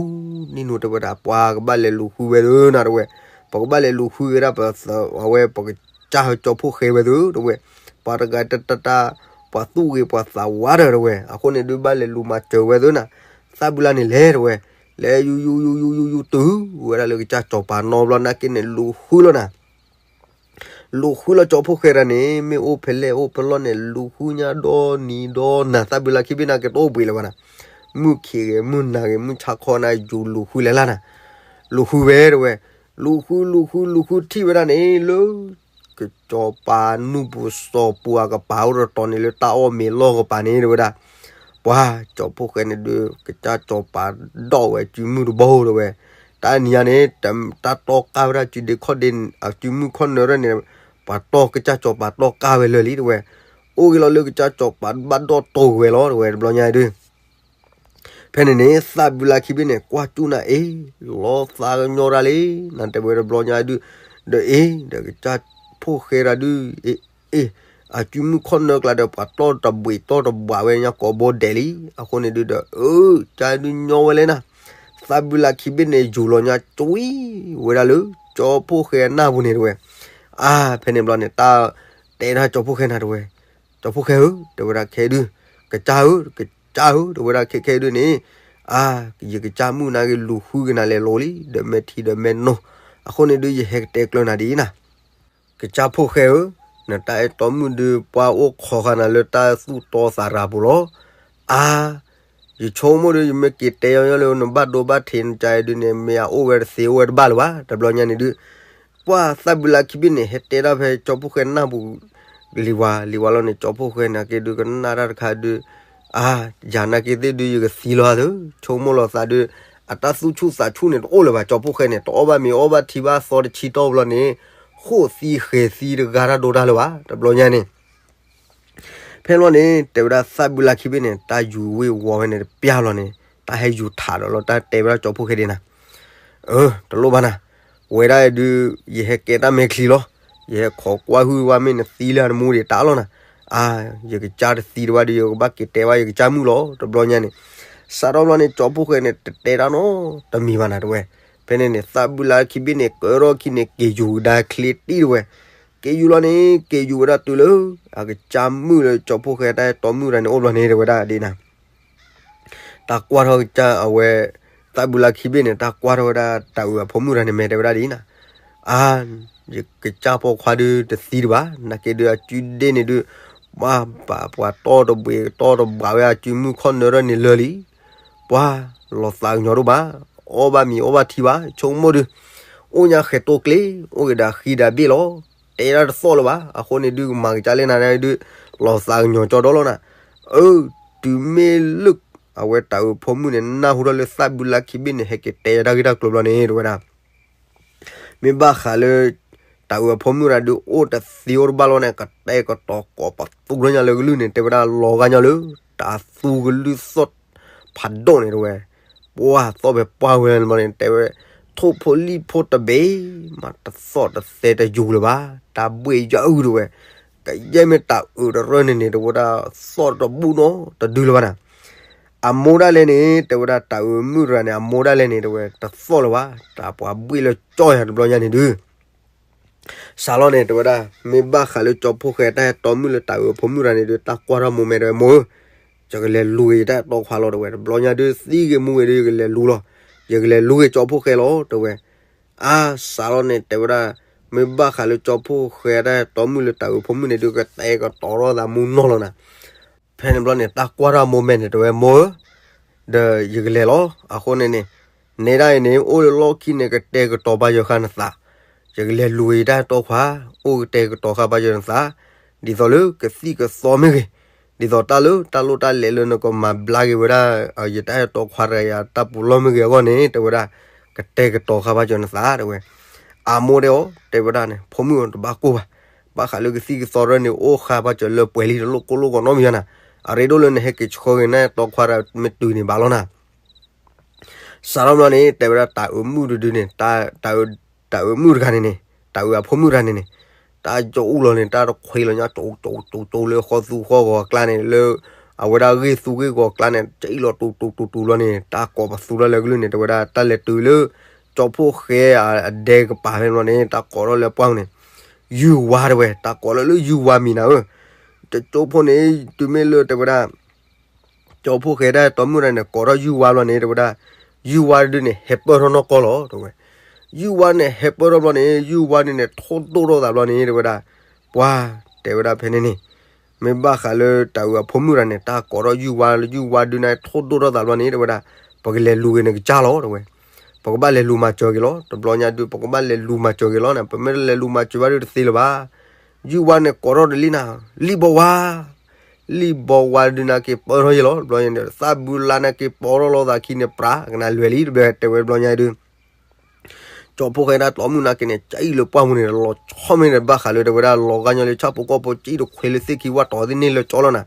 နံၣ်နူ တဲဝဲဒၣ် ပှၤကဘၣ်လဲၤလူၤဃုဝဲသုနၤ တဲဝဲ, ပကဘၣ်လဲၤလူၤဃုက့ၤဒၣ်ပသ အဝဲပကစၢ်ဟၢကၠီဖှိၣ်ဃဲဝဲသု တဲဝဲ, ပှၤတဂၤတတၢ် ပှၤသူၣ်ဂ့ၤပှၤသးဝါဒီး တဲဝဲ, အဃိန့ၣ်ဒုးဘၣ်လဲၤလူၤမၤစၢၤဝဲသုနၤ, သၣ်ဘုလါန့ၣ်လဲၤ တဲဝဲ လဲၤယူၤယူၤယူၤယူၤယူၤယူၤတုၤ ဝဲဒၣ်လၢကစၢ်စီၤပၤနီဘျီနာ်က့န့ၣ် လူၤဃုလီၤနၤ, လူၤဃုလီၤကၠီဖှိၣ်ဃဲတဂၤန့ၣ် မ့ၢ်အိၣ်ဖဲလဲၣ်အိၣ်ဖဲလဲၣ်န့ၣ် လူၤဃုညါဒီနံၤဒီနၤ သၣ်ဘုလါခံဘ့ၣ်နာ်က့တအိၣ်ဘှံးလၢၤဘၣ်နၤ, မုၢ်ခံးဂ့ၤ မုၢ်နၤဂ့ၤ မုၢ်ဆါခီနၤ ယူၤလူၤဃုလဲၤလၢနၤ, လူၤဃုဝဲ တဲဝဲ, လူၤဃုလူၤဃုလူၤဃုထံၣ်ဝဲဒၣ်န့ၣ် လၢ ကစီၤပၤနူၢ်ပူၤစီၤပူၤအကပၤအိၣ်တတီၤန့ၣ် လၢတၢ်အီၣ်မ့ၤလီၢ်ကပၤန့ၣ် တဲဝဲဒၣ်, ပှၤကၠီဖှိၣ်ဃဲန့ၣ်ဒုး ကစၢ်စီၤပၤဒီးဝဲအစုမုၢ်တဘိ တဲဝဲ, တၢ်နံၤညါန့ၣ် တၢ်တီကၢ်ဝဲဒၣ်အစုဒ့ခီၣ်ဒ့ အစုမုၢ်ခီၣ်နၢၤထၢၣ်န့ၣ် ပှၤတီကစၢ်စီၤပၤတီကၢ်ဝဲလၢာ်လံ တဲဝဲ, အိၣ်ဂ့ၤလီၤလၢကစၢ်စီၤပၤဘၣ်ဒီၣ်တိၢ်ဝဲလီၤ တဲဝဲ တဘျီညါဒုး ဖဲန့ၣ်န့ၣ် သၣ်ဘုလါခံဘ့ၣ်န့ၣ် ကွၢ်ကၠူၣ်နၤအ့ၣ် လီၤသးကညီၤတၢ်လံ, နတဲဝဲတဘျီညါဒုး, ဒီးအ့ၣ် ဒီးကစၢ်ဖှိၣ်ဃဲတဂၤဒုး, အ့ၣ် အ့ၣ် အစုမုၢ်ခီၣ်နၢၤကျါဒီး ပှၤတီတဘှံးတီတဘှးဝဲညါကိးဘိဒဲးလံ, အဃိန့ၣ်ဒုးဒီး အၢ ကစၢ်ဒုးညီဝဲလဲၣ်နၤ, သၣ်ဘုလါခံဘ့ၣ်န့ၣ် ယူၤလီၤညါကွံာ်ဝဲဒၣ်လၢ ကၠီဖှိၣ်ဃဲအနၢ်ပူၤန့ၣ် တဲဝဲ, အါ ဖဲန့ၣ်ဘျီန့ၣ် တၢ်တဲဒၣ်ကၠီဖှိၣ်ဃဲနၤ တဲဝဲ, ကၠီဖှိၣ်ဃဲဧၢ တဲဝဲဒၣ်ခဲဒုး, ကစၢ်ဧၢ ကစၢ်ဧၢ တဲဝဲဒၣ်ခဲခဲဒုးန့ၣ်, အါ ယကစၢ်မုၣ်နာ်က့လူၤဃုက့ၤနၤလဲၤလိၤလံ ဒီးမဲာ်ထံဒီးမဲာ်နိ, အဃိန့ၣ်ဒုး ယဟဲကတဲကျၢၤနၤဒ်အံၤနၤ, ကစၢ်ဖှိၣ်ဃဲဧၢ, နတၢ်အဲၣ်တီမုၣ်ဒုး ပှၤအိၣ်ခိးဃာ်နၤလၢတၢ်သူၣ်တီသးရၤပူၤလီၤ, အါ ယဆိကမိၣ်ဒုး ယမ့ၢ်က့ၤတဲယီၤလၢနဘၣ်ဒိဘၣ်ထံးနကါအံၤဒုးန့ၣ် မ့ၢ်အအိၣ်ဝဲတသ့အိၣ်ဝဲတဘၣ်လၢၤဘၣ် တဘျီညါန့ၣ်ဒုး, ပှၤသၣ်ဘုလါခံဘ့ၣ်န့ၣ် ဟဲတဲဒၣ်ဖဲကၠီဖှိၣ်ဃဲနၢ်ပူၤ, လံၤဝါ လံၤဝါလီၤန့ၣ် ကၠီဖှိၣ်ဃဲနာ်က့ဒုး ကနၣ်တၢ်တခါဒုး, အါ ယၤနာ်က့သ့ၣ်ဒုး ယကသံလီၤသၢ ဆိကမိၣ်လီၤသးဒုး, အတၢ်သူၣ်ဆူၣ်သးဆူၣ်န့ၣ် တအိၣ်လၢၤဘၣ် ကၠီဖှိၣ်ဃဲန့ၣ် တအီၣ်ဘၣ်မ့ၤအီၣ်ဘၣ်ထံဘၣ်သီတဆံတီၢ်ဘျီန့ၣ်, ဃိၣ်သံဃဲၤသံတဂၤတၢ်ဒိတၢ်လၢၤဘၣ် တဘျီညါန့ၣ် ဖဲလီၤန့ၣ် တဲဝဲဒၣ်သၣ်ဘုလါခံဘ့ၣ်န့ၣ် တၢ်ယူၤဝ့ၤဝီၤဝဲန့ၣ်တပျၢ်လီၤန့ၣ် တၢ်ဟဲယူၤထးဒီးလီၤ တၢ်တဲဝဲဒၣ်ကၠီဖှိၣ်ဃဲဒ်နၤ, အၢ တလိၣ်ဘၣ်နၤ, ဝဲဒၣ်ဒုး ယဟဲကဲတၢ်မဲာ်ချံလီၤ, ယဟဲခိးကွၢ်ဟုၣ်ဝဲမ့ၢ်နသံလၢနမူဒံးတၢ်လီၤနၤ, အါ ယကစၢ်တသံတဘၣ်ဒုး ယကဘၣ်က့ၤတဲဘၣ်ယကစၢ်မုၣ်လီၤ တဘျီညါန့ၣ်, စးထီၣ်ဘျီန့ၣ် ကၠီဖှိၣ်ဃဲန့ၣ် တတဲတၢ်နီတမံၤဘၣ်နၤတဝဲ, ဖဲန့ၣ်န့ၣ် သၣ်ဘုလါခံဘ့ၣ်န့ၣ် ကၢထီၣ်ခံန့ၣ် က့ၤယူၤကဒါချ့တံၢ်တဝဲ, က့ၤယူၤလီၤန့ၣ် က့ၤယူၤဝဲဒၣ်တုၤလၢ အကစၢ်မုၣ်လၢကၠီဖှိၣ်ဃဲတၢ်အဲၣ်တီမုၣ်တဂၤန့ၣ် အိၣ်ဘျီန့ၣ် တဲဝဲဒၣ်ဒ်နၤ, တၢ်ကွၢ်ထီၣ်ကစၢ်အဝဲ သၣ်ဘုလါခံဘ့ၣ်န့ၣ် တၢ်ကွၢ်ထီၣ်ဝဲဒၣ်တၢ်အုးအဖိမုၣ်တဂၤန့ၣ် မ့ၢ်တဲဝဲဒၣ်ဒ်နၤ, အါ ယကစၢ်ပိာ်ခွါဒုးတသံတဘၣ် နာ်က့ဒုးအစုဒ့ၣ်န့ၣ်ဒုး ပှၤဘၣ်ပှၤတီတဘှံးတီတဘှးဝဲအစုမုၢ်ခီၣ်နၢၤထၢၣ်န့ၣ်လၢာ်လံ, ပှၤလီၤသးကညီၤဒိၣ်ဘၣ်, အီၣ်ဘၣ်မ့ၤအီၣ်ဘၣ်ထံဘၣ် ဆိကမိၣ်ဒုး, အိၣ်ညါဃဲၤတိကျ့ အိၣ်က့ၤဒီးဃံဒီးဘ့ၣ်လီၤ, တဲဒၣ်တသီၣ်လၢၤဘၣ် အဃိန့ၣ်ဒုးကမၤကစၢ်လဲၣ်နၤဒုး လီၤသးကညီၤကၠီဒီလီၤနၤ, အၢ တုၤမ့ၢ်လၢ အဝဲတၢ်အုးဖိမုၣ်န့ၣ် နၢ်ဟူထီၣ်လၢသၣ်ဘုလါခံဘ့ၣ်န့ၣ် ဟဲက့ၤတဲယၤတၢ်ဂ့ၢ်တၢ်ကျိၤဘျီန့ၣ် တဲဝဲဒၣ်, မ့ၢ်ဘၣ်ဃးလၢ တၢ်အုးအဖိမုၣ်တဂၤဒုး အိၣ်တသ့အိၣ်တဘၣ်လီၤန့ၣ် ကတဲာ်ကတီၤကိးပသူထီၣ်ညါလၢကလုၢ်န့ၣ် တဲဝဲဒၣ်လီၤဂာ်ညီလၢ တၢ်သူကလုၢ်သီၣ်ဖးဒိၣ်န့ၣ်တဝဲ, ပှၢ်သီၣ်ဖဲပှၢ်ဝဲလီၤန့ၣ် တဲဝဲ, ထိၣ်ဖိလံၣ်ဖိတဘ့ၣ် မးတသီၣ်တသဲတယူၤလၢၤဘၣ်, တၢ်ဘှ့ၣ်ယၢအုၣ်တဝဲ, ကယဲၢ်မ့ၢ်တၢ်အုးတရၢၣ်န့ၣ်န့ၣ် တဲဝဲဒၣ်သီၣ်တဘူၣ်နီတဒုလၢၤဘၣ်နၤ အမိၢ်ဒၣ်လဲၣ်န့ၣ် တဲဝဲဒၣ်တၢ်အုးမုၣ်တဂၤန့ၣ် အမိၢ်ဒၣ်လဲၣ်န့ၣ် တဲဝဲတသီၣ်လၢၤဘၣ်, တၢ်ပှၤဘှ့ၣ်လၢကၠီယၤတဘျီညါန့ၣ်ဒုး စးလီၤန့ၣ် တဲဝဲဒၣ် မ့ၢ်ဘၣ်ဃးလၢကၠီဖိၣ်ဃဲတၢ်ဟဲတီမုၣ်လၢတၢ်အုးအဖိမုၣ်တဂၤန့ၣ်ဒုး တၢ်ကွၢ်ထီၣ်မိၢ်မဲာ်တဲဝဲ မိၢ်ဧၢ, ယကလဲၤလူၤက့ၤယတၢ်အဲၣ်တီခွါလီၤတဲဝဲ, တဘျီညါဒုးသံဂ့ၤမူဂ့ၤဒုး ယကလဲၤလူၤလီၤ, ယကလဲၤလူၤက့ၤကၠီဖိၣ်ဃဲလီၤတဲဝဲ အါ စးလီၤန့ၣ် တဲဝဲဒၣ် မ့ၢ်ဘၣ်ဃးလၢကၠီဖိၣ်ဃဲတၢ်ဟဲတီမုၣ်လၢတၢ်အုးဖိမုၣ်န့ၣ်ဒုး ကတဲာ်ကတီၤထီၣ်သးမူနီၢ်လီၤနၤ ဖဲန့ၣ်ဘျီန့ၣ် တၢ်ကွၢ်ထီၣ်မိၢ်မဲာ်န့ၣ်တဲဝဲ မိၢ်ဧၢ, ဒီးယကလဲၤလီၤ, အဃိန့ၣ်န့ၣ် နဲဒၣ်အံၤန့ၣ် အိၣ်လၢလီၢ်ခံန့ၣ် ကတဲာ်ကတီၤပာ်ယၢၤဃာ်နသး, ယကလဲၤလူၤက့ၤယတၢ်အဲၣ်တီခွါ, အိၣ်ကတဲာ်ကတီၤဃာ်ပာ်ယၢၤနသး, ဒ်သိးလၢကသံၣ်ကသီမ့ၢ်ဂ့ၤ, ဒ်သိးတၢ်လၢတၢ်လိၣ်တၢ်လဲၤလၢနကမၤဘျါက့ၤဝဲဒၣ် ယတၢ်အဲၣ်တီခွါတဂၤအတၢ်ပူၤလီၢ်မ့ၢ်ဂ့ၤအဂီၢ်န့ၣ် တဲဝဲဒၣ် ကတဲာ်ကတီၤဃာ်ပာ်စၢၤနသးတဲဝဲ, အမိၢ်တဲအီၤ တဲဝဲဒၣ်န့ၣ် ဖိမုၣ်တဘၣ်ကိၢ်ဘၣ်, ဘၣ်ဃးလၢကသံၣ်ကသီရၢၣ်န့ၣ် အိၣ်ဃာ်ပာ်စၢၤလၢပှဲၤလံတလိၣ်ကိၢ်လိၣ်ဂီၤနီတမံၤဘၣ်နၤ, အရ့ဒိၣ်လၢနဟဲက့ၤဆှၢက့ၤနတၢ်အဲၣ်တီခွါတမ့ၢ်တုၤန့ၣ်ဘၣ်လီၤနၤ စးထီၣ်ဘျီန့ၣ် တဲဝဲဒၣ်တၢ်အုးမုၣ်တဒုန့ၣ် တၢ်အုးမုၣ်တဂၤန့ၣ်န့ၣ် တၢ်အုးအဖိမုၣ်တဂၤန့ၣ်န့ၣ် တၢ်ယီအူလီၤန့ၣ် တၢ်တခွဲးလီၤညါ ကၠိကၠိကၠိကၠိလၢဃီသူဃီဂီၤအကျါန့ၣ် လၢ အဝဲဒၣ်ဂ့ၢ်သူဂ့ၢ်ဂီၤအကျါန့ၣ် ကအံၣ်လီၤတူတူတူတူလီၤန့ၣ် တၢ်ကိးပသူထီၣ်လၢကလုၢ်န့ၣ် တဲဝဲဒၣ် တၢ်လဲၤတုၤလၢ ကၠီဖိၣ်ဃဲအဒဲကပၤဖဲန့ၣ်ဘျီန့ၣ် တၢ်ကိးထီၣ်လၢပှၢ်န့ၣ် ယုၢ်ဝါတဲဝဲ တၢ်ကိးလၢလၢယုၢ်ဝါမံၤနၤဧၢ တကၠိဖိန့ၣ် တုၤမ့ၢ်လၢတဲဝဲဒၣ် ကၠီဖိၣ်ဃဲတၢ်တီမုၣ်တဂၤန့ၣ် ကိးထီၣ်ယုၢ်ဝါလီၤန့ၣ် တဲဝဲဒၣ်, ယုၢ်ဝါတဒုန့ၣ် ဟဲပၢၢ်ထီၣ်နီၢ်ကီၢ်လီၤ တဲဝဲ. ယုၢ်ဝါန့ၣ် ဟဲပၢၢ်ထီၣ်ဘျီန့ၣ် ယုၢ်ဝါဒုန့ၣ် ထိၣ်ဒိၣ်ထီၣ်သးဘျီန့ၣ် တဲဝဲဒၣ်, ပှၤ တဲဝဲဒၣ်ဖဲန့ၣ်န့ၣ်, မ့ၢ်ဘၣ်ဃးလၢတၢ်အုးအဖိမုၣ်တဂၤန့ၣ် တၢ်ကိးထီၣ်ယုၢ်ဝါလၢ ယုၢ်ဝါဒုန့ၣ် ထိၣ်ဒိၣ်ထီၣ်သးဘျီန့ၣ် တဲဝဲဒၣ်, ပကလဲၤလူၤက့ၤနကစၢ်လီၤ တဲဝဲ. ပကဘၣ်လဲၤလူၤမၤစၢၤက့ၤလီၤ. တဘျီညါဒု ပကဘၣ်လဲၤလူၤမၤစၢၤက့ၤလီၤန့ၣ်, ပမ့ၢ်တလဲၤလူၤမၤစၢၤဘၣ်ဒုတသ့လၢၤဘၣ်. ယုၢ်ဝါန့ၣ်ကိးထီၣ်တလံနၤ, လံၣ်ဘီဝါ လံၣ်ဘီဝါဒုန့ၣ်က့ၤပၢၢ်ထီၣ်ယဲလီၤ. တဘျီညါန့ၣ် သၣ်ဘုလါန့ၣ်က့ၤပိာ်ထီၣ်လီၤသးခံန့ၣ် ပြးကနၣ်လွဲၤလံ တဲဝဲတဘျီညါဒု ကၠီဖိၣ်ဃဲဒၣ်တီမုၣ်န့ၣ်က့ၤန့ၣ် ကအံၣ်လၢပှၢ်ပူၤန့ၣ် လီၤဆီမ့ၢ်န့ၣ် ဘၣ်ဃးလၢတဲဝဲဒၣ် လီၤဂာ်ညီလၢဆၣ်ဖိကီၢ်ဖိ ကအံၣ်တခွဲးလၢသ့ၣ်ခံဝၣ်တီၤသ့ၣ်န့ၣ်လၢကၠီလီၤနၤ,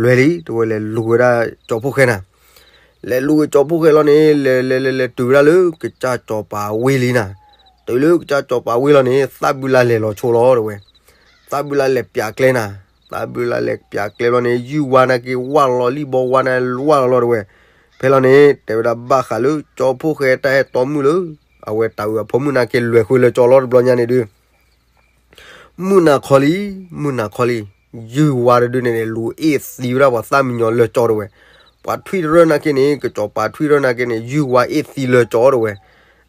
လွဲၤလံ တဲဝဲ လဲၤလူၤဝဲဒၣ်ကၠီဖိၣ်ဃဲနၤ လဲၤလူၤဝဲကၠီဖိၣ်ဃဲလီၤန့ၣ် လဲၤလဲၤလဲၤလဲၤတုၤဝဲဒၣ်လၢကစၢ်စီၤပၤဝ့ၢ်လံနၤ, တုၤလၢကစၢ်စီၤပၤဝ့ၢ်လီၤန့ၣ် သၣ်ဘုလါလဲၤလီၤဆိလီၤ တဲဝဲ. သၣ်ဘုလါလဲၤပၠးကျဲနၤ, သၣ်ဘုလါလဲၤပၠးကျဲဘျီန့ၣ် ယုၢ်ဝါန့ၣ်က့ၤဝၢ်လီၤလီၤ လံၣ်ဘီဝါန့ၣ်ဝၢ်လီၤလီၤ တဲဝဲ. ဖဲလီၤန့ၣ် တဲဝဲဒၣ်ဘၣ်ဃးလၢကၠီဖိၣ်ဃဲတၢ်ဟဲတီမုၣ်လၢ အဝဲတၢ်အုးအဖိမုၣ်န့ၣ်က့ၤလွဲၤဃုာ်လၢကၠီလီၤ တဘျီညါန့ၣ်ဒု မုၢ်နၤခီလံ, မုၢ်နၤခီလံ, ယုၢ်ဝါတဒုန့ၣ်န့ၣ် လူၤအ့ၣ်သံဝဲဒၣ်ပှၤသၣ်မံညီၤလၢကၠီ တဲဝဲ. ပှၤထွံၣ်တရၢန့ၣ်က့ၤန့ၣ် ကစီၤပၤထွံၣ်တရၢန့ၣ်က့ၤန့ၣ် ယုၢ်ဝါအ့ၣ်သံလၢကၠီ တဲဝဲ.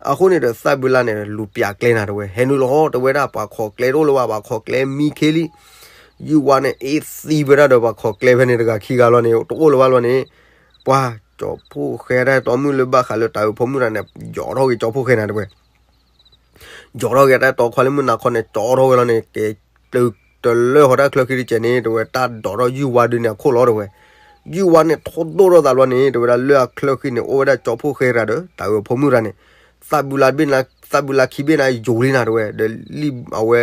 အဃိန့ၣ်ဒီးသၣ်ဘုလါန့ၣ် လူၤပၠးကျဲနၤ တဲဝဲ, ဟဲနုာ်လီၤ တဲဝဲဒၣ် ပှၤခိးကျဲတအိၣ်လၢၤဘၣ်, ပှၤခိးကျဲမံခ့လံ. ယုၢ်ဝါန့ၣ်အ့ၣ်သံဝဲဒၣ်ဒီးပှၤခိးကျဲဖဲန့ၣ်တဂၤခံဂၤလီၤန့ၣ် တအိၣ်လၢၤဘၣ်လီၤန့ၣ်, ပှၤကၠီဖိၣ်ဃဲတၢ်ဟဲတီမုၣ်လၢဘၣ်ဃးလၢတၢ်အုးဖိမုၣ်တဂၤန့ၣ် ယီၤထီၣ်က့ၤကၠီဖိၣ်ဃဲနၤ တဲဝဲ ယီၤထီၣ်က့ၤတၢ်တီခွါလၢမုၢ်နၤခီန့ၣ် ကၠီထီၣ်ဝဲလီၤန့ၣ် က့ၤတုၤတလၢာ်ဃီတၢ်ချၢဃံတစဲးန့ၣ် တဲဝဲ တၢ်ဒိးထီၣ်ယုၢ်ဝါဒုန့ၣ်အခိၣ်လီၤ တဲဝဲ. ယုၢ်ဝါန့ၣ်ထိၣ်ဒိၣ်ထီၣ်သးဘျီန့ၣ် တဲဝဲဒၣ် လၢအချၢဃံန့ၣ် အိၣ်ဝဲဒၣ်ကၠီဖိၣ်ဃဲတဂၤဒီး တၢ်အုးဖိမုၣ်တဂၤန့ၣ် သၣ်ဘုလါဘ့ၣ်နၤ, သၣ်ဘုလါခံဘ့ၣ်နၤယိၤလံနၤ တဲဝဲ, ဒီးအဝဲ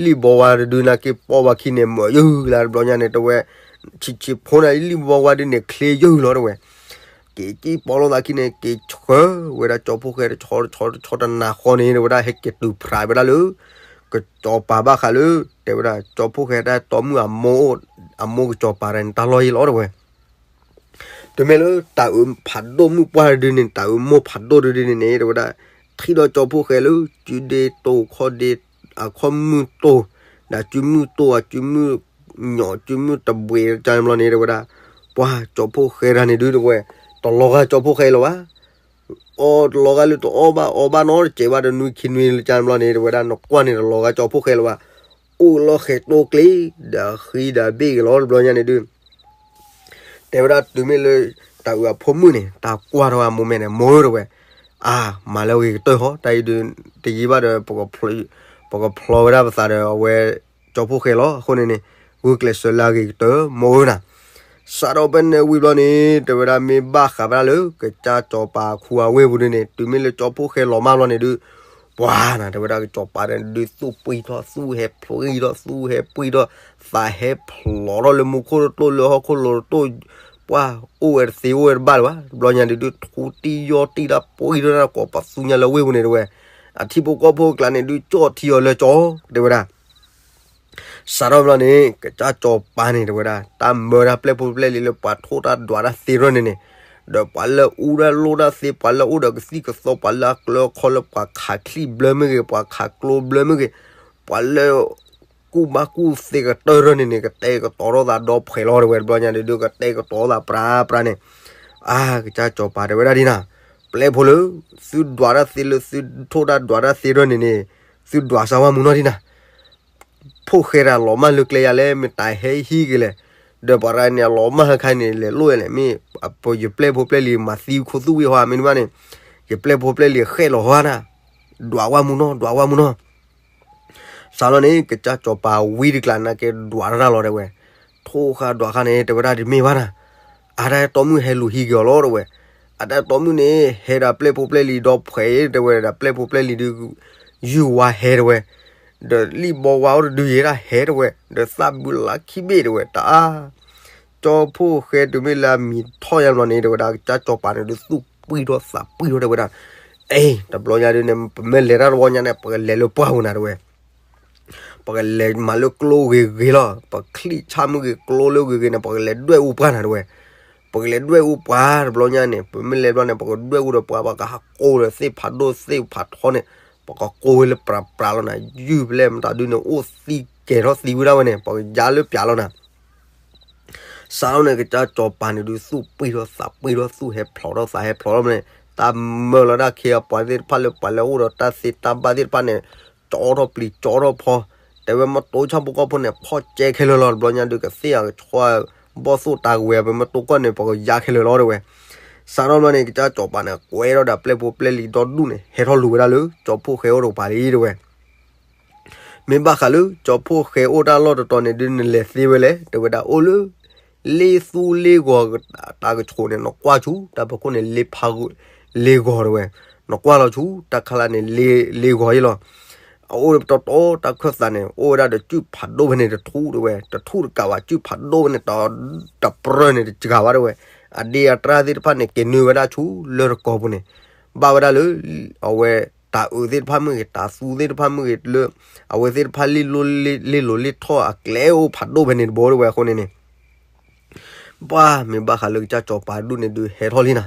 လံၣ်ဘီဝါတဒုန့ၣ်က့ၤပိာ်ဝဲခံန့ၣ် မၢယုၢ်လၢတဘျီညါန့ၣ် တဲဝဲ ဆံးဆံးဖိန့ၣ် လံၣ်ဘီဝါဒုန့ၣ်ချ့ယုၢ်လီၤ တဲဝဲ. က့ၤကံၣ်ပိာ်လိာ်သးခံန့ၣ် က့ၤဆှၢဝဲဒၣ်ကၠီဖိၣ်ဃဲတဆီတဆီတဆီတနၤဃီန့ၣ် တဲဝဲဒၣ် ဟဲက့ၤတုၤဖြးဝဲဒၣ်လၢ ကစီၤပၤဘၣ်ဃးလၢ တဲဝဲဒၣ် ကၠီဖိၣ်ဃဲတၢ်တီမုၣ်အမိၢ် အမိၢ်ကစီၤပၤတဂၤန့ၣ် တၢ်လီၢ်ယံၤလီၤ တဲဝဲ. တုၤမ့ၢ်လၢတၢ်အုးဖးဒိၣ်မုၣ်ပှၢ်တဒုန့ၣ် တၢ်အုးမိၢ်ဖးဒိၣ်တဒုန့ၣ်န့ၣ် တဲဝဲဒၣ် ထံၣ်ဒီးကၠီဖိၣ်ဃဲလၢ စုဒ့တိၢ်ခီၣ်ဒ့ အခီၣ်မုၢ်တိၢ် ဒီးစုမုၢ်တိၢ် အစုမုၢ်ညီၣ် စုမုၢ်တဘှံးတကါဘျီန့ၣ် တဲဝဲဒၣ် ပှၤကၠီဖိၣ်ဃဲတဂၤန့ၣ်ဒု တဲဝဲ တလီၤဂာ်ကၠီဖိၣ်ဃဲလၢၤဘၣ် အီၣ်တလီၤဂာ်လၢတအီၣ်ဘၣ်အီဘၣ်နီတစဲးဘၣ် တနွံခံနွံလၢကါဘျီန့ၣ် တဲဝဲဒၣ် နကွၢ်န့ၣ်တလီၤဂာ်ကၠီဖိၣ်ဃဲလၢၤဘၣ် အိၣ်လီၤဃဲၤတိၢ်ကျ့ ဒီးဃံဒီးဘ့ၣ်က့ၤလီၤ တဘျီညါန့ၣ်ဒု တဲဝဲဒၣ်တုၤမ့ၢ်လၢ တၢ်အုးအဖိမုၣ်န့ၣ် တၢ်ကွၢ်ထီၣ်အမိၢ်မဲာ်န့ၣ် မိၢ်ဧၢ တဲဝဲ, အါ မၤလၢအဂ့ၤကတၢၢ်ဟီ တၢ်အံၤဒုး တယံာ်ဘၣ်ဒီး ပကဖျီဝဲဒၣ်ပသးဒီးအဝဲ ကၠီဖိၣ်ဃဲလီၤ အဃိန့ၣ်န့ၣ် ဂုာ်ကျဲးစၢးလၢအဂ့ၤကတၢၢ် မိၢ်ဧၢနၤ စးထီၣ်ဖဲန့ၣ်ဝံၤဘျီန့ၣ် တဲဝဲဒၣ်မ့ၢ်ဘၣ်ဃးဝဲဒၣ်လၢ ကစၢ်စီၤပၤခူအဝ့ၢ်ပူၤဒုန့ၣ် တုၤမ့ၢ်လၢကၠီဖိၣ်ဃဲလီၤမၢ်ဘျီန့ၣ်ဒုး ပှၤနၤ တဲဝဲဒၣ် ကစီၤပၤန့ၣ်ဒုး သူၣ်ပှံၢ်ထီၣ် သူၣ်ဟဲဖှံထီၣ် သူၣ်ဟဲပှံၢ်ထီၣ် သးဟဲဖျိးထီၣ်လၢမူခိၣ်တတိၢ် လၢဟီၣ်ခိၣ်လိၤတတိၢ်, ပှၤအိၣ်ဝဲတသ့အိၣ်ဝဲတဘၣ်လၢၤဘၣ်. တဘျီညါဒုး ထူတံၢ်ယီၢ်တံၢ်တၢ်ပှံၢ်ထီၣ်တၢ်ကိးပသူညါလၢဝ့ၢ်ပူၤန့ၣ် တဲဝဲ, အထံဖိကီၢ်ဖိအကျါန့ၣ်ဒုး ကၠီၣ်ထံအီၤလၢကၠီ တဲဝဲဒၣ်. စးထီၣ်ဘျီန့ၣ် ကစၢ်စီၤပၤန့ၣ် တဲဝဲဒၣ် တၢ်မၢတၢ်ပျဲၢ်ဖိပျဲၢ်လံၤလၢပှၤထိၣ်တၢ်ဒွးတၢ်သ့ထီၣ်န့ၣ်န့ၣ်, ဒီးပှၤလၢအူတၢ်လိၣ်တၢ်သ့ ပှၤလၢအအိၣ်ဒီးကသံၣ်ကသီ ပှၤလၢအကျၢခီလၢပှၤခးချံၣ်ဘျၢမ့ၢ်ဂ့ၤ ပှၤခးကျိဘျၢမ့ၢ်ဂ့ၤ, ပှၤလၢ ကူၣ်ဘၣ်ကူၣ်သ့ကတၢၢ်ထီၣ်န့ၣ်န့ၣ် ကတဲာ်ကတီၤထီၣ်သးဒီဖှဲးလီၤ တဲဝဲ. တဘျီညါဒုး ကတဲာ်ကတီၤသးပြးပြးန့ၣ်, အါ ကစၢ်စီၤပၤတဲဝဲဒၣ်ဒ်နၤ, ပျဲၢ်ဖိလၢ သုဒွးတၢ်သ့လၢသုထိၣ်တၢ်ဒွးတၢ်သ့ထီၣ်န့ၣ်န့ၣ်, သုဒွးစၢ်ဝဲမူနီၢ်ဒ်နၤ ဖိၣ်ဃဲတၢ်လီၤမၢ်လၢကျဲယၤလဲၣ်, မ့ၢ်တၢ်ဟဲဟံးက့ၤလဲၣ်, ဒီးပှၤရၤန့ၣ် အလီၤမၢ်ဟဲခါန့ၣ် လဲၤလိၣ်ဝဲလဲၣ်, မ့ၢ်ယပျဲၢ်ဖိပျဲၢ်လံၤမၤသံခိၣ်သူၣ်ဝံၣ်ဟီ မ့တမ့ၢ်န့ၣ်, ယပျဲၢ်ဖိပျဲၢ်လံၤဃဲၣ်လီၤဟီနၤ, ဒွးဝဲမူနီၢ် ဒွးဝဲမူနီၢ် စးထီၣ်န့ၣ် ကစၢ်စီၤပၤဝံတကျးနာ်က့ ဒွးတၢ်လီၤ တဲဝဲ. ထိၣ်ဃာ်ဒွးဃာ်န့ၣ် တဲဝဲဒၣ်တမ့ၢ်ဘၣ်နၤ, အတၢ်တီမုၣ်ဟဲလူၤဟံးက့ၤအီၤလီၤ တဲဝဲ. အတၢ်တီမုၣ်န့ၣ် ဟဲဒီးပျဲၢ်ဖိပျဲၢ်လံၤဒီဖှဲး တဲဝဲ, ဒီးပျဲၢ်ဖိပျဲၢ်လံၤဒုး ယုၢ်ဝါဟဲ တဲဝဲ, ဒီးလံၣ်ဘီဝါအိၣ်တဒုယဲဒၣ်ဟဲ တဲဝဲ, ဒီးသၣ်ဘုလါခံဘ့ၣ် တဲဝဲ တၢ်အါ ကၠီဖှိၣ်ဃဲတုၤမ့ၢ်လၢအမံၤထီၣ်ယါဘျီန့ၣ် တဲဝဲဒၣ် ကစၢ်စီၤပၤန့ၣ်ဒုး သူၣ်ပှံၢ်ထီၣ်သးပှံၢ်ထီၣ် တဲဝဲဒၣ်, အ့ တဘျီညါဒုးန့ၣ် ပမ့ၢ်လဲၤတၢ်တဝီညါန့ၣ် ပကလဲၤလၢပှၢ်ပူၤနၤ တဲဝဲ. ပကလဲၤမၤလၢကျိဂ့ၤဂ့ၤလီၤ, ပချံၣ်ဆၣ်မုၢ်ဂ့ၤ ကျိလၢဂ့ၤဂ့ၤန့ၣ် ပကလဲၤဒွဲၣ်အူပှၢ်နၤ တဲဝဲ. ပကလဲၤဒွဲၣ်အူပှၢ် တဘျီညါန့ၣ် ပမ့ၢ်လဲၤဘျီန့ၣ် ပကဒွဲၣ်အူဒီးပှၢ် ပကဟးကိးဒီးသ့ၣ်ဖးဒိၣ်သ့ၣ်ဖးထီန့ၣ်, ပကကိးဝဲလၢပြးပြးလီၤနၤ, ယုၢ်ဖဲလဲၣ်မတၤဒုးန့ၣ် အိၣ်သံကဲၤထီၣ်သံဝဲဒၣ်ဝဲန့ၣ် ပကယါလၢပျးလီၤနၤ စးထီၣ်န့ၣ် ကစၢ်စီၤပၤန့ၣ်ဒုး သူၣ်ပှံၢ်ထီၣ်သးပှံၢ်ထီၣ် သူၣ်ဟဲဖျိးထီၣ်သးဟဲဖျိးထီၣ်န့ၣ်, တၢ်မၢလီၤဒၣ်ခ့အပှၤသ့ၣ်တဖၣ်လၢ ပှၤလၢအအိၣ်ဒီးတၢ်သ့တၢ်ဘၣ်သ့ၣ်တဖၣ်န့ၣ်, ကၠီထီၣ်ပျံၤကၠီထီၣ်ဖီ, တဲဝဲ မ့ၢ်တိၢ်ဆၣ်ဖိကီၢ်ဖိန့ၣ် ဖီၣ်ကဲခဲလၢာ်လီၤ. တဘျီညါဒုး ကသ့ၣ်အကဆှီ ဘီၣ်သိၣ်တၢ်ကဝဲၤ ပမ့ၢ်တိၢ်ကီၢ်န့ၣ် ပကယါခဲလၢာ်လီၤ တဲဝဲ. စးထီၣ်ဘျီန့ၣ် ကစၢ်စီၤပၤန့ၣ် ကွဲထီၣ်ဒီးပျဲၢ်ဖိပျဲၢ်လံၤဒီဒူၣ်န့ၣ် ဟဲထီၣ်လူၤဝဲဒၣ်လၢ ကၠီဖှိၣ်ဃဲအိၣ်တကပၤလံ တဲဝဲ. မ့ၢ်ဘၣ်ဃးလၢ ကၠီဖှိၣ်ဃဲအိၣ်တၢ်လီၢ်တတီၤန့ၣ်ဒုး နလဲၤသ့ဝဲလဲၣ် တဲဝဲဒၣ် အိၣ်လၢ လ့သူလ့ဂီၤ တၢ်ကဆိးန့ၣ် နကွၢ်ဆူ တၢ်ဖီခိၣ်န့ၣ် လ့ဖး လ့ဂီၤ တဲဝဲ, နကွၢ်လီၤဆူ တၢ်ခါလၢ်န့ၣ် လ့ လ့ဂီၤအံၤလီၤ. အအိၣ်တီတီ တၢ်ခၢၣ်သးန့ၣ် အိၣ်ဝဲဒၣ်ဒီးစုၣ်ဖးဒိၣ်ဖဲန့ၣ်တထူၣ် တဲဝဲ, တထူၣ်တကးဘၣ် စုၣ်ဖးဒိၣ်ဖဲန့ၣ် တပြၢၢ်န့ၣ်တစှၤဘၣ် တဲဝဲ, အဒ့အတြၢ်သ့ၣ်တဖၣ်န့ၣ် က့ၤနုာ်ဝဲဒၣ်ဆူလၢတကီၢ်ပူၤန့ၣ်, ဘၣ်ဝဲဒၣ်လၢ အဝဲ တၢ်အုးသ့ၣ်တဖၣ်မ့ၢ်ဂ့ၤ တၢ်သူသ့ၣ်တဖၣ်မ့ၢ်ဂ့ၤလၢ အဝဲသ့ၣ်တဖၣ်လ့လိၢ်လ့ လ့လိာ်လ့ထီၣ်အကျဲအိၣ်ဖးဒိၣ်ဖဲန့ၣ်တဘိ တဲဝဲ အဃိန့ၣ်န့ၣ် ပှၤမ့ၢ်ဘၣ်ဃးလၢကစၢ်စီၤပၤဒူၣ်န့ၣ်ဒုးဟဲထီၣ်လံနၤ,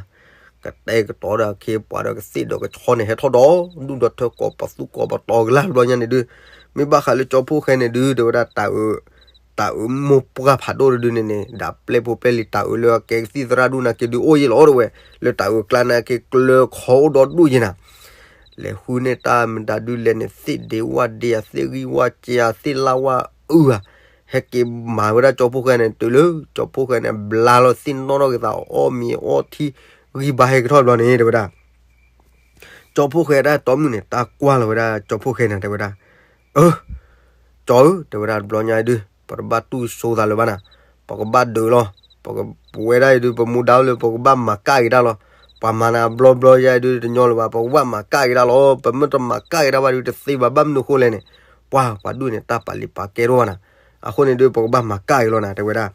ကတဲာ်ကတီၤဒီးအခ့အပှၤဒီးကသ့ၣ်ဒီးကဆီန့ၣ် ဟဲထီၣ်ဒီဒူၣ်ဒီထၢ ကိးပသူကိးပတီၤကလၢ် တဘျီညါန့ၣ်ဒုး, မ့ၢ်ဘၣ်ဃးလၢကၠီဖှိၣ်ဃဲန့ၣ်ဒုး တဲဝဲဒၣ် တၢ်အုး တၢ်အုးမိၢ်ပှၢ်ဖးဒိၣ်တဒုန့ၣ်န့ၣ် ဒီးပျဲၢ်ဖိပျဲၢ်လံၤတၢ်အုးလၢအကဲကသံၣ်သရၣ်ဒူၣ်နာ်က့ဒုးအိၣ်ယဲလီၤ တဲဝဲ, လၢတၢ်အုးအကျါနာ်က့ကျၢခီအိၣ်ဒီဒူၣ်ယဲနၤ လဲၤဃုန့ၢ်တၢ်မတၤဒုးလဲၣ်န့ၣ် သ့ၣ်ဒ့ဝၣ်ဒ့ဧါ သ့ၣ်ဂံၢ်ဝၣ်က့ဧါ သ့ၣ်လၣ်ဝၣ်အုၣ်ဧါ, ဟဲက့ၤမၤဝဲဒၣ်ကၠီဖှိၣ်ဃဲန့ၣ် တုၤလၢကၠီဖှိၣ်ဃဲန့ၣ် ဘျါလီၤသ့ၣ်နီၣ်ထီၣ်က့ၤသး အီၣ်မ့ၤအီထံ ဂံၢ်ဘါဟဲကထီၣ်ဘျီန့ၣ် တဲဝဲဒၣ် ကၠီဖှိၣ်ဃဲတၢ်တီမုၣ်န့ၣ် တၢ်ကွၢ်လီၤဝဲဒၣ်ကၠီဖှိၣ်ဃဲန့ၣ် တဲဝဲဒၣ်, အၢ ကၠီဧၢ တဲဝဲဒၣ် တဘျီညါအံၤဒုး ပတဘၣ်တူၢ်စိသးလၢၤဘၣ်နၤ, ပကဘၣ်ဒုးလီၤ, ပကဝဲဒၣ်အံၤဒုး ပမူဒါလၢ ပကဘၣ်မၤကၣ်က့ၤတၢ်လီၤ, ပှၤမၤနၤဘျီဘျီယါအံၤဒုး တညီလၢၤဘၣ်, ပကဘၣ်မၤကၣ်က့ၤတၢ်လီၤ, ပမ့ၢ်တမၤကၣ်က့ၤတၢ်ဘၣ်ဒုး တသ့ဘၣ်, ဘၣ်မနုၤအဃိလဲၣ်န့ၣ်, ပှၤ ပှၤဒူၣ်န့ၣ် တၢ်ပာ်လံာ်ပာ်ကဲတအိၣ်ဘၣ်နၤ, အဃိန့ၣ်ဒုး ပကဘၣ်မၤကၣ်က့ၤလီၤနၤ တဲဝဲဒၣ်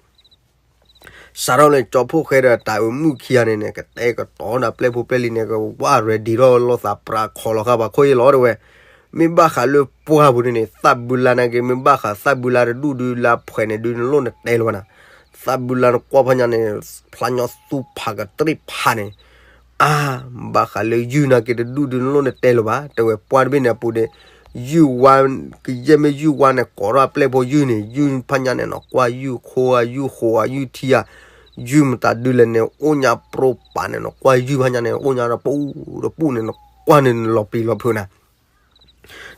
စးထီၣ်လၢကၠီဖှိၣ်ဃဲဒီးတၢ်အုးမုၣ်ခံဂၤန့ၣ်န့ၣ် ကတဲာ်ကတီၤဒီးပျဲၢ်ဖိပျဲၢ်လံၤန့ၣ် ကဝၢ် ready ထီၣ်လီၤသးပြးခီလီၤဃာ်ပှၤခိၣ်ယဲလီၤ တဲဝဲ, မ့ၢ်ဘၣ်ဃးလၢပှၢ်ပူၤန့ၣ်န့ၣ် သၣ်ဘုလါနာ်က့ မ့ၢ်ဘၣ်ဃးသၣ်ဘုလါတဒူၣ်ဒုးလၢအဖှဲးန့ၣ်ဒုး နလိၣ်နတဲလၢၤဘၣ်နၤ, သၣ်ဘုလါနကွၢ်ဖးညါန့ၣ် ဖျါညီသူဖးကတြံၣ်ဖးန့ၣ် အါ ဘၣ်ဃးလၢယုၢ်နာ်က့တဒူၣ်ဒုး နလိၣ်နတဲလၢၤဘၣ် တဲဝဲ, ပှၢ်တဘ့ၣ်န့ၣ်အပူၤန့ၣ် ယုၢ်ဝါ ကယဲၢ်မ့ၢ်ယုၢ်ဝါန့ၣ် ကိးထီၣ်အပျဲၢ်ဖိယုၢ်န့ၣ် ယုၢ်ဖးညါန့ၣ် နကွၢ်ယုၢ်ခိဧါ ယုၢ်ဃိဧါ ယုၢ်ထံဧါ, ယုၢ်မတၤဒုးလဲၣ်န့ၣ် အိၣ်ညါပြိပာ်န့ၣ် နကွၢ်ယုၢ်ဖးညါန့ၣ် အိၣ်ညါတပူၤတပူၤန့ၣ် နကွၢ်န့ၣ် နလီၤပျံၤလီၤဖုးနၤ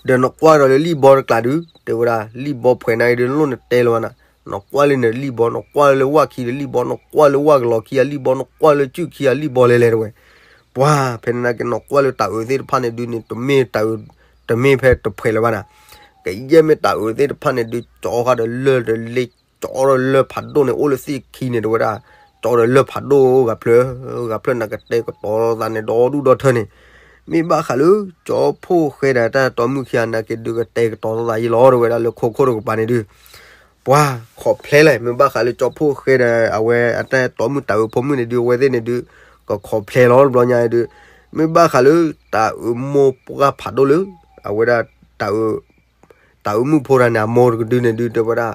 ဒီးနကွၢ်ဒီးလၢလံၣ်ဘီတကျးဒုး တဲဝဲဒၣ် လံၣ်ဘီဖှဲးနၤအံၤဒုး နလိၣ်နတဲလၢၤဘၣ်နၤ, နကွၢ်လၢနလံၣ်ဘီ နကွၢ်လၢဝၣ်ခံဒီးလံၣ်ဘီ နကွၢ်လၢဝၣ်ကလီၤခံဂၤလံၣ်ဘီ နကွၢ်လၢစုၣ်ခံဂၤလံၣ်ဘီလဲၤလဲၤ တဲဝဲ, ပှၤ ဖဲန့ၣ်နာ်က့ နကွၢ်လၢတၢ်အုးသ့ၣ်တဖၣ်န့ၣ်ဒုးန့ၣ် တမ့ၢ်တၢ်အုး တမ့ၢ်ဖဲတဖှဲးလၢၤဘၣ်နၤ, ကယဲၢ်မ့ၢ်တၢ်အုးသ့ၣ်တဖၣ်န့ၣ်ဒုး ကၠီဃာ်ဒီးလၢၢ်ဒီးလ့ ကၠီဒီးလၢၢ်ဖးဒိၣ်န့ၣ် အိၣ်လၢသ့ၣ်ခံန့ၣ် တဲဝဲဒၣ်, ကၠီဒီးလၢၢ်ဖးဒိၣ် ဂၤဖျၢၣ် ဂၤဖျၢၣ်နကတဲာ်ကတီၤသးန့ၣ် ဒီဒူၣ်ဒီထၢန့ၣ်, မ့ၢ်ဘၣ်ဃးလၢ ကၠီဖှိၣ်ဃဲဒီးတၢ်တီမုၣ်ခံဂၤနာ်က့ဒုး ကတဲာ်ကတီၤသးယံာ်လီၤ တဲဝဲဒၣ်လၢခိခိၣ်တကပၤန့ၣ်ဒုး ပှၤခိးဖျဲးလဲၣ် မ့ၢ်ဘၣ်ဃးလၢကၠီဖှိၣ်ဃဲဒီး အဝဲအတၢ်တီမုၣ်တၤအုးဖိမုၣ်န့ၣ်ဒုး အဝဲသ့ၣ်န့ၣ်ဒုး ကခိးဖျဲးလီၤ တဘျီညါဒုး မ့ၢ်ဘၣ်ဃးလၢ တၤအုးမိၢ်ပှၢ်ဖးဒိၣ်လၢ အဝဲဒၣ် တၤအုး တၤအုးမုၣ်ဖိတဂၤန့ၣ် အမိၢ်တကဒုန့ၣ်ဒုး တဲဝဲဒၣ်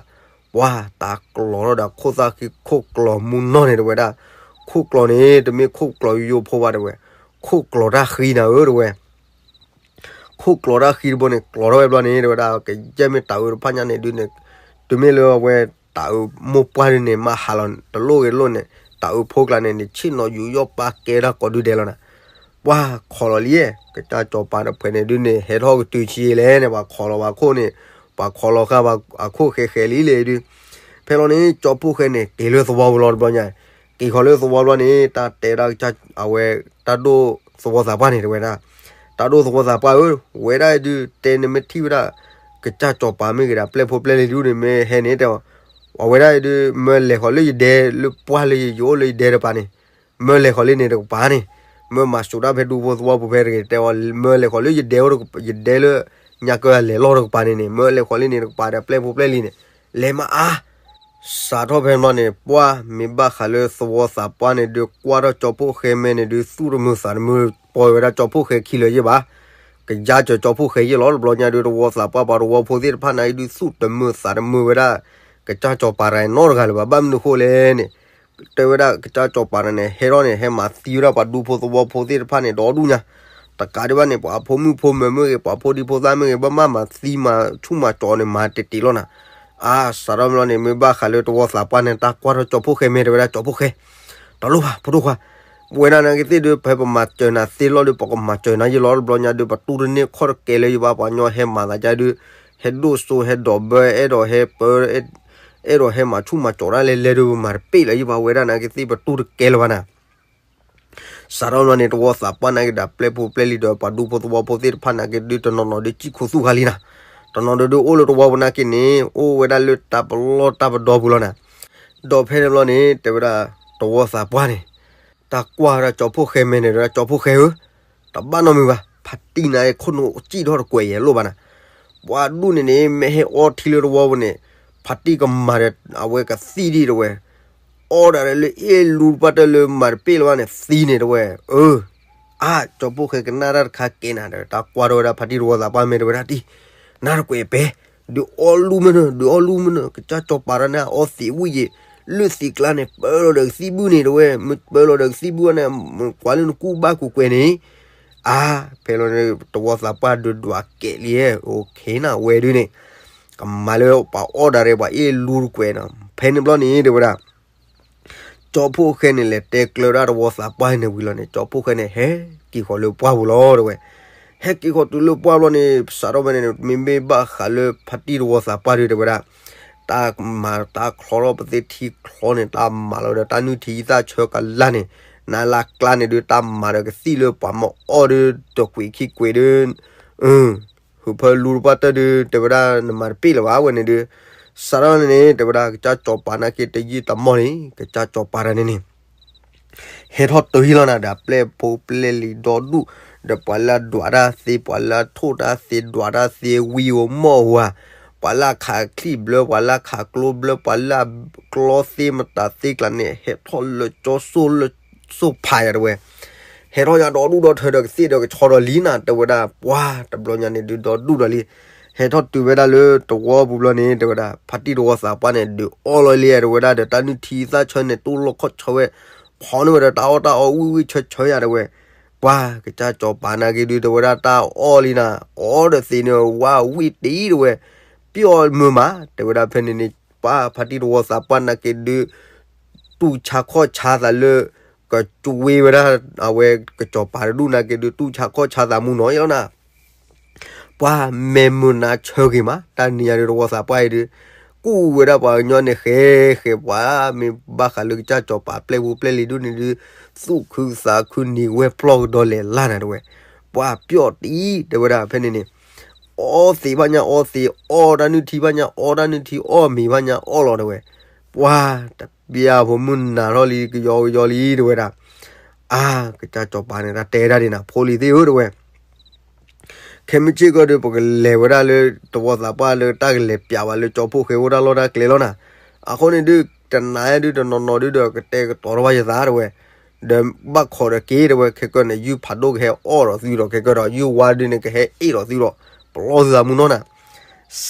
ပှၤတၤကျီၤထီၣ်ဒီးခိၣ်သၣ်ဃံ ခိၣ်ကျီၤမူနီၢ်န့ၣ် တဲဝဲဒၣ် ခိၣ်ကျီၤန့ၣ် တမ့ၢ်ခိၣ်ကျီၤယိယိဖိဘၣ် တဲဝဲ ခိၣ်ကျီၤတၢ်ဃံနၤဧၢ တဲဝဲ ခိၣ်ကျီၤတၢ်ဃံတဘိန့ၣ် ကျီၤထီၣ်ဝဲဘျီန့ၣ် တဲဝဲဒၣ် ကယဲၢ်မ့ၢ်တၤအုးတဖၣ်ညါန့ၣ်ဒုးန့ၣ် တုၤမ့ၢ်လၢအဝဲ တၤအုးမိၢ်ပှၢ်ဒုးန့ၣ် မၤဟးလီၤတလိၣ်ဂ့ၤလိၣ်န့ၣ် တၤအုးဖိကျါန့ၣ်န့ၣ် ဆ့ၣ်နီၤယူးယီၣ်ပာ်ကဲတၢ်ကိးဒုဒဲးလီၤနၤ ပှၤခိးလီၤလံ ကစၢ်စီၤပၤတဖုန့ၣ်ဒုးန့ၣ် ဟဲထီၣ်ကတုၤဆံးလဲၣ်န့ၣ် ပှၤခိးလီၤပှၤခိၣ်န့ၣ် ပှၤခိးလီၤဃာ်ပှၤအခိၣ်ဃဲဃဲလံလဲၣ်ဒုး ဖဲလီၤန့ၣ် ကၠီဖှိၣ်ဃဲန့ၣ် က့ၤလၢသဝီပူၤလီၤတဘျီညါ က့ၤဃီၤလၢသဝီဘျီန့ၣ် တၢ်တဲဒၣ်ကစၢ်အဝဲ တၢ်ဒိၣ်သဝီသးပှၢ်န့ၣ် တဲဝဲဒၣ် တၢ်ဒိၣ်သဝီသးပှၢ်ဧၢ ဝဲဒၣ်အံၤဒုး တဲနမ့ၢ်ထံၣ်ဝဲဒၣ် ကစၢ်စီၤပၤမ့ၢ်ဂ့ၤဒီး ပျဲၢ်ဖိပျဲၢ်လံၤဒုးန့ၣ် မ့ၢ်ဟဲန့ၣ်တဲ အဝဲဒၣ်အံၤဒုး မၢလဲၤဃီၤလၢယဒဲလၢပှၢ်လၢယအိၣ်လၢယဒဲတကပၤန့ၣ် မၢလဲၤဃီၤလံန့ၣ်တကပၤန့ၣ် မၢမၤစူးတၢ်ဖဲဒူဖိသဝီဖိဖဲတဂ့ၤ တဲဝဲ မၢလဲၤဃီၤလၢယဒဲ ယဒဲလၢ ညါကၢလဲၤလီၢ်တကပၤန့ၣ်န့ၣ် မၢလဲၤဃီၤလံန့ၣ်တကပၤဒီး ပျဲၢ်ဖိပျဲၢ်လံၤန့ၣ် လဲၤမးအါ စးထီၣ်ဖဲန့ၣ်ဘျီန့ၣ် ပှၤမ့ၢ်ဘၣ်ဃးလၢသဝီသးပှၢ်န့ၣ်ဒုး ကွၢ်ထီၣ်ကၠီဖှိၣ်ဃဲမဲာ်န့ၣ်ဒုး သူၣ်တမုာ်သးတမုာ် ပှၤဝဲဒၣ်ကၠီဖှိၣ်ဃဲခံလၢၤယဲၢ်ဘၣ် ကယါစၢၤကၠီဖှိၣ်ဃဲယဲၢ်လီၤ တဘျီညါဒုး သဝီသးပှၢ်ပှၤသဝီဖိသ့ၣ်တဖၣ်န့ၣ်ဒုး သူၣ်တမုာ်သးတမုာ်ဝဲဒၣ် ကစၢ်စီၤပၤတဂၤအံၤနီတဂၤလၢၤဘၣ် ဘၣ်မနုၤဃိလဲၣ်န့ၣ် တဲဝဲဒၣ်ကစၢ်စီၤပၤန့ၣ် ဟဲထီၣ်န့ၣ် ဟဲမၤသံဝဲဒၣ်ပှၤဒူဖိသဝီဖိသ့ၣ်တဖၣ်န့ၣ် ဒီဒူၣ်ညါ တကးဒံးဘၣ်န့ၣ် ပှၤဖိမုၣ်ဖိမၢၤမ့ၢ်ဂ့ၤ ပှၤဖိဒံဖိသၣ်မ့ၢ်ဂ့ၤ ဘၣ်မၤမၤသံမၤဆူၣ်မၤစီးန့ၣ် မၤတ့ၢ်တ့ၢ်လီၤနၤ အါ စးထီၣ်မ့ၢ်လီၤန့ၣ် မ့ၢ်ဘၣ်ဃးလၢသဝီသးပှၢ်န့ၣ် တၢ်ကွၢ်ထီၣ်ကၠီဖှိၣ်ဃဲမဲာ် တဲဝဲဒၣ်ကၠီဖှိၣ်ဃဲ တလိၣ်ဘၣ် ဖိဒိၣ်ခွါ ပဝဲဒၣ်နာ်က့သ့ၣ်ဒုး ဖဲပမၤစၢၤနၤသ့လီၢ်ဒုး ပကမၤစၢၤနၤယဲၢ်လီၤ တဘျီညါဒုး ပတူၢ်တန့ၢ်ခီၣ်တကဲလၢၤယဘၣ် ပှၤညီဟဲမၤသးကါဒုး ဟဲဒိၣ်စိဟဲဒိးဘၢ အဲၣ်ဒိးဟဲပၢ အဲၣ်ဒိးဟဲမၤဆူၣ်မၤစီးဒၣ်လဲာ်လဲာ်ဒုး ပမၤတပ့ၢ်လၢၤယဘၣ် ဝဲဒၣ်နာ်က့သ့ၣ်ပတူၢ်တကဲလၢၤဘၣ်နၤ စးထီၣ်မ့ၢ်လီၤန့ၣ် သဝီသးပှၢ်နာ်က့ဒီး ပျဲၢ်ဖိပျဲၢ်လံၤဒီး ပှၤဒူဖိသဝီဖိသ့ၣ်တဖၣ်နာ်က့ဒုး တနီၤနီၤဒုး စံၣ်ခိၣ်သူၣ်ခါလံနၤ တနီၤဒုးဒုးအိၣ်လၢသဝီပူၤနာ်က့န့ၣ် အိၣ်ဝဲဒၣ်လၢတၢ်ပလီၢ်တၢ်ပဒီပူၤလီၤနၤ ဒီးဖဲန့ၣ်ဘျီန့ၣ် တဲဝဲဒၣ် သဝီသးပှၢ်န့ၣ် တၢ်ကွၢ်ဝဲဒၣ်ကၠီဖှိၣ်ဃဲမဲာ်န့ၣ် တဲဝဲဒၣ်ကၠီဖှိၣ်ဃဲဧၢ တဘၣ်နီတမံၤဘၣ် ဖါတံၢ်နၤအံၤခိၣ်နူာ်စံၣ်ထီၣ်တကွဲးယဲၢ်လိၣ်ဘၣ်နၤ ပှၤဒူၣ်န့ၣ်န့ၣ် မ့ၢ်ဟဲအီထံလၢသဝီပူၤန့ၣ် ဖါတံၢ်ကမၤဒီး အဝဲကသံၣ်ဒံးတဲဝဲ အီဒၣ်ဒီးလၢအ့ၣ်လူတပှၢ်တၢၢ်လၢမၤတပ့ၢ်လၢၤဘၣ်န့ၣ် သံန့ၣ်တဲဝဲ အၢ အါ ကၠီဖှိၣ်ဃဲကနၣ်တၢ်တခါကဲနၤဒီး တၢ်ကွၢ်ထီၣ်ဝဲဒၣ်ဖါတံၢ်သဝီသးပှၢ်မဲာ်တဲဝဲဒၣ်တံၢ် နၢ်တကွဲးပဲ ဒုးအီလူမ့ၢ်နၢၤ ဒုးအီလူမ့ၢ်နၢၤ ကစၢ်ကၠီၤပၤတၢ်န့ၣ် အီသံးဝံၣ်ယံာ် လၢသံးကျါန့ၣ် ပၢလီၤဒီးကသံၣ်ဘုၣ်န့ၣ်တဲဝဲ မ့ၢ်ပၢလီၤဒီးကသံၣ်ဘုၣ်န့ၣ် ကွၢ်လၢနကူၣ်ဘၣ်ကွ့ၢ်ကွ့ၢ်န့ၣ် အါ ဖဲလီၤန့ၣ် သဝီသးပှၢ်ဒုးဒွးကဲးလံ အိၣ်ခ့နၤဝဲဒုးန့ၣ် ကမၤလၢပှၤအီၣ်ဒၣ်ရဲၣ် ပှၤအ့ၣ်လူတကွဲးနီၤ ဖဲန့ၣ်ဘျီန့ၣ်တဲဝဲဒၣ် ကၠီဖှိၣ်ဃဲန့ၣ် လဲၤတဲကျၢၤဒၣ်သဝီသးပှၢ်န့ၣ်ဝံၤလီၤန့ၣ် ကၠီဖှိၣ်ဃဲန့ၣ် ဟဲက့ၤဃီၤလၢပှၢ်ပူၤလီၤတဲဝဲ ဟဲက့ၤဃီၤတုၤလၢပှၢ်ဘျီန့ၣ် စးထီၣ်ဖဲန့ၣ် မ့မ့ၢ်ဘၣ်ဃးလၢ ဖါတံၢ်သဝီသးပှၢ်ဒုးတဲဝဲဒၣ် တၢ်မၤတၢ်ချီထီၣ်ပသ့ၣ်ထံချီန့ၣ် တၢ်မၤလီၤဒီးတၢ်နုၢ်ထံသၣ်ဆၢကလါန့ၣ် နၤလၢကျါန့ၣ်ဒုး တၢ်မၤဒီးကသံၣ်လၢပှၤမၤအီၣ်ဒုး တကွံာ်ခံကွံာ်ဒုး ဟုးဖၢလူတပှၢ်တၢၢ်ဒုး တဲဝဲဒၣ်နမၤတပ့ၢ်လၢၤဘၣ်ဝဲန့ၣ်ဒုး စးထီၣ်န့ၣ် တဲဝဲဒၣ် ကစၢ်ကၠီၤပၤနာ်က့တယုၢ်တမီၢ်န့ၣ် ကစၢ်ကၠီၤပၤတၢ်န့ၣ်န့ၣ် ဟဲထီၣ်တုၤဟံၣ်လီၤနၤဒီး ပျဲၢ်ဖိပျဲၢ်လံၤဒီဒူၣ် ဒီးပှၤလၢအဒွးတၢ်သ့ ပှၤလၢအထိၣ်တၢ်သ့ ဒွးတၢ်သ့ ဝံဧိၤမီၢ်ဧိၤဧါ ပှၤလၢအခးချံၣ်ဘျၢ ပှၤလၢအခးကျိဘျၢ ပှၤလၢအကျီသ့မတၤသ့ကျါန့ၣ် ဟဲထီၣ်လၢကၠီစိၣ်လၢစိၣ်ဖးယၤတဲဝဲ ဟဲထီၣ်ညါဒီဒူၣ်ဒီထၢဒီးကသ့ၣ်ဒီးကဆီဒီးလံနၤ တဲဝဲဒၣ် ပှၤတဘျီညါန့ၣ်ဒုးဒီဒူၣ်ဒီးလံ ဟဲထီၣ်တုၤဝဲဒၣ်လၢသဝီပူၤဘျီန့ၣ် တဲဝဲဒၣ် ဖါတံၢ်သဝီသးပှၢ်န့ၣ် ဒုးအီၣ်လီၤလံ တဲဝဲဒၣ် ဒီးတၢ်နုၢ်ထံသၣ်ဆၢန့ၣ် တူၢ်လိာ်ခီၣ်ဆၢဝဲ ဖီန့ၢ်ဝဲဒီးတၢ်အီၣ်တၢ်အီဝံၣ်ဝံၣ်ဆၢဆၢယၤတဲဝဲ ပှၤကစၢ်ကၠီၤပၤနာ်က့ဒုး တဲဝဲဒၣ် တၢ်အီၣ်လံနၤ အီၣ်ဒီးသ့ၣ်န့ၣ် ဝါဝံၣ်တံၢ်တဲဝဲ ပျီၢ်မုာ်မး တဲဝဲဒၣ်ဖဲန့ၣ်န့ၣ် ပှၤဖါတံၢ်သဝီသးပှၢ်နာ်က့ဒုး တူၢ်ဆါခီၣ်ဆါသးလၢ ကကွ့ဝဲဒၣ် အဝဲကစၢ်ကၠီၤပၤတဒူၣ်နာ်က့ဒုး တူၢ်ဆါခီၣ်ဆါသးမူနီၤအံၤလီၤနၤ ပှၤမဲာ်မုာ်နါဆၢဂ့ၤမး တၢ်နံၤညါဒုးသဝီသးပှၢ်အံၤဒုး ကူၣ်ဝဲဒၣ်ပှၤကညီန့ၣ်ဃဲဃဲ ပှၤမ့ၢ်ဘၣ်ဃးလၢကစၢ်ကၠီၤပၤပျဲၢ်ဖိပျဲၢ်လံၤဒုးန့ၣ်ဒုး သူၣ်ခုသးခုနံၤဝဲပျီၢ်ကဒီးလဲၤလၢ်နၤတဲဝဲ ပှၤပျီၢ်တံၢ်တဲဝဲဒၣ်ဖဲန့ၣ်န့ၣ် အီသံးဘၣ်ညါအီသံး အီၣ်တၢ်နုၢ်ထံဘၣ်ညါအီတၢ်နုၢ်ထံ အီၣ်မ့ၤဘၣ်ညါအီလီၤတဲဝဲ ပှၤတပျၢ်ဖိမုၣ်နၤထီၣ်လံကယီကယီလံတဲဝဲဒၣ် အါ ကစၢ်ကၠီၤပၤန့ၣ် တၢ်တဲဒၣ်ဒ်နၤ ဖိလံၤသ့ၣ်ဧၢတဲဝဲ ခဲမုၢ်ဆ့ၣ်ကီၢ်ဒုး ပကလဲၤဝဲဒၣ်လၢတဝီသးပှၢ်လၢတၢ်ကလဲၤပၠးဝဲလၢကၠီဖှိၣ်ဃဲအိၣ်တၢ်လီၢ်တၢ်ကျဲလီၤနၤ. အဃိန့ၣ်ဒုး တနၤဒုးတနီၤနီၤဒုးဒီးကတဲာ်ကတီၤထီၣ်ဘၣ်ယသးတဝဲ, ဒီးဘၣ်ခိးဒီးက့ၤတဝဲ ခဲကၢၢ်န့ၣ် ယုၢ်ဖးဒိၣ်ကဟဲအီၣ်ဒီးသုဒီး ခဲကၢၢ်ဒီး ယုၢ်ဝါဒုးန့ၣ် ကဟဲအ့ၣ်ဒီးသုဒီး ပလီၢ်သုသးမုၢ်နီၢ်နၤ.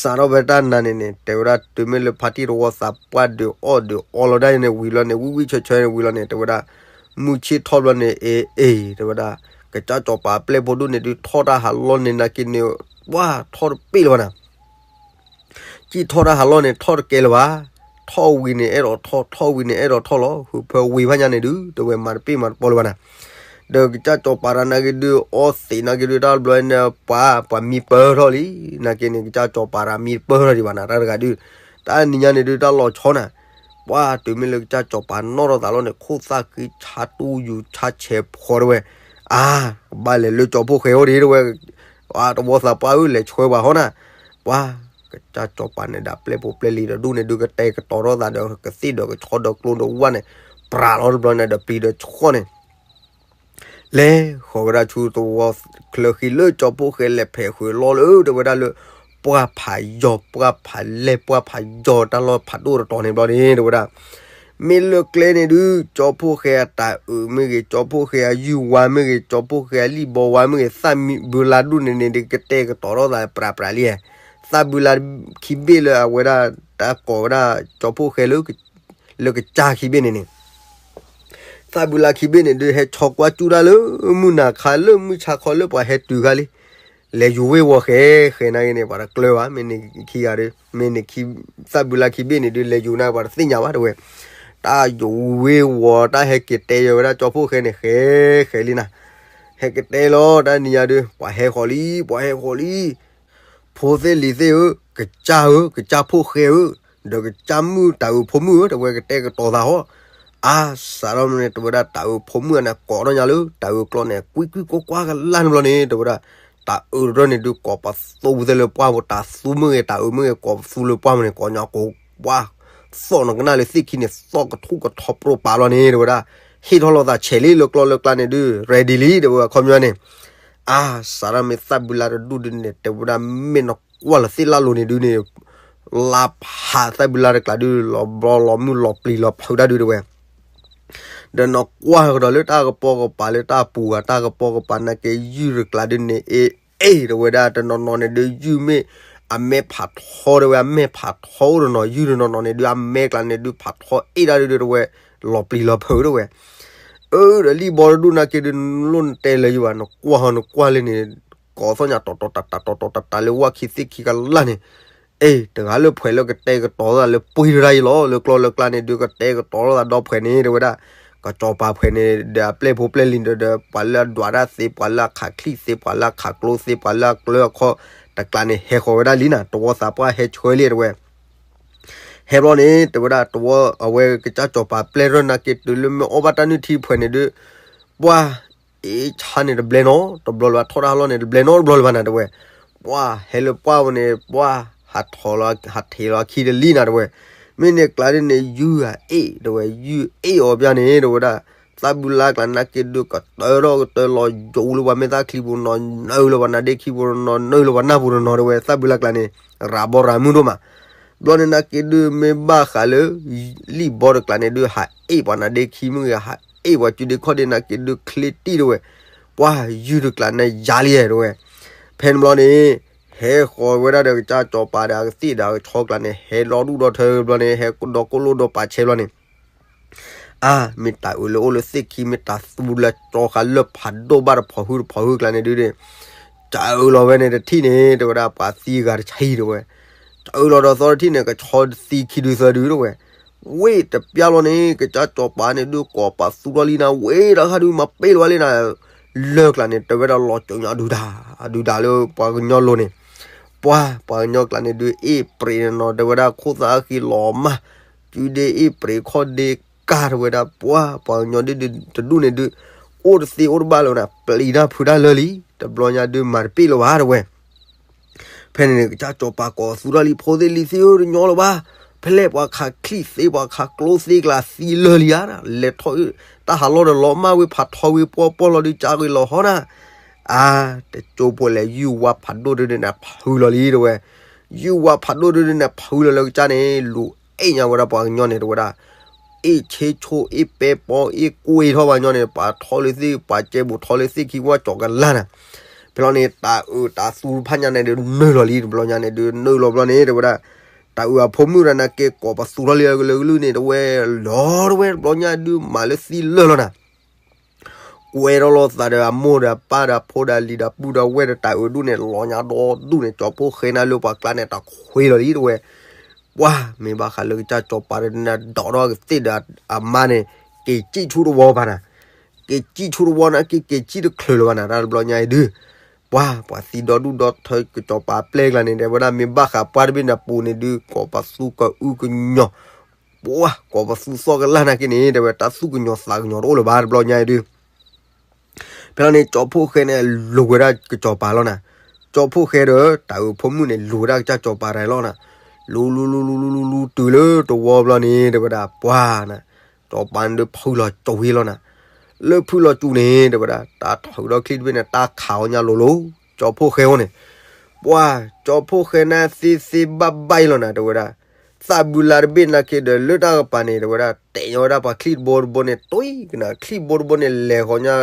စးထီၣ်ဖဲတၢ်နၤန့ၣ်န့ၣ် တဲဝဲဒၣ်တုၤမ့ၢ်လၢဖါတံၢ်တဝီသးပှၢ်ဒုးအီၣ်ဒုးအီလီၤဒၣ်န့ၣ် ဝံၤလီၤန့ၣ် ဝံၣ်ဝံၣ်ဆၢဆၢန့ၣ်ဝံၤလီၤန့ၣ် တဲဝဲဒၣ် မုၢ်ဆ့ၣ်ထီၣ်ဘျီန့ၣ် အ့ၣ်အ့ၣ် တဲဝဲဒၣ် ကစၢ်စီၤပၤအပျဲၢ်ဖိဒိၣ်န့ၣ်ဒုး ထီၣ်တၢ်ဟးလီၢ်န့ၣ် နာ်က့န့ၣ် ပှၢ်ထီၣ်တပ့ၢ်လၢၤဘၣ်နၤ. ကံၣ်ထီၣ်တၢ်ဟးလီၢ်န့ၣ် ထီၣ်တကဲလၢၤဘၣ်. ထီၣ်ဝံၤန့ၣ် အဲၣ်ဒိးထီၣ်, ထီၣ်ဝံၤန့ၣ် အဲၣ်ဒိးထီၣ်လီၤ. ဟုးဖၢဝံၤဖးညါန့ၣ်ဒုး တဝဲမၤတပ့ၢ်မၤတပီလၢၤဘၣ်နၤ. ဒီးကစၢ်စီၤပၤတၢ်နာ်က့ဒုး အီသံးနာ်က့ဒုး တၢ်ဘျီန့ၣ် ပှၤ, ပှၤမံပၢၢ်ထီၣ်လံ. နာ်က့န့ၣ် ကစၢ်စီၤပၤတၢ်မံတပၢၢ်ထီၣ်ဒံးဘၣ်နၤ တၢ်တဂၤဒုး. တၢ်နံၤညါန့ၣ်ဒုး တၢ်လီၤဆီနၤ. ပှၢ်တုၤမ့ၢ်လၢကစၢ်စီၤပၤနီၣ်ထီၣ်သးလီၢ်န့ၣ် ခိၣ်သၣ်ဃံဆါတူၢ်ယူၤဆါဆဲးဖှီတဝဲ. အါ, ကဘၣ်လဲၤလၢကၠီဖှိၣ်ဃဲအိၣ်ဒံးတဝဲ. အါ, တဝီသးပှၢ်ဧၢ လဲၤဆှၢပှၤဟီနၤ. ပှၢ်, ကစၢ်စီၤပၤန့ၣ်ဒီးပျဲၢ်ဖိပျဲၢ်လံၤဒီးဒူၣ်န့ၣ်ဒုး ကတဲာ်ကတီၤထီၣ်သးဒီးကသ့ၣ်ဒီးကဆီဒီးကျိဒီးဝၣ်န့ၣ် ပြးလီၤတဘျီန့ၣ်ဒီးပျံၤဒီးဆှီန့ၣ် လဲၤဃီၤဝဲဒၣ်ဆူတဝီချၢဃံလၢကၠီဖှိၣ်ဃဲ လဲၤဖဲးဃုာ်လီၤလၢ တဲဝဲဒၣ်လၢ ပှၢ်ဖးယီၤ ပှၢ်ဖးလဲၢ် ပှၢ်ဖးယီၤတၢ်လီၢ်ဖးဒိၣ်တတီၤန့ၣ်ဘျီန့ၣ် တဲဝဲဒၣ်. မ့ၢ်လၢကျဲန့ၣ်ဒုး ကၠီဖှိၣ်ဃဲအတၢ်အုးမ့ၢ်ဂ့ၤ, ကၠီဖှိၣ်ဃဲအယုၢ်ဝါမ့ၢ်ဂ့ၤ, ကၠီဖှိၣ်ဃဲအလံၣ်ဘီဝါမ့ၢ်ဂ့ၤ, သၣ်ဘုလါဒူၣ်န့ၣ်န့ၣ်ဒုး ကတဲာ်ကတီၤထီၣ်သးပြးပြးလံ. သၣ်ဘုလါခံဘ့ၣ်လၢအဝဲဒၣ်တၢ်ကိးဝဲဒၣ်ကၠီဖှိၣ်ဃဲလၢ လၢကစၢ်ခံဘ့ၣ်န့ၣ်န့ၣ် သၣ်ဘုလါခံဘ့ၣ်န့ၣ်ဒုး ဟဲဆီကွၢ်ကၠူၣ်တၢ်လၢမုၢ်နၤခါ လၢမုၢ်ဆါခီ လၢပှၤဟဲတုၤခါလံ. လဲၤယူၤဝ့ၤဝီၤဃဲ ဃဲနာ်က့န့ၣ် ပှၤတကျၢၤဘၣ်. မ့ၢ်န့ၣ်ခံဂၤဒီး မ့ၢ်န့ၣ်ခံ သၣ်ဘုလါခံဘ့ၣ်န့ၣ်ဒုး လဲၤယူၤန့ၣ် ပှၤတသ့ၣ်ညါဘၣ်တဝဲ. တၢ်ယူၤဝ့ၤဝီၤ တၢ်ဟဲက့ၤတဲယၤဝဲဒၣ်ကၠီဖှိၣ်ဃဲန့ၣ် ဃဲဃဲလံနၤ. ဟဲက့ၤတဲလီၤ တၢ်နံၤညါဒုး ပှၤဟဲဃီၤလံ, ပှၤဟဲဃီၤလံ. ဖိသ့ၣ်လံၤသ့ၣ်ဧၢ, ကစၢ်ဧၢ, ကစၢ်ဖှိၣ်ဃဲဧၢ, ဒီးကစၢ်မုၣ်တၢ်အုးဖိမုၣ်ဧၢ, တဝဲကတဲာ်ကတီၤသးဟီ. အါ, စးထီၣ်မ့ၢ်န့ၣ် တဝဲဒၣ်တၢ်အုးဖိမုၣ်အန့ၣ် ကိးထီၣ်ညါလၢ တၢ်အုးကျီန့ၣ် ကွံကွံကွၢ်ကွၢ်ကလၢ်န့ၣ်ဘျီန့ၣ် တဝဲဒၣ် တၢ်အုးတရၢန့ၣ်ဒုး ကိးပသူဝဲသ့ၣ်လၢပှၢ်ပူၤ, တၢ်သူမ့ၢ်ဂ့ၤ တၢ်အုးမ့ၢ်ဂ့ၤ ကိးပသူလၢပှၢ်ပူၤန့ၣ် ကိးညီကိးပှၢ် သီၣ်နီၢ်ကနၣ်လၢသ့ၣ်ခံန့ၣ် သီၣ်ကထူၣ်ကထီပြိးပာ်လီၤန့ၣ် တဝဲဒၣ် ဟ့ၣ်ထီၣ်လိာ်သးဆဲးလံ လၢကျီလၢကျါန့ၣ်ဒုး ready လံ တဝဲအခီပညီန့ၣ်. အါ, စးထီၣ်မ့ၢ်သၣ်ဘုလါတဒူၣ်ဒုးန့ၣ် တဝဲဒၣ်မ့ၢ်နကွၢ်လီၤသ့ၣ်လၢ်လိၤန့ၣ်ဒုးန့ၣ် လါဖးသၣ်ဘုလါတကျါဒုး လီၤဘျီလီၤမုၢ်လီၤပျံၤလီၤဖုးတၢ်ဒုးတဝဲ ဒီးနကွၢ်ကဒီးလၢတၢ်ကပီၤကပၤလၢတၢ်ပူၤဂၤ တၢ်ကပီၤကပၤနာ်က့ ယုၢ်တကျါဒုးန့ၣ် အ့ၣ်အ့ၣ် တဝဲဒၣ်တနီၤနီၤန့ၣ်ဒုး ယုၢ်မ့ၢ်အမဲာ်ဖးထီတဝဲ အမဲာ်ဖးထီအိၣ်တနီၤ ယုၢ်တနီၤနီၤန့ၣ်ဒုး အမဲာ်ကျါန့ၣ်ဒုး ဖးထီအ့ၣ်တၢ်ဒုးတဝဲ လီၤပျံၤလီၤဖုးတဝဲ. အၢ ဒီးလံၣ်ဘီတဒူၣ်နာ်က့ဒုး လိၣ်နတဲလၢၤယဘၣ် နကွၢ်ဟီ နကွၢ်လၢန့ၣ် ကိးသီၣ်ညါ တီၤတီၤတၢ်တၢ် တီၤတီၤတၢ်တၢ်လၢဝၣ်ခံသ့ၣ်ခံကလၢ်န့ၣ် အ့ၣ် တဂၤလၢဖှဲးလၢကတဲာ်ကတီၤသးလၢပှ့ၤတရၣ်အံၤလီၤ လၢကျီလၢကျါန့ၣ်ဒုး ကတဲာ်ကတီၤလိာ်သးဒီဖှဲးန့ၣ် တဝဲဒၣ် ကစီၤပၤဖှဲးန့ၣ် ဒီးအပျဲၢ်ဖိပျဲၢ်လံၤဒီး ပှၤလၢအဒွးတၢ်သ့ ပှၤလၢအခးချံသ့ ပှၤလၢအခးကျိသ့ ပှၤလၢအကျၢအခီ တကျါန့ၣ် ဟဲဃီၤဝဲဒၣ်လံနၤ တဝီသးပှၢ်ဟဲဆှၢလံတဝဲ ဟဲဘျီန့ၣ် တဝဲဒၣ်တဝီ အဝဲကစၢ်စီၤပၤပျဲၢ်ရၢၢ်နာ်က့ တုၤလၢမ့ၢ်အီၣ်ဘၣ်တၢ်နုၢ်ထံဖှဲးန့ၣ်ဒုး ပှၢ် အ့ၣ် ဆါန့ၣ်တဘျဲနီတဘျီလၢၤဘၣ် ထီၣ်တၢ်ဟးလီၢ်န့ၣ် တဘျဲနီတဘျီလၢၤဘၣ်နၤတဝဲ ပှၢ် ဟဲလၢပှၢ်ဝဲန့ၣ် ပှၢ် ဟးထီၣ်လီၤ ဟးထံးလီၤအခံတလံနၤတဝဲ မ့ၢ်န့ၣ်ကျါဒ်န့ၣ် ယုၢ်အ့ၣ်တဝဲ ယုၢ်အ့ၣ်အီၤပျၢ်န့ၣ် တဝဲဒၣ် သၣ်ဘုလါကျါနာ်က့ဒုး ကတၢၢ်ထီၣ်ကတၢၢ်လီၤ ယိာ်လၢပှၤမဲာ်သၣ်ချံပူၤနီၤ နုာ်လၢပှၤနါဒ့ခံပူၤနီၤ နုာ်လၢပှၤနၢ်ပူၤနီၤတဝဲ သၣ်ဘုလါကျါန့ၣ် ရၤဘီရၤမုၢ်ဒိၣ်မး ဘျီန့ၣ်နာ်က့ဒုး မ့ၢ်ဘၣ်ဃးလၢ လံၣ်ဘီတကျါန့ၣ်ဒုး ဟးအ့ၣ်ပှၤနါဒ့ခံမ့ၢ်ဂ့ၤ ဟးအ့ၣ်ပှၤစုဒ့ခီၣ်ဒ့နာ်က့ဒုး ချ့တံၢ်တဝဲ ပှၢ်ယုၢ်တကျါန့ၣ်ယၤလံတဝဲ ဖဲန့ၣ်ဘျီန့ၣ် ဟဲဃီၤဝဲဒၣ်ဒီးကစၢ်စီၤပၤဒီးအကသ့ၣ်ဒီးအကဆီကျါန့ၣ် ဟဲလီၤဒူၣ်ဒီထၢဘျီန့ၣ် ဟဲဒီးကိၣ်လိၣ်ဒီးပာ်ဆဲးဘျီန့ၣ် အါ မ့ၢ်တၢ်အုးလၢအိၣ်လၢသ့ၣ်ခံ မ့ၢ်တၢ်သူလၢကၠီဃာ်လၢဖးဒိၣ်ဘၣ်တဖီၣ်ဟုတဖီၣ်ဟုကျါန့ၣ်ဒုးန့ၣ် တၢ်အုးလီၤဝဲန့ၣ်တထံၣ်န့ၣ် တဝဲဒၣ်ပှၤသံဂၤတဆံတဝဲ တၢ်အုးလီၤဒီးသီတထံၣ်န့ၣ် ကဆီသံခံဒုသၢဒုတဝဲ ဝ့ၢ်တပျၢ်လီၤန့ၣ် ကစၢ်စီၤပၤန့ၣ်ဒုး ကိးပသူထီၣ်လံနၤ ဝ့ၢ်တခါဒုး မၤပ့ၢ်လီၤဝဲလံနၤ လၢကျါန့ၣ် တဝဲဒၣ်လီၤစိၤညါဒုးဒၣ် ဒုးဒၣ်လၢပှၤကညီလိၤန့ၣ် ပှၢ် ပှၤကညီကျါန့ၣ်ဒုး အ့ၣ်ပြံးနီၤ တဝဲဒၣ်ခိၣ်သၣ်အဃံလီၤမၢ် စုဒ့အ့ၣ်ပြံးခီၣ်ဒ့ကၢ်တဝဲဒၣ် ပှၢ် ပှၤကညီဒုးတဒူၣ်န့ၣ်ဒုး အိၣ်တသ့အိၣ်တဘၣ်လၢၤနၤ ပျံၤတၢ်ဖုးတၢ်လၢာ်လံ တဘျီညါဒုး မၤတပ့ၢ်လၢၤဘၣ်တဝဲ ဖဲန့ၣ်န့ၣ် ကစၢ်စီၤပၤကိးသူထီၣ်လံ ဖိသ့ၣ်လံၤသ့ၣ်ဧၢ တညီလၢၤဘၣ် ဖဲလဲၣ်ပှၤခးချံသ့ ပှၤခးကျိသ့ကျါသံလၢာ်လံဧါ လဲၤထီၣ်တၢ်ဟးလီၢ်ဒီးလီၤမၢ်ဝံၤ ဖးထီဝံၤ ပှီၢ်ပှီၢ်လီၤဒုး ကၢ်ဂ့ၤလီၤဟီနၤ အါ, တကၠိဖိလဲၤယုၢ်ဝါဖးဒိၣ်တဒုန့ၣ်ဖုလီၤလံ တဲဝဲ. ယုၢ်ဝါဖးဒိၣ်တဒုန့ၣ်ဖုလီၤလၢကစၢ်န့ၣ် လူၤအဲၣ်ညါဝဲဒၣ်ပှၤကညီန့ၣ် တဲဝဲဒၣ်. အ့ၣ်ဆ့ဆိ အ့ၣ်ပဲပီ အ့ၣ်ကွ့ထီၣ်ပှၤကညီန့ၣ် ပှၤထီလၢသ့ၣ် ပှၤကဲဘူးထီလၢသ့ၣ်ခံဝၣ်ကၠီၤကလၢ်နၤ. ဖဲလီၤန့ၣ် တၢ်အုးတၢ်သူတဖၣ်ညါန့ၣ်ဒုးနုာ်လီၤလံ တဘျီညါန့ၣ်ဒုး နုာ်လီၤဘျီန့ၣ် တဲဝဲဒၣ်. တၢ်အုးအဖိမုၣ်တဂၤန့ၣ်က့ၤကိးပသူထီၣ်လံလၢကလုၢ်န့ၣ် တဲဝဲ. လီၤ တဲဝဲ တဘျီညါဒုးမၤလၢသံလၢာ်လီၤနၤ. ကွဲထီၣ်လီၤသးဒီးအမိၢ်ဒီးအပၢ်ဒီးအဖိဒီးလံၤဒီးပုၢ်ဒီးဝဲၢ်ဒီးတၢ်အုးဒူၣ်န့ၣ် လီၤညါဒီဒူၣ်န့ၣ် ကၠီၤဖိၣ်ဃဲန့ၣ်လၢပှၤကျါန့ၣ် တၢ်ခွ့လီၤလံ တဲဝဲ. ပှၤမ့ၢ်ဘၣ်ဃးလၢကစၢ်ကၠီၤပၤတဒုန့ၣ် ဒိးထီၣ်ကသ့ၣ်ဒီးအမါန့ၣ် က့ၤစံၣ်ဆူတဝီဘၣ်နၤ. က့ၤစံၣ်ဆူတဝီန့ၣ် က့ၤက့ၤစံၣ်တချုးလၢၤဘၣ်နၤ တၢ်တဘျီညါအံၤဒုး. ပှၤ ပှၤသံဒီဒူၣ်ဒီထၢကစၠီၤပၤအပျဲၢ်ကျါန့ၣ် တဲဝဲဒၣ် မ့ၢ်ဘၣ်ဃးပှၤတဘ့ၣ်န့ၣ်ပူၤန့ၣ်ဒုး ကိးပသူကအုကညီၤ ပှၤကိးပသူသီၣ်ကလၢ်နာ်က့န့ၣ် တဲဝဲ တၢ်သူၣ်ကညီၤသးကညီၤတအိၣ်လၢၤဘၣ် တဘျီညါအံၤဒုး. ဖဲလီၤန့ၣ် ကၠီၤဖိၣ်ဃဲန့ၣ် လူၤဝဲဒၣ်ကစၠီၤပၤလီၤနၤ. ကၠီၤဖိၣ်ဃဲဒီး တၢ်အုးဖိမုၣ်န့ၣ် လူၤဝဲဒၣ်ကစၢ်ကၠီၤပၤတဂၤလီၤနၤ. လူၤလူၤလူၤလူၤလူၤလူၤတုၤလၢတဝီဘျီန့ၣ် တဲဝဲဒၣ် ပှၤနၤ ကၠီၤပၤန့ၣ်ဒုးဖုလီၤစူၤဝံၤလီၤနၤ. လၢဖုလီၤစူၤန့ၣ် တဲဝဲဒၣ် တၢ်ထုးဒီးချံတဘ့ၣ်န့ၣ် တၢ်ခးအီၤညါလိၤလိၤ ကၠီၤဖိၣ်ဃဲအအိၣ်န့ၣ်. ပှၤ ကၠီၤဖိၣ်ဃဲန့ၣ်သ့သ့ဘၣ်ဘၣ်အံၤလီၤနၤ တဲဝဲဒၣ်. သၣ်ဘုလါတဘ့ၣ်နာ်က့ဒီး လၢတၢ်ကပၤန့ၣ် တဲဝဲဒၣ် တဲာ်ညီဝဲဒၣ်ပှၤချံတဘိတဘိန့ၣ် တွံၢ်ကနၤ ချံဘိတဘိန့ၣ် လဲၤဃီၤညါ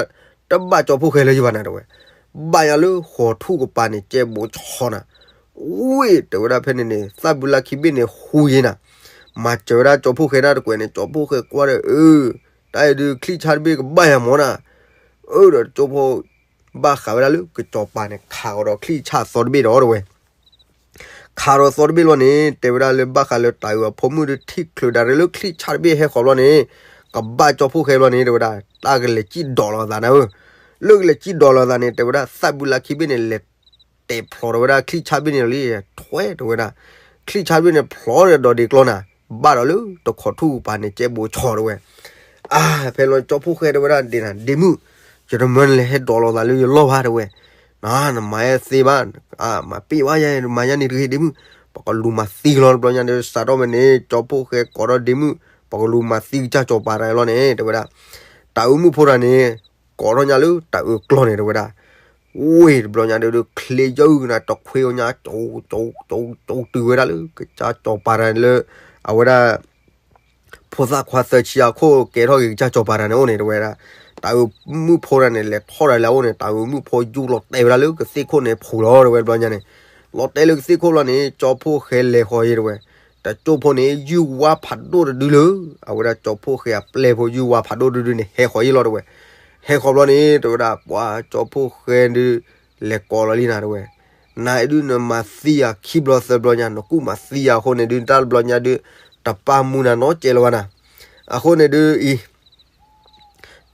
တဘၣ်ကၠီၤဖိၣ်ဃဲလၢၤယဘၣ်နၤ တဲဝဲ. ဘၣ်ညါလၢဃီၤထူၣ်ကပၤန့ၣ် ကဲဘိးဆီနၤ. ဝ့ၢ် တဲဝဲဒၣ် ဖဲန့ၣ်န့ၣ် သၣ်ဘုလါခံဘ့ၣ်န့ၣ် ဟူယ့နၤ. မၤစၢၤဝဲဒၣ်ကၠီၤဖိၣ်ဃဲဒၣ်တကွဲးန့ၣ် ကၠီၤဖိၣ်ဃဲကွၢ်ဒီး အၢ တၢ်အံၤဒုးချံဆၣ်တဘ့ၣ်ကဘၣ်ယၤမၢ်နၤ. အၢ ဒီးကၠီၤဖိၣ် ဘၣ်ဃးဝဲဒၣ်လၢကစၠီၤပၤန့ၣ် ခးဃီၤဒီးချံဆၣ်သီတဘ့ၣ်ဒီး တဲဝဲ ခးဒီးသီတဘ့ၣ်လီၤန့ၣ် တဲဝဲဒၣ်လၢဘၣ်ဃးလၢတၢ်အုးအဖိမုၣ်ဒုးထံၣ်ချုးဒၣ်ရ့လၢချံဆၣ်တဘ့ၣ်ဟဲဃီၤဘျီန့ၣ် ကဘၣ်ကၠီၤဖိၣ်ဃဲဘျီန့ၣ် တဲဝဲဒၣ် တၢ်ကလဲၤစံၣ်ဒိးလိာ်သးနၤဧၢ. လၢကလဲၤစံၣ်ဒိးလိာ်သးန့ၣ် တဲဝဲဒၣ် သၣ်ဘုလါခံဘ့ၣ်န့ၣ် လဲၤတဲာ်ဖျိးဒီးဝဲဒၣ်ချံဆၣ်တဘ့ၣ်န့ၣ်လံ ထွဲ တဲဝဲဒၣ်. ချံဆၣ်တဘ့ၣ်န့ၣ် ဖျိးဒီးဒီးဒ့ကျီနၤ. ဘၣ်ဒီးလၢတခီထူၣ်ကပၤန့ၣ် ကဲဘိးဆီ တဲဝဲ. အါ ဖဲလီၤကၠီၤဖိၣ်ဃဲတဲဝဲဒၣ် ဒ့နၤ ဒ့မုၣ်, ယတမၢနလဲၤဟဲဒိးလိာ်သးလၢယလီၢ်ဘၣ် တဲဝဲ. နမၤယဲသ့ဘၣ်, မၤပ့ၢ်ဘၣ်ယဲ မၤယဲန့ၣ်တဂ့ၤ ဒ့မုၣ်, ပကလူၤမၤသံကလီ တဘျီညါဒီး စးထီၣ်ဝဲန့ၣ် ကၠီၤဖိၣ်ဃဲကိးထီၣ်ဒ့မုၣ်, ပကလူၤမၤသံကစၢ်ကၠီၤပၤတဂၤလီၤန့ၣ် တဲဝဲဒၣ်. တၢ်အုးမုၣ်ဖိတဂၤန့ၣ် ကိးထီၣ်ညါလၢတၢ်အုးကျီၢ်န့ၣ် တဲဝဲဒၣ်. ဝ့ၢ် တဘျီညါဒီး ချ့ယုၢ်ကနၤ တခွ့အီၤညါ ကၠိ ကၠိ ကၠိ ကၠိတုၤဝဲဒၣ်လၢကစၢ်ကၠီၤပၤတဂၤလၢ အဝဲဒၣ် ဖိသၣ်ခွါသၢဆံအခိၣ် ကဲထီၣ်က့ၤကစၢ်ကၠီၤပၤတဂၤန့ၣ်အိၣ်န့ၣ် တဲဝဲဒၣ်. တၢ်အုးမုၣ်ဖိတဂၤန့ၣ် လဲၤထီၣ်တၢ်လၢအအိၣ်န့ၣ် တၢ်အုးမုၣ်ဖိယူၢ်လီၤတဲာ်ဝဲဒၣ်လၢကသ့ၣ်ခိၣ်န့ၣ်ဖှူးလီၤ တဲဝဲ တဘျီညါန့ၣ်. လီၤတဲာ်လၢကသ့ၣ်ခိၣ်ဘျီန့ၣ် ကၠီၤဖိၣ်ဃဲလဲၤဃီၤယဲ တဲဝဲ. တကၠိဖိန့ၣ် ယုၢ်ဝါဖးဒိၣ်တဒုလၢ အဝဲဒၣ်ကၠီၤဖိၣ်ဃဲအပျဲၢ်ဖိ ယုၢ်ဝါဖးဒိၣ်တဒုန့ၣ် ဟဲဃီၤယဲလီၤ တဲဝဲ. ဟဲဃီၤဘျီန့ၣ် တဲဝဲဒၣ် ပှၤကၠီၤဖိၣ်ဃဲဒုး လဲၤကိးလီၤလံနၤ တဲဝဲ. နၤအံၤဒုး နမၤသံယၤခံဘျီသၢဘျီညါ နကူၣ်မၤသံယၤအဃိန့ၣ်ဒုး တၢ်တဘျီညါဒုး တပာ်မူနၤနီတစဲးလၢၤဘၣ်နၤ. အဃိန့ၣ်ဒုးအံၤ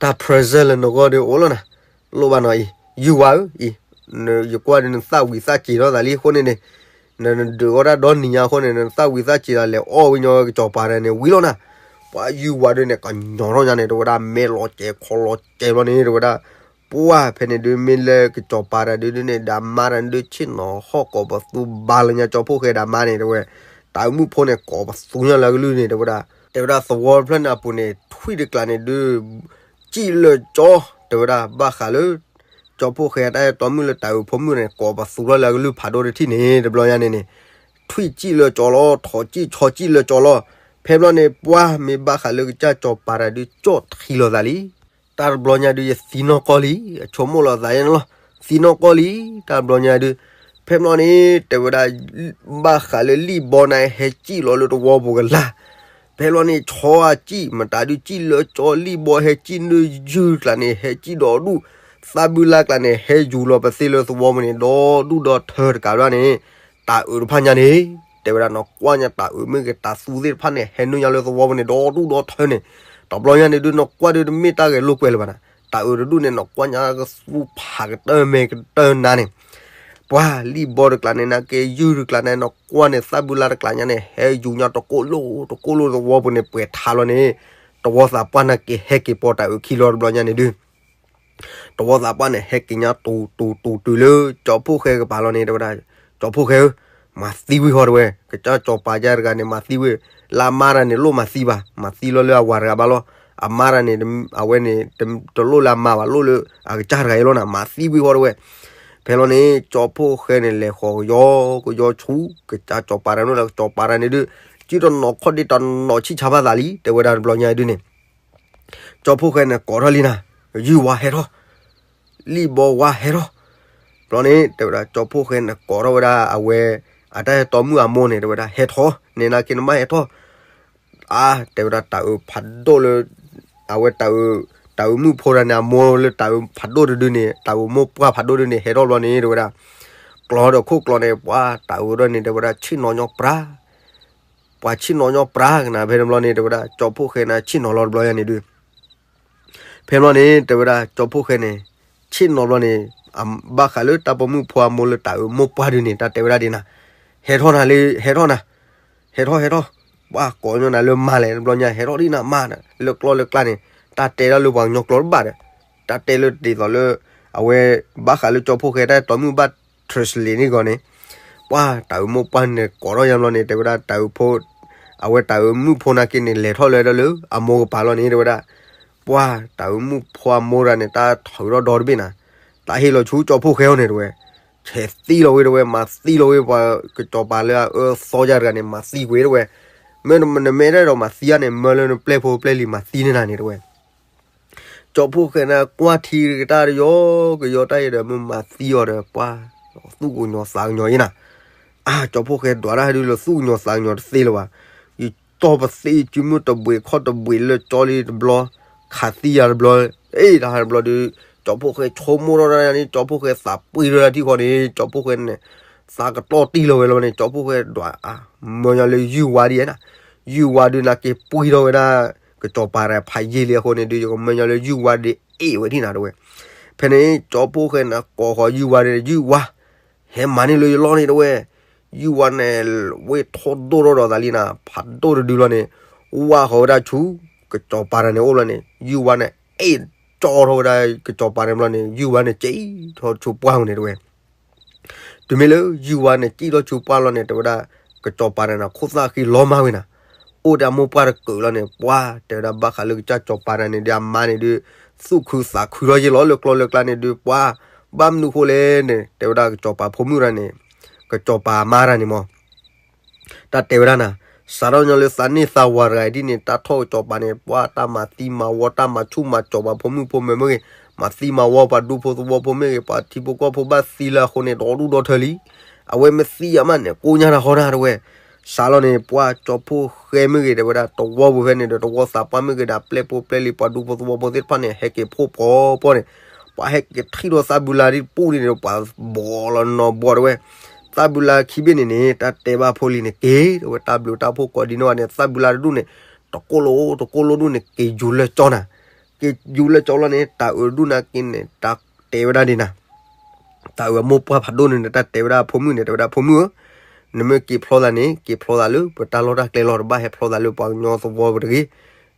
တၢ် present လၢနဂီၢ်ဒုးအိၣ်လီၤနၤ, လိၣ်ဘၣ်နီၤအံၤ, ယုၢ်ဝါဧၢ, အံၤ ယကွၢ်ဒုးနသၣ်ဝံၤသၣ်စ့ၤထီၣ်သးလံ အဃိန့ၣ်န့ၣ်, နဒုးအီၣ်တၢ်ဒီနံၤညါအဃိန့ၣ် နသၣ်ဝံၤသၣ်စ့ၤလီၤ လဲၤအီၣ်ဝံၤညီကစၢ်ကၠီၤပၤတဂၤန့ၣ် ဝံၤလီၤနၤ. ပှၤယုၢ်ဝါဒုးန့ၣ် ကညီၤထီၣ်ညါန့ၣ် တဲဝဲဒၣ် မဲာ်လီၤစဲၤခီလီၤစဲၤဘျီန့ၣ် တဲဝဲဒၣ်. ပှၤဖဲန့ၣ်ဒုး မ့ၢ်လၢကစၢ်ကၠီၤပၤတဂၤဒုးန့ၣ် ဒၣ်မါတဂၤဒုး ဆ့ၣ်နီၤဟီၣ်ကိးပသူဘါလၢညါကၠီၤဖိၣ်ဃဲဒၣ်မါန့ၣ် တဲဝဲ. တၢ်အုးမုၣ်ဖိန့ၣ် ကိးပသူညါလၢအကလုၢ်န့ၣ် တဲဝဲဒၣ်. တဲဝဲဒၣ်သဝီတဖျၢၣ်န့ၣ်အပူၤန့ၣ် ထွံၣ်တကျးန့ၣ်ဒုး စံၣ်လၢကၠီ, တဲဝဲဒၣ် ဘၣ်ဃးလၢ ကၠီၤဖိၣ်ဃဲအတၢ်အဲၣ်တီမုၣ်လၢတၢ်အုးဖိမုၣ်န့ၣ် ကိးပသူထီၣ်လၢအကလုၢ်ဖးဒိၣ်တထံၣ်န့ၣ် တဘျီညါန့ၣ်န့ၣ်, ထွံၣ်စံၣ်လၢကၠီလီၤ, ထိးစံၣ်ဆီစံၣ်လၢကၠီလီၤ. ဖဲဘျီန့ၣ် ပှၤမ့ၢ်ဘၣ်ဃးလၢကစၢ်ကၠီၤပၤတဂၤဒုး ကၠီၣ်ထံလီၤသးလံ. တၢ်တဘျီညါဒုး ယသံနီၢ်ကီၢ်လံ, အဆိကမိၣ်လီၤသးယဲန့ၣ်လီၤ, သံနီၢ်ကီၢ်လံ, တၢ်တဘျီညါဒုး. ဖဲဘျီန့ၣ် တဲဝဲဒၣ် ဘၣ်ဃးလၢလံၣ်ဘီန့ၣ် ဟဲစံၣ်လီၤလၢတဝီပူၤကလာ်. ဖဲဘျီန့ၣ် ဆီအစံၣ် မတၤဒုးစံၣ်လၢကၠီ လံၣ်ဘီဟဲစံၣ်နုာ်ယုၢ်ကျးန့ၣ် ဟဲစံၣ်ဒီးဒူၣ်, သၣ်ဘုလါကျးန့ၣ် ဟဲယူၤလီၤပသ့လၢသဝီပူၤန့ၣ် ဒီဒူၣ်ဒီထၢတကးဘျီန့ၣ်, တၢ်အုးတဖၣ်ညါန့ၣ် တဲဝဲဒၣ် နကွၢ်ညါတၢ်အုးမ့ၢ်ဂ့ၤ တၢ်သူသ့ၣ်တဖၣ်န့ၣ် ဟဲနုာ်ညါလၢသဝီပူၤန့ၣ် ဒီဒူၣ်ဒီထၢန့ၣ်, တဘျီညါန့ၣ်ဒုး နကွၢ်ဒုးတမ့ၢ်တၢ်ဂဲၤလိာ်ကွဲလၢၤဘၣ်နၤ. တၢ်အုးတဒူၣ်န့ၣ် နကွၢ်ညါကသူဖးကတၢၢ်မဲာ်ကတၢၢ်နါန့ၣ် ပှၤလံၣ်ဘီတကျးန့ၣ် နက့ၤယုၢ်တကျးန့ၣ် နကွၢ်န့ၣ် သၣ်ဘုလါတကျးညါန့ၣ် ဟဲယူၤညါတကိၣ်လိၣ်တကိၣ်လိၣ်သဝီပူၤန့ၣ် ပှဲၤထါလီၤန့ၣ်, တဝီသးပှၢ်န့ၣ်က့ၤဟဲက့ၤပိာ်တၢ်အုးခံလီၤတဘျီညါန့ၣ်ဒုး တဝီသးပှၢ်န့ၣ် ဟဲက့ၤညါတူၤတူၤတူၤတုၤလၢ ကၠီၤဖိၣ်ဃဲကပၤလီၤန့ၣ် တဲဝဲဒၣ်, ကၠီၤဖိၣ်ဃဲဧၢ, မၤသံဝံၤဃီ တဲဝဲ, ကစၢ်ကၠီၤပၤယါတဂၤန့ၣ် မၤသံဝံၤ, လၢအမါတဂၤန့ၣ် လိၣ်မၤသံဘၣ်, မၤသံလီၤလၢအဝၤတဂၤဘၣ်လီၤ. အမါတဂၤန့ၣ် အဝဲန့ၣ် တလိၣ်လၢအမါဘၣ် လိၣ်လၢအကစၢ်တဂၤအံၤလီၤနၤ မၤသံဝံၤဃီတဲဝဲ. ဖဲလီၤန့ၣ် ကၠီဖှိၣ်ဃဲန့ၣ် လဲၤဃီၤကယီကယီဆူ ကစၢ်ကၠီၤပၤတဂၤန့ၣ်ဒီး ကစၢ်ကၠီၤပၤတဂၤန့ၣ်ဒုး စုတနီၤခီၣ်ဒ့တနီၤဆံၣ်ဆါဘၣ်သးလံ တဲဝဲဒၣ်တဘျီညါဒုးန့ၣ် ကၠီဖှိၣ်ဃဲန့ၣ် ကိးထီၣ်လံနၤ, ယုၢ်ဝါဟဲထီၣ်, လံၣ်ဘီဝါဟဲထီၣ်. ဘျီန့ၣ် တဲဝဲဒၣ် ကၠီဖှိၣ်ဃဲန့ၣ် ကိးထီၣ်ဝဲဒၣ်အဝဲ အတၢ်ဟဲတီမုၣ်အမိၢ်န့ၣ် တဲဝဲဒၣ် ဟဲထီၣ်, န့ၣ်နာ်က့နမ့ၢ်ဟဲထီၣ် အါ တဲဝဲဒၣ် တၢ်အုးဖးဒိၣ်လၢ အဝဲ တၢ်အုးမုၣ်ဖိတဂၤန့ၣ် အမိၢ်လၢတၢ်အုးဖးဒိၣ်တဒုန့ၣ် တၢ်အုးမိၢ်ပှၢ်ဖးဒိၣ်ဒုန့ၣ် ဟဲထီၣ်ဘျီန့ၣ် တဲဝဲဒၣ် ကျီဒီးခိၣ်ကျီန့ၣ် ပှၤတၢ်အုးဒိၣ်န့ၣ် တဲဝဲဒၣ် ဆ့ၣ်နီၤညီပြါ ပှၤဆ့ၣ်နီၤညီပြါကနၤ ဖဲန့ၣ်ဘျီန့ၣ် တဲဝဲဒၣ် ကၠီဖှိၣ်ဃဲန့ၣ် ဆ့ၣ်နီၤလီၤတဘျီယါန့ၣ်ဒုး ဖဲဘျီန့ၣ် တဲဝဲဒၣ် ကၠီဖှိၣ်ဃဲန့ၣ် ဆ့ၣ်နီၤဘျီန့ၣ် ဘၣ်ဃးလၢတၢ်ပိာ်မုၣ်ဖိအမိၢ်လၢတၢ်အုးမိၢ်ပှၢ်ဒုန့ၣ် တၢ်တဲဝဲဒၣ်ဒ်နၤ, ဟဲထီၣ်နၤလၢ ဟဲထီၣ်နၤ, ဟဲထီၣ် ဟဲထီၣ်, ပှၤကိးညီနၤလၢမါလဲၣ် တဘျီညါ ဟဲထီၣ်ဒ်နၤမါ လၢကျီလၢကျါန့ၣ် တၢ်တဲဒၣ်လၢပှၤကညီကျိာ်တဘၣ်ဒီး တၢ်တဲလၢဒ်သိးလၢ အဝဲ ဘၣ်ဃးလၢကၠီဖှိၣ်ဃဲတၢ်တီမုၣ်ဘၣ် translate န့ၣ်ဂီၢ်န့ၣ် ပှၤတၢ်အုးမိၢ်ပှၢ်န့ၣ် ကိးထီၣ်ယါဘျီန့ၣ် တဲဝဲဒၣ်တၢ်အုးဖိ အဝဲတၢ်အုးမုၣ်ဖိနာ်က့န့ၣ် လဲၤထီၣ်လၢဒၣ်လၢအမိၢ်ကပၤလီၤန့ၣ် တဲဝဲဒၣ် ပှၤတၢ်အုးမုၣ်ဖိအမိၢ်တဂၤန့ၣ် တၢ်ထုးထီၣ်ဒီတဘ့ၣ်နၤ, တၢ်ဟ့ၣ်လီၤဆူကၠီဖှိၣ်ဃဲအီၤန့ၣ် တဲဝဲ ဆဲးသံလီၤဝဲ တဲဝဲ မၤသံလီၤဝဲ ပှၤကစီၤပၤလၢအအၢသီယါတဂၤန့ၣ် မၤသံကွံာ် တဲဝဲ, မ့ၢ်နမ့ၢ်အဲၣ်ဒိးမၤသံယါန့ၣ် မၢလၢနပျဲၢ်ဖိပျဲၢ်လံၤမၤသံန့ၢ်နၤန့ၣ် တဲဝဲ ကၠီဖှိၣ်ဃဲန့ၣ် ကွၢ်ထံကတၢၢ်တယီကယီတၢ်အံၤဒီး မ့ၢ်မၤသံအီၤဒီး ပှၤသူၣ်ကညီၤသးကညီၤအံၤနၤ, အါ ကၠီဖှိၣ်ဃဲဒွးတၢ်ဟဲဒုးလၢသူၣ်ကညီၤသးကညီၤတသ့လၢၤဘၣ်, ယတီၢ်ပသ့ စုမုၢ်တဘှံးခီၣ်တဘှံးလၢကၠီလံတဘျီ, ခးသံယၤတဘျီ, အ့ တၢ်ဟးတဘျီဒုး ကၠီဖှိၣ်ဃဲဆိကမိၣ်ထီၣ်တၢ်န့ၣ် ကၠီဖှိၣ်ဃဲသးပှ့ၤထီၣ်တၢ်ထံၣ်ဃီန့ၣ် ကၠီဖှိၣ်ဃဲန့ၣ် သးကတီၢ်တံၢ်လီၤဝဲလီၤန့ၣ် ကၠီဖှိၣ်ဃဲဒွး အါ မၢညီလၢယုၢ်ဝါဒ်အံၤနၤ, ယုၢ်ဝါဒုးနာ်က့ပှ့ၤထီၣ်ဝဲဒၣ် ကစီၤပၤတဖးယံာ်လံအဃိန့ၣ်ဒုး ယကမၢညီလၢယုၢ်ဝါဒ်အံၤဝဲဒၣ်နၤ တဲဝဲ, ဖဲန့ၣ် ကၠီဖှိၣ်ဃဲန့ၣ် ကိးဃီၤယုၢ်ဝါဒ်န့ၣ် ယုၢ်ဝါ ဟဲမၤန့ၢ်လၢယလီၢ်န့ၣ် တဲဝဲ, ယုၢ်ဝါန့ၣ် ဝ့ၢ်ထီၣ်ဒိၣ်ထီၣ်ဒီးသးလံနၤ ဖးဒိၣ်တဒုလီၤန့ၣ်, ဝါဃီၤဝဲဒၣ်ဆူ ကစီၤပၤတဂၤန့ၣ်အိၣ်လီၤန့ၣ် ယုၢ်ဝါန့ၣ် အ့ၣ်ကၠီထီၣ်ဝဲဒၣ် ကစီၤပၤန့ၣ်ဘျီန့ၣ် ယုၢ်ဝါန့ၣ်စံၣ်ထီၣ်ဆူပှၢ်ဝဲန့ၣ် တဲဝဲ တုၤမ့ၢ်လၢယုၢ်ဝါန့ၣ်စံၣ်ထီၣ်ဆူပှၢ်လီၤန့ၣ် တဲဝဲဒၣ် ကစီၤပၤန့ၣ် ခိၣ်သၣ်ဃံလီၤမၢ်ဝဲနၤ, အိၣ်ဒီးအမိၢ်ပှၢ်တကုးလီၤန့ၣ် ပှၤ တဲဝဲဒၣ်ဘၣ်ဃးလၢကစၢ်ကစီၤပၤတဂၤန့ၣ်ဒုး အမါန့ၣ်ဒုး သူၣ်ခုသးခုထီၣ်ယ့ၢ်လီၤလၢကျီလၢကျါန့ၣ်ဒုး ပှၤ ဘၣ်မနုၤဃိလဲၣ်န့ၣ် တဲဝဲဒၣ်ကစီၤပၤဖိမုၣ်တဂၤန့ၣ် ကစီၤပၤအမါတဂၤန့ၣ်မး တၢ်တဲဝဲဒၣ်နၤ, စးထီၣ်ညီလၢသးန့ၢ်သးဝၤတဂၤဒ်န့ၣ် တၢ်ထီၣ်ကစီၤပၤန့ၣ် ပှၤတၢ်မၤသံမၤဝီ တၢ်မၤဆူၣ်မၤစီၤပၤဖိမုၣ်ဖိမုၣ်မ့ၢ်ဂ့ၤ, မၤသံမၤဝီပှၤဒူဖိသဝီဖိမ့ၢ်ဂ့ၤ, ပှၤထံဖိကီၢ်ဖိဘၣ်သံလၢအဃိန့ၣ် ဒီဒူၣ်ဒီထၢလံ. အဝဲမ့ၢ်သံယါမးန့ၣ် ကိညါတၢ်ဃီနၤတဲဝဲ. စးလီၤန့ၣ် ပှၤကၠီဖှိၣ်ဃဲမ့ၢ်ဂ့ၤ တဲဝဲဒၣ် တဝီပူၤဖဲန့ၣ်ဒီး တဝီသးပှၢ်မ့ၢ်ဂ့ၤဒီး ပျဲၢ်ဖိပျဲၢ်လံၤ ပှၤဒူဖိသဝီဖိသ့ၣ်တဖၣ်န့ၣ် ဟဲက့ၤဖှိၣ်ဖှီၣ်ဖှီၣ်န့ၣ် ပှၤဟဲက့ၤထံၣ်ဒီးသးဘုလါဒ်ပူၤန့ၣ်ဒီး ပှၤဘီလီၤနီၤဘီတဲဝဲ. သးဘုလါခံဘ့ၣ်န့ၣ်န့ၣ် တၢ်တဲဘၣ်ဖိလံၤန့ၣ် က့ၤတဲဝဲ တၢ်ဘျုးတၢ်ဖှိၣ်ကိးဒံနီၢ်ဂၤန့ၣ် သးဘုလါတဒူၣ်န့ၣ် တကိၢ်လိာ်တကိၢ်လိာ်ဒူၣ်န့ၣ် က့ၤယူၤလၢကၠီနၤ. က့ၤယူၤလၢကၠီလီၤန့ၣ် တၢ်အုးဒူၣ်နာ်က့န့ၣ် တၢ်တဲဝဲဒၣ်ဒ်နၤ တၢ်အုးအမိၢ်ပှၢ်ဖးဒိၣ်န့ၣ် တၢ်တဲဝဲဒၣ်ဖိမုၣ်န့ၣ် တဲဝဲဒၣ် ဖိမုၣ်ဧၢ, နမ့ၢ်က့ၤဖျီသးန့ၣ် က့ၤဖျီသးလၢပတၢ်လီၢ်တၢ်ကျဲလီၤ, တဘၣ်ဟဲဖျီသးလၢပှၤကညီသဝီပူၤတဂ့ၤ.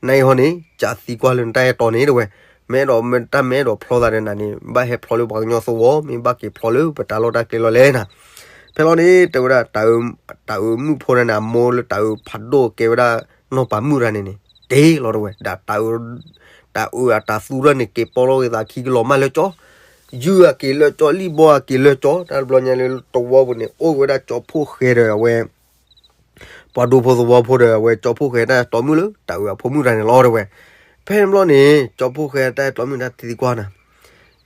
နအံၤဟီန့ၣ် ကးသံကွၢ်လၢနတၢ်အဲၣ်တီန့ၣ်တဲဝဲ, မ့ၢ်အဲၣ်ဒိး တၢ်မ့ၢ်အဲၣ်ဒိးဖျီသးဒီးနၤန့ၣ် ဘၣ်ဟဲဖျီလၢပှၤကညီသဝီ မ့ၢ်ဘၣ်က့ၤဖျီလၢပတၢ်လီၢ်တၢ်ကျဲလီၤလဲၣ်နၤ. ဖဲလီၤန့ၣ် တဲဝဲဒၣ် တၢ်အုးမုၣ်ဖိတဂၤန့ၣ် အမိၢ်လၢတၢ်အုးဖးဒိၣ်ကဲဝဲဒၣ် နီၢ်ပၤမုၣ်တဂၤန့ၣ်န့ၣ် က့ၤလီၤတဲဝဲ, ဒီးတၢ်အုးအတၢ်သူထီၣ်န့ၣ် က့ၤပီလီၤဂ့ၤသးခံကလီၤမၢ်လၢကၠီ, ယုၢ်အက့ၤလၢကၠီ လံၣ်ဘီအက့ၤလၢကၠီ, တၢ်တဘျီညါလၢတဝီပူၤန့ၣ် အိၣ်က့ၤဝဲဒၣ်ကၠီဖိၣ်ဃဲဒီးအဝဲ ပှၤဒူဖိသဝီဖိဒီးအဝဲကၠီဖိၣ်ဃဲတၢ်တီမုၣ်လၢ တၢ်အုးအဖိမုၣ်တဂၤန့ၣ်လီၤတဲဝဲ. ဖဲန့ၣ်ဘျီန့ၣ် ကၠီဖိၣ်ဃဲတၢ်တီမုၣ်တၢ်သံကွၢ်နၤ,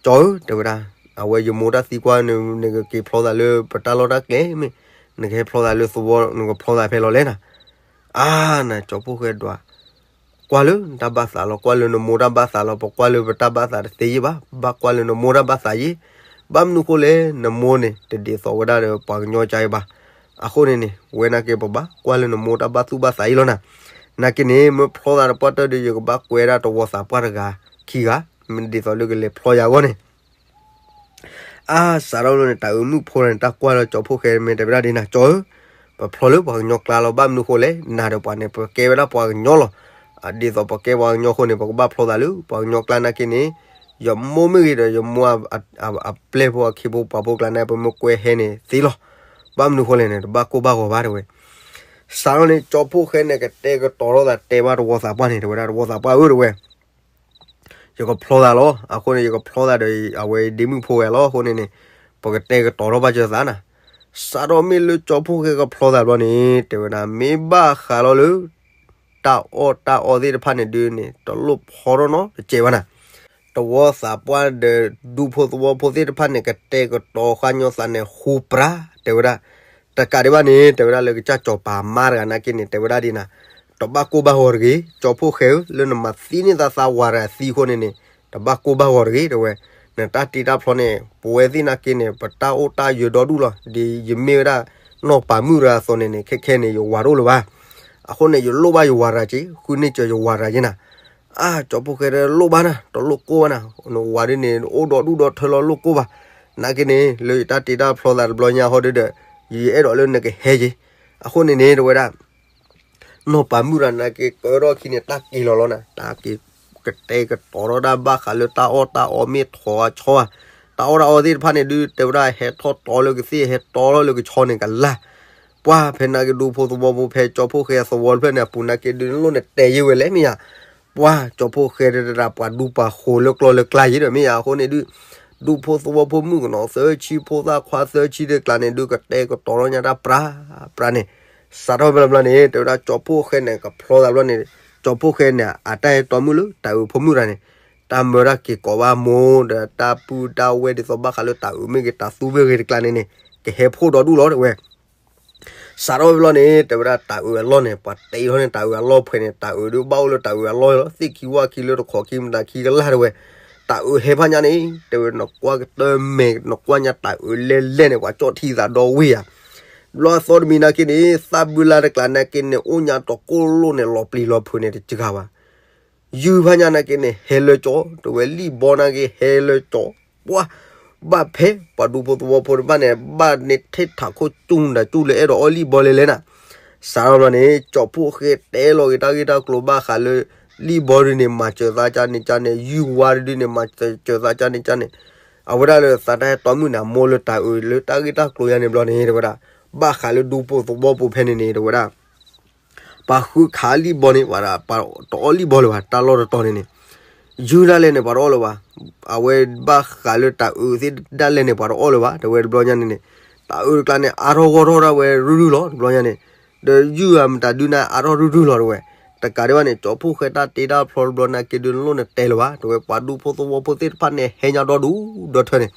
ကၠီဧၢ တဲဝဲဒၣ်, အဝဲယမိၢ်တၢ်သံကွၢ် နကက့ၤဖျီသးလၢပတၢ်လီၢ်တၢ်ကျဲမ့ၢ် နကဟဲဖျီသးလၢသဝီ နကဖျီသးဖဲလီၤလဲၣ်နၤ. အါနၤ ကၠီဖိၣ်ဃဲဒွး ကွၢ်လၢနတၢ်ဘၣ်သးလီၤ, ကွၢ်လၢနမိၢ်တၢ်ဘၣ်သးလီၤ, ပကွၢ်လၢပတၢ်ဘၣ်သးတသ့ယ့ၢ်ဘၣ်, ဘၣ်ကွၢ်လၢနမိၢ်တၢ်ဘၣ်သးယ့ၢ်, ဘၣ်မနုၤဃိလဲၣ် နမိၢ်န့ၣ် တဒ်သိးဝဲဒၣ်ဒီးပှၤကညီကါအံၤဘၣ်. အဃိန့ၣ်န့ၣ် ဝဲနာ်က့ပဘၣ်ကွၢ်လၢနမိၢ်တၢ်ဘၣ်သူၣ်ဘၣ်သးယ့ၢ်လီၤနၤ. နာ်က့န့ၣ် မ့ၢ်ဖျီသးတပှၢ်တၢၢ်ဒီး ယကဘၣ်ကွဲဒၣ်တဝီသးပှၢ်တဂၤခံဂၤ, မ့ၢ်ဒ်သိးလၢကလဲၤဖျီယၤအဂီၢ်န့ၣ် အါ စးထီၣ်လီၤန့ၣ် တၢ်အုးမုၣ်ဖိန့ၣ် တၢ်ကွၢ်လၢကၠီဖိၣ်ဃဲမ့ၢ်တဲဝဲဒၣ်ဒ်နၤ, ကၠီဧၢ, ပဖျီလၢပှၤကညီကျါလီၤ, ဘၣ်မနုၤဃိလဲၣ် နၤဒီးပှၤန့ၣ် ပကဲဝဲဒၣ်ပှၤကညီလီၤ. ဒ်သိးပကဲပှၤကညီအဃိန့ၣ် ပကဘၣ်ဖျီသးလၢပှၤကညီကျါနာ်က့န့ၣ်, ယမိၢ်မ့ၢ်ဂ့ၤဒီး ယမိၢ် အပျဲၢ်ဖိအခ့ဖိပှၤဖိကျါန့ၣ် ပမ့ၢ်ကွဲဟဲန့ၣ်သ့လီၤ. ဘၣ်မနုၤဃိလဲၣ်န့ၣ် တဘၣ်ကိၢ်ဘၣ်ဂီၤဘၣ်တဲဝဲ. စးထီၣ်န့ၣ် ကၠီဖှိၣ်ဃဲန့ၣ် ကတဲာ်ကတီၤထီၣ်သး တဲဘၣ်တဝီသးပှၢ်န့ၣ် တဲဝဲဒၣ် တဝီသးပှၢ်ဧၢ တဲဝဲ, ယကဖျီသးလီၤ. အဃိန့ၣ် ယကဖျီသးဒီး အဝဲဒ့မုၣ်ဖိဝဲလီၤ. အဃိန့ၣ်န့ၣ် ပကတဲာ်ကတီၤထီၣ်ဘၣ်စၢၤသးနၤ. စးထီၣ်မ့ၢ်လၢကၠီဖှိၣ်ဃဲကဖျီသးဘျီန့ၣ် တဲဝဲဒၣ် မ့ၢ်ဘၣ်ဃးလီၤလၢ တၢ်အီၣ်တၢ်အီသ့ၣ်တဖၣ်န့ၣ်ဒုးန့ၣ် တလိၣ်ဖီထီၣ်နီတစဲးဘၣ်နၤ. တဝီသးပှၢ်ဒီး ဒူဖိသဝီဖိသ့ၣ်တဖၣ်န့ၣ် ကတဲာ်ကတီၤဃာ်ညီသးန့ၣ် ဃူပြး တဲဝဲဒၣ်. တကးဒံးဘၣ်န့ၣ် တဲဝဲဒၣ်လၢကစၢ်စီၤပၤမါတဂၤနာ်က့န့ၣ် တဲဝဲဒၣ်ဒ်နၤ, တဘၣ်ကိၢ်ဘၣ်ဂီၤတဂ့ၤ, ကၠီဖှိၣ်ဃဲဧၢ, လၢနမၤသံန့ၢ်သးသးဝၤတဂၤသံအဃိန့ၣ်န့ၣ် တဘၣ်ကိၢ်ဘၣ်ဂီၤတဂ့ၤ တဲဝဲ. နတၢ်တ့တၢ်ဖျီန့ၣ် ပဝဲသ့ၣ်နာ်က့န့ၣ် ပတၢ်အိၣ်တၢ်ယၢၤဒီဒူၣ်လီၤ. ဒ်ယမ့ၢ်ဝဲဒၣ် နီၢ်ပၤမုၣ်တဂၤအသိးန့ၣ်န့ၣ် ခဲခဲန့ၣ် ယဝၤတအိၣ်လၢၤဘၣ်. အဃိန့ၣ် ယလိၣ်ဘၣ်ယဝၤတဂၤက့ၤ, ဃုန့ၢ်စၢၤယဝၤတဂၤက့ၤနၤ. အါ ကၠီဖှိၣ်ဃဲတလိၣ်ဘၣ်နၤ, တလိၣ်ကိၢ်ဘၣ်နၤ, နဝၤဒ်န့ၣ် အိၣ်ဒီဒူၣ်ဒီထၢလီၤ လိၣ်ကိၢ်ဘၣ်. နာ်က့န့ၣ် လၢယတၢ်တ့တၢ်ဖျီသးတဘျီညါဟီဒုဒီး ယအဲၣ်ဒိးလၢနကဟဲက့ၤ. အဃိန့ၣ်န့ၣ် တဲဝဲဒၣ် နီၢ်ပၤမုၣ်တဂၤနာ်က့ ကၢထီၣ်ခံန့ၣ် တၢ်က့ၤလီၤလီၤနၤ, တၢ်က့ၤကတဲာ်ကတီၤထီၣ်တၢ်ဘၣ်ဃးလၢတၢ်အီၣ်တၢ်အီမ့ၢ်ထီၣ်အါဆီဧါ, တၢ်အီၣ်တၢ်အီသ့ၣ်တဖၣ်န့ၣ်ဒုး တဲဝဲဒၣ် ဟဲထီၣ်တီလၢကသ့ၣ် ဟဲတီလၢကဆီန့ၣ်ကလၢ်. ပှၤဖဲနာ်က့ဒူဖိသဝီဖိ ဖဲကၠီဖှိၣ်ဃဲသဝီတဖျၢၣ်န့ၣ် အပူၤနာ်က့ဒုး နလိၣ်နတဲယ့ၢ်ဝဲလဲၣ်မ့ၢ်ဧါ. ပှၤ ကၠီဖှိၣ်ဃဲတဒၣ် ပှၤဒူပှၤဃိၤလၢကျီလၢကျါယ့ၢ်ဒီးမ့ၢ်ဧါ. အဃိန့ၣ်ဒုး ဒူဖိသဝီဖိမုၣ်ကနီၤသၢဆံ ဖိသၣ်ခွါသၢဆံတကျါန့ၣ်ဒုး ကတဲာ်ကတီၤထီၣ်ညါတၢ်ပြးပြးန့ၣ် စးထီၣ်ဖဲလီၤဘျီန့ၣ် တဲဝဲဒၣ်ကၠီဖှိၣ်ဃဲန့ၣ် ကဖျီသးဘျီန့ၣ် ကၠီဖှိၣ်ဃဲန့ၣ် အတၢ်အဲၣ်တီမုၣ်လၢတၢ်အုးဖိမုၣ်တဂၤန့ၣ် တၢ်မၢတၢ်က့ၤကိးဘၣ်မိၢ်ဒီး တၢ်ပုၢ်တၢ်ဝဲၢ်ဒ်သိးဘၣ်ဃးလၢတၢ်အုးမ့ၢ်ဂ့ၤ တၢ်သူမ့ၢ်ဂ့ၤတကျါန့ၣ်န့ၣ် ကဟဲဖှိၣ်ဒီဒူၣ်လီၤ တဲဝဲ. စးထီၣ်ဖဲလီၤန့ၣ် တဲဝဲဒၣ်တၢ်အုးအလီၢ်န့ၣ် ပှၤတဲထီၣ်န့ၣ် တၢ်အုးအလီၢ်ဖဲန့ၣ် တၢ်အုးဒုးဘၣ်အိၣ်လၢတၢ်အုးအလီၢ်လီၤ. သ့ၣ်ခံဝၣ်ခံလၢတခီၣ်ခံမတၤခံကလၢ် တဲဝဲ. တၢ်အုးဟဲဖးညါန့ၣ် တဲဝဲ နကွၢ်ကတၢၢ်မဲာ် နကွၢ်ညါတၢ်အုးလဲၣ်လဲၣ်န့ၣ် ပှၤကၠီၣ်ထံသးဒီဝ့ၢ်ဧါ. ဘျီအသီတမံၤနာ်က့န့ၣ် သၣ်ဘုလါတကျါနာ်က့န့ၣ် အိၣ်ညါတီၤကိၢ်လိၣ်န့ၣ် လီၤပျံၤလီၤဖုးန့ၣ်တစှၤဘၣ် ယုၢ်ဖးညါနာ်က့န့ၣ် ဟဲလၢကၠီ တဲဝဲ လံၣ်ဘီနာ်က့ဟဲလၢကၠီ ပှၤ ဘၣ်ဖဲ ပှၤဒူဖိသဝီဖိတဖၣ်န့ၣ် ဘၣ်န့ၣ်ထဲထးခိၣ်ကၠူၣ်ဒၣ်ကၠူၣ်လၢအဲၣ်ဒိးအီၣ်လံၣ်ဘီလဲၣ်လဲၣ်နၤ. စးထီၣ်ဘျီန့ၣ် ကၠီဖှိၣ်ဃဲတဲလီၤက့ၤတၢ်ဂ့ၢ်တၢ်ကျိၤဘၣ်ဃးလၢ လံၣ်ဘီဒုးန့ၣ် မၤစၢၤသးကၢ်န့ၣ်ကၢ်န့ၣ် ယုၢ်ဝါဒုးန့ၣ် မၤစၢၤသးကၢ်န့ၣ်ကၢ်န့ၣ် အဝဲဒၣ်လၢသးတၢ်အဲၣ်တီမုၣ်န့ၣ် အမိၢ်လၢတၢ်အုးလၢတၢ်ဂ့ၢ်တၢ်ကျိၤယါန့ၣ်ဘျီန့ၣ် တဲဝဲဒၣ် ဘၣ်ဃးလၢဒူဖိသဝီဖိဖဲန့ၣ်န့ၣ် တဲဝဲဒၣ် ပှၤဃုခးလံၣ်ဘီန့ၣ် ပှၤတအီၣ်လံၣ်ဘီလၢၤဘၣ် တၢ်လီၢ်တတီၤန့ၣ်န့ၣ် ယုၢ်ဒၣ်လဲာ်န့ၣ် ပှၤတအီၣ်လၢၤဘၣ်. အဝဲဘၣ်ဃးလၢတၢ်အုးသ့ၣ်ဒၣ်လဲာ်န့ၣ် ပှၤတအီၣ်လၢၤဘၣ် တဲဝဲတဘျီညါန့ၣ်န့ၣ် တၢ်အုးတကျါန့ၣ် အါထီၣ်ဂီၢ်ထီၣ်ဒၣ်ဝဲရုၢ်ရုၢ်လီၤ တဘျီညါန့ၣ် ဒီးယုၢ်အမတၤဒုးနၤ အါထီၣ်ရုၢ်ရုၢ်လီၤ တဲဝဲ. တကးဒံးဘၣ်န့ၣ် ကၠီဖှိၣ်ဃဲတၢ်တ့တၢ်ဖျီတဘျီနာ်က့ဒုး နလိၣ်နတဲလၢၤဘၣ် တဲဝဲ ပှၤဒူဖိသဝီဖိသ့ၣ်တဖၣ်န့ၣ် ဟဲညါဒီဒူၣ်ဒီထၢန့ၣ်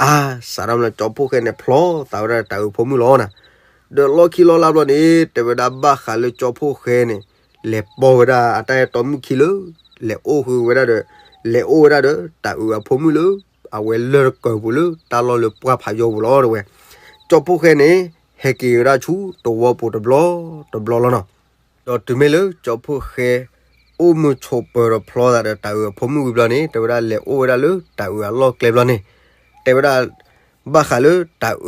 အါ စးထီၣ်မး ကၠီဖှိၣ်ဃဲန့ၣ် ဖျီသးဝဲဒၣ်တၢ်အုးဖိမုၣ်လီၤနၤ. ဒီးလီၢ်ခံလီၢ်လၢ်ဘျီန့ၣ် တဲဝဲဒၣ်ဘၣ်ဃးလၢကၠီဖှိၣ်ဃဲန့ၣ် လဲၤပိာ်ဝဲဒၣ်အတၢ်အဲၣ်တီမုၣ်ခံလၢ လဲၤအိၣ်ဃုာ်ဝဲဒၣ်ဒီး လဲၤအိၣ်ဝဲဒၣ်ဒီး တၢ်အုးအဖိမုၣ်လၢ အဝဲလၢၢ်တကၢၢ်ပူၤလၢတၢ်လီၢ်လၢပှၢ်ဖးယိာ်ပူၤလီၤ တဲဝဲ. ကၠီဖှိၣ်ဃဲန့ၣ် ဟဲက့ၤဝဲဒၣ်ဆူသဝီပူၤတဘျီတဘျီလီၤနီၤ. ဒီးတုၤမ့ၢ်လၢကၠီဖှိၣ်ဃဲ အိၣ်မုာ်ဆိးပၢၤဒီးဖျီသးဒီးတၢ်အုးအဖိမုၣ်ဝံၤဘျီန့ၣ် တဲဝဲဒၣ်လဲၤအိၣ်ဝဲဒၣ်လၢတၢ်အုးအလီၢ်ကျဲဘျီန့ၣ် တဲဝဲဒၣ် ဘၣ်ဃး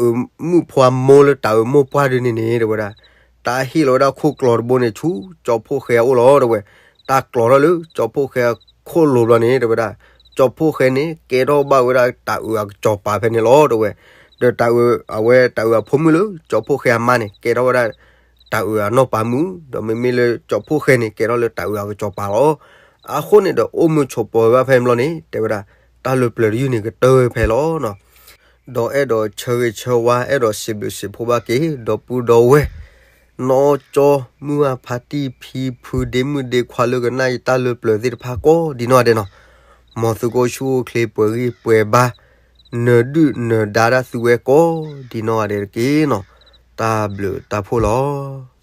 လၢတၢ်အုးမုၣ်ဖိအမိၢ်လၢတၢ်အုးမိၢ်ပှၢ်ဒုးန့ၣ်န့ၣ် တဲဝဲဒၣ် တၢ်ဟ့ၣ်လီၤဝဲဒၣ်ခိၣ်ကျီၤတဘိန့ၣ်ဆူ ကၠီဖှိၣ်ဃဲအအိၣ်လီၤ တဲဝဲ. တၢ်ကျီၤထီၣ်လၢကၠီဖှိၣ်ဃဲအခိၣ်လိၤဘျီန့ၣ် တဲဝဲဒၣ် ကၠီဖှိၣ်ဃဲန့ၣ် ကဲထီၣ်ဘၣ်ဝဲဒၣ်တၢ်အုးအကစီၤပၤဖဲန့ၣ်လီၤ တဲဝဲ. ဒီးတၢ်အုး အဝဲတၢ်အုးအဖိမုၣ်လၢကၠီဖှိၣ်ဃဲအမါန့ၣ် ကဲထီၣ်ဝဲဒၣ် တၢ်အုးအနီၢ်ပၤမုၣ် ဒီးမ့မ့ၢ်လၢကၠီဖှိၣ်ဃဲန့ၣ် ကဲထီၣ်လၢတၢ်အုးအကစီၤပၤလီၤ. အဃိန့ၣ်ဒီးအိၣ်မုာ်ဆိးပၢၤဘၣ်ဖဲန့ၣ်ဘျီန့ၣ် တဲဝဲဒၣ် တၢ်လၢပျၢၤတယုၢ်န့ၣ်ကတၢၢ်ဖဲလီၤနီၤ. ဒီးအဲၣ်ဒိးဆၢဂ့ၤဆၢဝါ အဲၣ်ဒိးစံးဘျုးစံးဖှိၣ်ဘၣ်က့ၤ ဒီပုၢ်ဒီဝဲၢ် နီၢ်ကၠီ မုၢ်အဖါတံၢ် ဖံဖု ဒ့မုၣ်ဒ့ခွါလၢကနၣ်ယတၢ်လၢပျၢၤသ့ၣ်တဖၣ်ကိးဒ်နီၢ်ဂၤဒဲးနီၤ. မ်သုကအိၣ်ဆူၣ်အိၣ်ချ့ ပှဲၤဂံၢ်ပှဲၤဘါ နၢၤဒုၣ်နၢၤဒါတၢ်သုဝဲကိးဒ်နီၢ်ဂၤဒဲးတက့ၢ်နီၤ. တၢ်ဘျုးတၢ်ဖှိၣ်လီၤ.